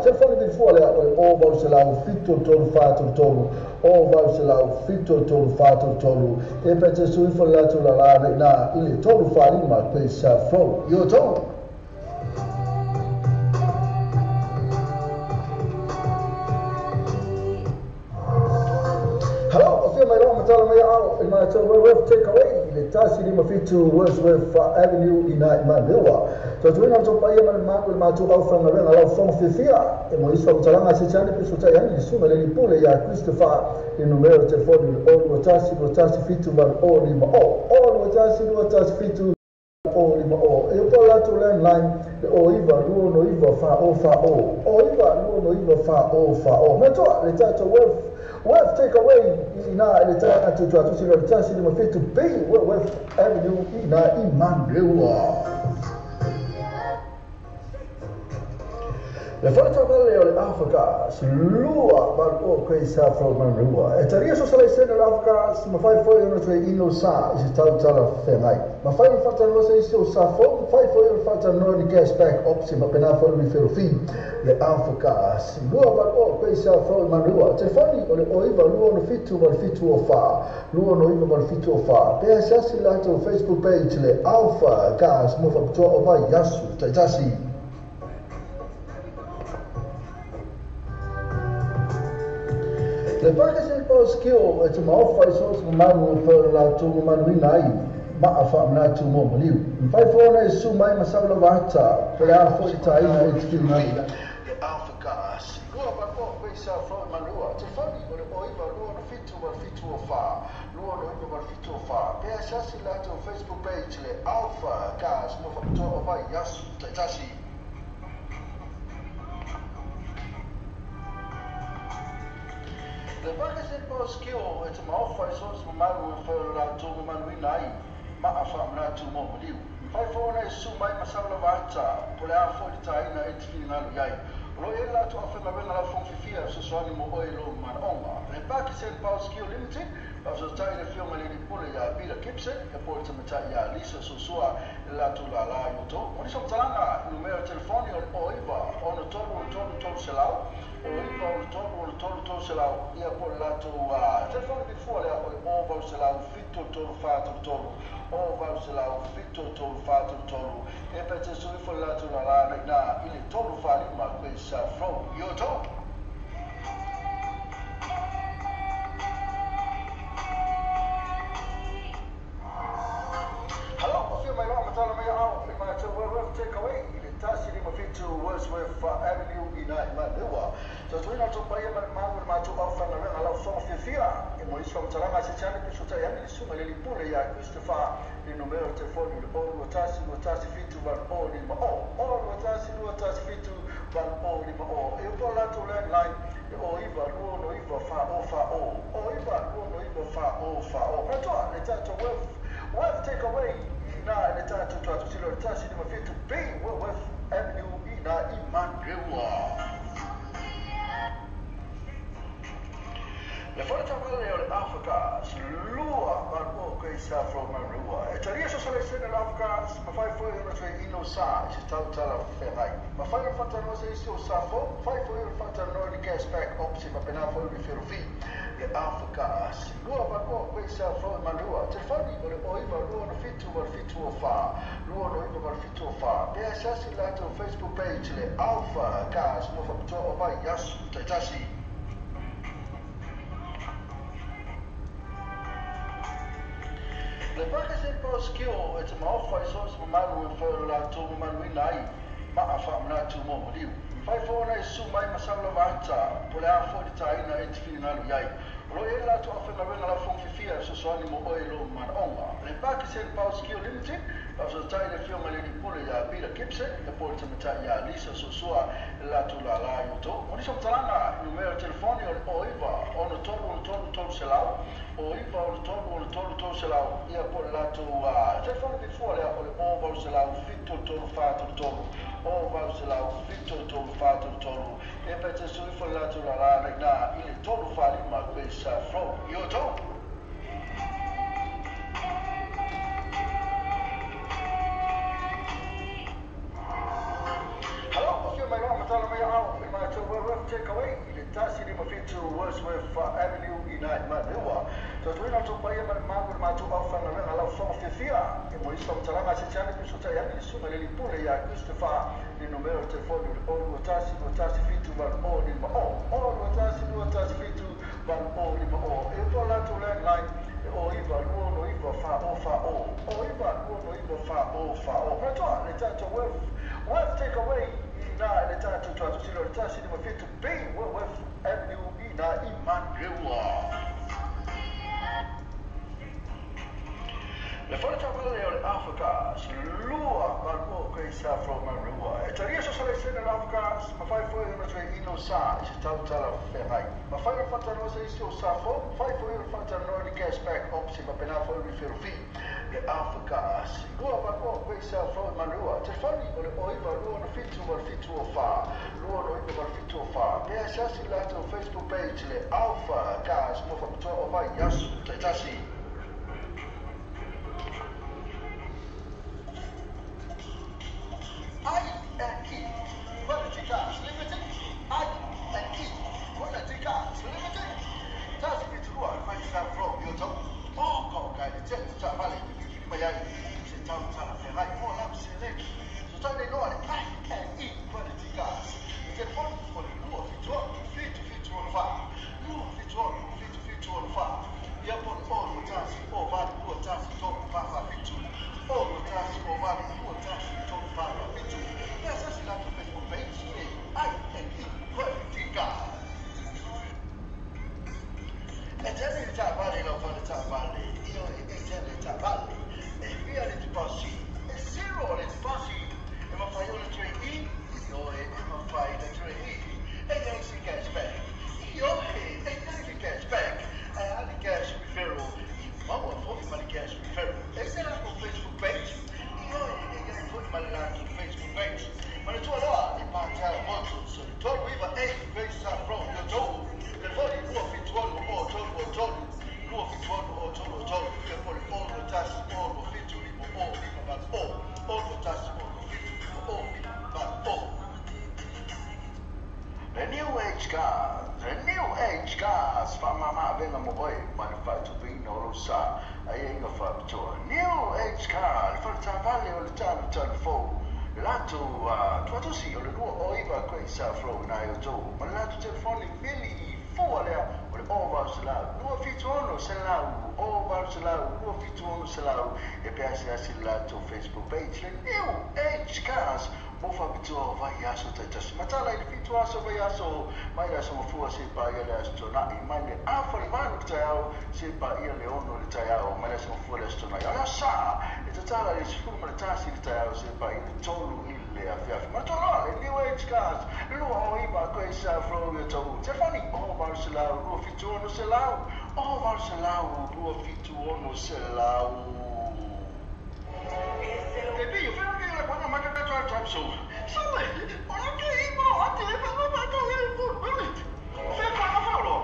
telefoni vi fua le o vau selau fito tolu fa tolu tolu, o vau selau fito tolu fa tolu tolu, e pe te sui fo la tu la la na ile tolu fa lima pe sa fo yo to. Hello, afia mai roma tala mai ao i mātou Westworth Takeaway le tasi lima fitu Westworth Avenue i nai Manurewa. Tautuina o tō paia mani māku i mātou au whangarenga lau whango whiwhia e mo iso mtalanga se tiane piso tai ani le sunga le lipule ia Christopher le numero telefoni le o 21 fitu valu o lima o o 21 fitu o lima o e o latu landline le o iva lua no iva fa o fa o o iva lua no iva fa o fa o matoa le tātou Wealth Takeaway ina le tātou tuatusi le tasi lima fitu B Wealth Avenue ina i Manurewa. Le whare tawale o le Afrika, si lua maru o koe sa fro Manurewa. E taria so sala i sene le Afrika, si mawhai foi ono tue ino sa i se tau tala whengai. Mawhai o whatanoa se isi o sa fo, mawhai foi o whatanoa ni cashback option, mapena foi mi whirofi. Le Afrika, si lua maru o koe sa fro Manurewa. Te whani o le oiva lua no fitu maru fitu o wha, lua no iva maru fitu o wha. Pea siasi lato Facebook page le Alpha Gas mo whaputua o vai yasu taitasi. Le Pakistan Power Skill e te maofa i so se manu e pō la tū manu ina ai maa wha mna tū mō maliu. Mwhai fōna e su mai masau la vata, pe a fo i tā ina e te ngai. Le Alpha Gas, lua wako koe sa fo manua, te whani o le oiva lua no fitu wal fitu o wha, lua no iva wal fitu o wha. Pea siasi lato Facebook page le Alpha Gas mo whaputua o vai yasu taitasi. Le Pakistan Power Skill e te maofa i so se manu e pō la tū manu ina ai maa wha mna tū mō maliu. Mwhai fōna e su mai masau la vata, po le a fo i tā ina e te whiringalu iai. Ro e la tu awhenga wenga lau fong whiwhia so so ani mo oe lo manaonga. Le Pakistan Power Skill Limited, au so tai le fionga le lipule ia Peter Gibson, e po te mata ia Lisa Sosua le la tu la la yo to. Mo ni somtalanga numero telefoni o o iva ono tolu ono tolu tolu selau, o iva ono tolu ono tolu tolu selau, ia po la tu telefoni before le o vau selau fito tolu fa tolu tolu, o vau selau fito tolu fa tolu tolu, e pe te sui fo la tu la la na ile tolu fa lima koe sa fro yo to. Hello, afia mai loa matala mai ao i mātou Westworth Takeaway i le tasi lima fitu Westworth Avenue i nai Manurewa. Tautuina o tō paia mani māu le mātou au whangarenga lau whango whiwhia e mo iso mtalanga se tiane piso tai ani le sunga le lipule ia Christopher le numero telefoni le o 21 fitu valu o lima o o 21 fitu valu o lima o e upo lato landline le o iva lua no iva fa o fa o o iva lua no iva fa o fa o. Matoa le tātou Wealth Takeaway ina le tātou tuatusi le tasi lima fitu B Westworth Avenue ina i Manurewa. Le whare tawale o le Afrika, si lua maru o koe sa fro Manurewa. E taria so sala i sene le Afrika, mawhai foi ono tue ino sa i se tau tala whengai. Mawhai o whatanoa se isi o sa fo, mawhai foi o whatanoa ni cashback option, mapena foi ni whirofi. Le Afrika, si lua maru o koe sa fro Manurewa. Te whani o le oiva lua no fitu wal fitu o wha, lua no iva wal fitu o wha. Pea siasi lato Facebook page le Alpha Gas mo whaputua o vai yasu taitasi. Le Pakistan Power Skill e te maofa i so se manu e pō la tū manu ina ai maa wha mna tū mō maliu. Mwhai fōna e su mai masau la vata, po le a fo i tā ina e te whiringalu iai. Ro e la tu awhenga wenga lau fong whiwhia so so ani mo oe lo manaonga. Le Pakistan Power Skill Limited, faafesootai le afioga i le alii pule iā Peter Gibson, ia po o le tamatai iā Lisa Suasua le latou lālā i outou. Mo nisi o matalaga i numera o telefoni o le 09 63 63 300, 09 63 300, ia po o le latou telefoni pifua lea o le 0800 73 433, 0800 73 433, e pe te sui fo le latou lālā na i le 345 Grace Flow i outou. Hello, afio mai loa matala mai au i matou World Takeaway i le 157 Wordsworth Avenue i nai Marewa. Tautuina tou paia ma le malu le matou aufaigaluega lau fofoga fiafia. E mo isi faamatalaga se tiane pisotai ane le susuga i le alii pule iā Christopher i le numera o le telefoni o le 021 217 80 50, 021 217 80 50. E po latou landline e 09 269 40 40, 09 269 40 40. Manatua le tatou Worth Takeaway i na le tatou tuatusilo le 157 B Worth Avenue i na i Manurewa. Le fale taavale o le Africa 28 Grace Afro Manurewa. E talia sosalaisene le Africa mafai foi ona toe sa i se tautala feagai. Mafai ona faatalanoa se isi o sa fou, mafai foi ona faatalanoa ni cashback option faapena foi referral fee. Le Africa 28 Grace Afro Manurewa. Telefoni o le 09 267 87 04, 269 87 04. Pe asiasi le latou Facebook page le Alpha Cars mo faapitoa o vai aso taitasi. I and E Quality Cars Limited. I and E Quality Cars Limited. Tasi fitu lua Grace Afro i outou. O ko kai le tele taavale i filifili mai ai se tautala feagai mo lau seleni. So tai nei loa le I and E Quality Cars. Le telefoni o le 276 7764, 276 7764. Ia po le 0 1 o 8 2 1 3 4 4 7, 0 1 o 8 2 1 3 4 4 7. Pe asiasi latou Facebook page le I and E Quality Cars. E tele le taavale lau fale taavale, ioe, e tele le taavale. E fia le deposit? E zero le deposit. E mafai ona toe i, ioe, e mafai na toe i. E iai se cashback? Ioe, e iai le cashback. Ae a le cash referral? E maua foi ma le cash referral. E se latou Facebook page? Ioe, e iai foi ma le latou Facebook page. Manatua loa le Patala Motors o le 39A Grace Road i outou. Telefoni 276 o 3 o 3, 276 o 3 o 3, ia po le 0 1 o 2 7 5 o 5 8 o, 0 1 o 2 7 5 o 5 8 o. The New Age Cars, The New Age Cars, faamama avega mo oe ma le faatupeina o lou sa aiaiga faapitoa. New Age Car, le faletavale o le talutalu fou. Le latou tuatusi o le 209 Grace Flow na e outou. Ma le latou telefoni vili fua lea o le 0800 276 100, 0800 276 100. E pe asiasi le latou Facebook page le New Age Cars mo faapitoa o vai aso taitasi. Matala i le 7 aso vai aso mai le aso mafua se paia le aso tonai, mai le afa le 8 le taeao se paia le 6 le taeao, mai le aso mafua le aso tonai. O le aso Sā e tatala i le 11 le taeao se paia le 3 i le afiafi. Manatua loa le New Age Cars 29 Grace Flow i outou. Telefoni 0800 276 100, 0800 276 100. Te pillo, pero que la cuando más que te so. Sabe, ora que iba a te pa pa pa el fútbol. Fe pa fa lo.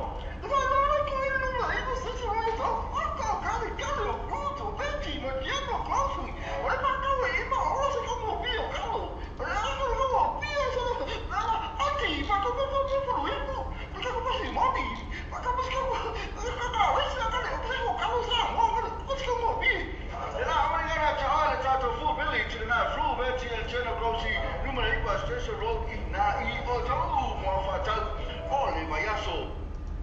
No no no que no no no se se va to. Aka ka ka lo bruto, venti, ma chiamo coffee. Ora pa ka iba ora se como pio, calo. Ora no no pio se no. Aqui, pa ko ko ko ko ko. Pa ko pa si moni. Pa ko pa ko ka ka ka ka ka ka sa mo ko ko mo pi. Le la amariga na le tatou Full Village le na Flu Veti el Cheno Grosi numera 9 Station Road i na i o tau mo faatau o le vaiaso.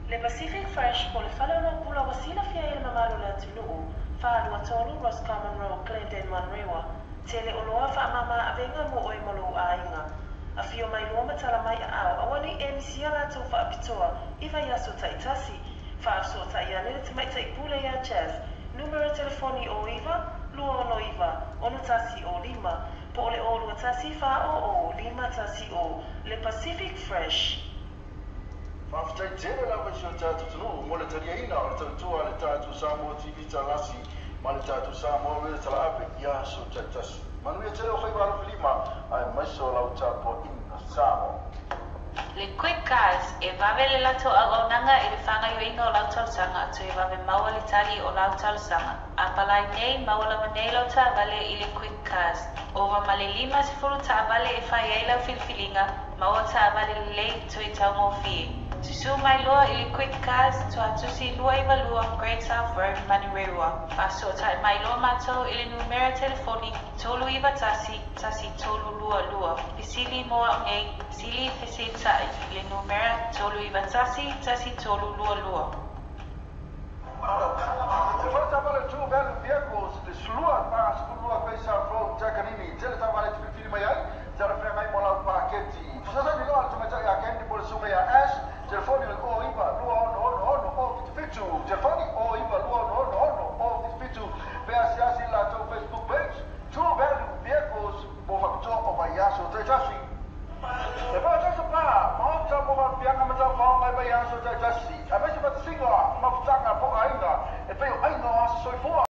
Le Pacific Fresh po le fale o pula ua silafia e le mamalu o le atunuu, 423 Roscommon Road, Glendale, Manurewa. Tele oloa faamama avega mo oe ma lou aiga. Afio mai loa ma tala mai aao, aua nei e misia latou faapitoa i vaiaso taitasi. Faafesootai ane le tamaitai pule iā Chas. Numera telefoni 09 269 610 5 po o le 0 21 400 510 le Pacific Fresh. Faafetai tele lava i si o tatou atunuu mo le taliaina o le tautua a le tatou Samoa TV Talasi ma le tatou Samoa Radio Talaave i aso taitasi. Manuia tele o faiva alofilima aemaise o lau tapuaiga Samoa. Le Quick Cars, e vave le latou auaunaga i le faagaoioiga o lau talosaga toe vave maua le tali o lau talosaga. A palai nei, maua lava nei lau taavale i le Quick Cars. Ova ma le 50 taavale e fai ai lau filifiliga, maua taavale lelei toe taugofie. Susū mai loa i le Quick Cars, Tuatusi 292 Great South Road, Manurewa. Faasootai mai loa matou i le numera telefoni 391 1322. Fesili mo au nei, sili fesilitai i le numera 391 1322. Le fale taavale True Value Vehicles, le 12 42 Great South Road, Takanini, tele taavale e te filifili mai ai, talafeagai mo lau paketi. Fesoasoani loa le tamaitai ia Candy po o le susuga ia Ash, telefoni o le 09 266 077, telefoni 09 266 077, pe asiasi i le latou Facebook page, True Value Vehicles mo faapitoa o vaiaso taitasi. E faataisa pa, maota mo faapiaga ma taufaoga i vaiaso taitasi, aemaise fatasiga ma mafutaga po o aiga e pei o aiga o aso soifua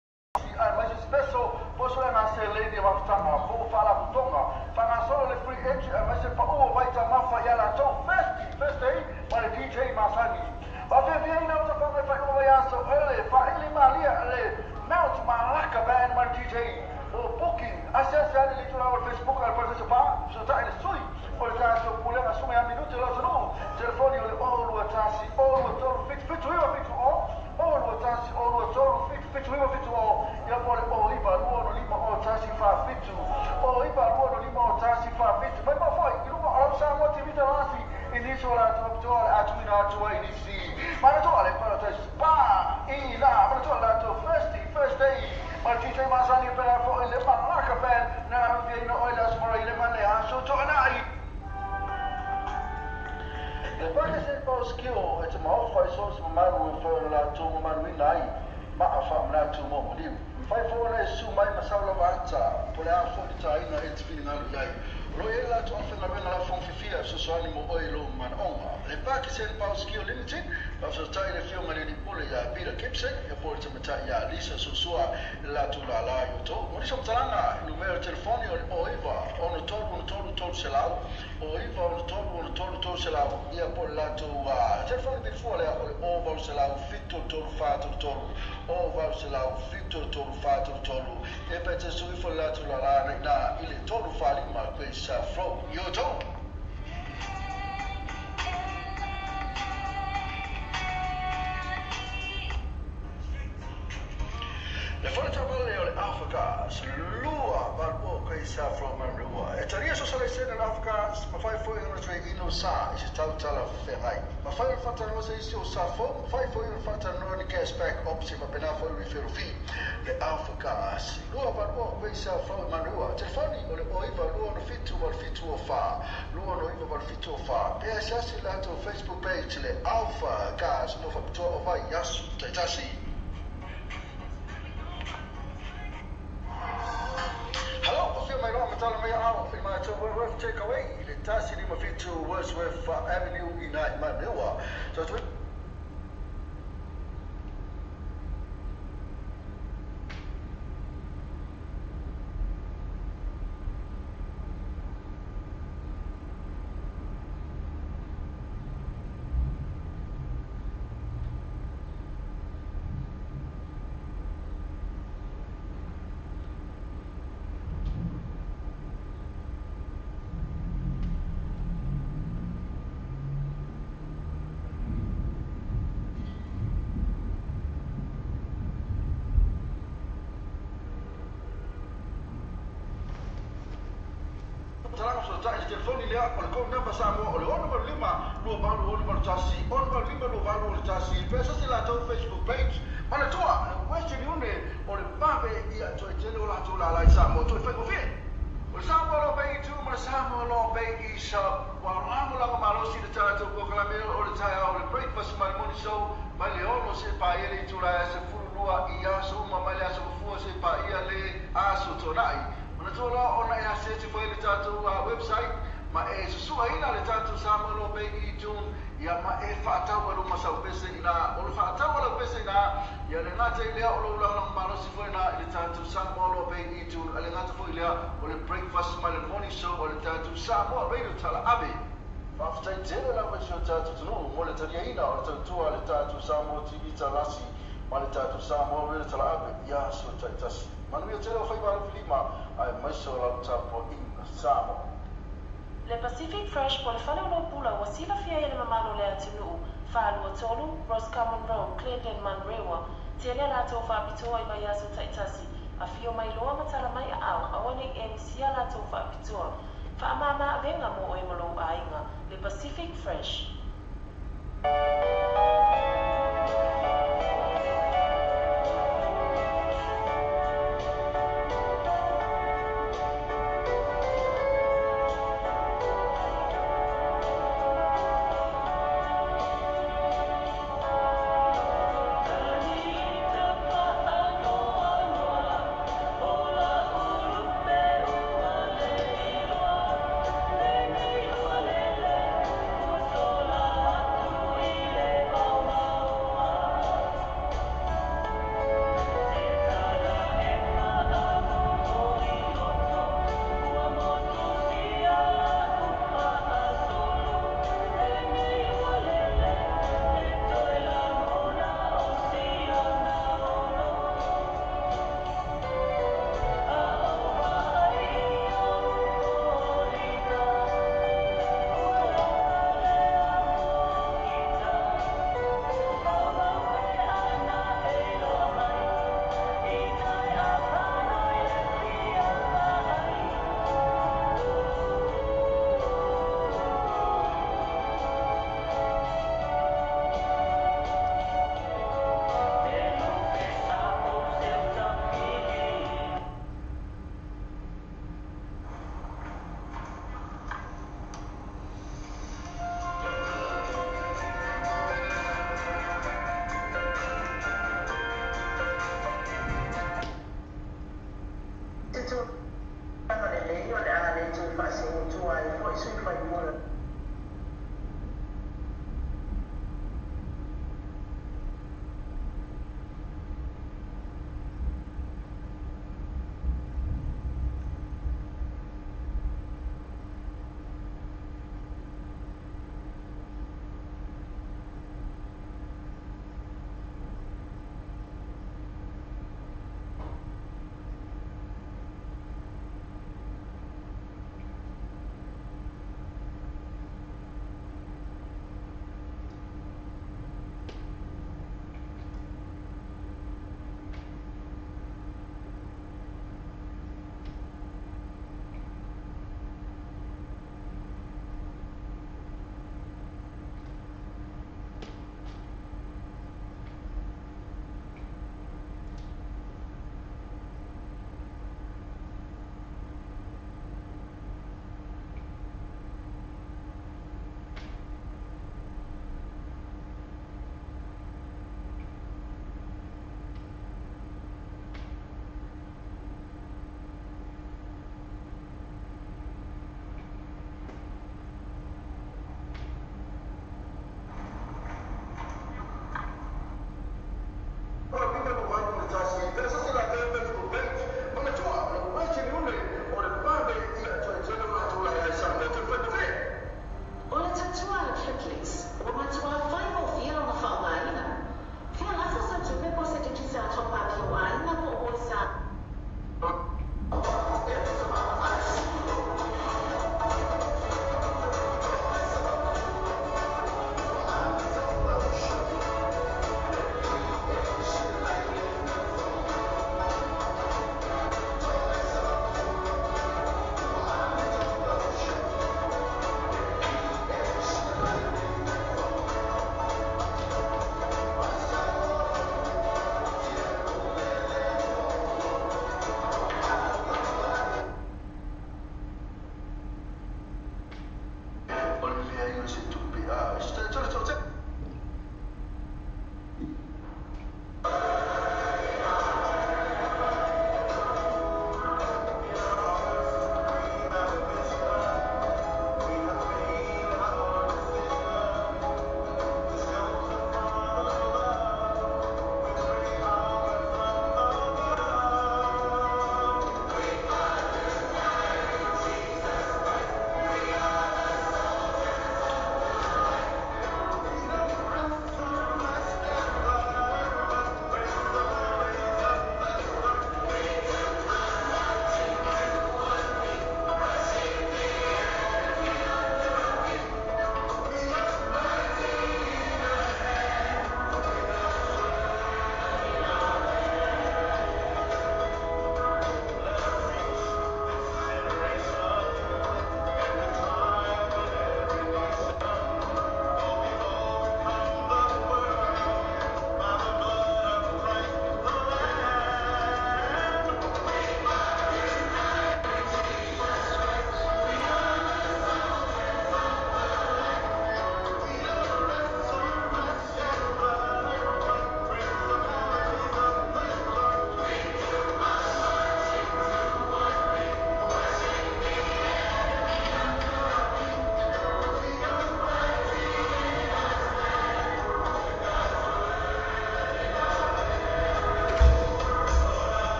aemaise special po o suega seleni o mafutaga po o faalapotopotoga faagasolo le free entry aemaise pau o vaitamafa ia latou Thirsty Thursday ma le DJ masani. Faafiafiaina o tafaga i faaiuga vaiaso ele faaili malia le Mount Malaka Band ma le DJ. Mo booking, asiasi ane i le itula o le Facebook a le Parataiso Pa, fesootai le sui o le tatou pulega susuga ia Minute Laosanuu, telefoni o le 021 023 77 9 70, 021 023 77 9 70, ia po o le 09 265 01 47, 09 265 01 47. Mai mau foi i luga o lau Samoa TV Talasi i nisi o latou faapitoa o le a tuuina atu ai i nisi. Manatua le Paradise Spa i la manatua le latou Thirsty Thursday ma le DJ masani e pela foi le Malaka Band na afiaina oe le Aso Faraile ma le Aso Toonai. Le Pakistan Power Skill e te maofa i so o se mamalu e fai ona latou mamaluina ai maa faamanatu mo maliu. Mafai foi ona e susu mai ma sau lava ata po o le a foi le taina e te finagalo i ai. O lo o i ai le latou aufaigaluega lafoga fiafia e fesoasoani mo oe i lou manaoga. Le Pakistan Power Skill Limited, faafesoatai i le Afioga i le Alii Pule ia Peter Gibson, ia po o le Tamaitai ia Lisa Sosoa i le latou lālā i outou. Mo nisi o matalaga, numera telefoni o le 09 63 63 300, 09 63 63 300, ia po o le latou telefoni vilifua lea o le 0800 73 433, 0800 73 433. Ia pe te sui ifo le latou lālā na i ina i le 345 Great South Road i outou. Le fale taavale o le Alpha Cars, 28 kai South Road Manurewa. E talia so salaisene le Alpha Cars, mafai foi ona toe inu sa i se tau talafeagai. Mafai ona faatalanoa se isi o sa fou, mafai foi ona faatalanoa ni cashback option faapena foi refill fee. Le Alpha Cars, 28 kai South Road Manurewa. Telefoni o le 09 267 8704, 269 8704. Pe asiasi i le latou Facebook page le Alpha Cars mo faapitoa o vaiaso taitasi. Hello, afio mai loa ma tala mai ao i matou Wordsworth Takeaway i le 157 Wordsworth Avenue i ina i Manurewa. Tatou Talaga fesootai i le telefoni lea o le code number Samoa o le 685 28 61 685 28 61 pe asiasi i le latou Facebook page. Manatua, le Western Union o le vave ia toe tele o latou lala i Samoa toe faigofie. O le Samoa Law Bay i tu ma le Samoa Law Bay i sa ua lagolago malosi i le tatou polokalame o le taeao o le Breakfast ma le Morning Show mai le 6 seia paia le itula e 12 i aso uma mai le aso mafua seia paia le aso tuanai. Manatua loa ona e asesi foi le tatou website ma e susuaina le tatou Samoa Law Pay iTunes ia ma e faatau ai luma sau pese ina o le faatau lau pese ina ia le gata i lea o lou lagolago malosi foi ina i le tatou Samoa Law Pay iTunes a le gata foi lea o le breakfast ma le morning show o le tatou Samoa Radio Talaave. Faafetai tele lava i si o tatou atunuu mo le taliaina o le tautua a le tatou Samoa TV Talasi ma le tatou Samoa Radio Talaave i aso taitasi. Manuia tele o faiva alofilima aemaise o lau tapuaiga Samoa. Le Pacific Fresh po o le fale oloa pula ua silafia ai e le mamalu o le atunuu, 423 Roscommon Road, Glendon, Manurewa, tele a latou faapitoa i vaiaso taitasi, afio mai loa ma tala mai aao, aua ne i e misia a latou faapitoa. Faamama avega mo oe ma lou aiga. Le Pacific Fresh.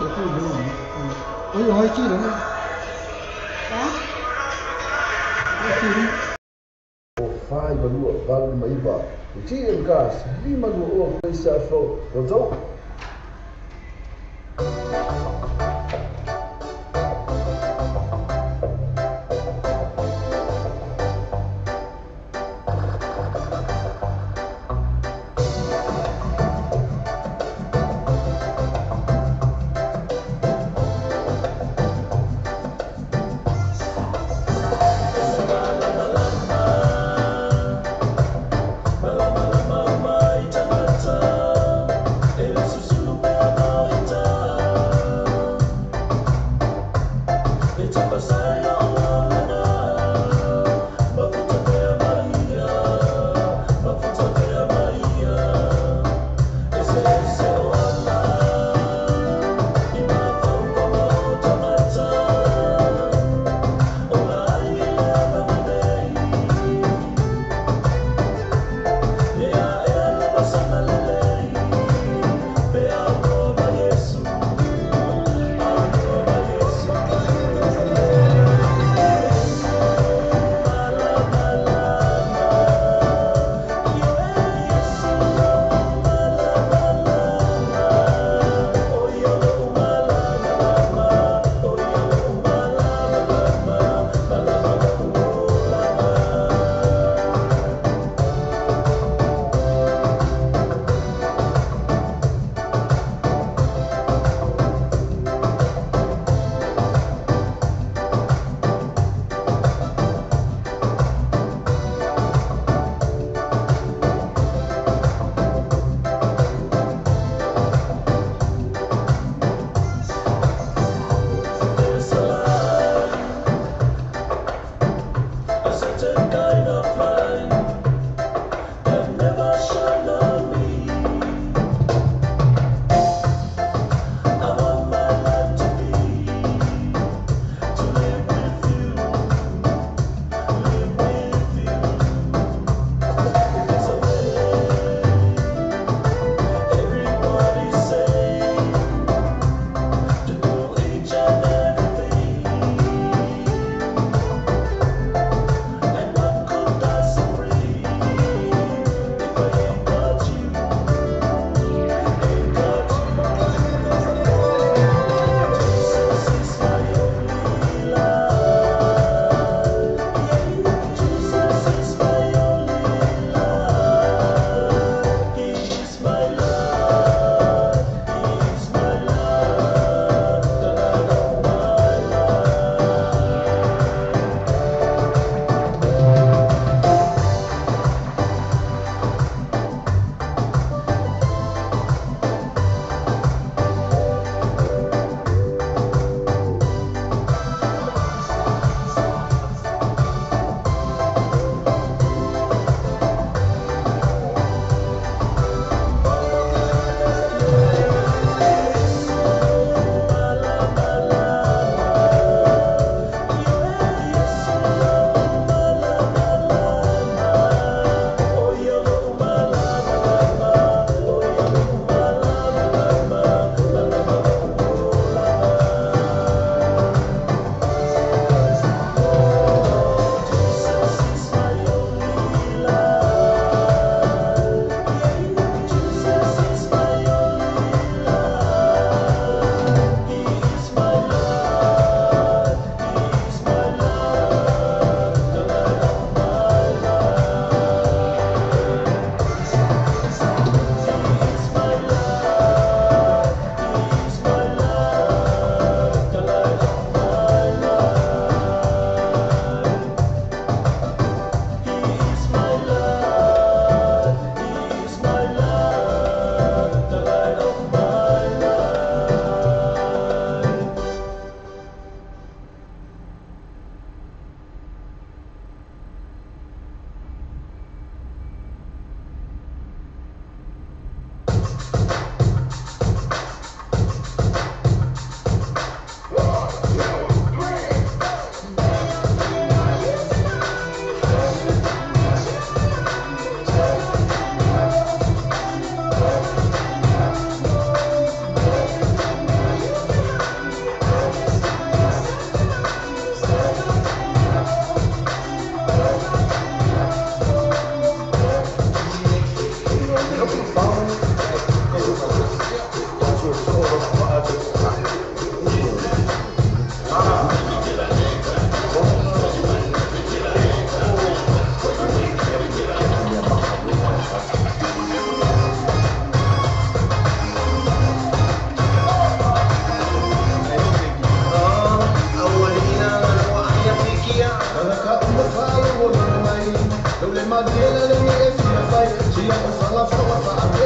Te fu le o yo hai chi le Ya. Chi le o fai valua valu ma iva. O TM Gas, lima lua o fai sa fo. Roto.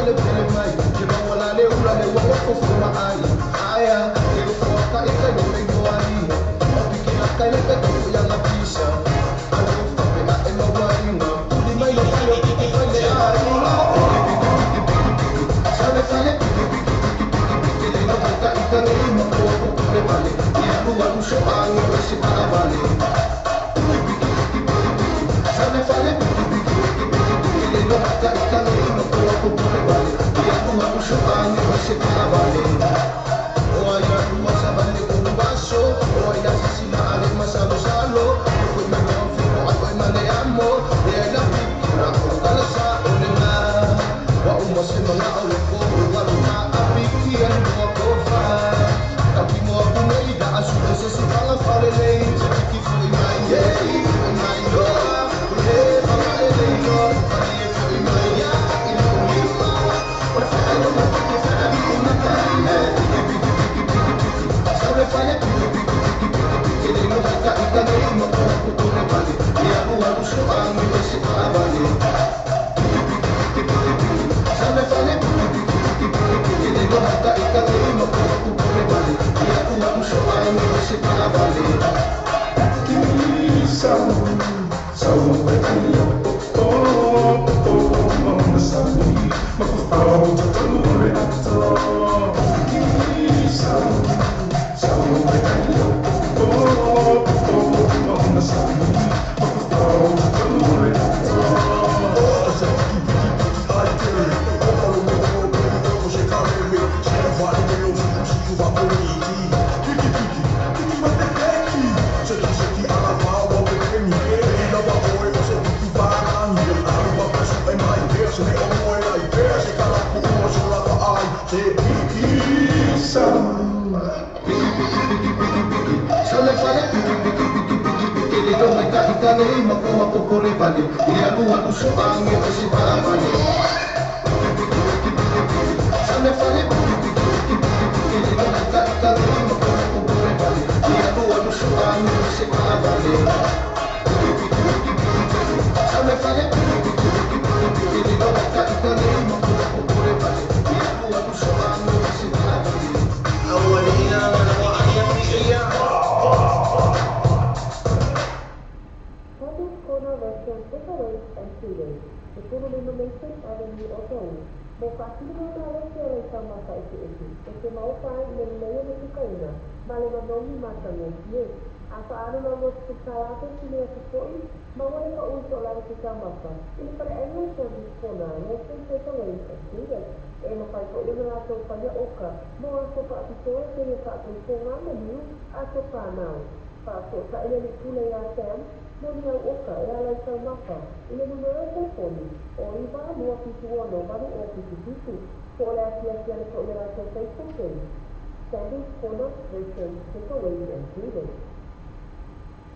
tele tele mai ke maua le ula le ua ko fuma ai aia e o ka e ka le ngoani o piki la kai le ka tu ya la pisa alo fa pe a e maua inga ni mai le fale piki fale ai piki piki piki sale fale piki piki piki piki piki le no ka i ka le ma ko ko le vale ia lua u so angi o se pa vale piki piki piki piki sale fale piki piki piki piki le no ka i ka le ma ko ko le vale ia lua u so angi o se pa vale o ai la lua sa vale ko baso o ai la sisila ale masalo salo ko ma no fi o ai ma le amo e la piki ra ko kala sa o le na wa u mo se ma o le ko wa lu na a piki an mo ko fa ka ki mo ku nei da asu se se fala fale le se piki foi mai ye foi mai lo le fa ma e le lo fa ye foi mai ya i lo mi ma o fa lo ma piki fa bi ma ta e piki piki piki piki piki sa le fa le piki piki piki piki piki le no ka i ka le ma ko ko le vale ia lu a lu so angi o se pa vale piki piki piki piki piki sa le fa le piki piki piki piki piki le no ka i ka le ma ko ko le vale ia lu a lu so angi o se pa vale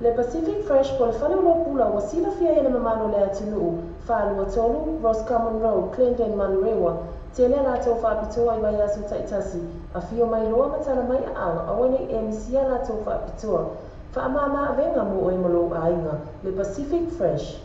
Le Pacific Fresh po le fale o pula ua silafia i le mamalo le atunuu 423 Roscommon Road, Clendon, Manurewa. Tele a latou faapitoa i vaiaso taitasi, afio mai loa ma tala mai aao, aua nei e misia latou faapitoa. Faamama avega mo oe ma lou aiga, le Pacific Fresh.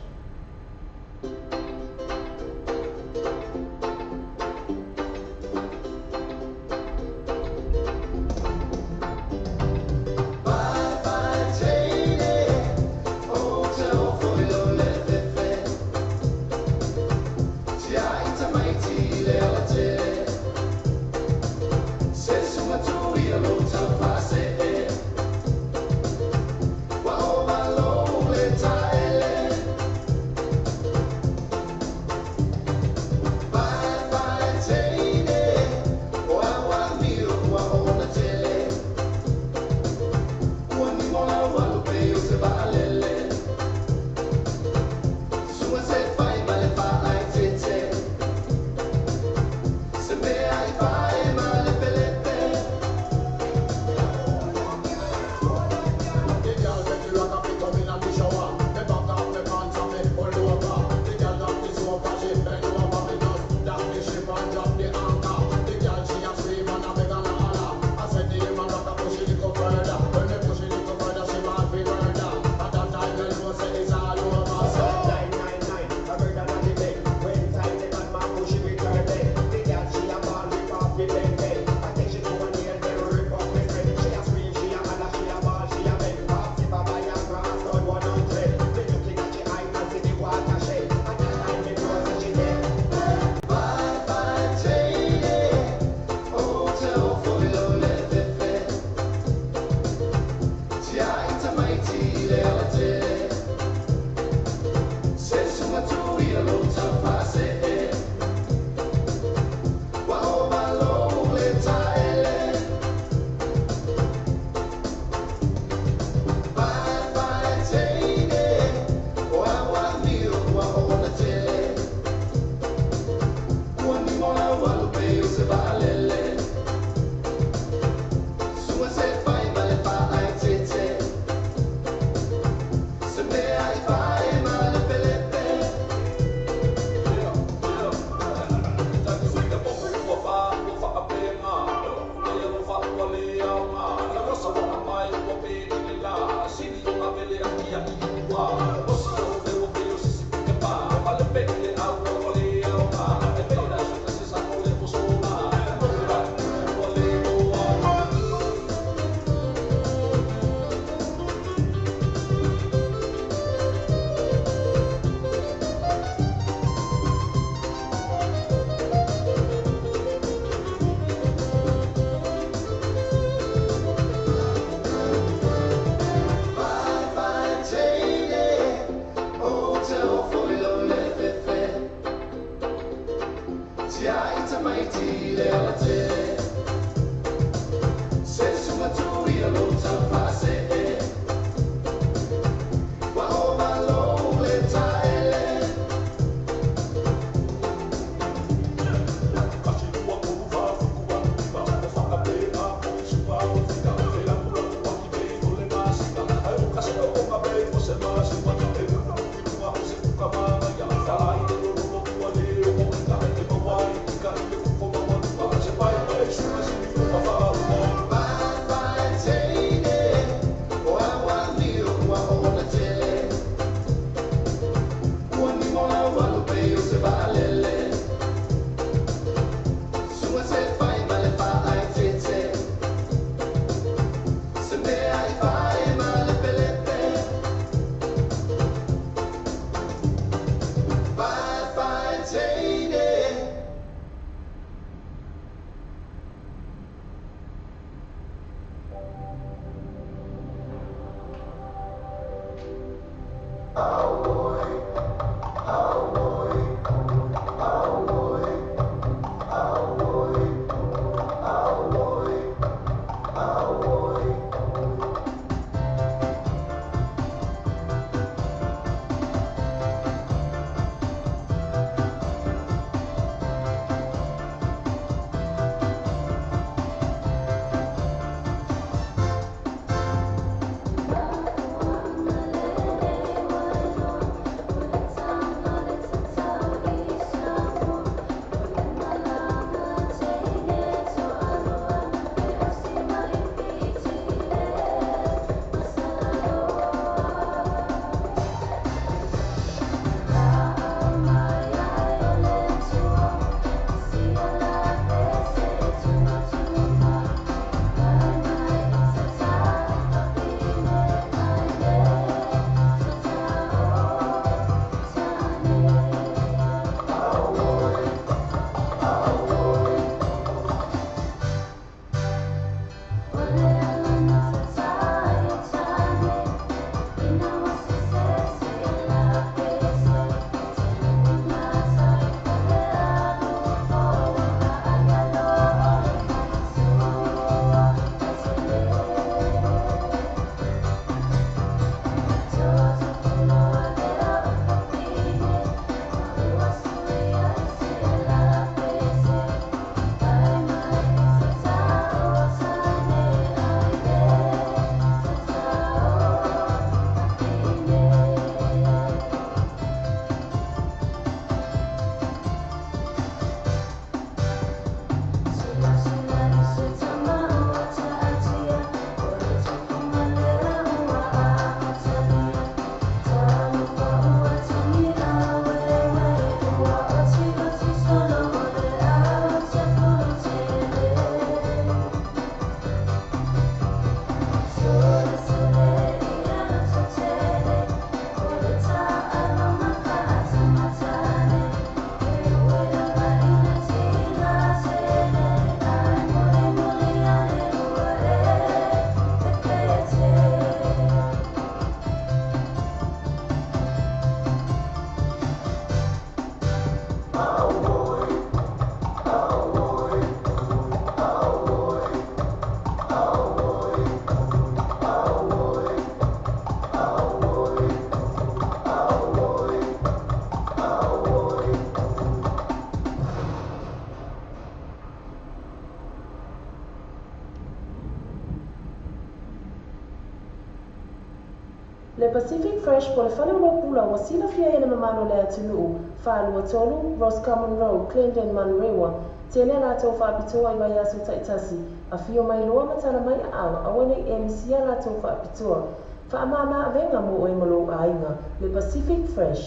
Le Pacific Fresh po le fale o pula ua silafia e le mamalu o le atunuu, 423 Roscommon Road, Clendon, Manurewa, tele latou faapitoa i vaiaso taitasi, afio mai loa ma tala mai aao, aua nei e misia latou faapitoa. Faamāmā-avega mo oe ma lou aiga, le Pacific Fresh.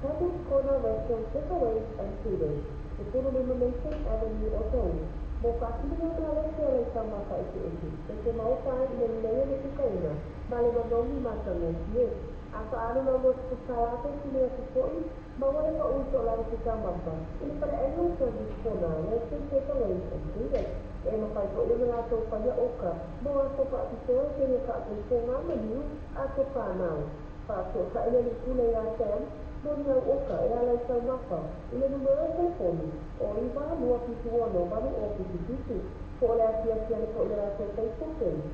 Sandy's Corner Restaurant Takeaways and Fooders, 15 Mason Avenue, Otahuhu, mo faatinoga malosi o le taumafa eseese e te maota ai i le lelei o le kukaina ma le manogi matagofie. A faaalu lau 20 pe sili atu fo'i, maua le pa'u i to'alalo se taumafa i le fale'aiga o Sandy's Corner Restaurant Takeaways and Fooders. E mafai fo'i ona latou faia oka mo aso fa'apitoa e kēia fa'apoi pogā maliu a to whānau. Fa'afeso'ota'i le alii pule iā Sam mo ni au oka e ala i taumafa i le numera o telefoni o 9 2 7 6 8 0 7 7 po o le asiasi ane fo'i i le latou Facebook page,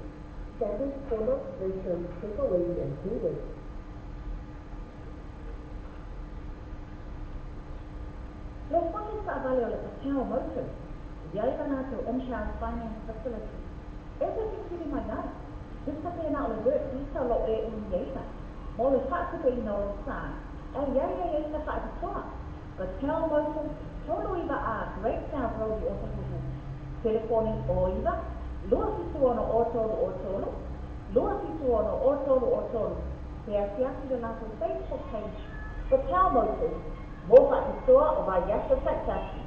Sandy's Corner Restaurant Takeaways and Fooders. Le fale taavale o le Patel Motors, e iai la latou in-house finance facility. E te fesili mai ai, tusa pe na o le work visa o lo o e umiaina mo le faatupeina o lou sa, e iai ai ai na faapitoa. Patel Motors, 39A Great South Road i Otahuhu. Telefoni o 9 276 0303, 276 0303. Pe asiasi le latou Facebook page, Patel Motors, mo faapitoa o vaiaso taitasi.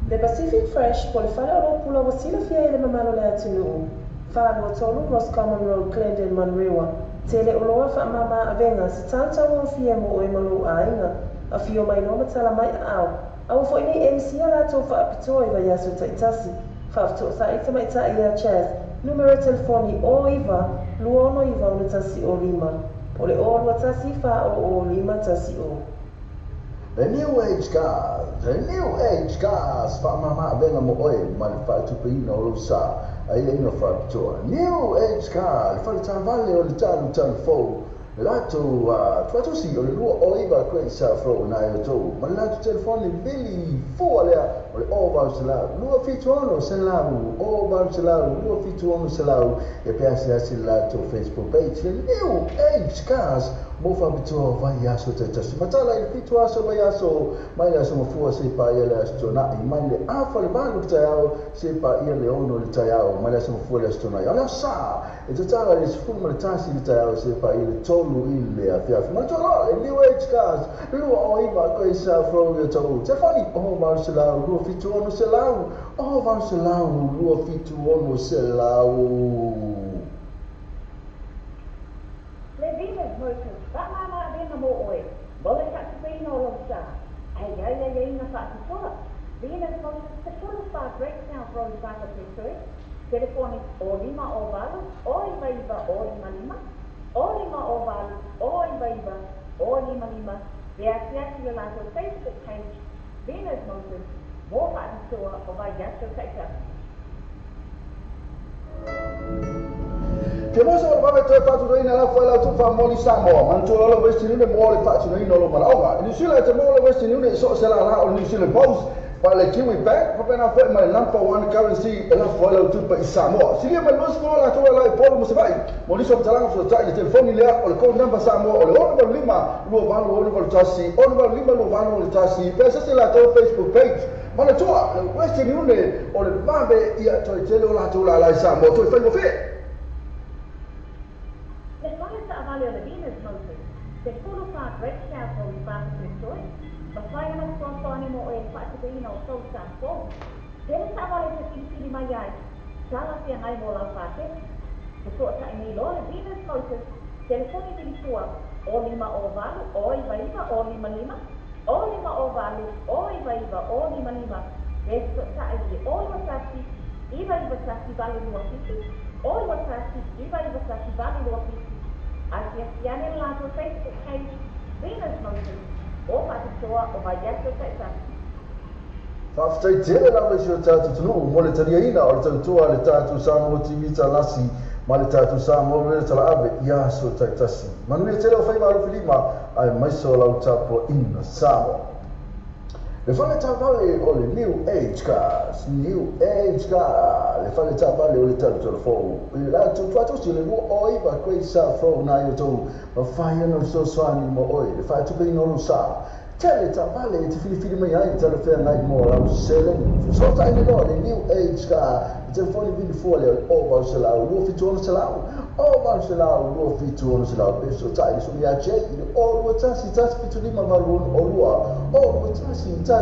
Le Pacific Fresh po le fale o lou pula ua silafia i le mamalu o le atunuu. 423 Roscommon Road, Clandon, Manurewa. Tele oloa faamama avega se tautaugofie mo oe ma lou aiga. Afio mai loa ma tala mai aao. Aua foi ne i emisia latou faapitoa i vaiaso taitasi. Faafetoosai tamaitai ia Chas, numera telefoni 09 269 105 po o le 021 400 510. The New Age Cars, The New Age Cars, faamama avega mo oe ma le faatupeina o lou sa aiaiga faapitoa. New Age Car, le fale taavale o le talutalu fou, le latou tuatosi o le 29 Great South Road i nai outou, ma le latou telefoni vili fua lea o le 0800 276 100, 0800 276 100, e pe asiasi le latou Facebook page, le New Age Cars, mo faapitoa o vaiaso taitasi. Matala i le 7 aso vaiaso, mai le aso mafua seia paia le aso Tuanai, mai le 7:30 i le taeao seia paia le 6 i le taeao, mai le aso mafua i le aso Tuanai. O le aso Sa, e tatala i le 11 i le taeao seia paia le 3 i le afiafi. Manatua loa, le New Age Cars, 29 Great South Road i Otahuhu. Telefoni, 0800 276 100, 0800 276 100. Le Venus Motors, faamama avega mo oe, mo le faatupeina o lou sa, ae i ai aiaiga faapitoa. Venus Motors, 14 Great South Road, Whakaputoe, telefoni 0508 099 055, 0508 099 055, pe asiasi i le latou Facebook page, Venus Motors, mo faapitoa o vaiaso taitasi. Fia maua se vave toe faatinoina e lafo ai lau tupe faamomoli Samoa, manatua loa le Western Union mo le faatinoina o lou malaoga. I Niu Sila e te maua le Western Union i so o se lālā o le New Zealand Post, ma le Kiwi Bank, faapena foi ma le Number One Currency e lafo ai lau tupe i Samoa. Silia mai le 20 o latou e la i Upolu ma Savaii. Mo nisi o faamatalaga fesootai i le telefoni lea o le code number Samoa o le 685 2861 685 2861 pe asiasi i latou Facebook page. Manatua, le Western Union o le vave ia toe tele o latou lālā i Samoa toe faigofie. Le fale taavale o le Venus Motors, 14 Great South Road i Papatoetoe, mafai ona fesoasoani mo oe i le faatupeina o tou sa fou. Tele taavale e te filifili mai ai, talafeagai mo lau paketi. Fesootai nei loa le Venus Motors, telefoni vilifua, o 5 o 8 o 9 9 o 5 5, o 5 o 8 o 9 9 o 5 5, pe fesootai i le o 2 1 9 9 1 8 2 7, o 2 1 9 9 1 8 2 7. Asiasi ane le latou Facebook page, Venus Motors, o Faapitoa o Vaiaso Taitasi. Faafetai tele lava i si o tatou atunuu mo le taliaina o le tautua a le tatou Samoa TV Talasi ma le tatou Samoa Radio Talaave i aso taitasi. Manuia tele o faiva alofilima aemaise o lau tapuaiga Samoa. Le fale taavale o le New Age Cars, New Age Car, le fale taavale o le talotalo fou. I le latou tuatosi o le 29 Great South Road na i outou mafai ona fesoasoani mo oe i le faatupeina o lou sa. Tele taavale e te filifili mai ai i talafeagai mo lau seleni. Fesootai nei loa le New Age Car i telefoni vili fua lea o le 0800 276 0800 276 pe fesootai le susuga ia Jay i le 021 175 86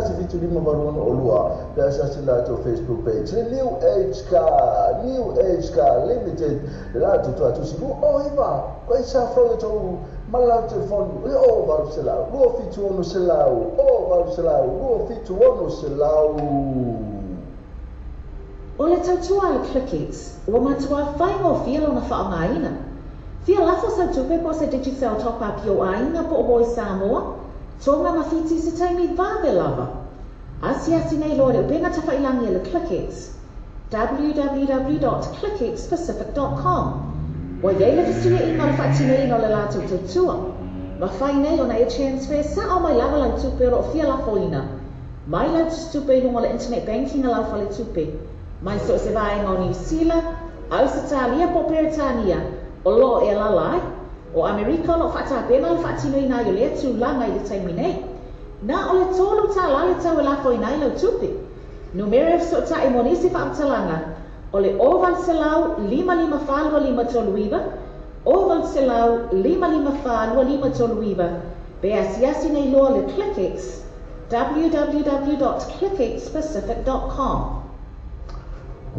021 175 86 pe asiasi i le latou Facebook page le New Age Car, New Age Car Limited le latou tuatusi 29 koe sa fou e tou ma lau telefoni o le 0800 276 0800 276. O le tautua a le Clickex, ua matuā faigofie lona faaaogaina. Fia lafo sau tupe po o se Digicel top up i ou aiga po o Voice Samoa, Tonga ma Fiti i se taimi vave lava. Asiasi nei loa le upega tafailangi a le Clickex, www.clickxpacific.com. Ua i ai le fesuiaiga o le faatinoina o le latou tautua. Mafai nei ona e transfer sao mai lava lau tupe o lo o fia lafoina mai lau tusitupe i luga o le internet banking a lau faletupe, mai so o se vaega o Niu Sila, Ausetalia po o Peretania o lo o e alaala ai. O Amerika o lo o faatapena le faatinoina ai o lea tulaga i le taimi nei. Na o le $3 le tau e lafoina ai lau tupe. Numera e fesootai mo nisi faamatalaga o le 0800 554 2539, 0800 554 2539, pe asiasi nei loa le Clickex, www.clickxpacific.com.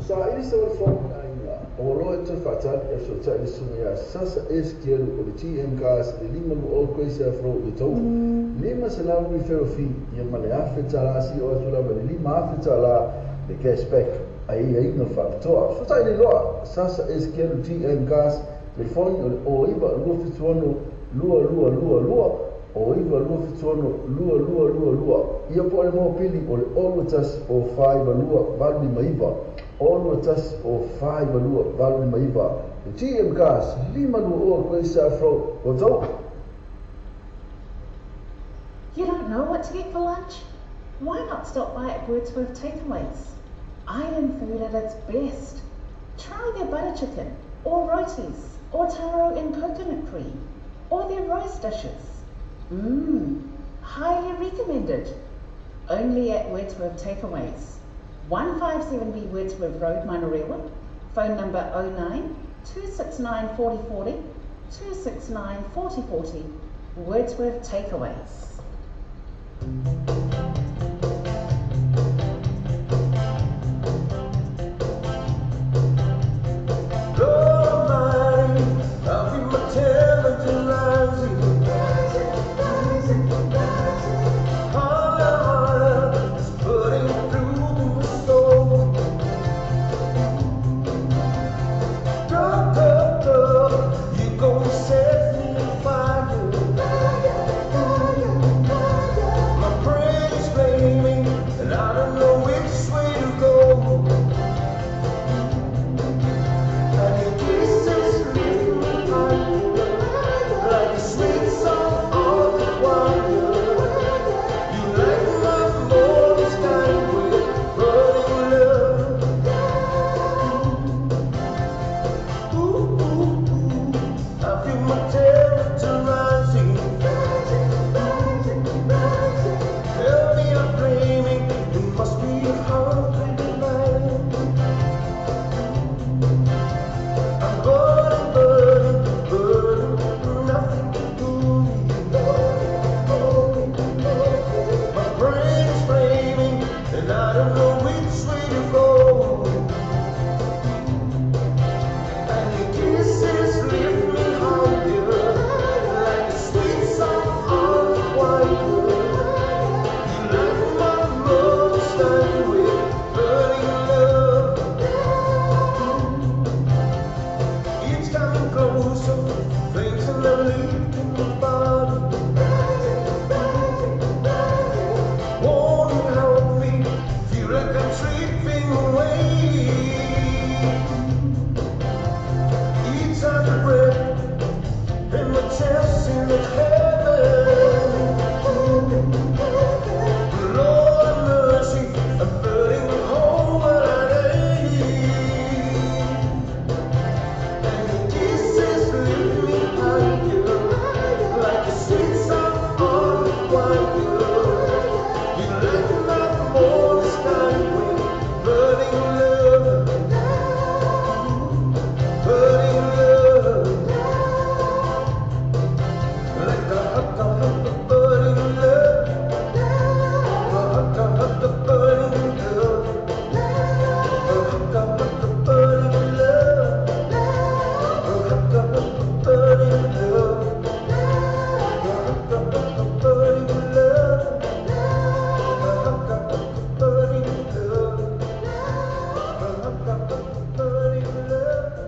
Saili sau le fono aiga o loa e toe faatali e fesootai le susuga ia Sasa Eskielu o le TM Cars i le 520 Grace Ave Road i Otahuhu, 500 referral fee ia ma le $1,000 sio atu lava i le $5,000 le cash back a i aiga faapitoa. Fesootai nei loa Sasa Eskielu TM Cars, telefoni o le 09 276 2222, 09 276 2222 ia po o le mopili o le 021 052 859, 021 052 859. Le TM Cars, 520 Grace Ave Road, Otahuhu. You don't know what to get for lunch? Why not stop by at Wordsworth Takeaways? Island food at its best. Try their butter chicken, or rotis, or taro and coconut cream, or their rice dishes. Highly recommended. Only at Wordsworth Takeaways. 157B Wordsworth Road, Manurewa. Phone number 09 269 4040, 269 4040. Wordsworth Takeaways. Fire, fire, fire. My brain is Each time I'm closer, flames and the leak in my body. Won't help me, feel like I'm slipping away. Each time I breath in my chest in the heaven. Lord have mercy, I'm burning home when I lay. And your kisses lift me higher, like a sweet song on the choir. You light my morning sky with burning love, burning love. Like a hot, hot, burning love, a hot, hot, burning love, a hot, hot, burning love, a hot, hot, burning love, a hot, hot, burning love, a hot, hot, burning love, a hot, hot, burning love, a hot, hot, burning love.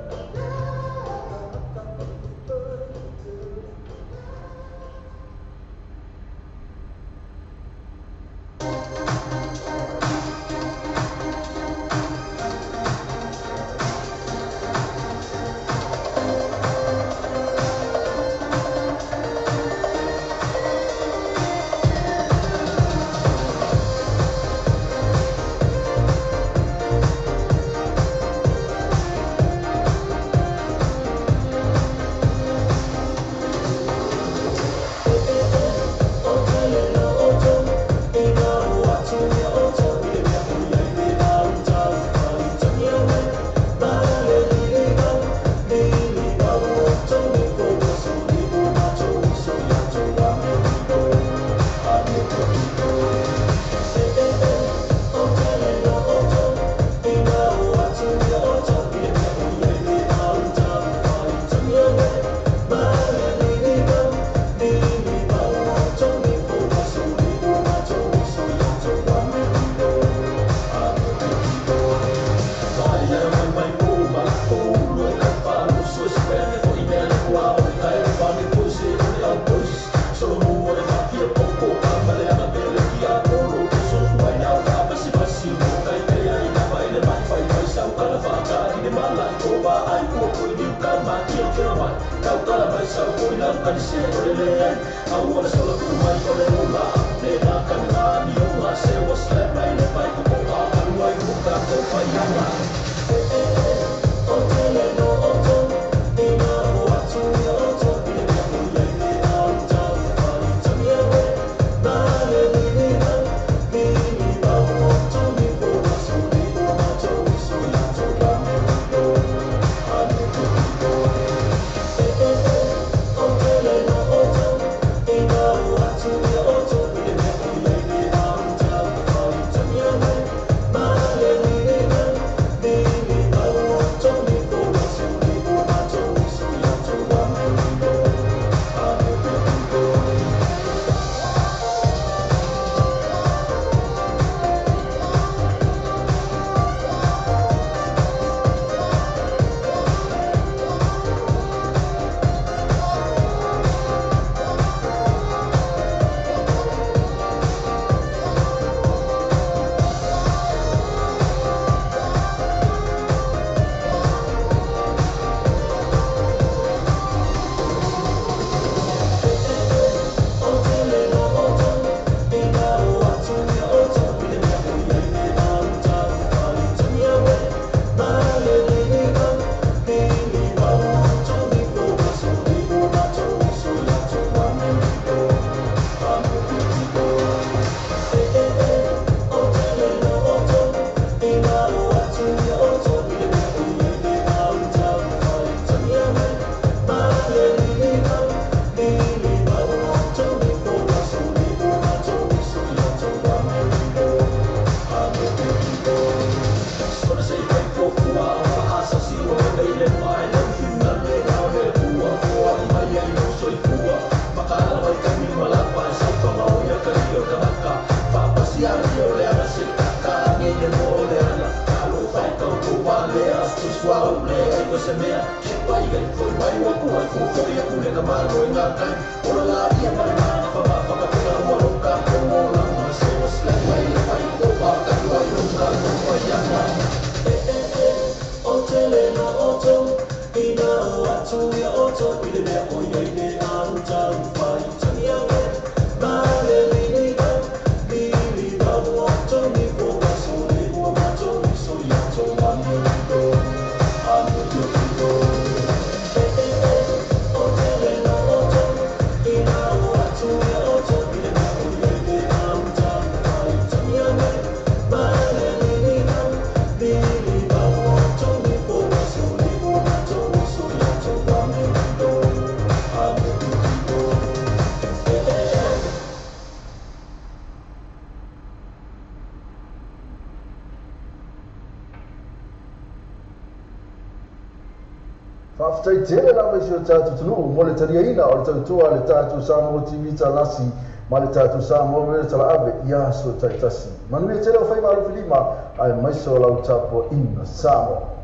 Faafetai tele lava i si o tatou atunuu mo le taliaina o le tautua a le tatou Samoa TV Talasi ma le tatou Samoa Radio Talaave i aso taitasi. Manuia tele o faiva alofilima aemaise o lau tapuaiga Samoa.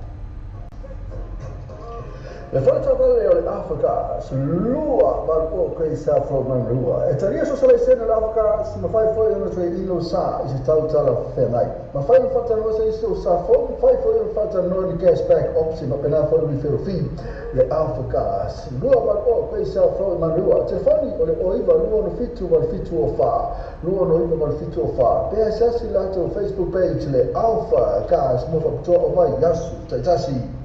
Le fale taavale o le Africa 280 Great South Road Manurewa. E talia so sala le Africa si mafai foi ona toe ilo sa i se tau talafeagai. Mafai ona faatalanoa se isi o sa fou, mafai foi ona faatalanoa ni cashback option faapena foi refill fee. Le Africa 280 Great South Road Manurewa. Telefoni o le 09 267 8704 269 8704. Pe asiasi latou Facebook page le Alpha Cars mo faapitoa o vai aso taitasi.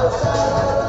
Outside.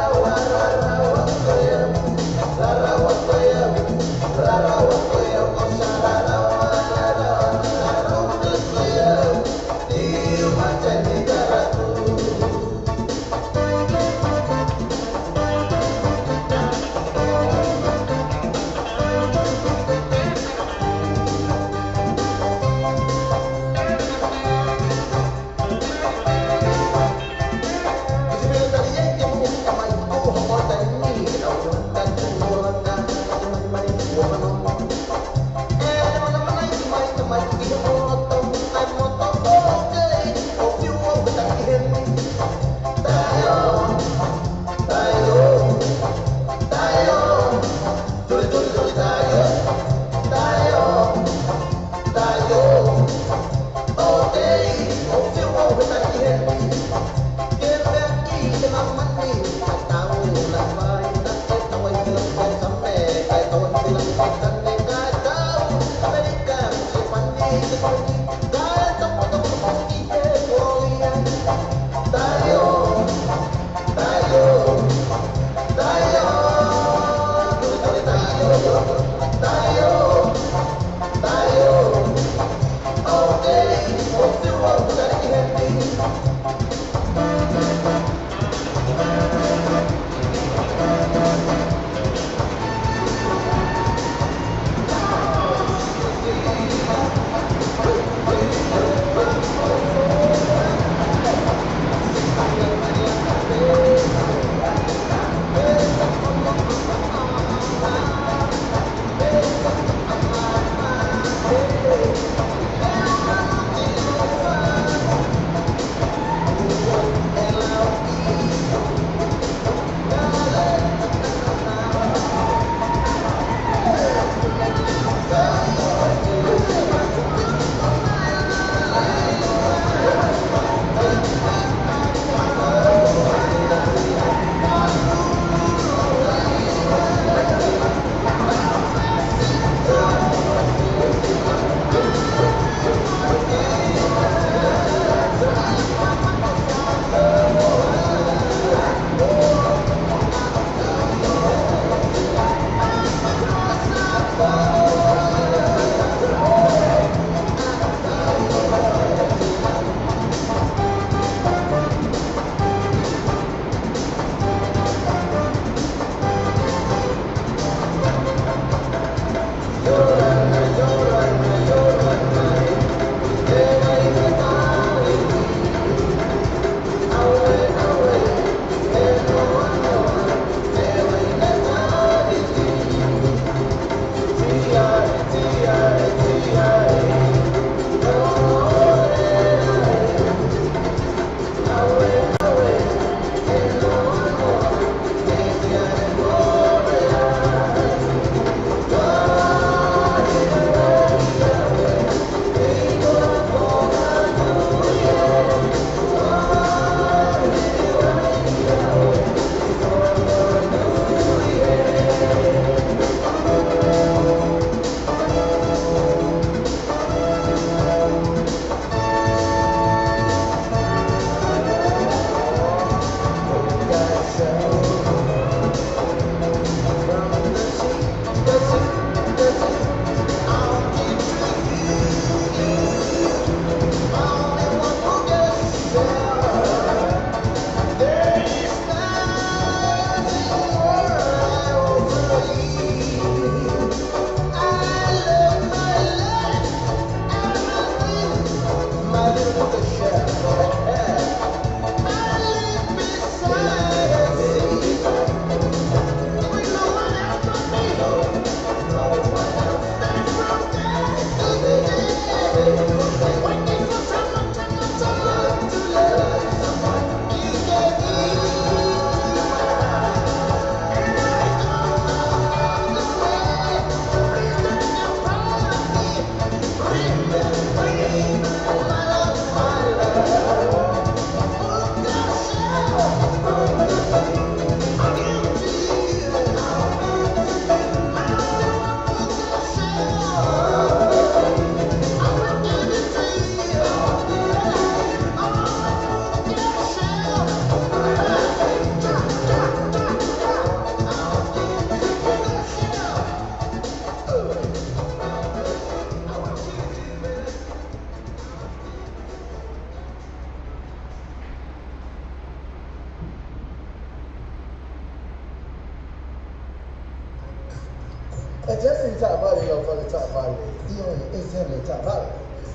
E tele i taavale lau fale taavale, ioe, e tele taavale.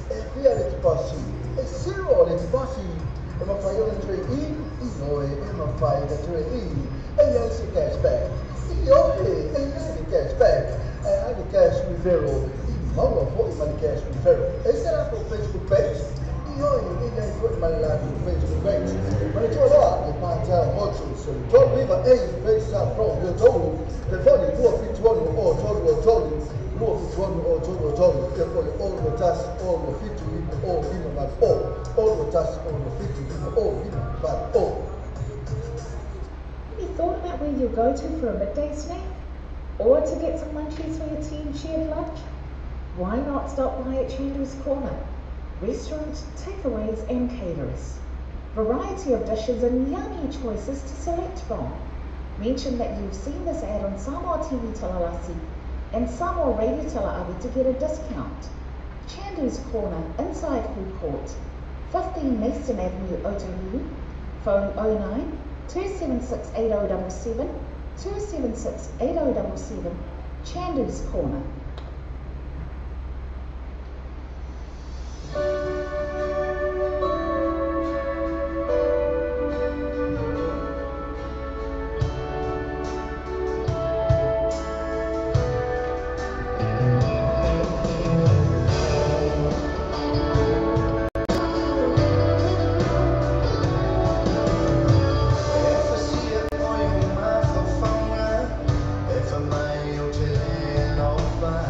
E fia le tupasi, e zero le tupasi. E mawhai ona ture i, ioe, e mawhai na ture i. E iai se cashback, ioe, e iai le cashback. E ai le cash referral, i maua fo'i ma le cash referral. E se latou Facebook page, ioe, e iai fo'i ma le latou Facebook page. Ma le tualoa, le Pātara Motors, o le 39 A Bayside Road, Rotorua, telefoni 276 o 3 3, 276 o 3 3, ia po le 0 1 0 7 5 0 5 8 0, 0 1 0 7 5 0 5 8 0. Have you thought about where you'll go to for a midday snack? Or to get some munchies for your tea and shared lunch? Why not stop by at Chandu's Corner? Restaurant, takeaways and caterers. Variety of dishes and yummy choices to select from. Mention that you've seen this ad on Samoa TV Talalasi and Samoa Radio Tala'ave to get a discount. Chandu's Corner, inside Food Court, 15 Mason Avenue, Otahuhu. Phone 09 276 8077, 276 8077, Chandu's Corner. E fasia o mafaufauga, e fa mai o te le alofa.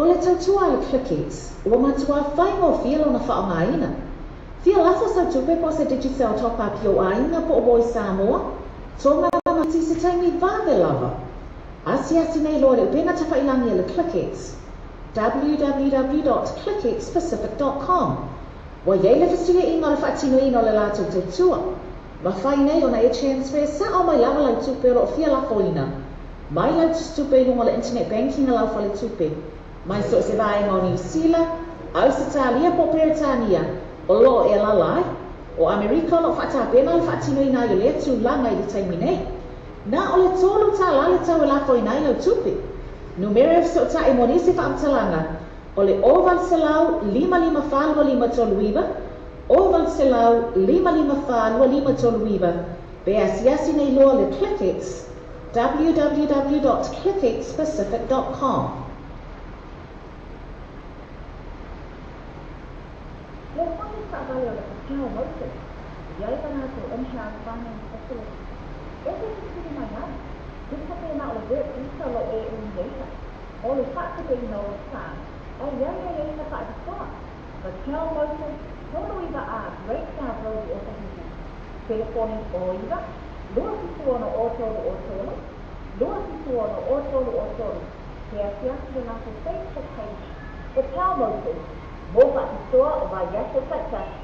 O le tautua a le ClickX, ua matuā faigofie lona faaaogaina. Fia lafo sau tupe po o se Digicel Top Up i ou aiga po o uo i Samoa, Tonga ma Fiti i se taimi vave lava. Asiasi nei loa i le upega tafailagi a le ClickX, www.clickxpacific.com. Ua i ai le fesuiaiga o le faatinoina o le latou tautua. Mafai nei ona e transfer sao mai lava lau tupe o lo o fia lafoina mai lau tusitupe i luga o le internet banking a lau faletupe mai so o se vaega o Niu Sila, Ausetalia po o Peretania o lo o e alaala ai. O Amerika o lo o faatapena le faatinoina ai o lea tulaga i le taimi nei. Na o le $3 le tau e lafoina ai lau tupe. Numera e fesootai mo nisi faamatalaga o le 0800 554 2539, 0800 554 2539, pe asiasi nei loa le ClickX, www.clickxpacific.com. Le fale taavale o le Patao Motors, e i ai la latou in-house finance facility. E te fesili mai ai, tusa pe na o le work visa o lo o e uiaina, o le faatupeina o lou sa, a i ai aiaiga faapitoa. Patao Motors, 39 A Great South Road i Otahuhu. Telefoni 09 276 03 276 03. He asiasi le latou Facebook page, Patao Motors, mo faapitoa o vaiaso taitasi.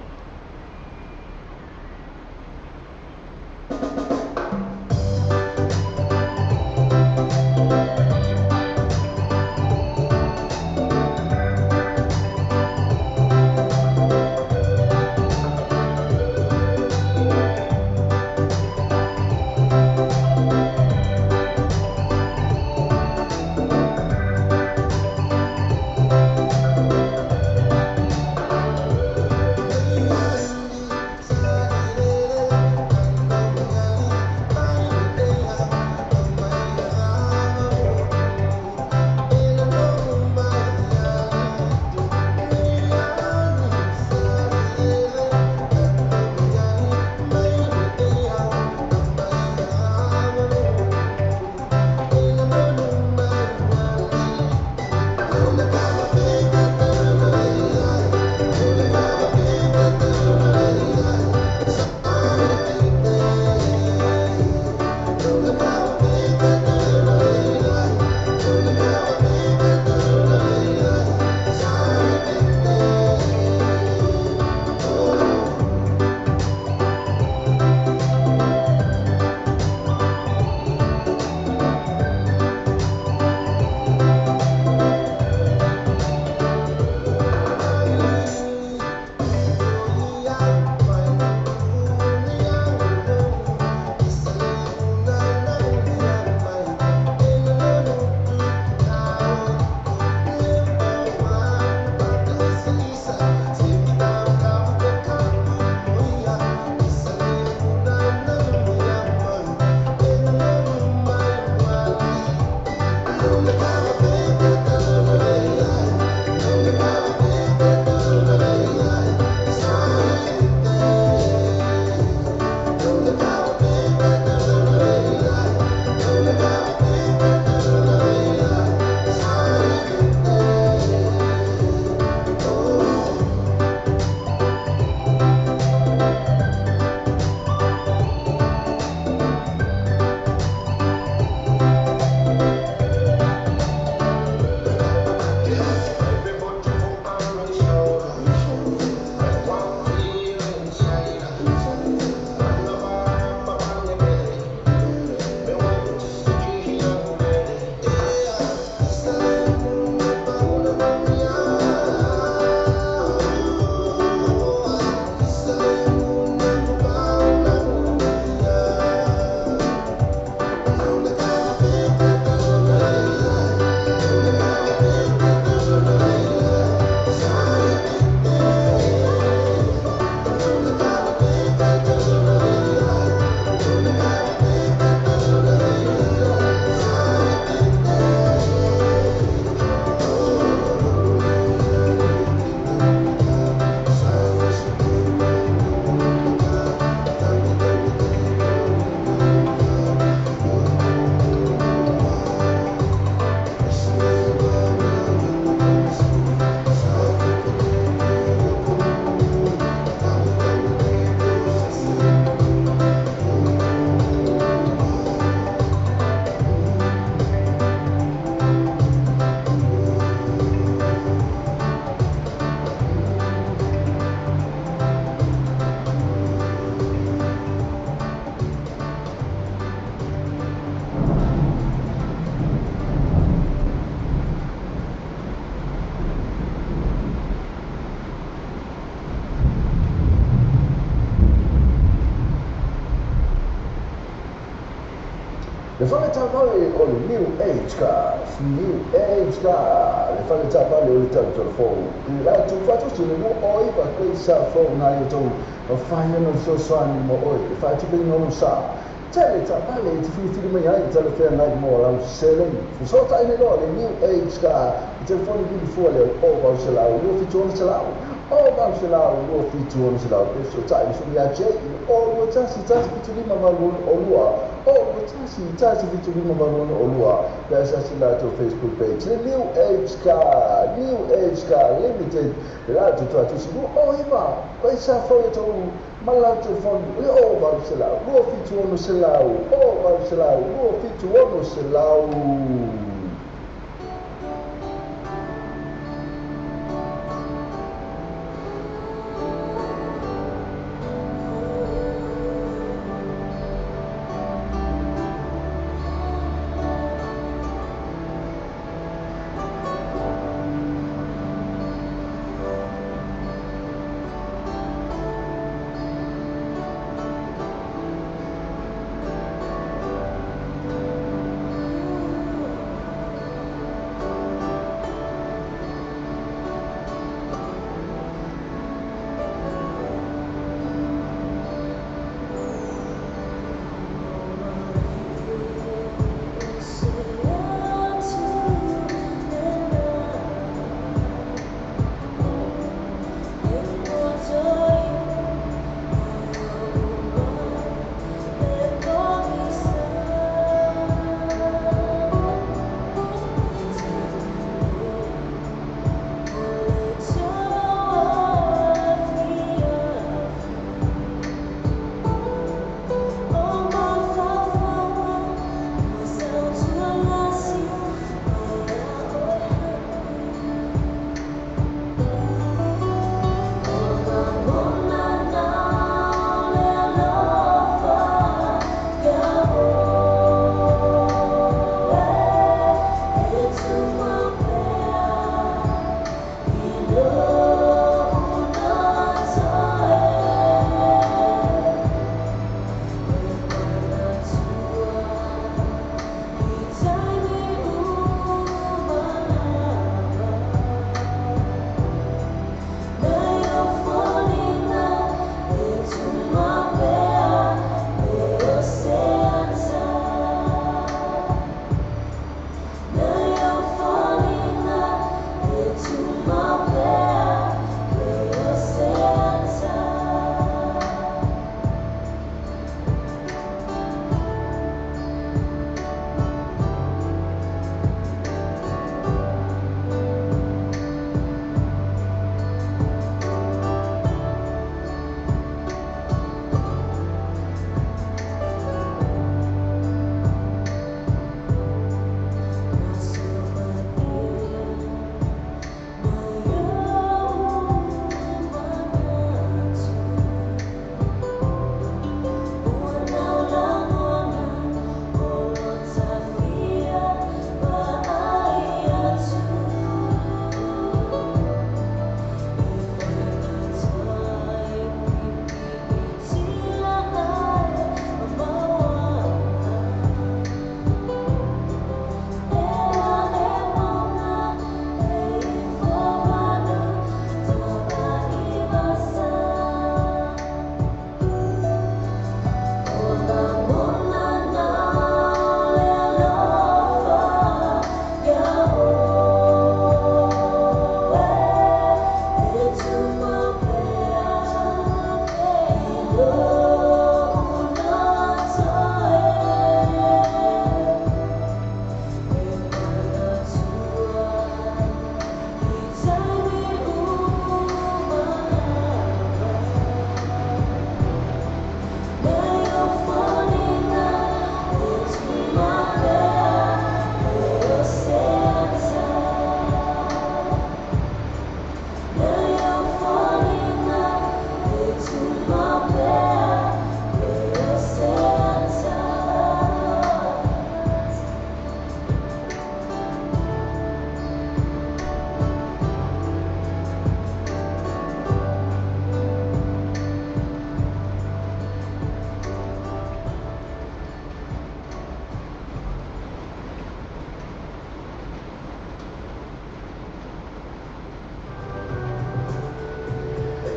Le fale taavale o le New Age Cars, New Age Car, le fale taavale o le tautala fou. I latou faatasi le 29 koisa fou na i outou mafai ona fesoasoani mo oe i le faatupeina o lou sa. Tele taavale e te filifili mai ai talafeagai mo lau seleni. Fesootai nei loa le New Age Car i telefoni vili fua lea o 0800 276 0800 276 pe fesootai le sui ia Jay i le 021 175 862 021 175 862 pe asiasi latou Facebook page le New Age Car, New Age Car Limited le latou tuatusi 29 paisa fou e tou ma lau telefoni le 0800 276 0800 276.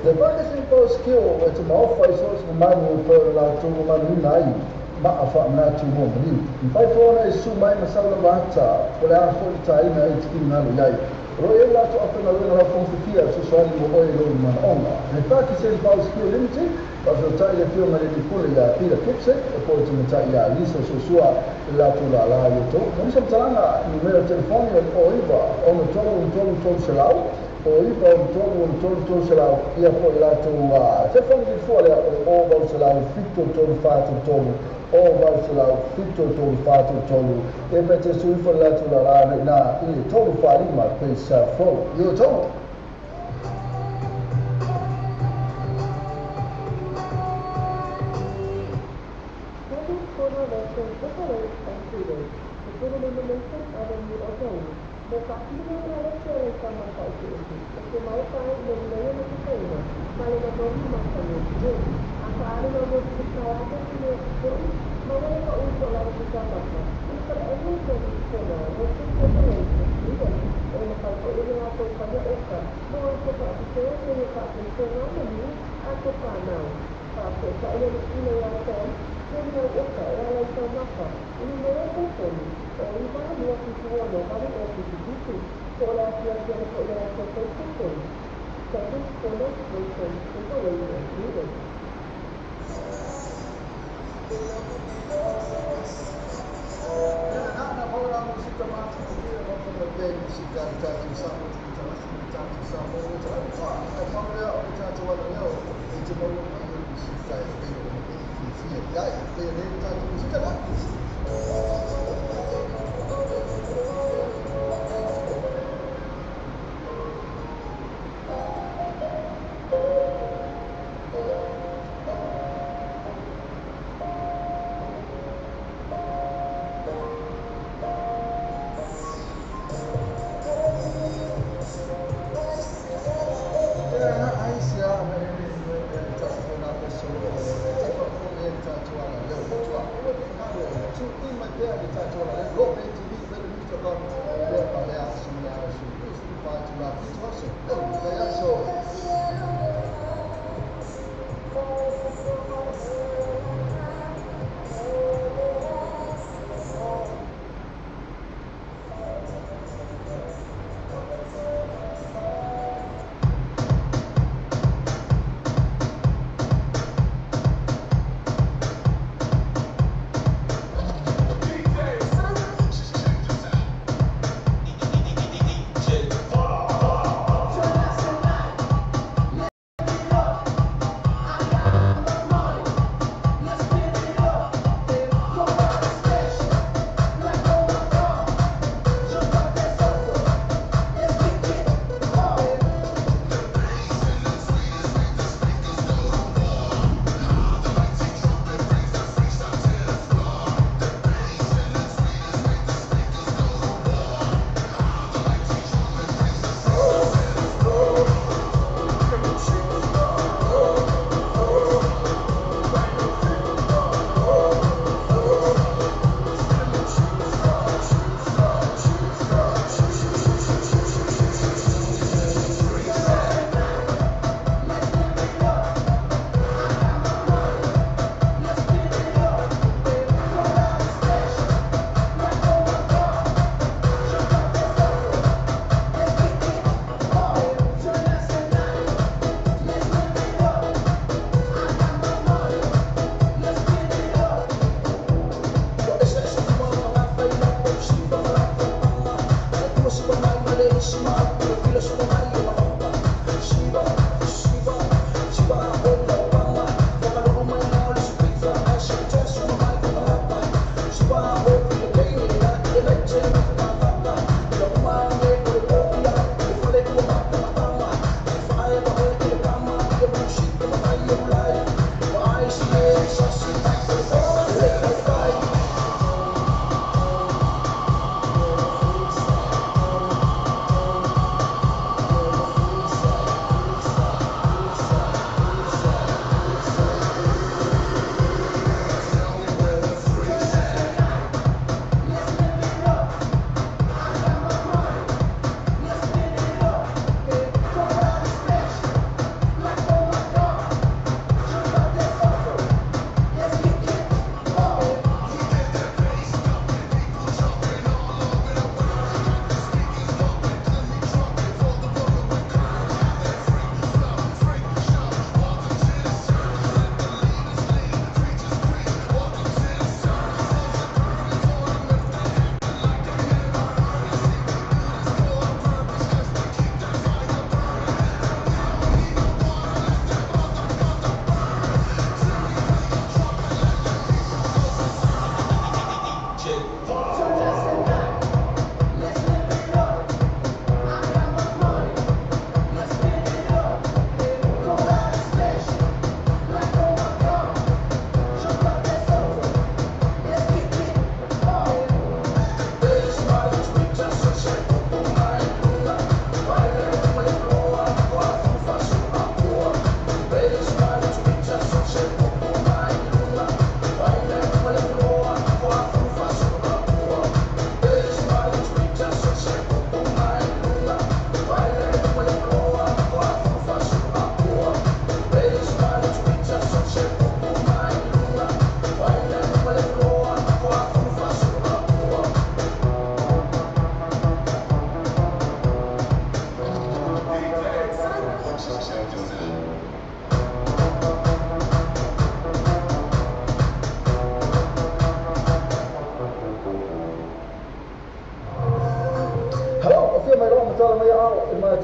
Le Pakistan Post Skill e te maofa i so se manu pe la tu manu nai ma afa na tu mo ni. Mpai fona e su mai masala wata o le afo i tai na i tiki ngalo iai. Ro e la tu afa na lenga la fongfifia so swali mo oe lo mana onga. Le Pakistan Post Skill Limited pa tai le fio mare di pule ya Peter Kipsek e poi te matai ya Lisa Sosua la tu la la yo to. Mo sa talanga numero telefoni o iva o no tolu tolu tolu selau o iva o tolu tolu tolu selau ia poi la tu telefoni di fuori o va selau fitto tolu fatto tolu o va selau fitto tolu fatto tolu e per te su ifo la tu la la na i tolu fari ma pensa fo yo to.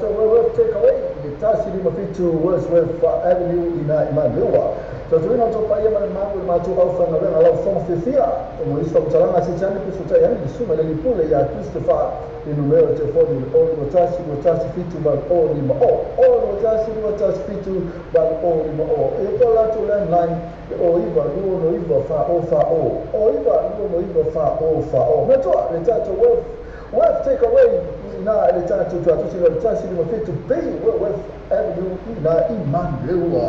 matou Wellworth Takeaway i le 157 Wordsworth Avenue i na i Manurewa. Tautuina o tau paia ma le mamalu i le matou aufaigaluega lau fofoga fiafia e mo isi faamatalaga se tane pe sotai ane le susuga i le Lipule ia Christopher i numera o telefoni le 021 217 8050 021 217 8050 e po latou landline le 09 269 4040 09 269 4040. Matua le tatou Wealth Takeaway i na i le tatou tuatusi le 157 B Wellworth Avenue i na i Manurewa.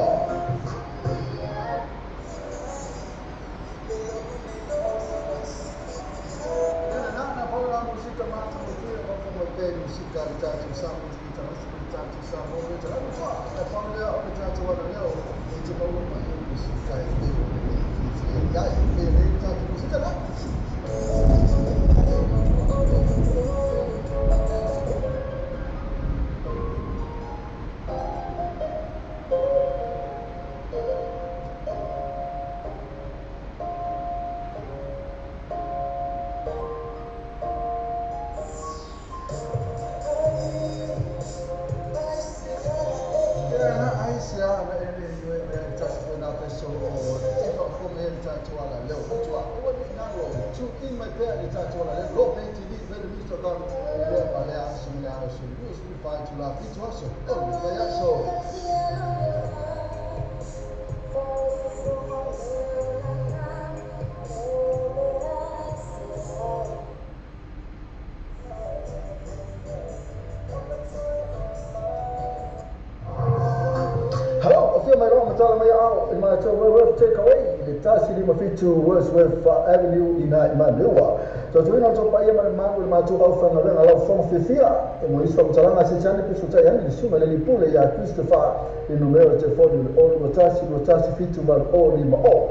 157 Wordsworth Avenue i na i Manurewa. Tautuina o tau paia ma le mamalu i le matou aufaigaluega lau fofoga fiafia e mo isi faamatalaga se tane pe sotai ane le susuga i le Lipule ia Christopher i numera o telefoni le 021 217 8050 021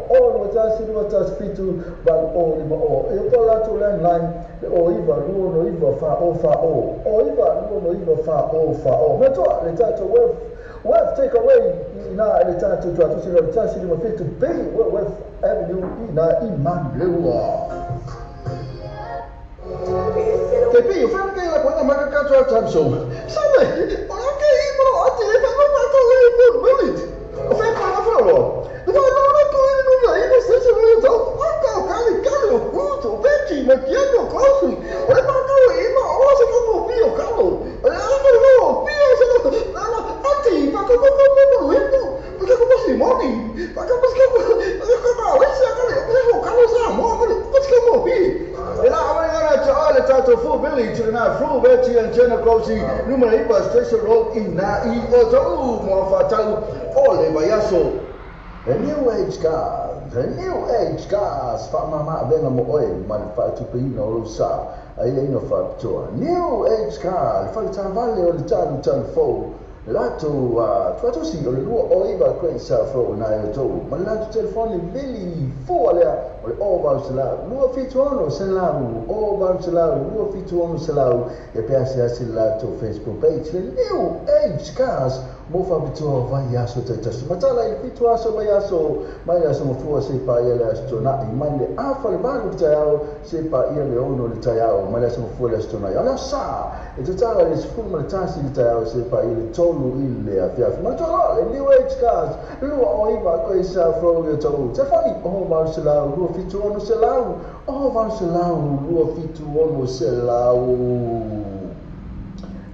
217 8050 e po latou landline le 09 269 4040 09 269 4040. Matua le tatou Wealth Takeaway i na i le tatou tuatusi le 157 B Wellworth Avenue i na i Manurewa. Te pi, o whana kei la koe maka katoa tamso. Sabe, o la kei i moro ate e whana matou e pun willit. O whana koe na whana roa. No whana na koe i nuna i no sese roa tau. Waka o kali kali o kuto, veti, ma kiano kosi. O le mākau e ima o se kamo pi o kalo. O le anga roa pi o se kamo. Nana, ate, waka mo mo mo mo limpo. Waka mo simoni. Waka mo se kamo. Waka mo alisa kali. Waka mo kalo sa mo. Waka mo pi. E la amai ngana te ale tātou full village i nā Fru Veti and Jenna Croce numera 9 Station Road i nā i o tau moa whātau o le vaiaso. The New Age Cars, the New Age Cars, whaamama avenga mo oe ma le whaatupeina o lou sa ai aina whaapitoa. New Age Car, le whaletāvale o le tālu tālu fou, le latou tuatusi o le lua o iwa koe sa fou nā e o tau. Ma le latou telefoni vili fua lea o le o valu selau, 276 selau, o valu selau, 276 selau, e pe asiasi le latou Facebook page, le New Age Cars, mo whaapitoa vai aso taitasi. Matala i le fitu aso vai aso, mai le aso mafua se pa ia le aso tonai, mai le afa le valu le taiao, se pa ia le ono le taiao, mai le aso mafua le aso tonai. O le sa, e tatala le sefulu ma le tasi le taiao, se pa ia le tolu i le afiafi. Matala le New Age Cars, lua o iwa koe sa fro i o tau. Te whani, o valu selau, 276 selau, o valu selau, 276 selau.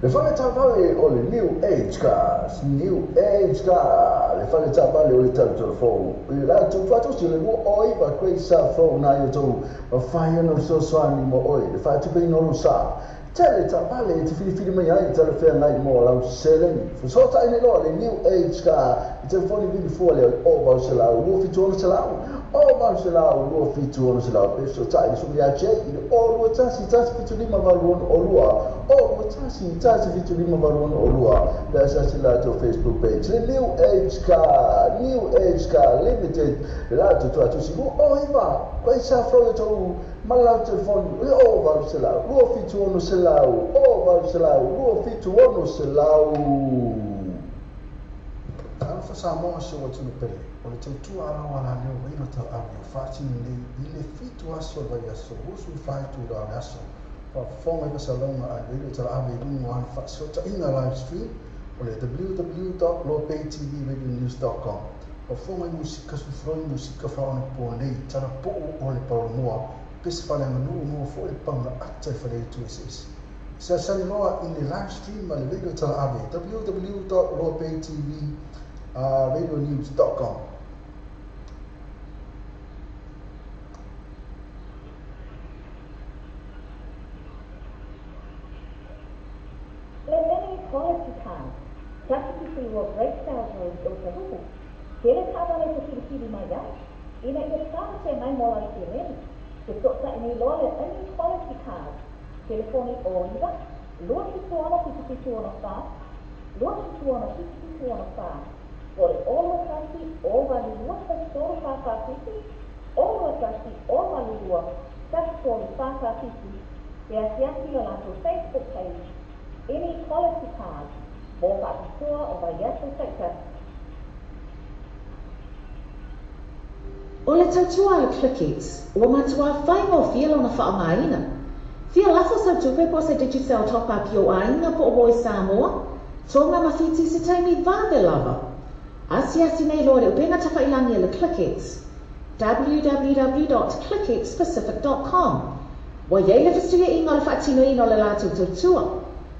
Le whale tāvale o le New Age Cars, New Age Car, le whale tāvale o le tau tau fou. I la tau tuatusi le lua o iwa koe sa fou nā i o tau, ma whai ana fesoasoani mo oe, le whaatupeina o lou sa. Tele tāvale e te whiriwhiri mai ai, tele whea ngai mo lau seleni. Fasota ine loa le New Age Car, i telefoni vili fua lea o valu selau, 276 selau, o valu selau, 276 selau. Pe fasota ine sumi ia J, i le o 21 175 8 o 2, o 21 175 8 o 2. Pe asasi latou Facebook page, le New Age Car, New Age Car Limited, le latou tuatusi o iwa, koe sa fro i tau, ma le latou telefoni, le o valu selau, 276 selau, o valu selau, 276 selau. Talofa Samoa se ua tunu pele, o le tautua ala o ala leo waino tau ave o whaatini nei i le fitu aso vai aso, usu whaitu i le aso, Faafofoga i faasalaga a le Radio Talaave i luga o ana faafesootaiga live stream o le www.lobaytvradionews.com. Faafofoga i musika sufuroi musika faaonaponei talapuu o le paolomoa pese faaleaganuu maua foʻi le pagaata i faleitu eseese. Seasani loa i le live stream a le Radio Talaave www.lobaytvradionews.com. Le Many Quality Cars, 179 Breakdown Road o Otahuhu. Tele taavale te filifili mai ai, ina ia talafeagai mo lau seleni. Fesootaʻi nei loa le Any Quality Cars, telefoni 09 276 7764, 276 7764, po o le 021 082 1344 7, 021 082 1344 7, e asiasi le latou Facebook page Any Quality Cars mo faapitoa o vaiaso taitasi. O le tautua a le Clickex, ua matuā faigofie lona faaaogaina. Fia lafo sau tupe po o se Digicel top up i ou aiga po o Voice Samoa, Tonga ma Fiti i se taimi vave lava. Asiasi nei loa i le upega tafailagi a le Clickex, www.clickxpacific.com. Ua i ai le fesuiaiga o le faatinoina o le latou tautua.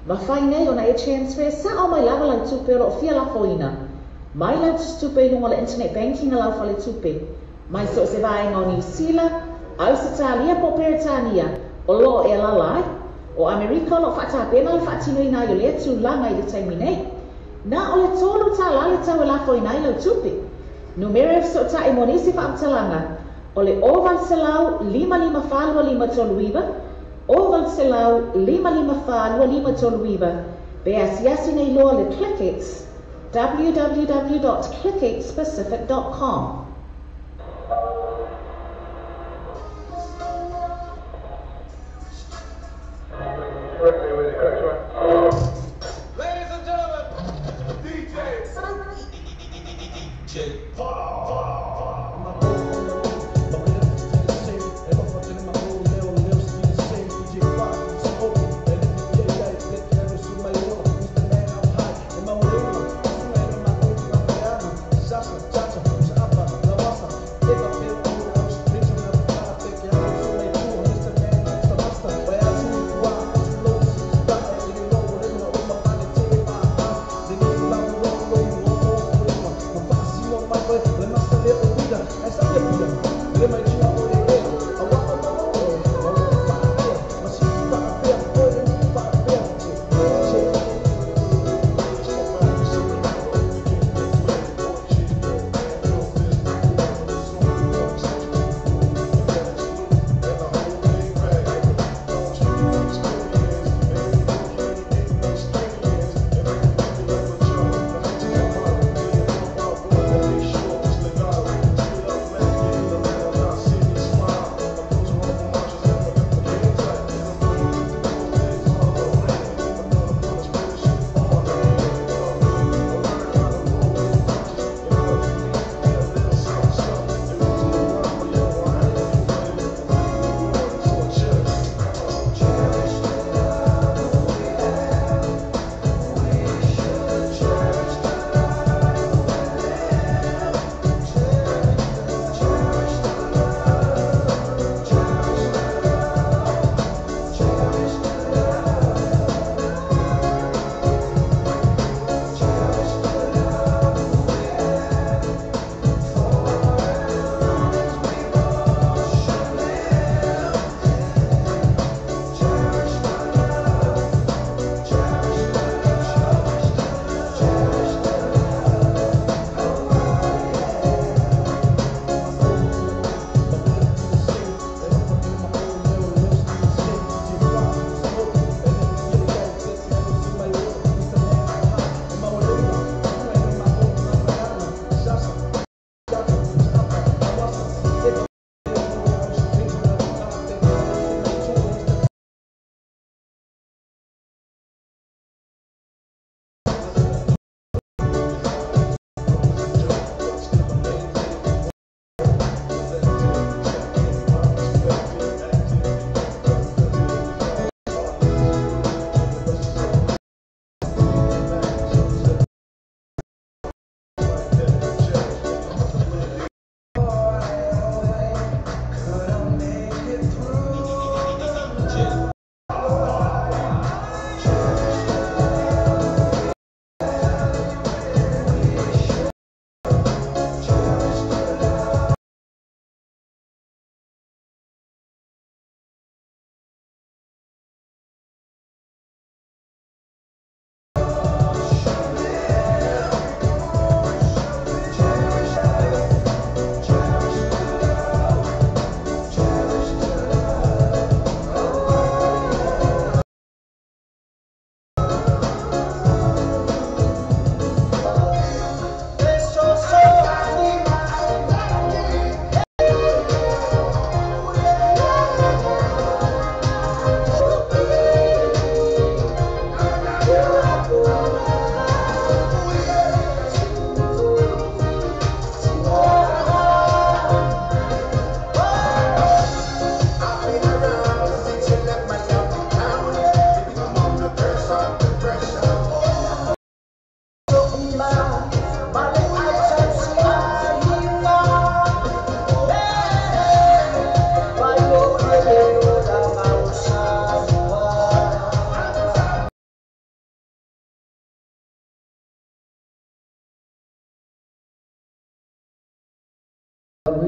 Mafai nei ona e transfer sao mai lava lau tupe o lo o fia lafoina mai lau tusitupe i luga o le internet banking a lau faletupe mai so o se vaega o Niu Sila, Ausetalia po o Peretania o lo o e alaala ai. O Amerika o lo o faatapena le faatinoina ai o lea tulaga i le taimi nei. Na o le $3 le tau e lafoina ai lau tupe. Numera e fesootai mo nisi faamatalaga o le 0800 554 2539, 0800 554 2539, pe asiasi nei loa le Clickex, www.clickxpacific.com. Ladies and gentlemen, DJ DJ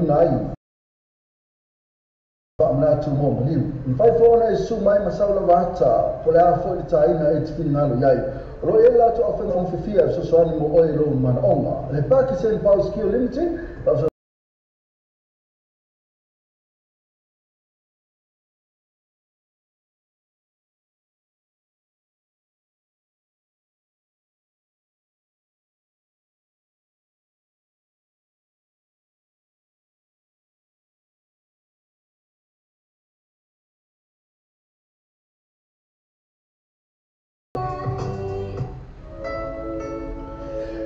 faaluina ai faamanatu mo maliu. Mafai foi ona e susu mai ma sau lava ata po o le a foi le taina e te finagalo i ai. O lo o i ai le latou aufaiga fofifia e fesoasoani mo oe i lou manaoga. Le Pakistan Power Skill Limited,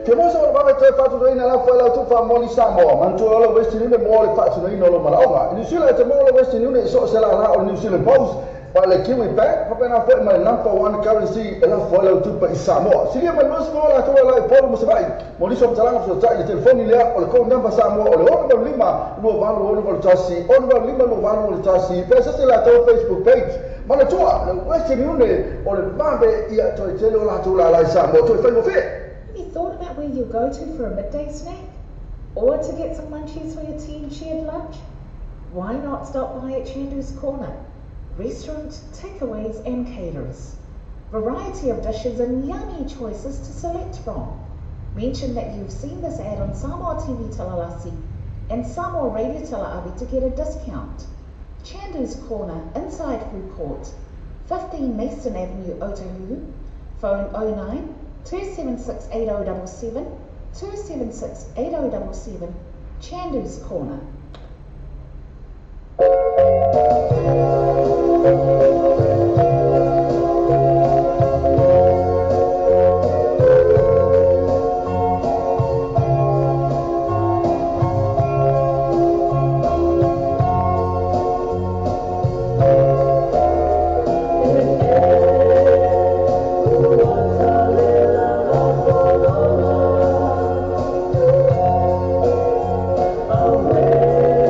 Ke mosa o le vave toe faatunoina la foe lau tufa moli Samoa, manatua o le Western Union mo le faatunoina o lo malaoga. I New Zealand e te mo le Western Union i so o se la la o le New Zealand Post, pa le Kiwi Bank, papena foe mai number one currency e la foe lau tupa i Samoa. Silia mai luas mo la toa la i polu mo Savai, mo liso mtalanga so tai le telefoni lea o le code number Samoa o le 685 28 6 85 28 1, pe se la tau Facebook page. Manatua le Western Union o le vave ia toe tele o la tau la la i Samoa, toe whai mo whia. Have you thought about where you'll go to for a midday snack? Or to get some munchies for your team shared lunch? Why not stop by at Chandu's Corner? Restaurant, takeaways and caterers. Variety of dishes and yummy choices to select from. Mention that you've seen this ad on Samoa TV Talalasi and Samoa Radio Talaavi to get a discount. Chandu's Corner, inside Food Court, 15 Mason Avenue, Otahuhu. Phone 09 276 8077, 276 8077, Chandu's Corner. Away.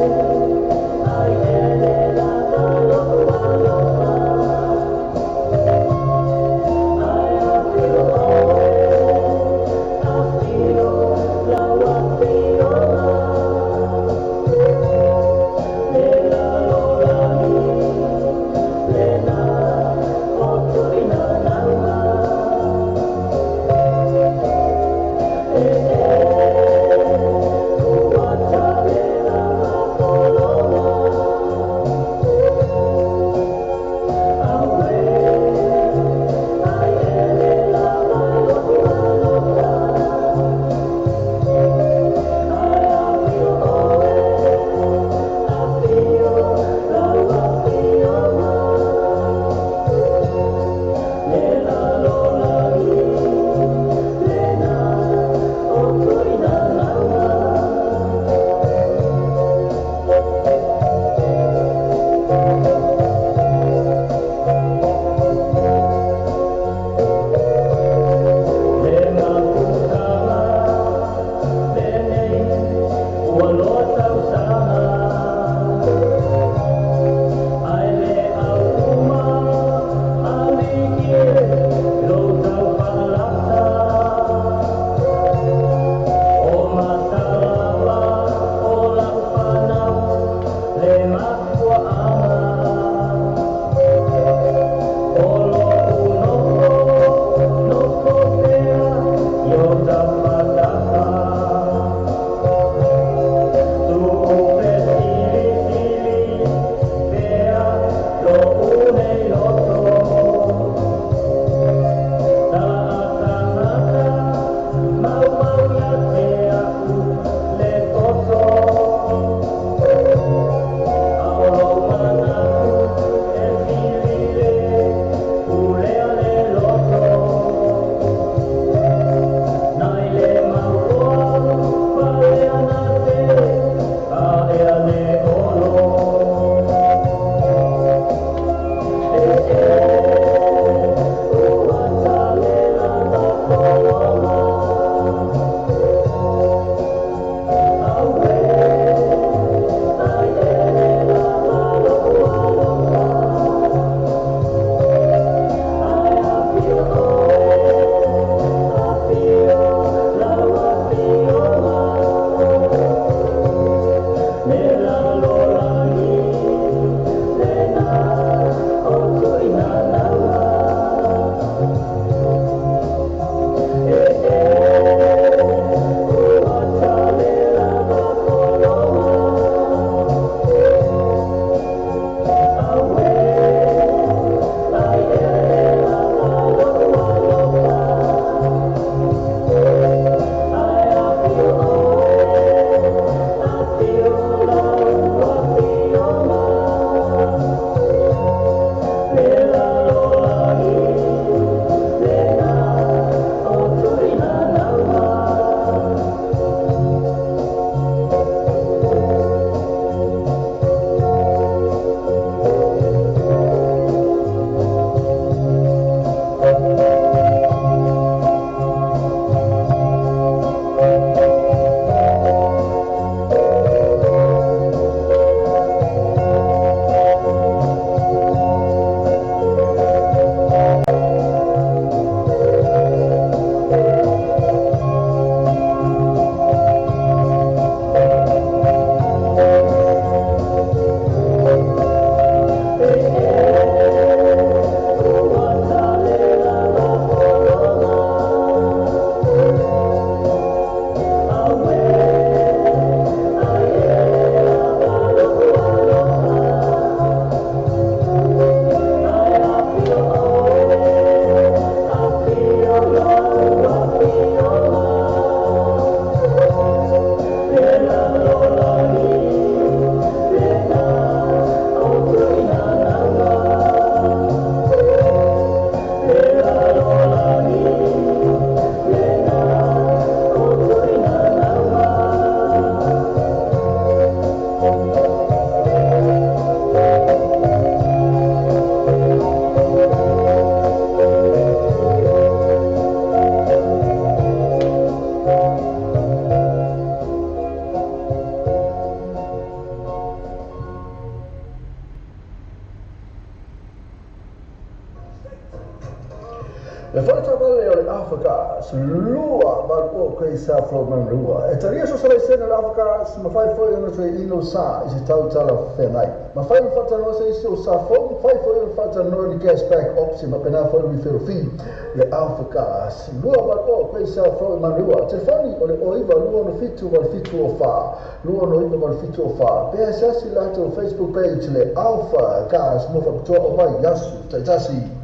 Le fale taavale o le Alpha Cars, 2 8 o Great South Road Manurewa. E talia so sala le Alpha Cars, mafai foi ona toe ino sa i se tau talafeagai. Mafai ona faatalanoa se isi o sa fou, mafai foi ona faatalanoa ni cashback option, faapena foi referral fee. Le Alpha Cars, 2 8 o Great South Road Manurewa. Telefoni o le 09 267 8704, 269 8704. Pe asiasi latou Facebook page le Alpha Cars mo faapitoa o mai aso taitasi.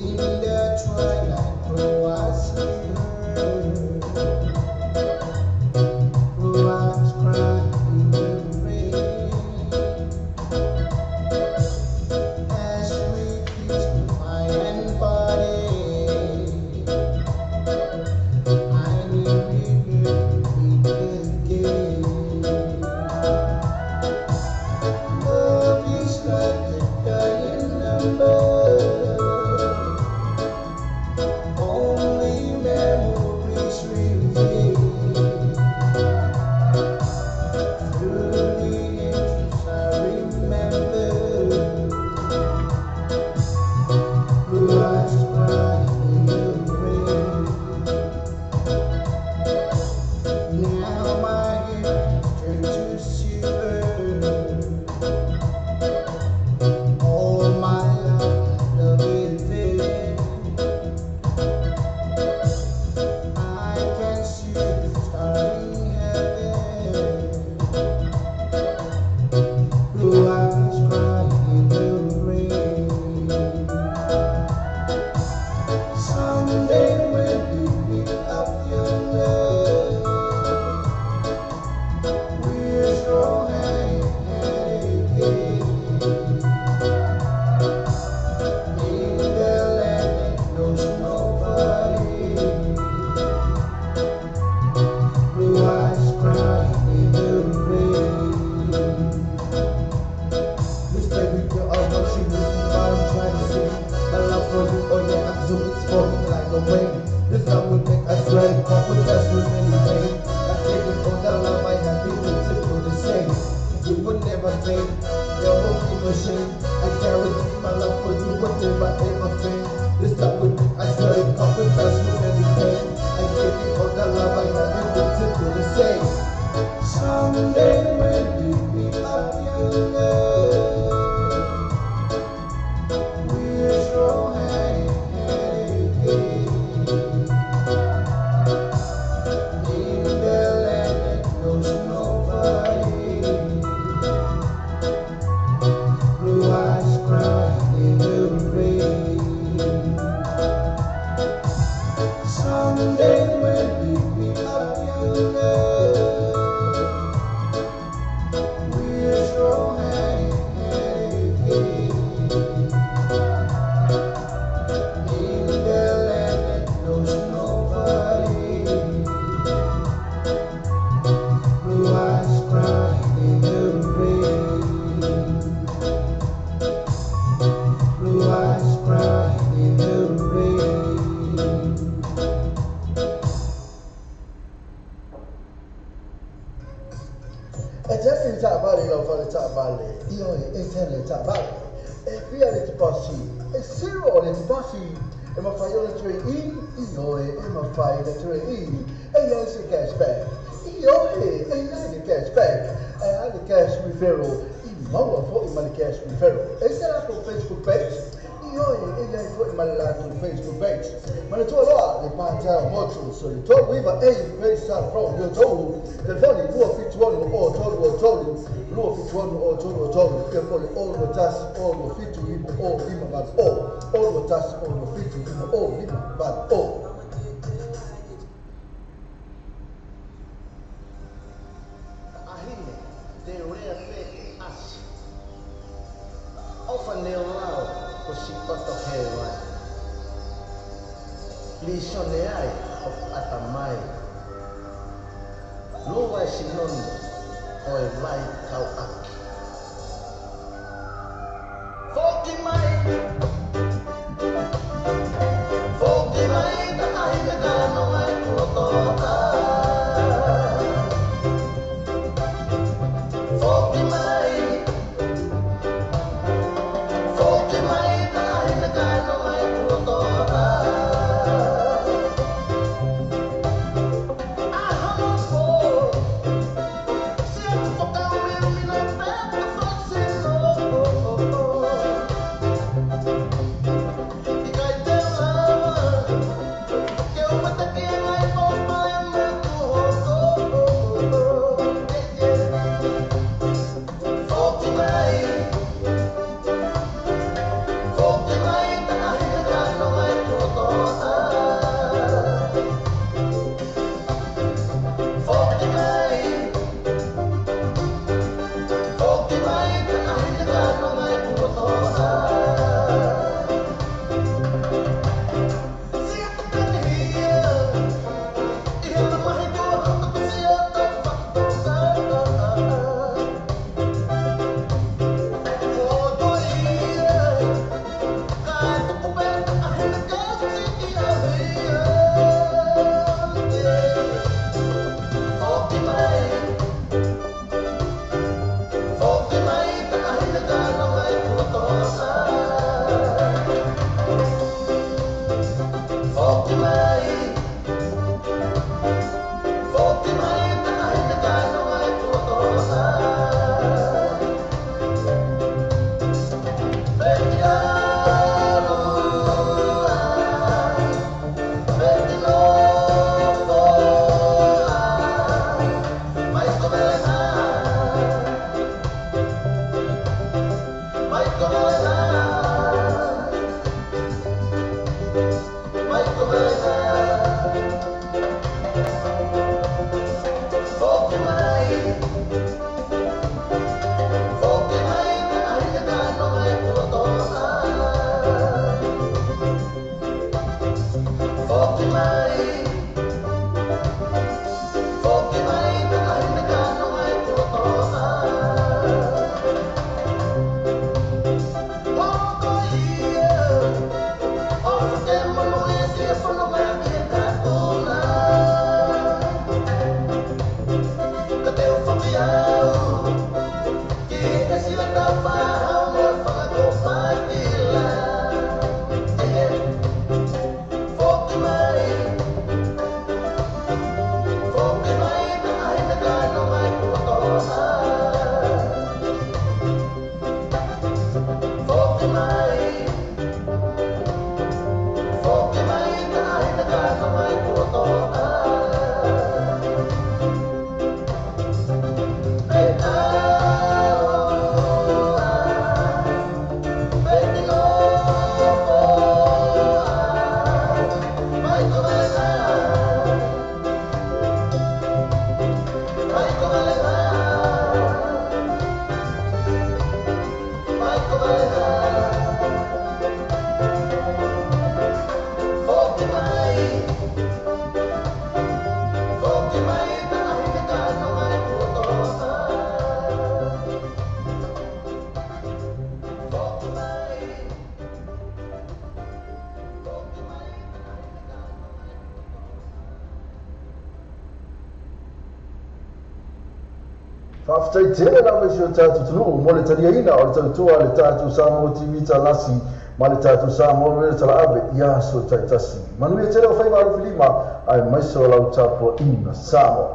In the twilight, oh, I see her. Blue eyes crying in the rain. As we kiss goodbye and parted, I knew we would meet again. Love is like a dying number. Only memories remain. Through the ages I remember. Blue eyes crying in the rain. Now my hair turned to silver. All my life, love is there. I can see the star in heaven. Blue eyes crying in the rain. Someday when you pick up your love, we'll go hand in hand again. In the land that knows nobody. Blue eyes crying in the rain. This baby girl, I know she knew what I'm trying to say. My love for you, oh yeah, I'm so it's falling like a rain. This love will make us ready, comfort us with many pain. I gave it all the love I have, it will do the same. You will never fade, there won't be no shame. I guarantee my love for you will never ever fade. This love will make us ready, comfort us with many pain. I gave you all the love I have, it will do the same. Someday when you pick up your love, we'll go hand in hand again. In the land that knows nobody. Blue eyes crying in the rain. Someday when you pick up your love, we'll go hand in hand again. In the land that knows nobody. Blue eyes crying in the rain. Blue eyes crying in the rain. E te le taavale lau fale taavale, ioe, e te le taavale. E fia le deposi, e zero le deposi. E mafai ona toe in, ioe, e mafai ona toe in. E iai se cashback, ioe, e iai le cashback. E ai le cash referral, i maua foi ma le cash referral. E se latou Facebook page, ioe, e iai foi ma le latou Facebook page. Manatua loa le Pātao Motors o le 39A Great South Road, Leotolu. Telefoni 276 o 3 3, 276 o 3 3, ia po le 61 6 7 9 o 5 8 o, 61 6 7 9 o 5 8 o. Ahine, te urea pe e asi. Ofa neo lao ko si pato he wai. Lisone ai o ata mai. Lua e sinono o e vai kau aki. Foki mai! Faafetai tele lava i si o tatou atunuu mo le taliaina o le tautua a le tatou Samoa TV Talasi ma le tatou Samoa Radio Talaave i aso taitasi. Manuia tele o faiva alofilima aemaise o lau tapuaiga Samoa.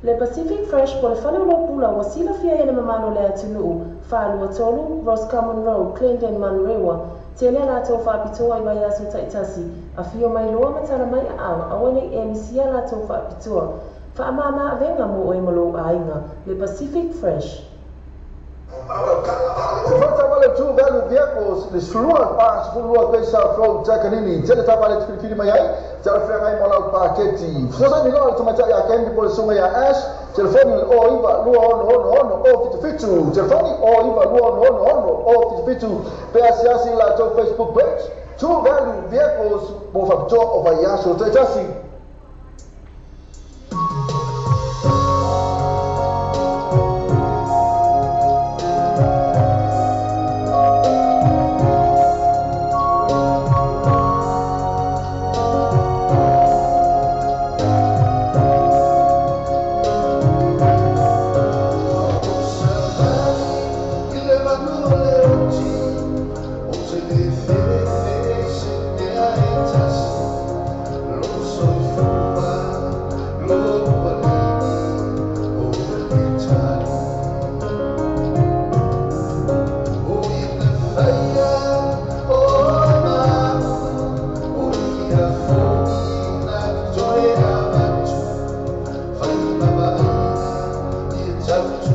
Le Pacific Fresh po le fale o lou pula ua silafia ai e le mamalu o le atunuu, 423 Roscommon Road, Clenden, Manurewa. Tele a latou faapitoa i vaiaso taitasi, afio mai loa ma tala mai aao, aua nei e misia a latou faapitoa. Faamama avega mo oe ma lou aiga, le Pacific Fresh. Se faatavale tu valu vehicles le slua pa 12 pesa flow takanini tele tavale filifili mai ai talafeagai ma lau paketi fesoasoani loa le tamaitai ia Candy po le susuga ia Ash telefoni le 09 266 077 telefoni 09 266 077 pe asiasi i latou Facebook page True Value Vehicles mo faapitoa o vaiaso taitasi. Bye.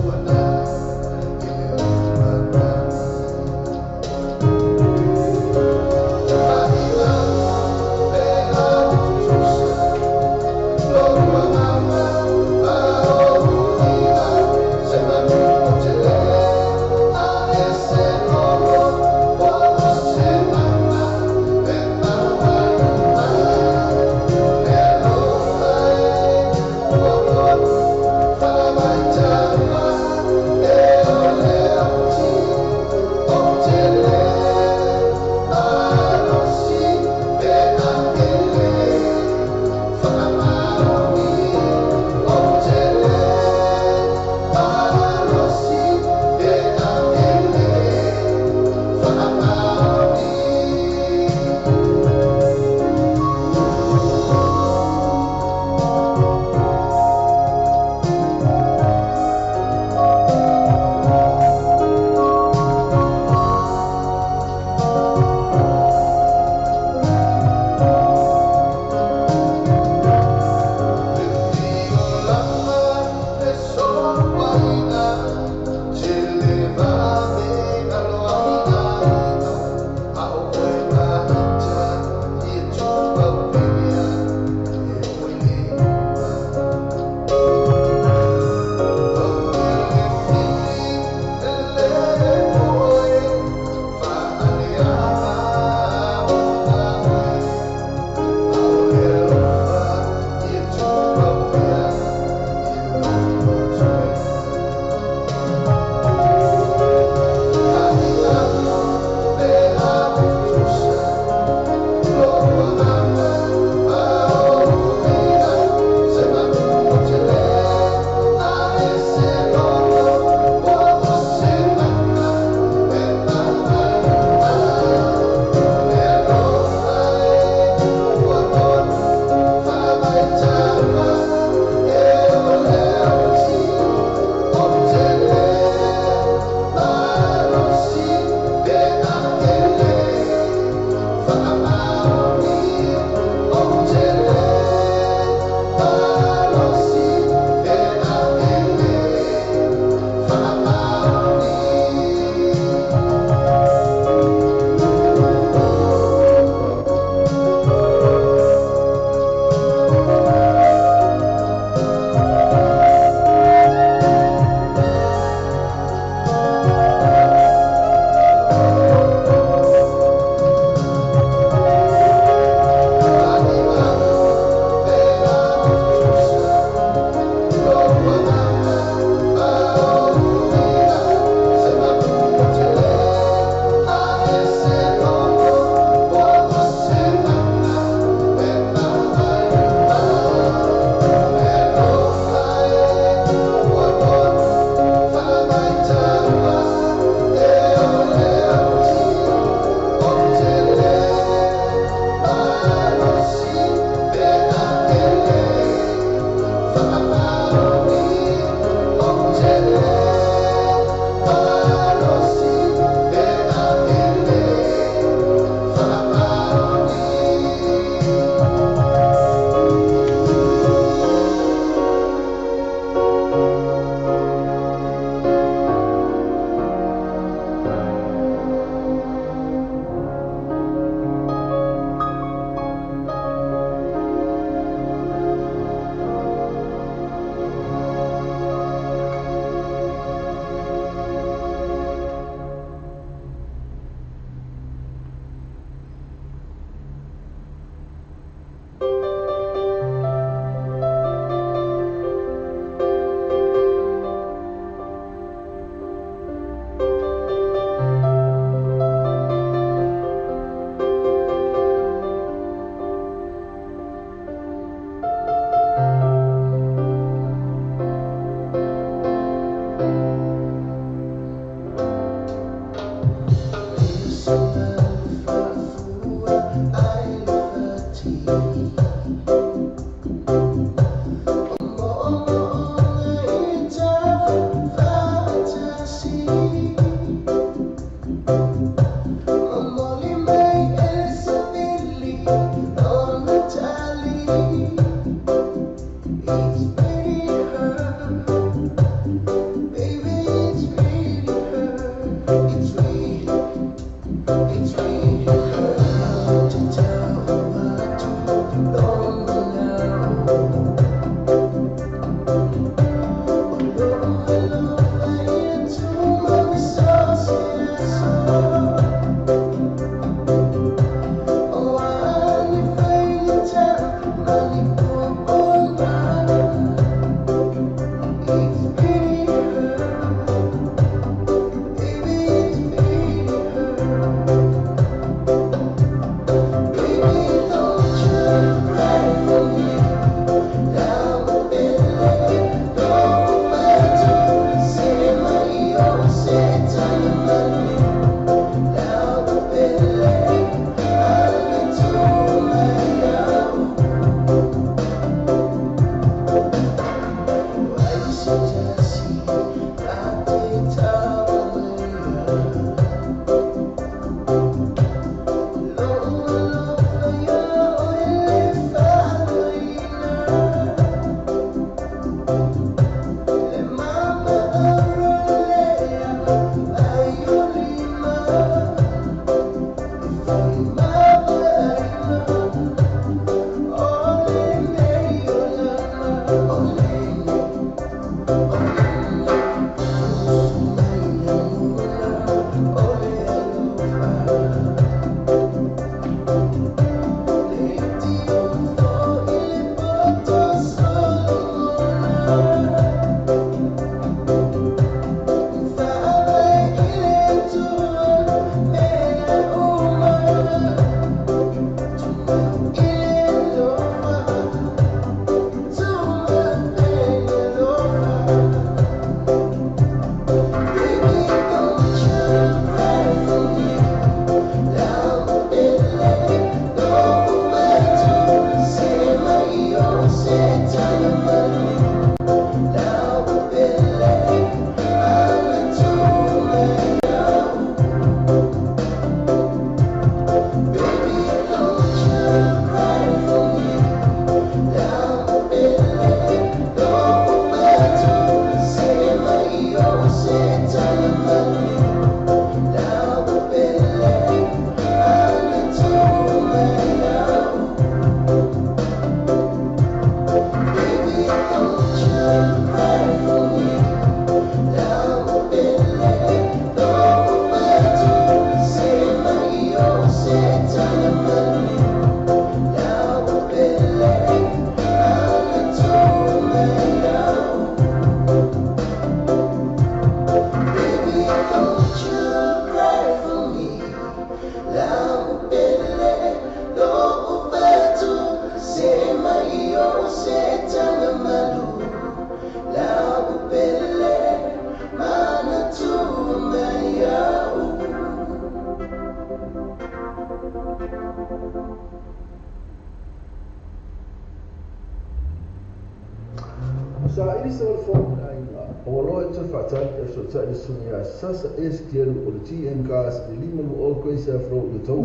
Sasa SKL o le TM Gas le lima o koisa fro le tau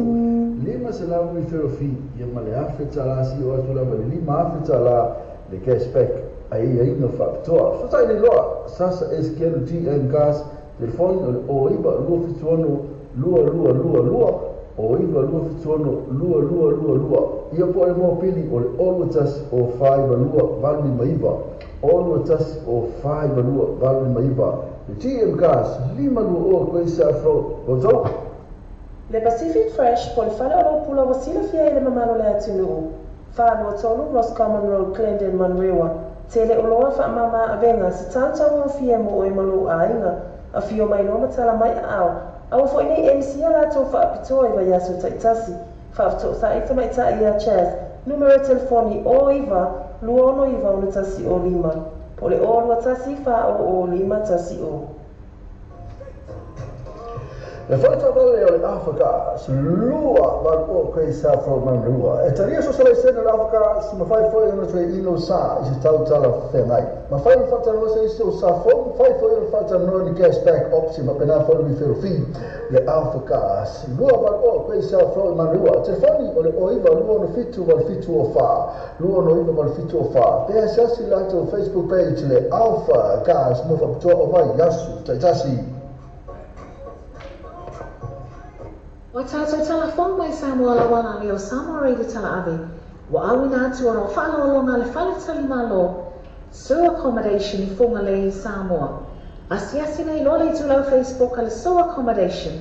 lima se lau i ferofi ia ma le afe tala si o atu lava le lima afe tala le cashback ai ai no faapitoa sotai le loa Sasa SKL o TM Gas telefoni o le 09 276 2222 o 9 276 2222 ia po le mopili o le 01 o 5 2 8 5 01 o 5 2 8 5 TM Gas, lima lu o koisa fro, bozo. Le Pacific Fresh po le fale o lau pula wasila fia ile mamalo le atunuu. Whālua tolu, Roscommon Road, Glendon, Manrewa. Tele o loa wha mama avenga se tautau o fia mo oe malo ainga. A fio mai loa matala mai a au. Aua fo inei MC a lato wha apitoa i vaiaso taitasi. Wha afto sa ita mai ta ia Chaz. Numero telefoni o iwa, lua ono iwa ono tasi o lima. Po le o lua tasi wha o o lima tasi o. Le whaitavale o le Afrika, lua valu o koe sa fro manrua. E taria so sala sena le Afrika, si mawhai foi ona tue ino sa i se tautala whengai. Mawhai ni whatanoa se isi o sa fo, mawhai foi o whatanoa ni cashback option, mapena foi ni whirofi. Le Afrika, lua valu o koe sa fro manrua. Telefoni o le oiva lua no fitu wal fitu o wha. Lua no iwa wal fitu o wha. Pea siasi lato Facebook page le Alpha Gas mo whaputoa o vai yasu taitasi. O tātou tala mai Samoa lawana le o Samoa Radio tala ave, wa awina atu ona o whaalolonga le whaletali malo, So Accommodation i Whangalei Samoa. Asiasi nei loa le tulau Facebook a le So Accommodation,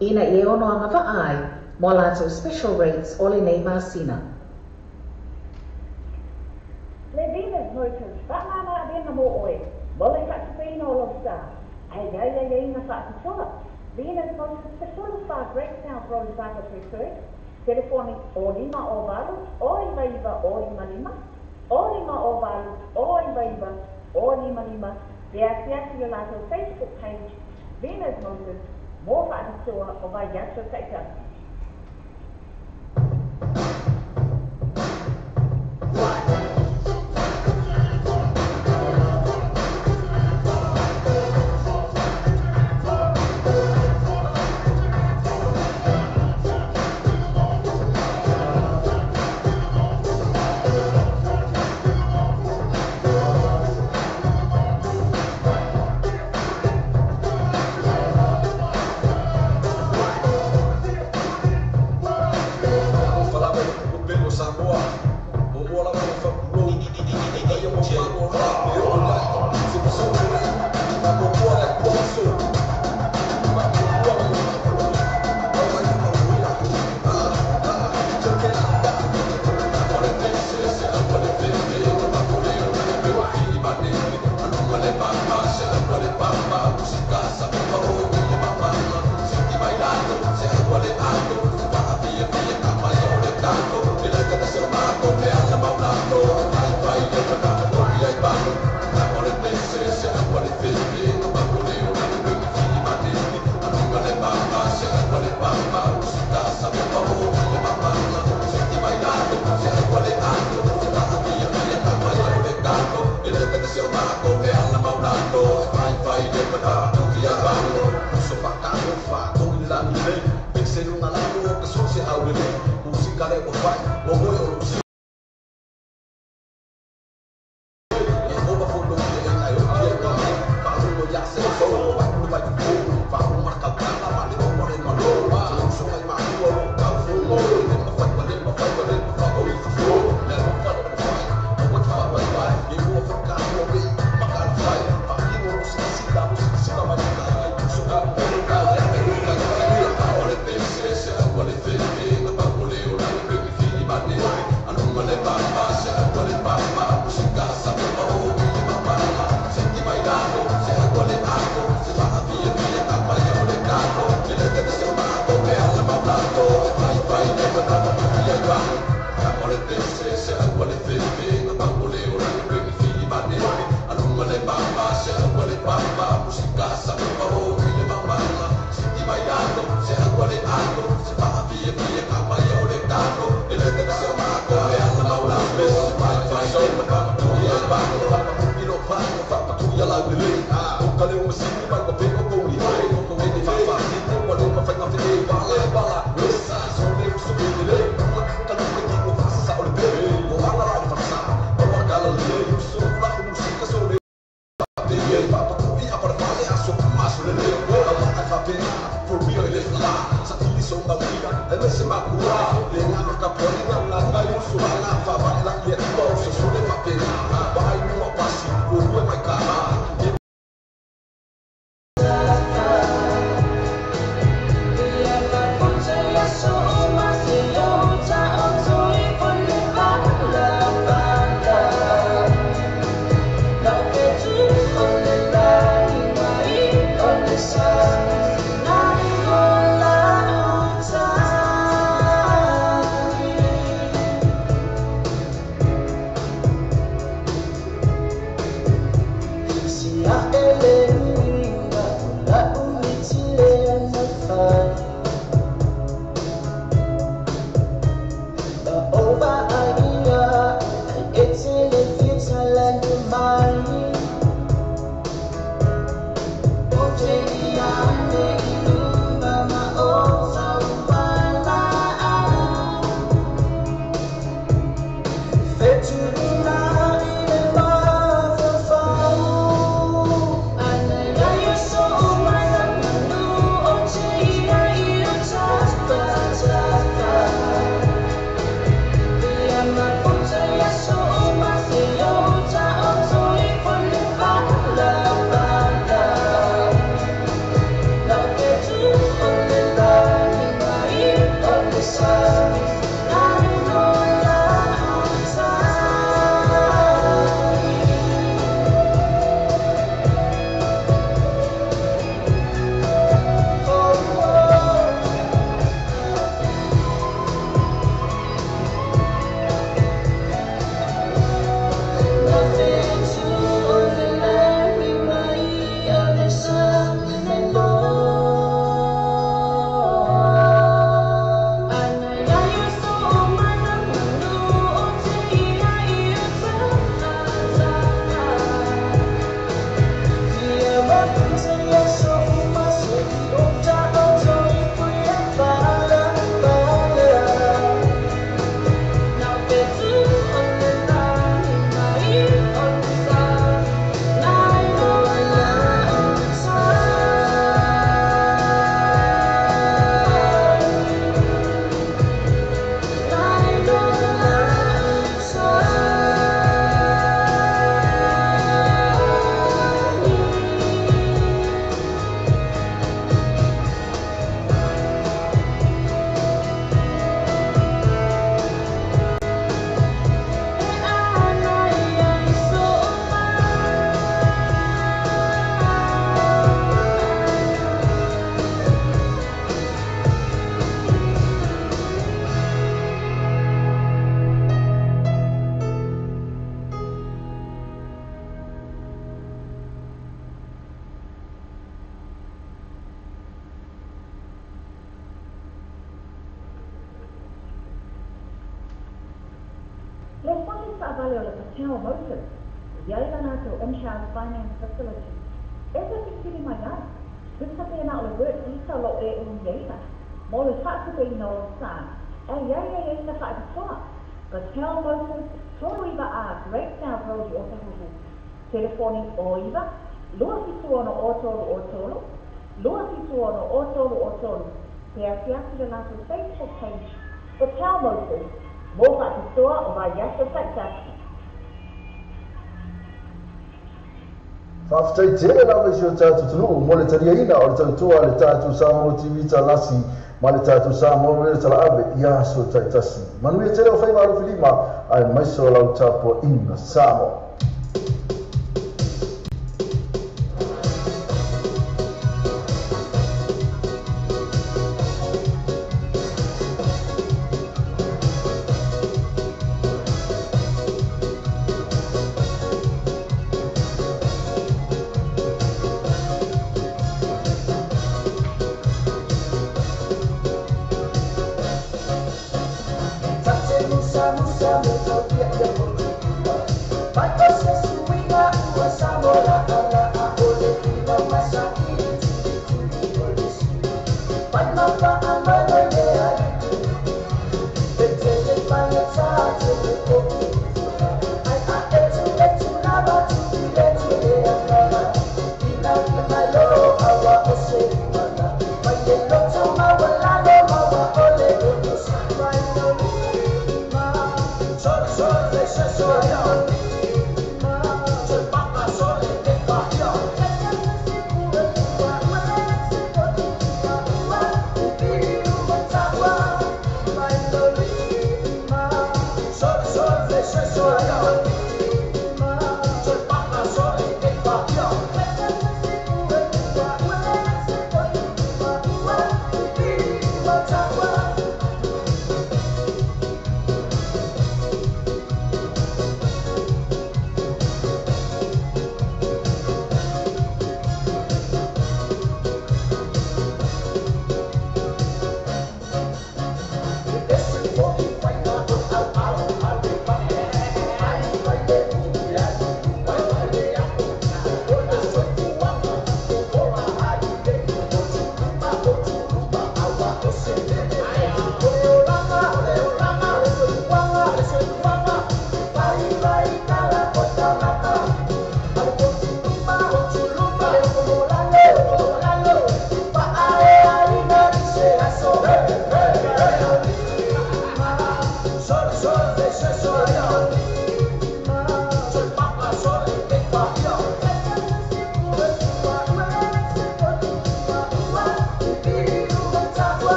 ina i e ono anga vaai, mo lātou special rates o le nei masina. Le Venus Motors, whaamana a venga mō oe, mo le whaatupeina o lau ai ai ai ai ina whaatutoa. Venus Motors, te 45 Great South Road, Vaka Preferred, telefoni o lima o valu, o iwa iwa o lima lima, o lima o valu, o iwa iwa o lima lima, te asiasi le latou Facebook page, Venus Motors, mō whaatutoa o vai aso taitasi. One. Finance facility. filifili mai ai. Tusa pe na o le work visa o lo o e umiaina, mo le faatupeina o lou sa, e i ai aiaiga faapitoa. Patel Motors, 39A Great South Road i Otahuhu. Telefoni 09 276 03 276 03 Pe asiasi le latou Facebook page Patel Motors mo faapitoa o vaiaso taitasi. Faafetai tele lava i si o tatou atunuu mo le taliaina o le tautua a le tatou Samoa TV Talasi ma le tatou Samoa Radio Talaave i aso taitasi. Manuia tele o faiva alofilima aemaise o lau tapuaiga Samoa.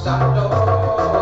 Sa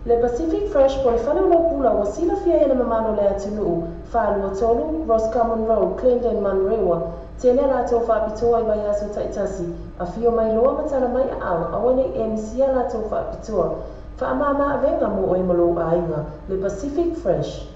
Le Pacific Fresh po le fale o lau pula ua silafia e le mamalu o le atunuu, 423 Roscommon Road, Clendon, Manurewa. Tele a latou faapitoa i vaiaso taitasi, afio mai loa ma tala mai aao, aua ne i e misia a latou faapitoa. Faamama avega mo oe ma lou aiga. Le Pacific Fresh.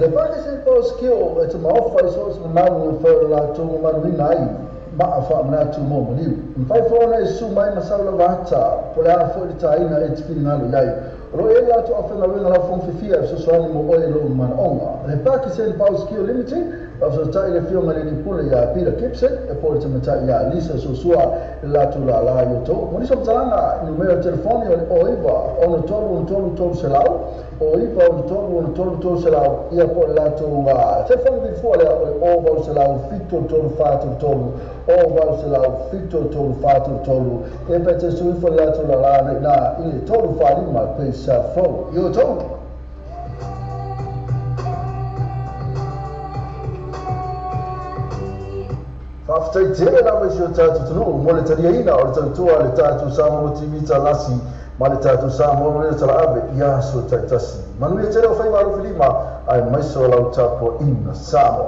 Le Pakistan Post Kio e te maofa i so o se mamalu e fai o le latou mamaluina ai maa faamanatu mo maliu. E mafai foi ona e susu mai ma sau lava ata, po o le a foi le taina e te finagalo i ai. O lo o i ai le latou aufaigaluega lau fono fiafia e fesoasoani mo oe i lou manaoga. Le Pakistan Post Kio Limited, faafesootai i le Afioga i le Alii Pule ia Peter Gibson, e po le tamaitai ia Lisa Suasua i le latou lala i outou. Mo nisi o matalaga, numera o telefoni o le 09 63 63 300, 09 63 63 300, ia po o le latou telefoni vilifua lea o le 0800 73 43, 0800 73 43, ia pe te sui ifo le latou lala nei na i le 345 Great South Road i outou. Faafetai tele lava i si o tatou atunuu mo le taliaina o le tautua a le tatou Samoa TV Talasi ma le tatou Samoa Radio Talaave i aso taitasi. Manuia tele o faiva alofilima aemaise o lau tapuaiga Samoa.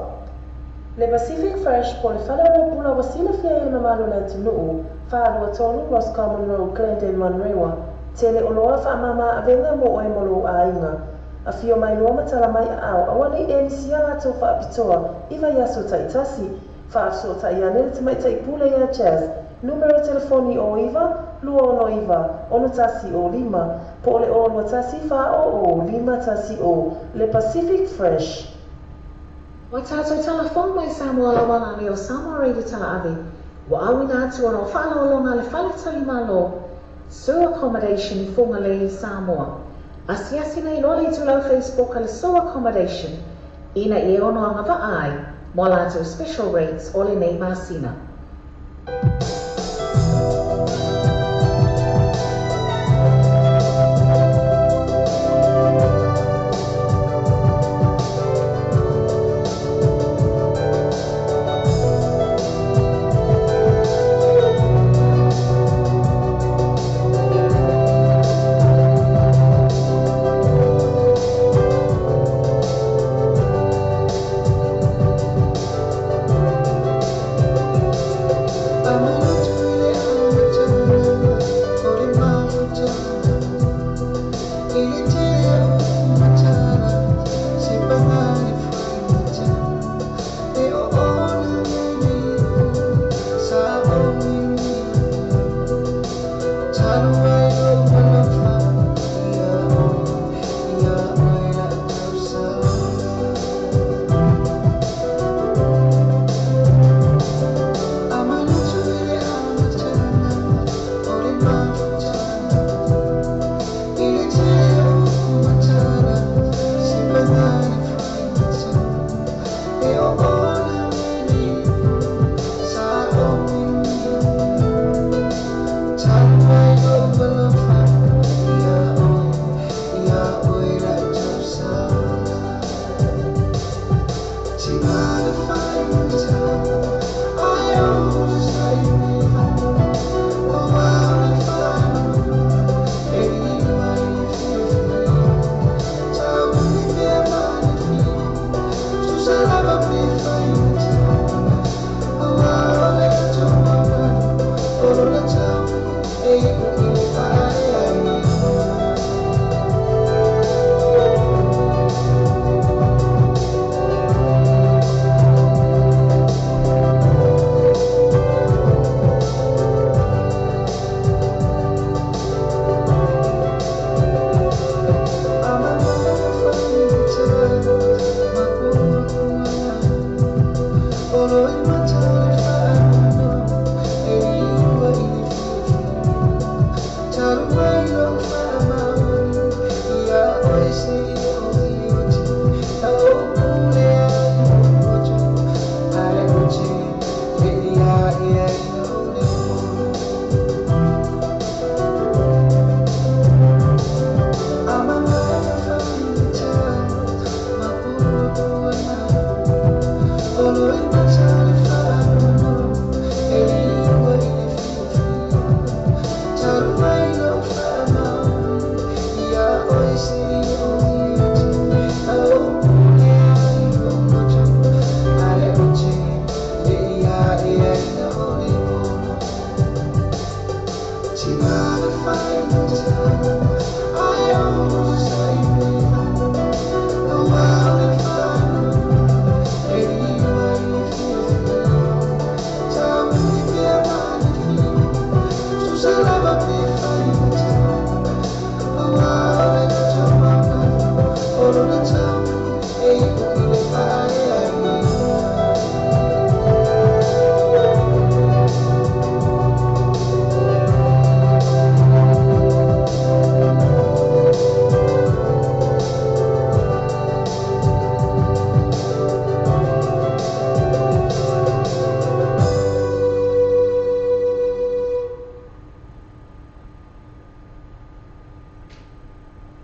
Le Pacific Fresh po o le fale o lau pula ua silafia ai e le mamalu o le atunuu, 423 Roscommon Road, Glendale, Manurewa. Tele oloa faamama avega mo oe mo lou aiga. Afio mai loa ma tala mai aao, aua ne i e misia latou faapitoa i vaiaso taitasi. Faafesootai ane le tamaitai pule iā Jazz, numera telefoni o 9 269 61 05, po o le o 21 4 0 5 1 0, le Pacific Fresh. Ua tatou talafou mai Samoa lauala le o Samoa Radio Talaave, ua auina atu ona o faaaloaloga a le Fale Tali Malo, Sue Accommodation i Fugalei, Samoa. Asiasi nei loa le itulau Facebook a le Sue Accommodation ina ia ono agavaa ai mo a latou special rates o lenei masina.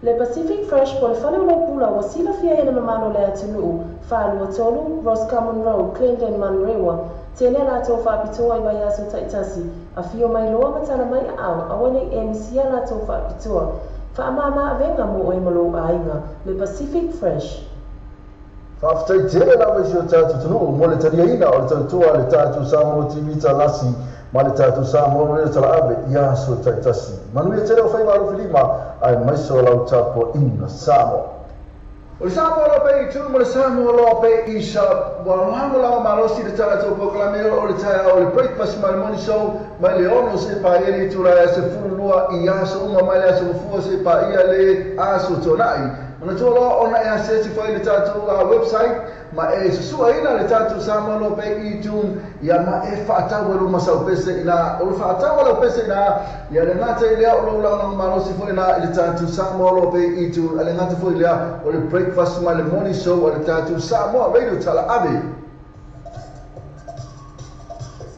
Le Pacific Fresh po le fale o pula ua silafia e le mamalu o le atunuu, 423 Roscommon Road, Clendon, Manurewa, tele a latou faapitoa i vaiaso taitasi, afio mai loa ma tala mai aao, aua nei e misia latou faapitoa. Faamama avega mo oe ma lou aiga, le Pacific Fresh. Faafetai tele lava i si o tatou atunuu mo le taliaina o le tautua a le tatou Samoa TV Talasi ma le tatou Samoa Radio Talaave i aso taitasi. Manuia tele o faiva alofilima aemaise o lau tapuaiga Samoa. O le Samoa loa pe i tu ma le Samoa loa pe i sa ua lagolago malosi le tatou polokalame o le taeao o le breakfast ma le morning show mai le 6 seia paia le itula e 12 i aso uma mai le aso Gafua seia paia le aso Tuanai. Manatua loa ona e asiasi foi i le tatou website ma e susuaina le tatou Samoa Loa Pay iTunes ia ma e faatau ai lou masaupese ina o le faatau a lau pese ina ia le gata i lea o lou lagolago malosi foi ina i le tatou Samoa Loa Pay iTunes a le gata foi i lea o le breakfast ma le morning show a le tatou Samoa Radio Talaave.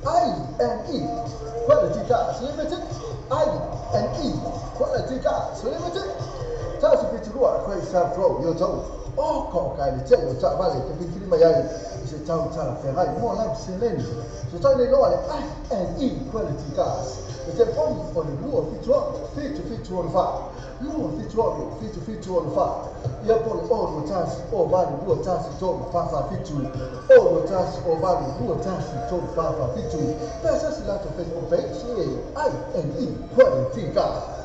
I-N-E Quality Cars Limited I-N-E Quality Cars Limited Tasi fitu lua koe i South Road i Otahuhu O ka o ka le tele o taavale te filifili mai ai i se tau talafeagai mo lau seleni. So tau nei loa le I-N-E Quality Cars. Le telefoni o le 276 7764 276 7764 ia po le 0 1 0 8 2 1 3 4 4 7 0 1 0 8 2 1 3 4 4 7. Pe asiasi latou Facebook page e I-N-E Quality Cars.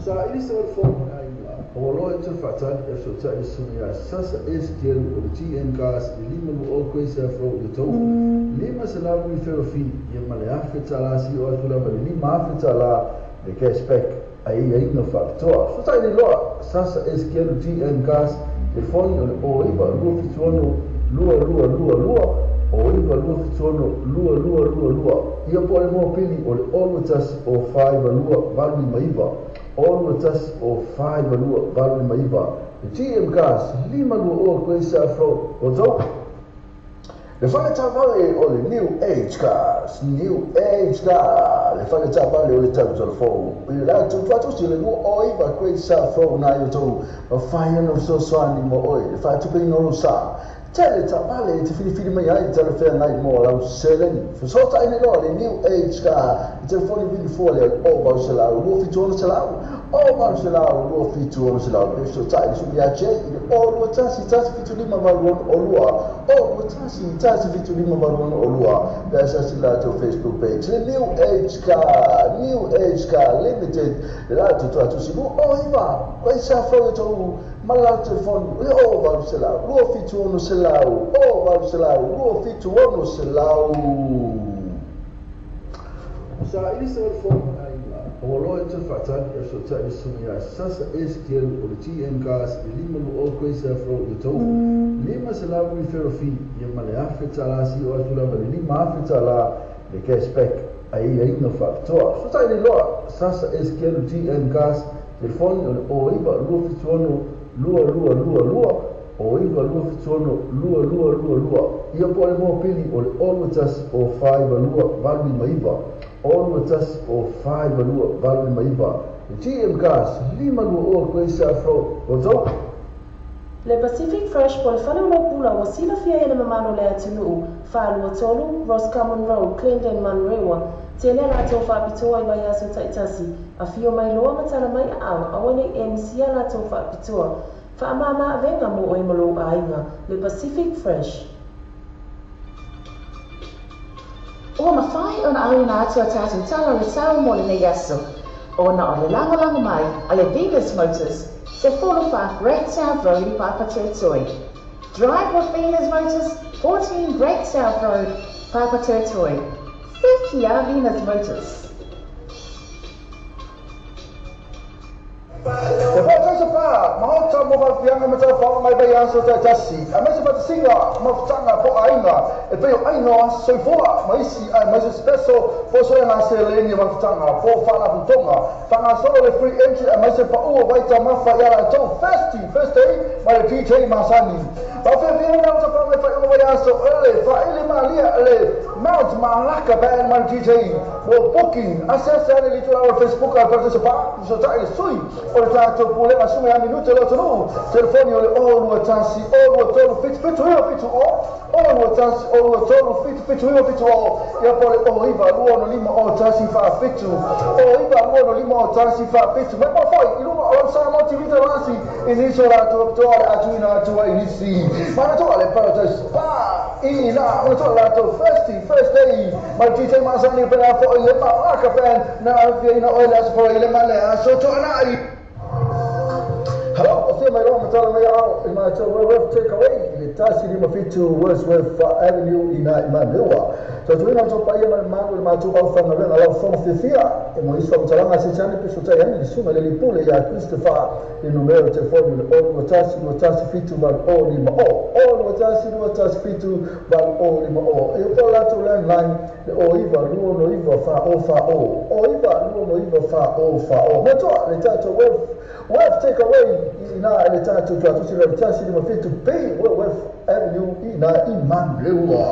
Sa ili se fou ma aiga, ua loa e toe faatali e fesootai le susuga ia Sasa Ezekiel o le GM Cars i le 52 Quayside Road i Otahuhu, 500 referral fee ia ma le $1,000 sio atu lava i le $5,000 le cash back a i aiga faapitoa. Fesootai nei loa Sasa Ezekiel GM Cars, telefoni o le 09 276 2222 o 9 2 7 6 2 2 2 2. Ia po o le mopili o le 0 1 0 4 2 8 5 9 0 1 0 4 2 8 5 9. Le GM Cars 5 2 0 Quayside Road, Otahuhu. Le fale taavale o le New Age Cars, New Age Car, le fale taavale o le tau fou. I le latou tuatusi o le 209 Quayside Road na i Otahuhu, mafai ona fesoasoani mo oe i le faatupeina o lou sa. Tele taavale e te filifili mai ai i talafeagai mo lau seleni. Fesootai nei loa le New Age Car i telefoni vili fua lea o 800 276 o 800 276. Pe fesootai le sui ia Jay i le o 21 175 86 o 2 o 21 175 86 o 2. Pe asiasi latou Facebook page le New Age Car, New Age Car Limited le latou tuatusi 29 koe sa fou e tou ma le latou telefoni le o 800 276 o 800 276. Sa ili se fou ma aiga, ua loa e toe faatali e fesootai le susuga ia Sasa Ezekiel o le GM Cars i le 52 Quayside Road i Otahuhu, 500 referral fee ia ma le $1,000 sio atu lava i le $5,000 le cash back a i aiga faapitoa. Fesootai nei loa Sasa Ezekiel GM Cars, telefoni o le 09 276 2222 o 9 276 2222. Ia po o le mopili o le 0 1 0 4 2 8 5 9 0 1 0 4 2 8 5 9. Le GM Cars 520 Quayside Road, Otahuhu. Le Pacific Fresh po le fale o lau pula ua silafia e le mamalu o le atunuu, 423 Roscommon Road, Clendon, Manurewa, tele a latou faapitoa i vaiaso taitasi, afio mai loa ma tala mai aao, aua nei e misia latou faapitoa. Faamama avega mo oe ma lou aiga, le Pacific Fresh. Ua mafai ona auina atu a tatou tala o le tau mo lenei aso, ona o le lagolago mai a le Venus Motors, 14 Great South Road i Papatoetoe. Drive with Venus Motors, 14 Great South Road, Papatoetoe. Seki a Venus Motors. E whaataisa pā, mahota mo whawhianga ma tau whaonga mai vai aso tai tasi. A mai se whatasinga, mafutanga po ainga, e peo ainga o aso soifoa, ma isi ai mai se speso, po soe ngā se leni mafutanga, po whana putonga. Whanga solo le free entry a mai se paua waita mawha i ara tau first day, mai le DJ Masani. Whawhiawhia ngā uta wha mai whai vai aso, ele, whaele malia, ele, Mount Malaka band mai DJ, mo booking, ase ase ane li tula Facebook a participar, so tai sui, o le tātou pulega sunga ia minute le atunuu telefoni o le 021 023 779 70 021 023 779 70 ia po le 09 265 01 47 09 265 01 47 mai po foi i luga o lau Samoa TV Talasi i nisi o latou toa le atuina atua i nisi mana toa le Paradise Pa i na mana toa latou first day mai DJ Masani pena foi le Malaka band na afia ina oe le aso fora i le male aso toanai. Hello, o mai roa matala mai au i mātou Wealth Takeaway i le tasi lima fitu Wordsworth Avenue i nā i Manewa. Tau tuina tau paia mai malu le mātou au whangarenga lau whanga whiwhia e mo iso matalanga se tane piso tai ani le sunga le lipule ia Christopher le numero telefoni le 0 1 1 7 8 0 5 0 1 1 7 8 0 5 0 e upo lātou landline le 09 29 40 40 09 29 40 40. Matoa le tātou Wealth Takeaway i nā le tātou tuatusi le tasi lima fitu B Wealth Avenue i nā i Manewa.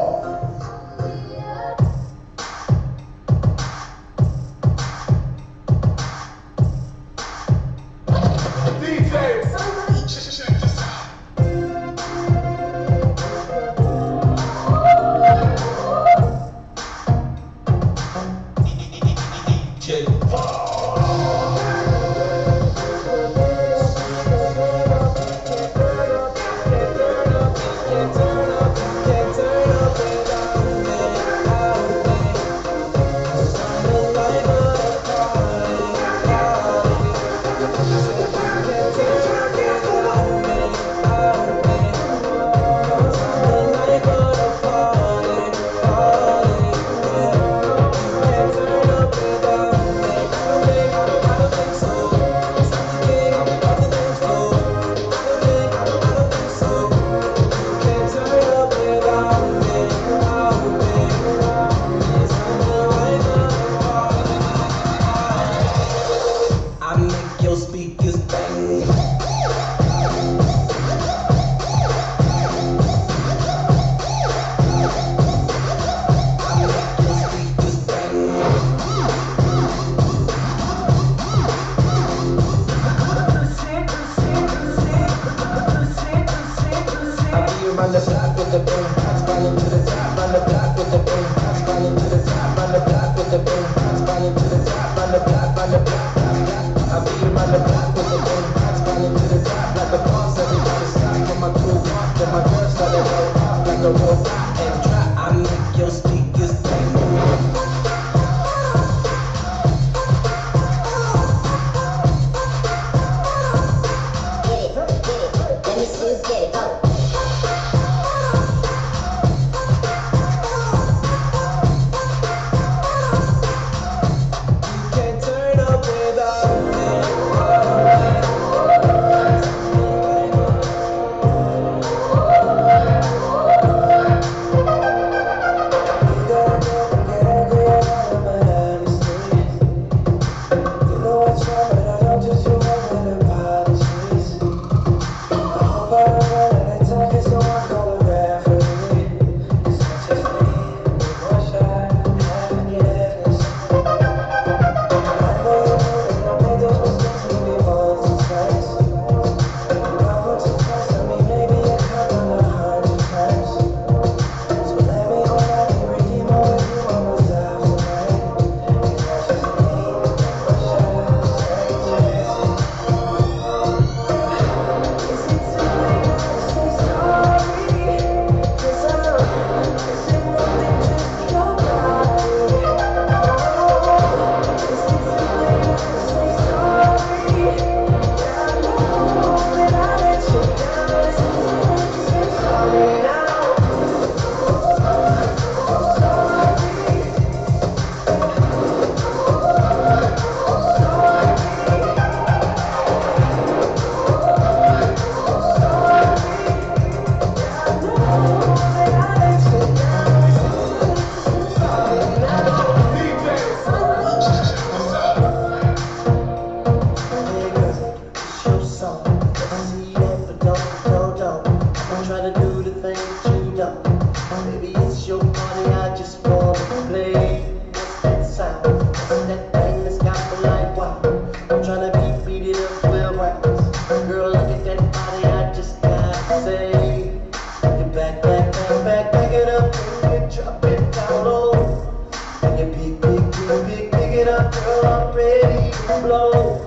You pick, pick, pick, pick, pick it up, girl, I'm ready to blow.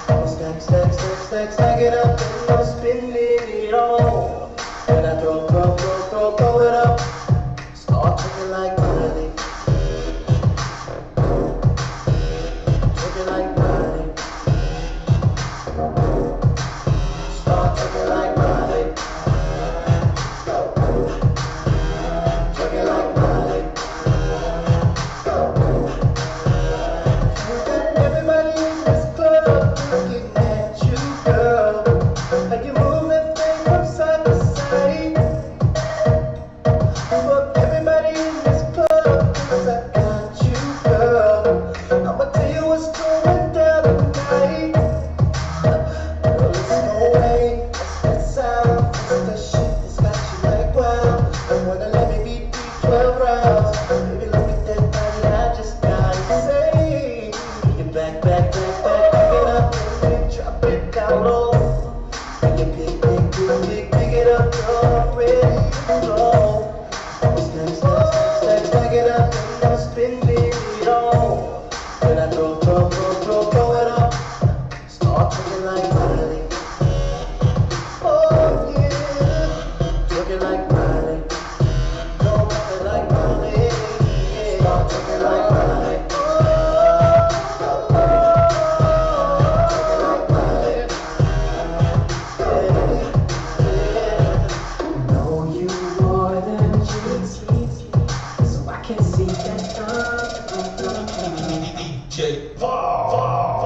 I'ma stack, stack, stack, stack, stack it up, and I'm spending it all. When I throw, throw, throw, throw, throw it up, start twerking like Miley. Twerking like Miley. Start twerking like Miley. Go. Twerking like Miley. Go. You got everybody in this club looking at you, girl. Like you move that thing from side to side. Fuck everybody in this club, 'cause I got you, girl. I'ma tell you what's going down tonight. Girl, it's no way. That's that sound. That's that shit that's got you like wow. Don't wanna let me beat you 12 rounds. Baby, look at that body, I just gotta say. You back, back, back, back, back it up, and drop it down low. When you pick, pick, pick, pick, pick it up, girl, I'm ready to blow. I'ma stack, stack, stack, stack, stack it up, and I'm spending it all. When I throw, throw, throw, throw, throw it up, start twerking like Miley. Oh yeah, twerking like Miley. No, nothing like Miley. Start twerking like Miley. Twerking like Miley. Yeah. Know you more than cheats, so I can see that. DJ Paul.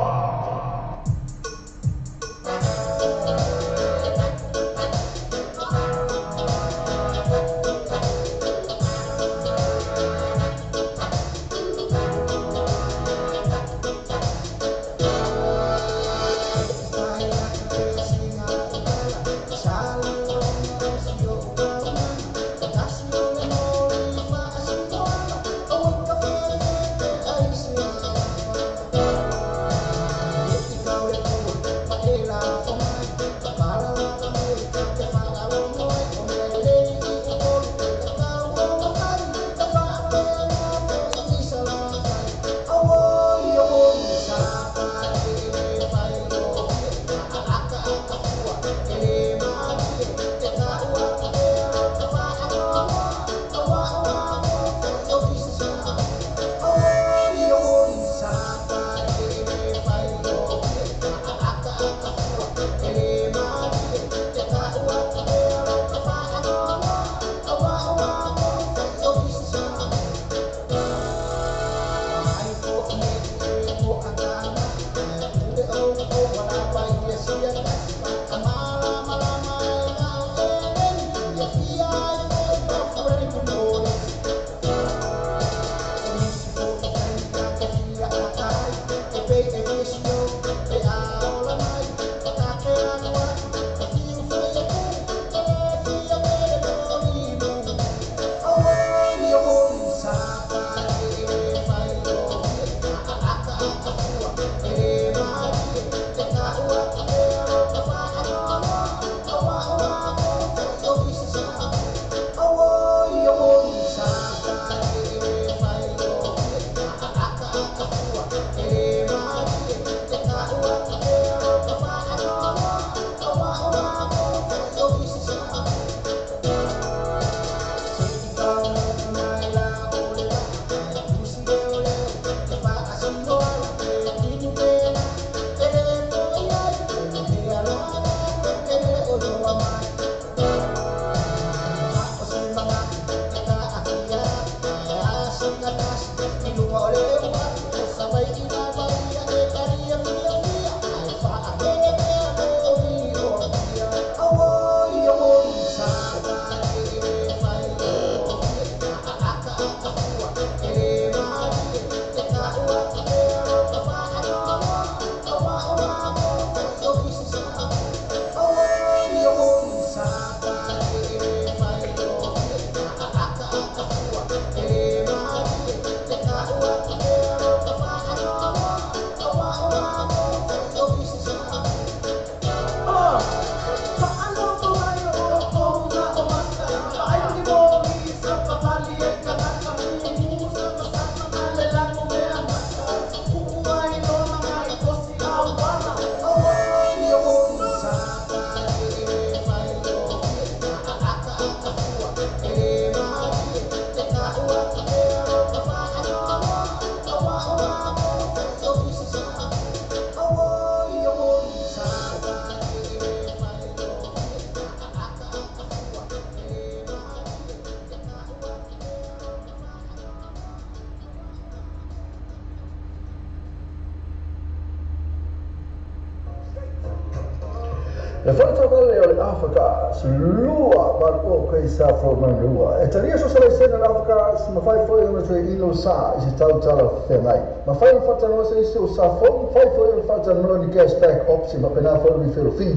Le fale o le Afrika, lua valu o kei sa fo manua. E talia so sa sena le Afrika, ma fai foi ona toe ilo sa i se tau tala whengai. Ma fai o whatanoa se isi o sa fo, fai foi o whatanoa ni cashback option, ma pena foi ni whiro fi.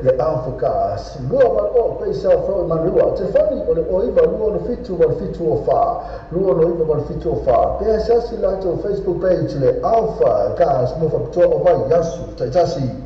Le Afrika, lua valu o kei sa fo manua. Telefoni o le oiva lua no fitu wal fitu o wha. Lua no iwa wal fitu o wha. Pea siasi lato Facebook page le Alpha Gas mo whaputoa o vai yasu. Taitasi.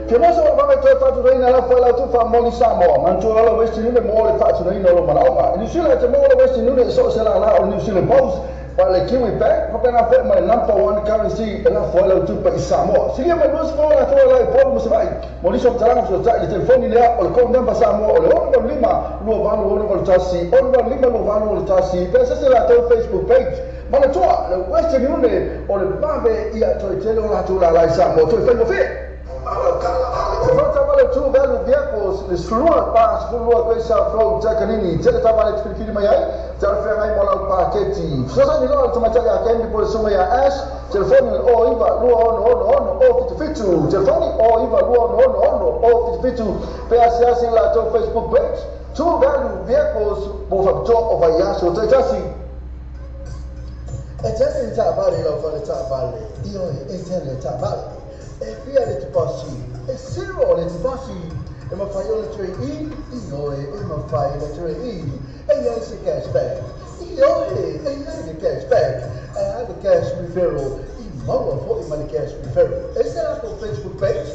Ke mosa o vave toe whatureina la whai lau tu wha Samoa. Mantua la Western Union mo le whatureina o manaoga. New Zealand te mo le Western Union so se la la o New Zealand Post. Pa le Kiwi Bank, whapena whai mai number one currency e la whai lau tu pa i Samoa. Siria mai nusi whai la toa lai polu musawai. Mo liso mtalangu so tai le telefoni lea o le code number Samoa o le 6 5 2 8 6 1 6 5 2 8 6. Pesa se la tau Facebook page. Mana toa le Western Union o le vave ia toi tele o la tula lai Samoa. Toi whai mo whia. Te whata tu vehicles, le slua pa slua koe sa flow takanini, tele tavale te whiriwhiri mai ai, te arwhea ngai mo lau pāketi. Sosani loa le tamatali a Candy po le sunga ia Ash, telefoni le o iwa lua ono ono ono o fitu fitu, telefoni o iwa lua ono ono ono o fitu fitu, pe asiasi la tau Facebook page, tu value vehicles mo whapitoa o vai aso taitasi. E tele i tāvale lau whale tāvale, ioi e tele tāvale. E fia le tupasi, e zero le tupasi, e mawhai o le ture i, i oe, e mawhai le ture i, e iai se cashback, i oe, e iai le cashback, e ai le cash referral, i maua fo i ma le cash referral. E se lato Facebook page,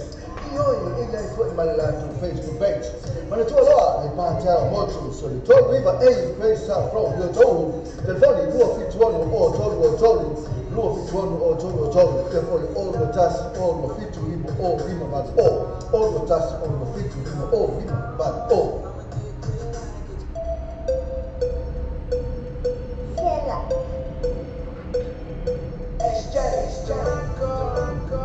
i oe, e iai fo i ma le lato Facebook page. Ma le tua loa, le pātea motu, so le tolu iwa e, kwe sa fro, yo tohu, telefoni, lua fituono o tolu o tolu, lua fituono o tolu o tolu, telefoni o lua tasi o lua fitu lima o lima valu o, o lua tasi o lua fitu lima o lima valu o. SJ, SJ, go, go.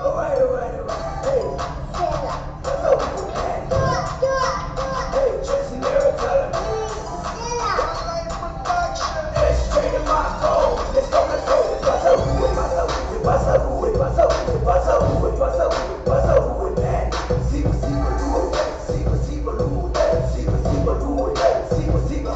All right, all right, all right. Hey. Hey, Jesse Nero, tell him. SJ to Moscow. Let's go, let's go. Pasa, pasa, pasa, pasa, pasa, man. Sigo, sigo, lu, sigo, sigo, lu, sigo, sigo, lu, sigo, sigo.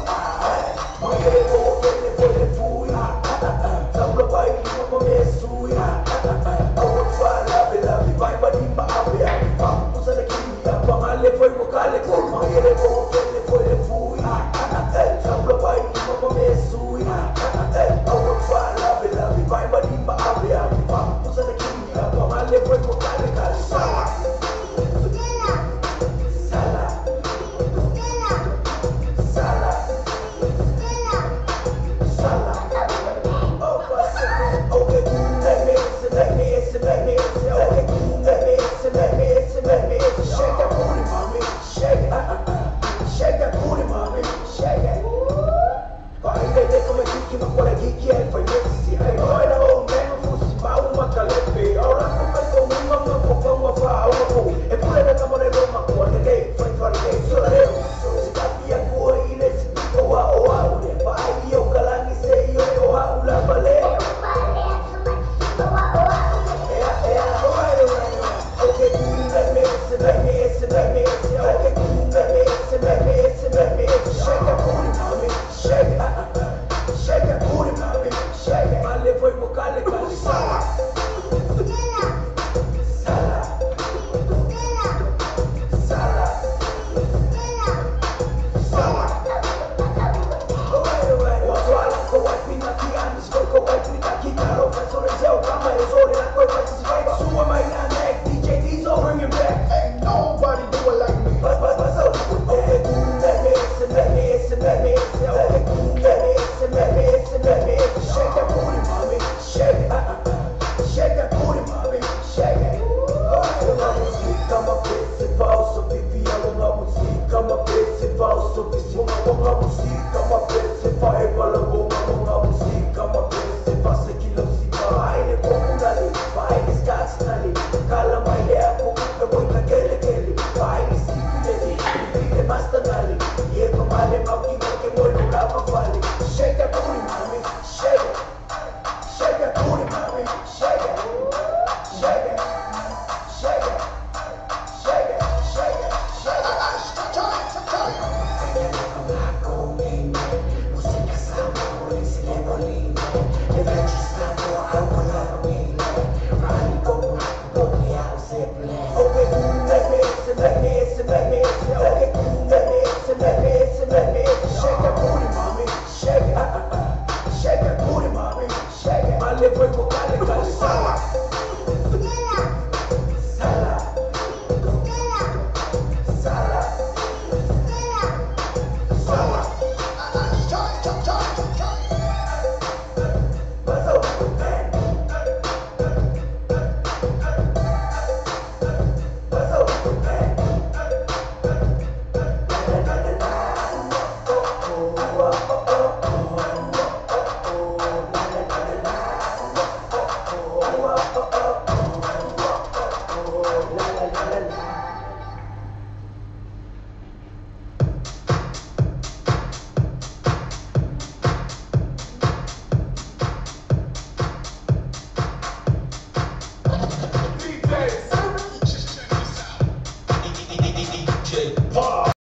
Shake that booty, mommy. Shake it. Shake that booty, mommy. Shake it. Shake that booty, mommy. Shake it. Shake that booty, mommy. Shake it. Sala. Sala. Sala. Sala. DJ Diesel, bring it back. Ain't nobody do it like me. Shake that booty, mommy. Shake it. Shake that booty, mommy. Shake it.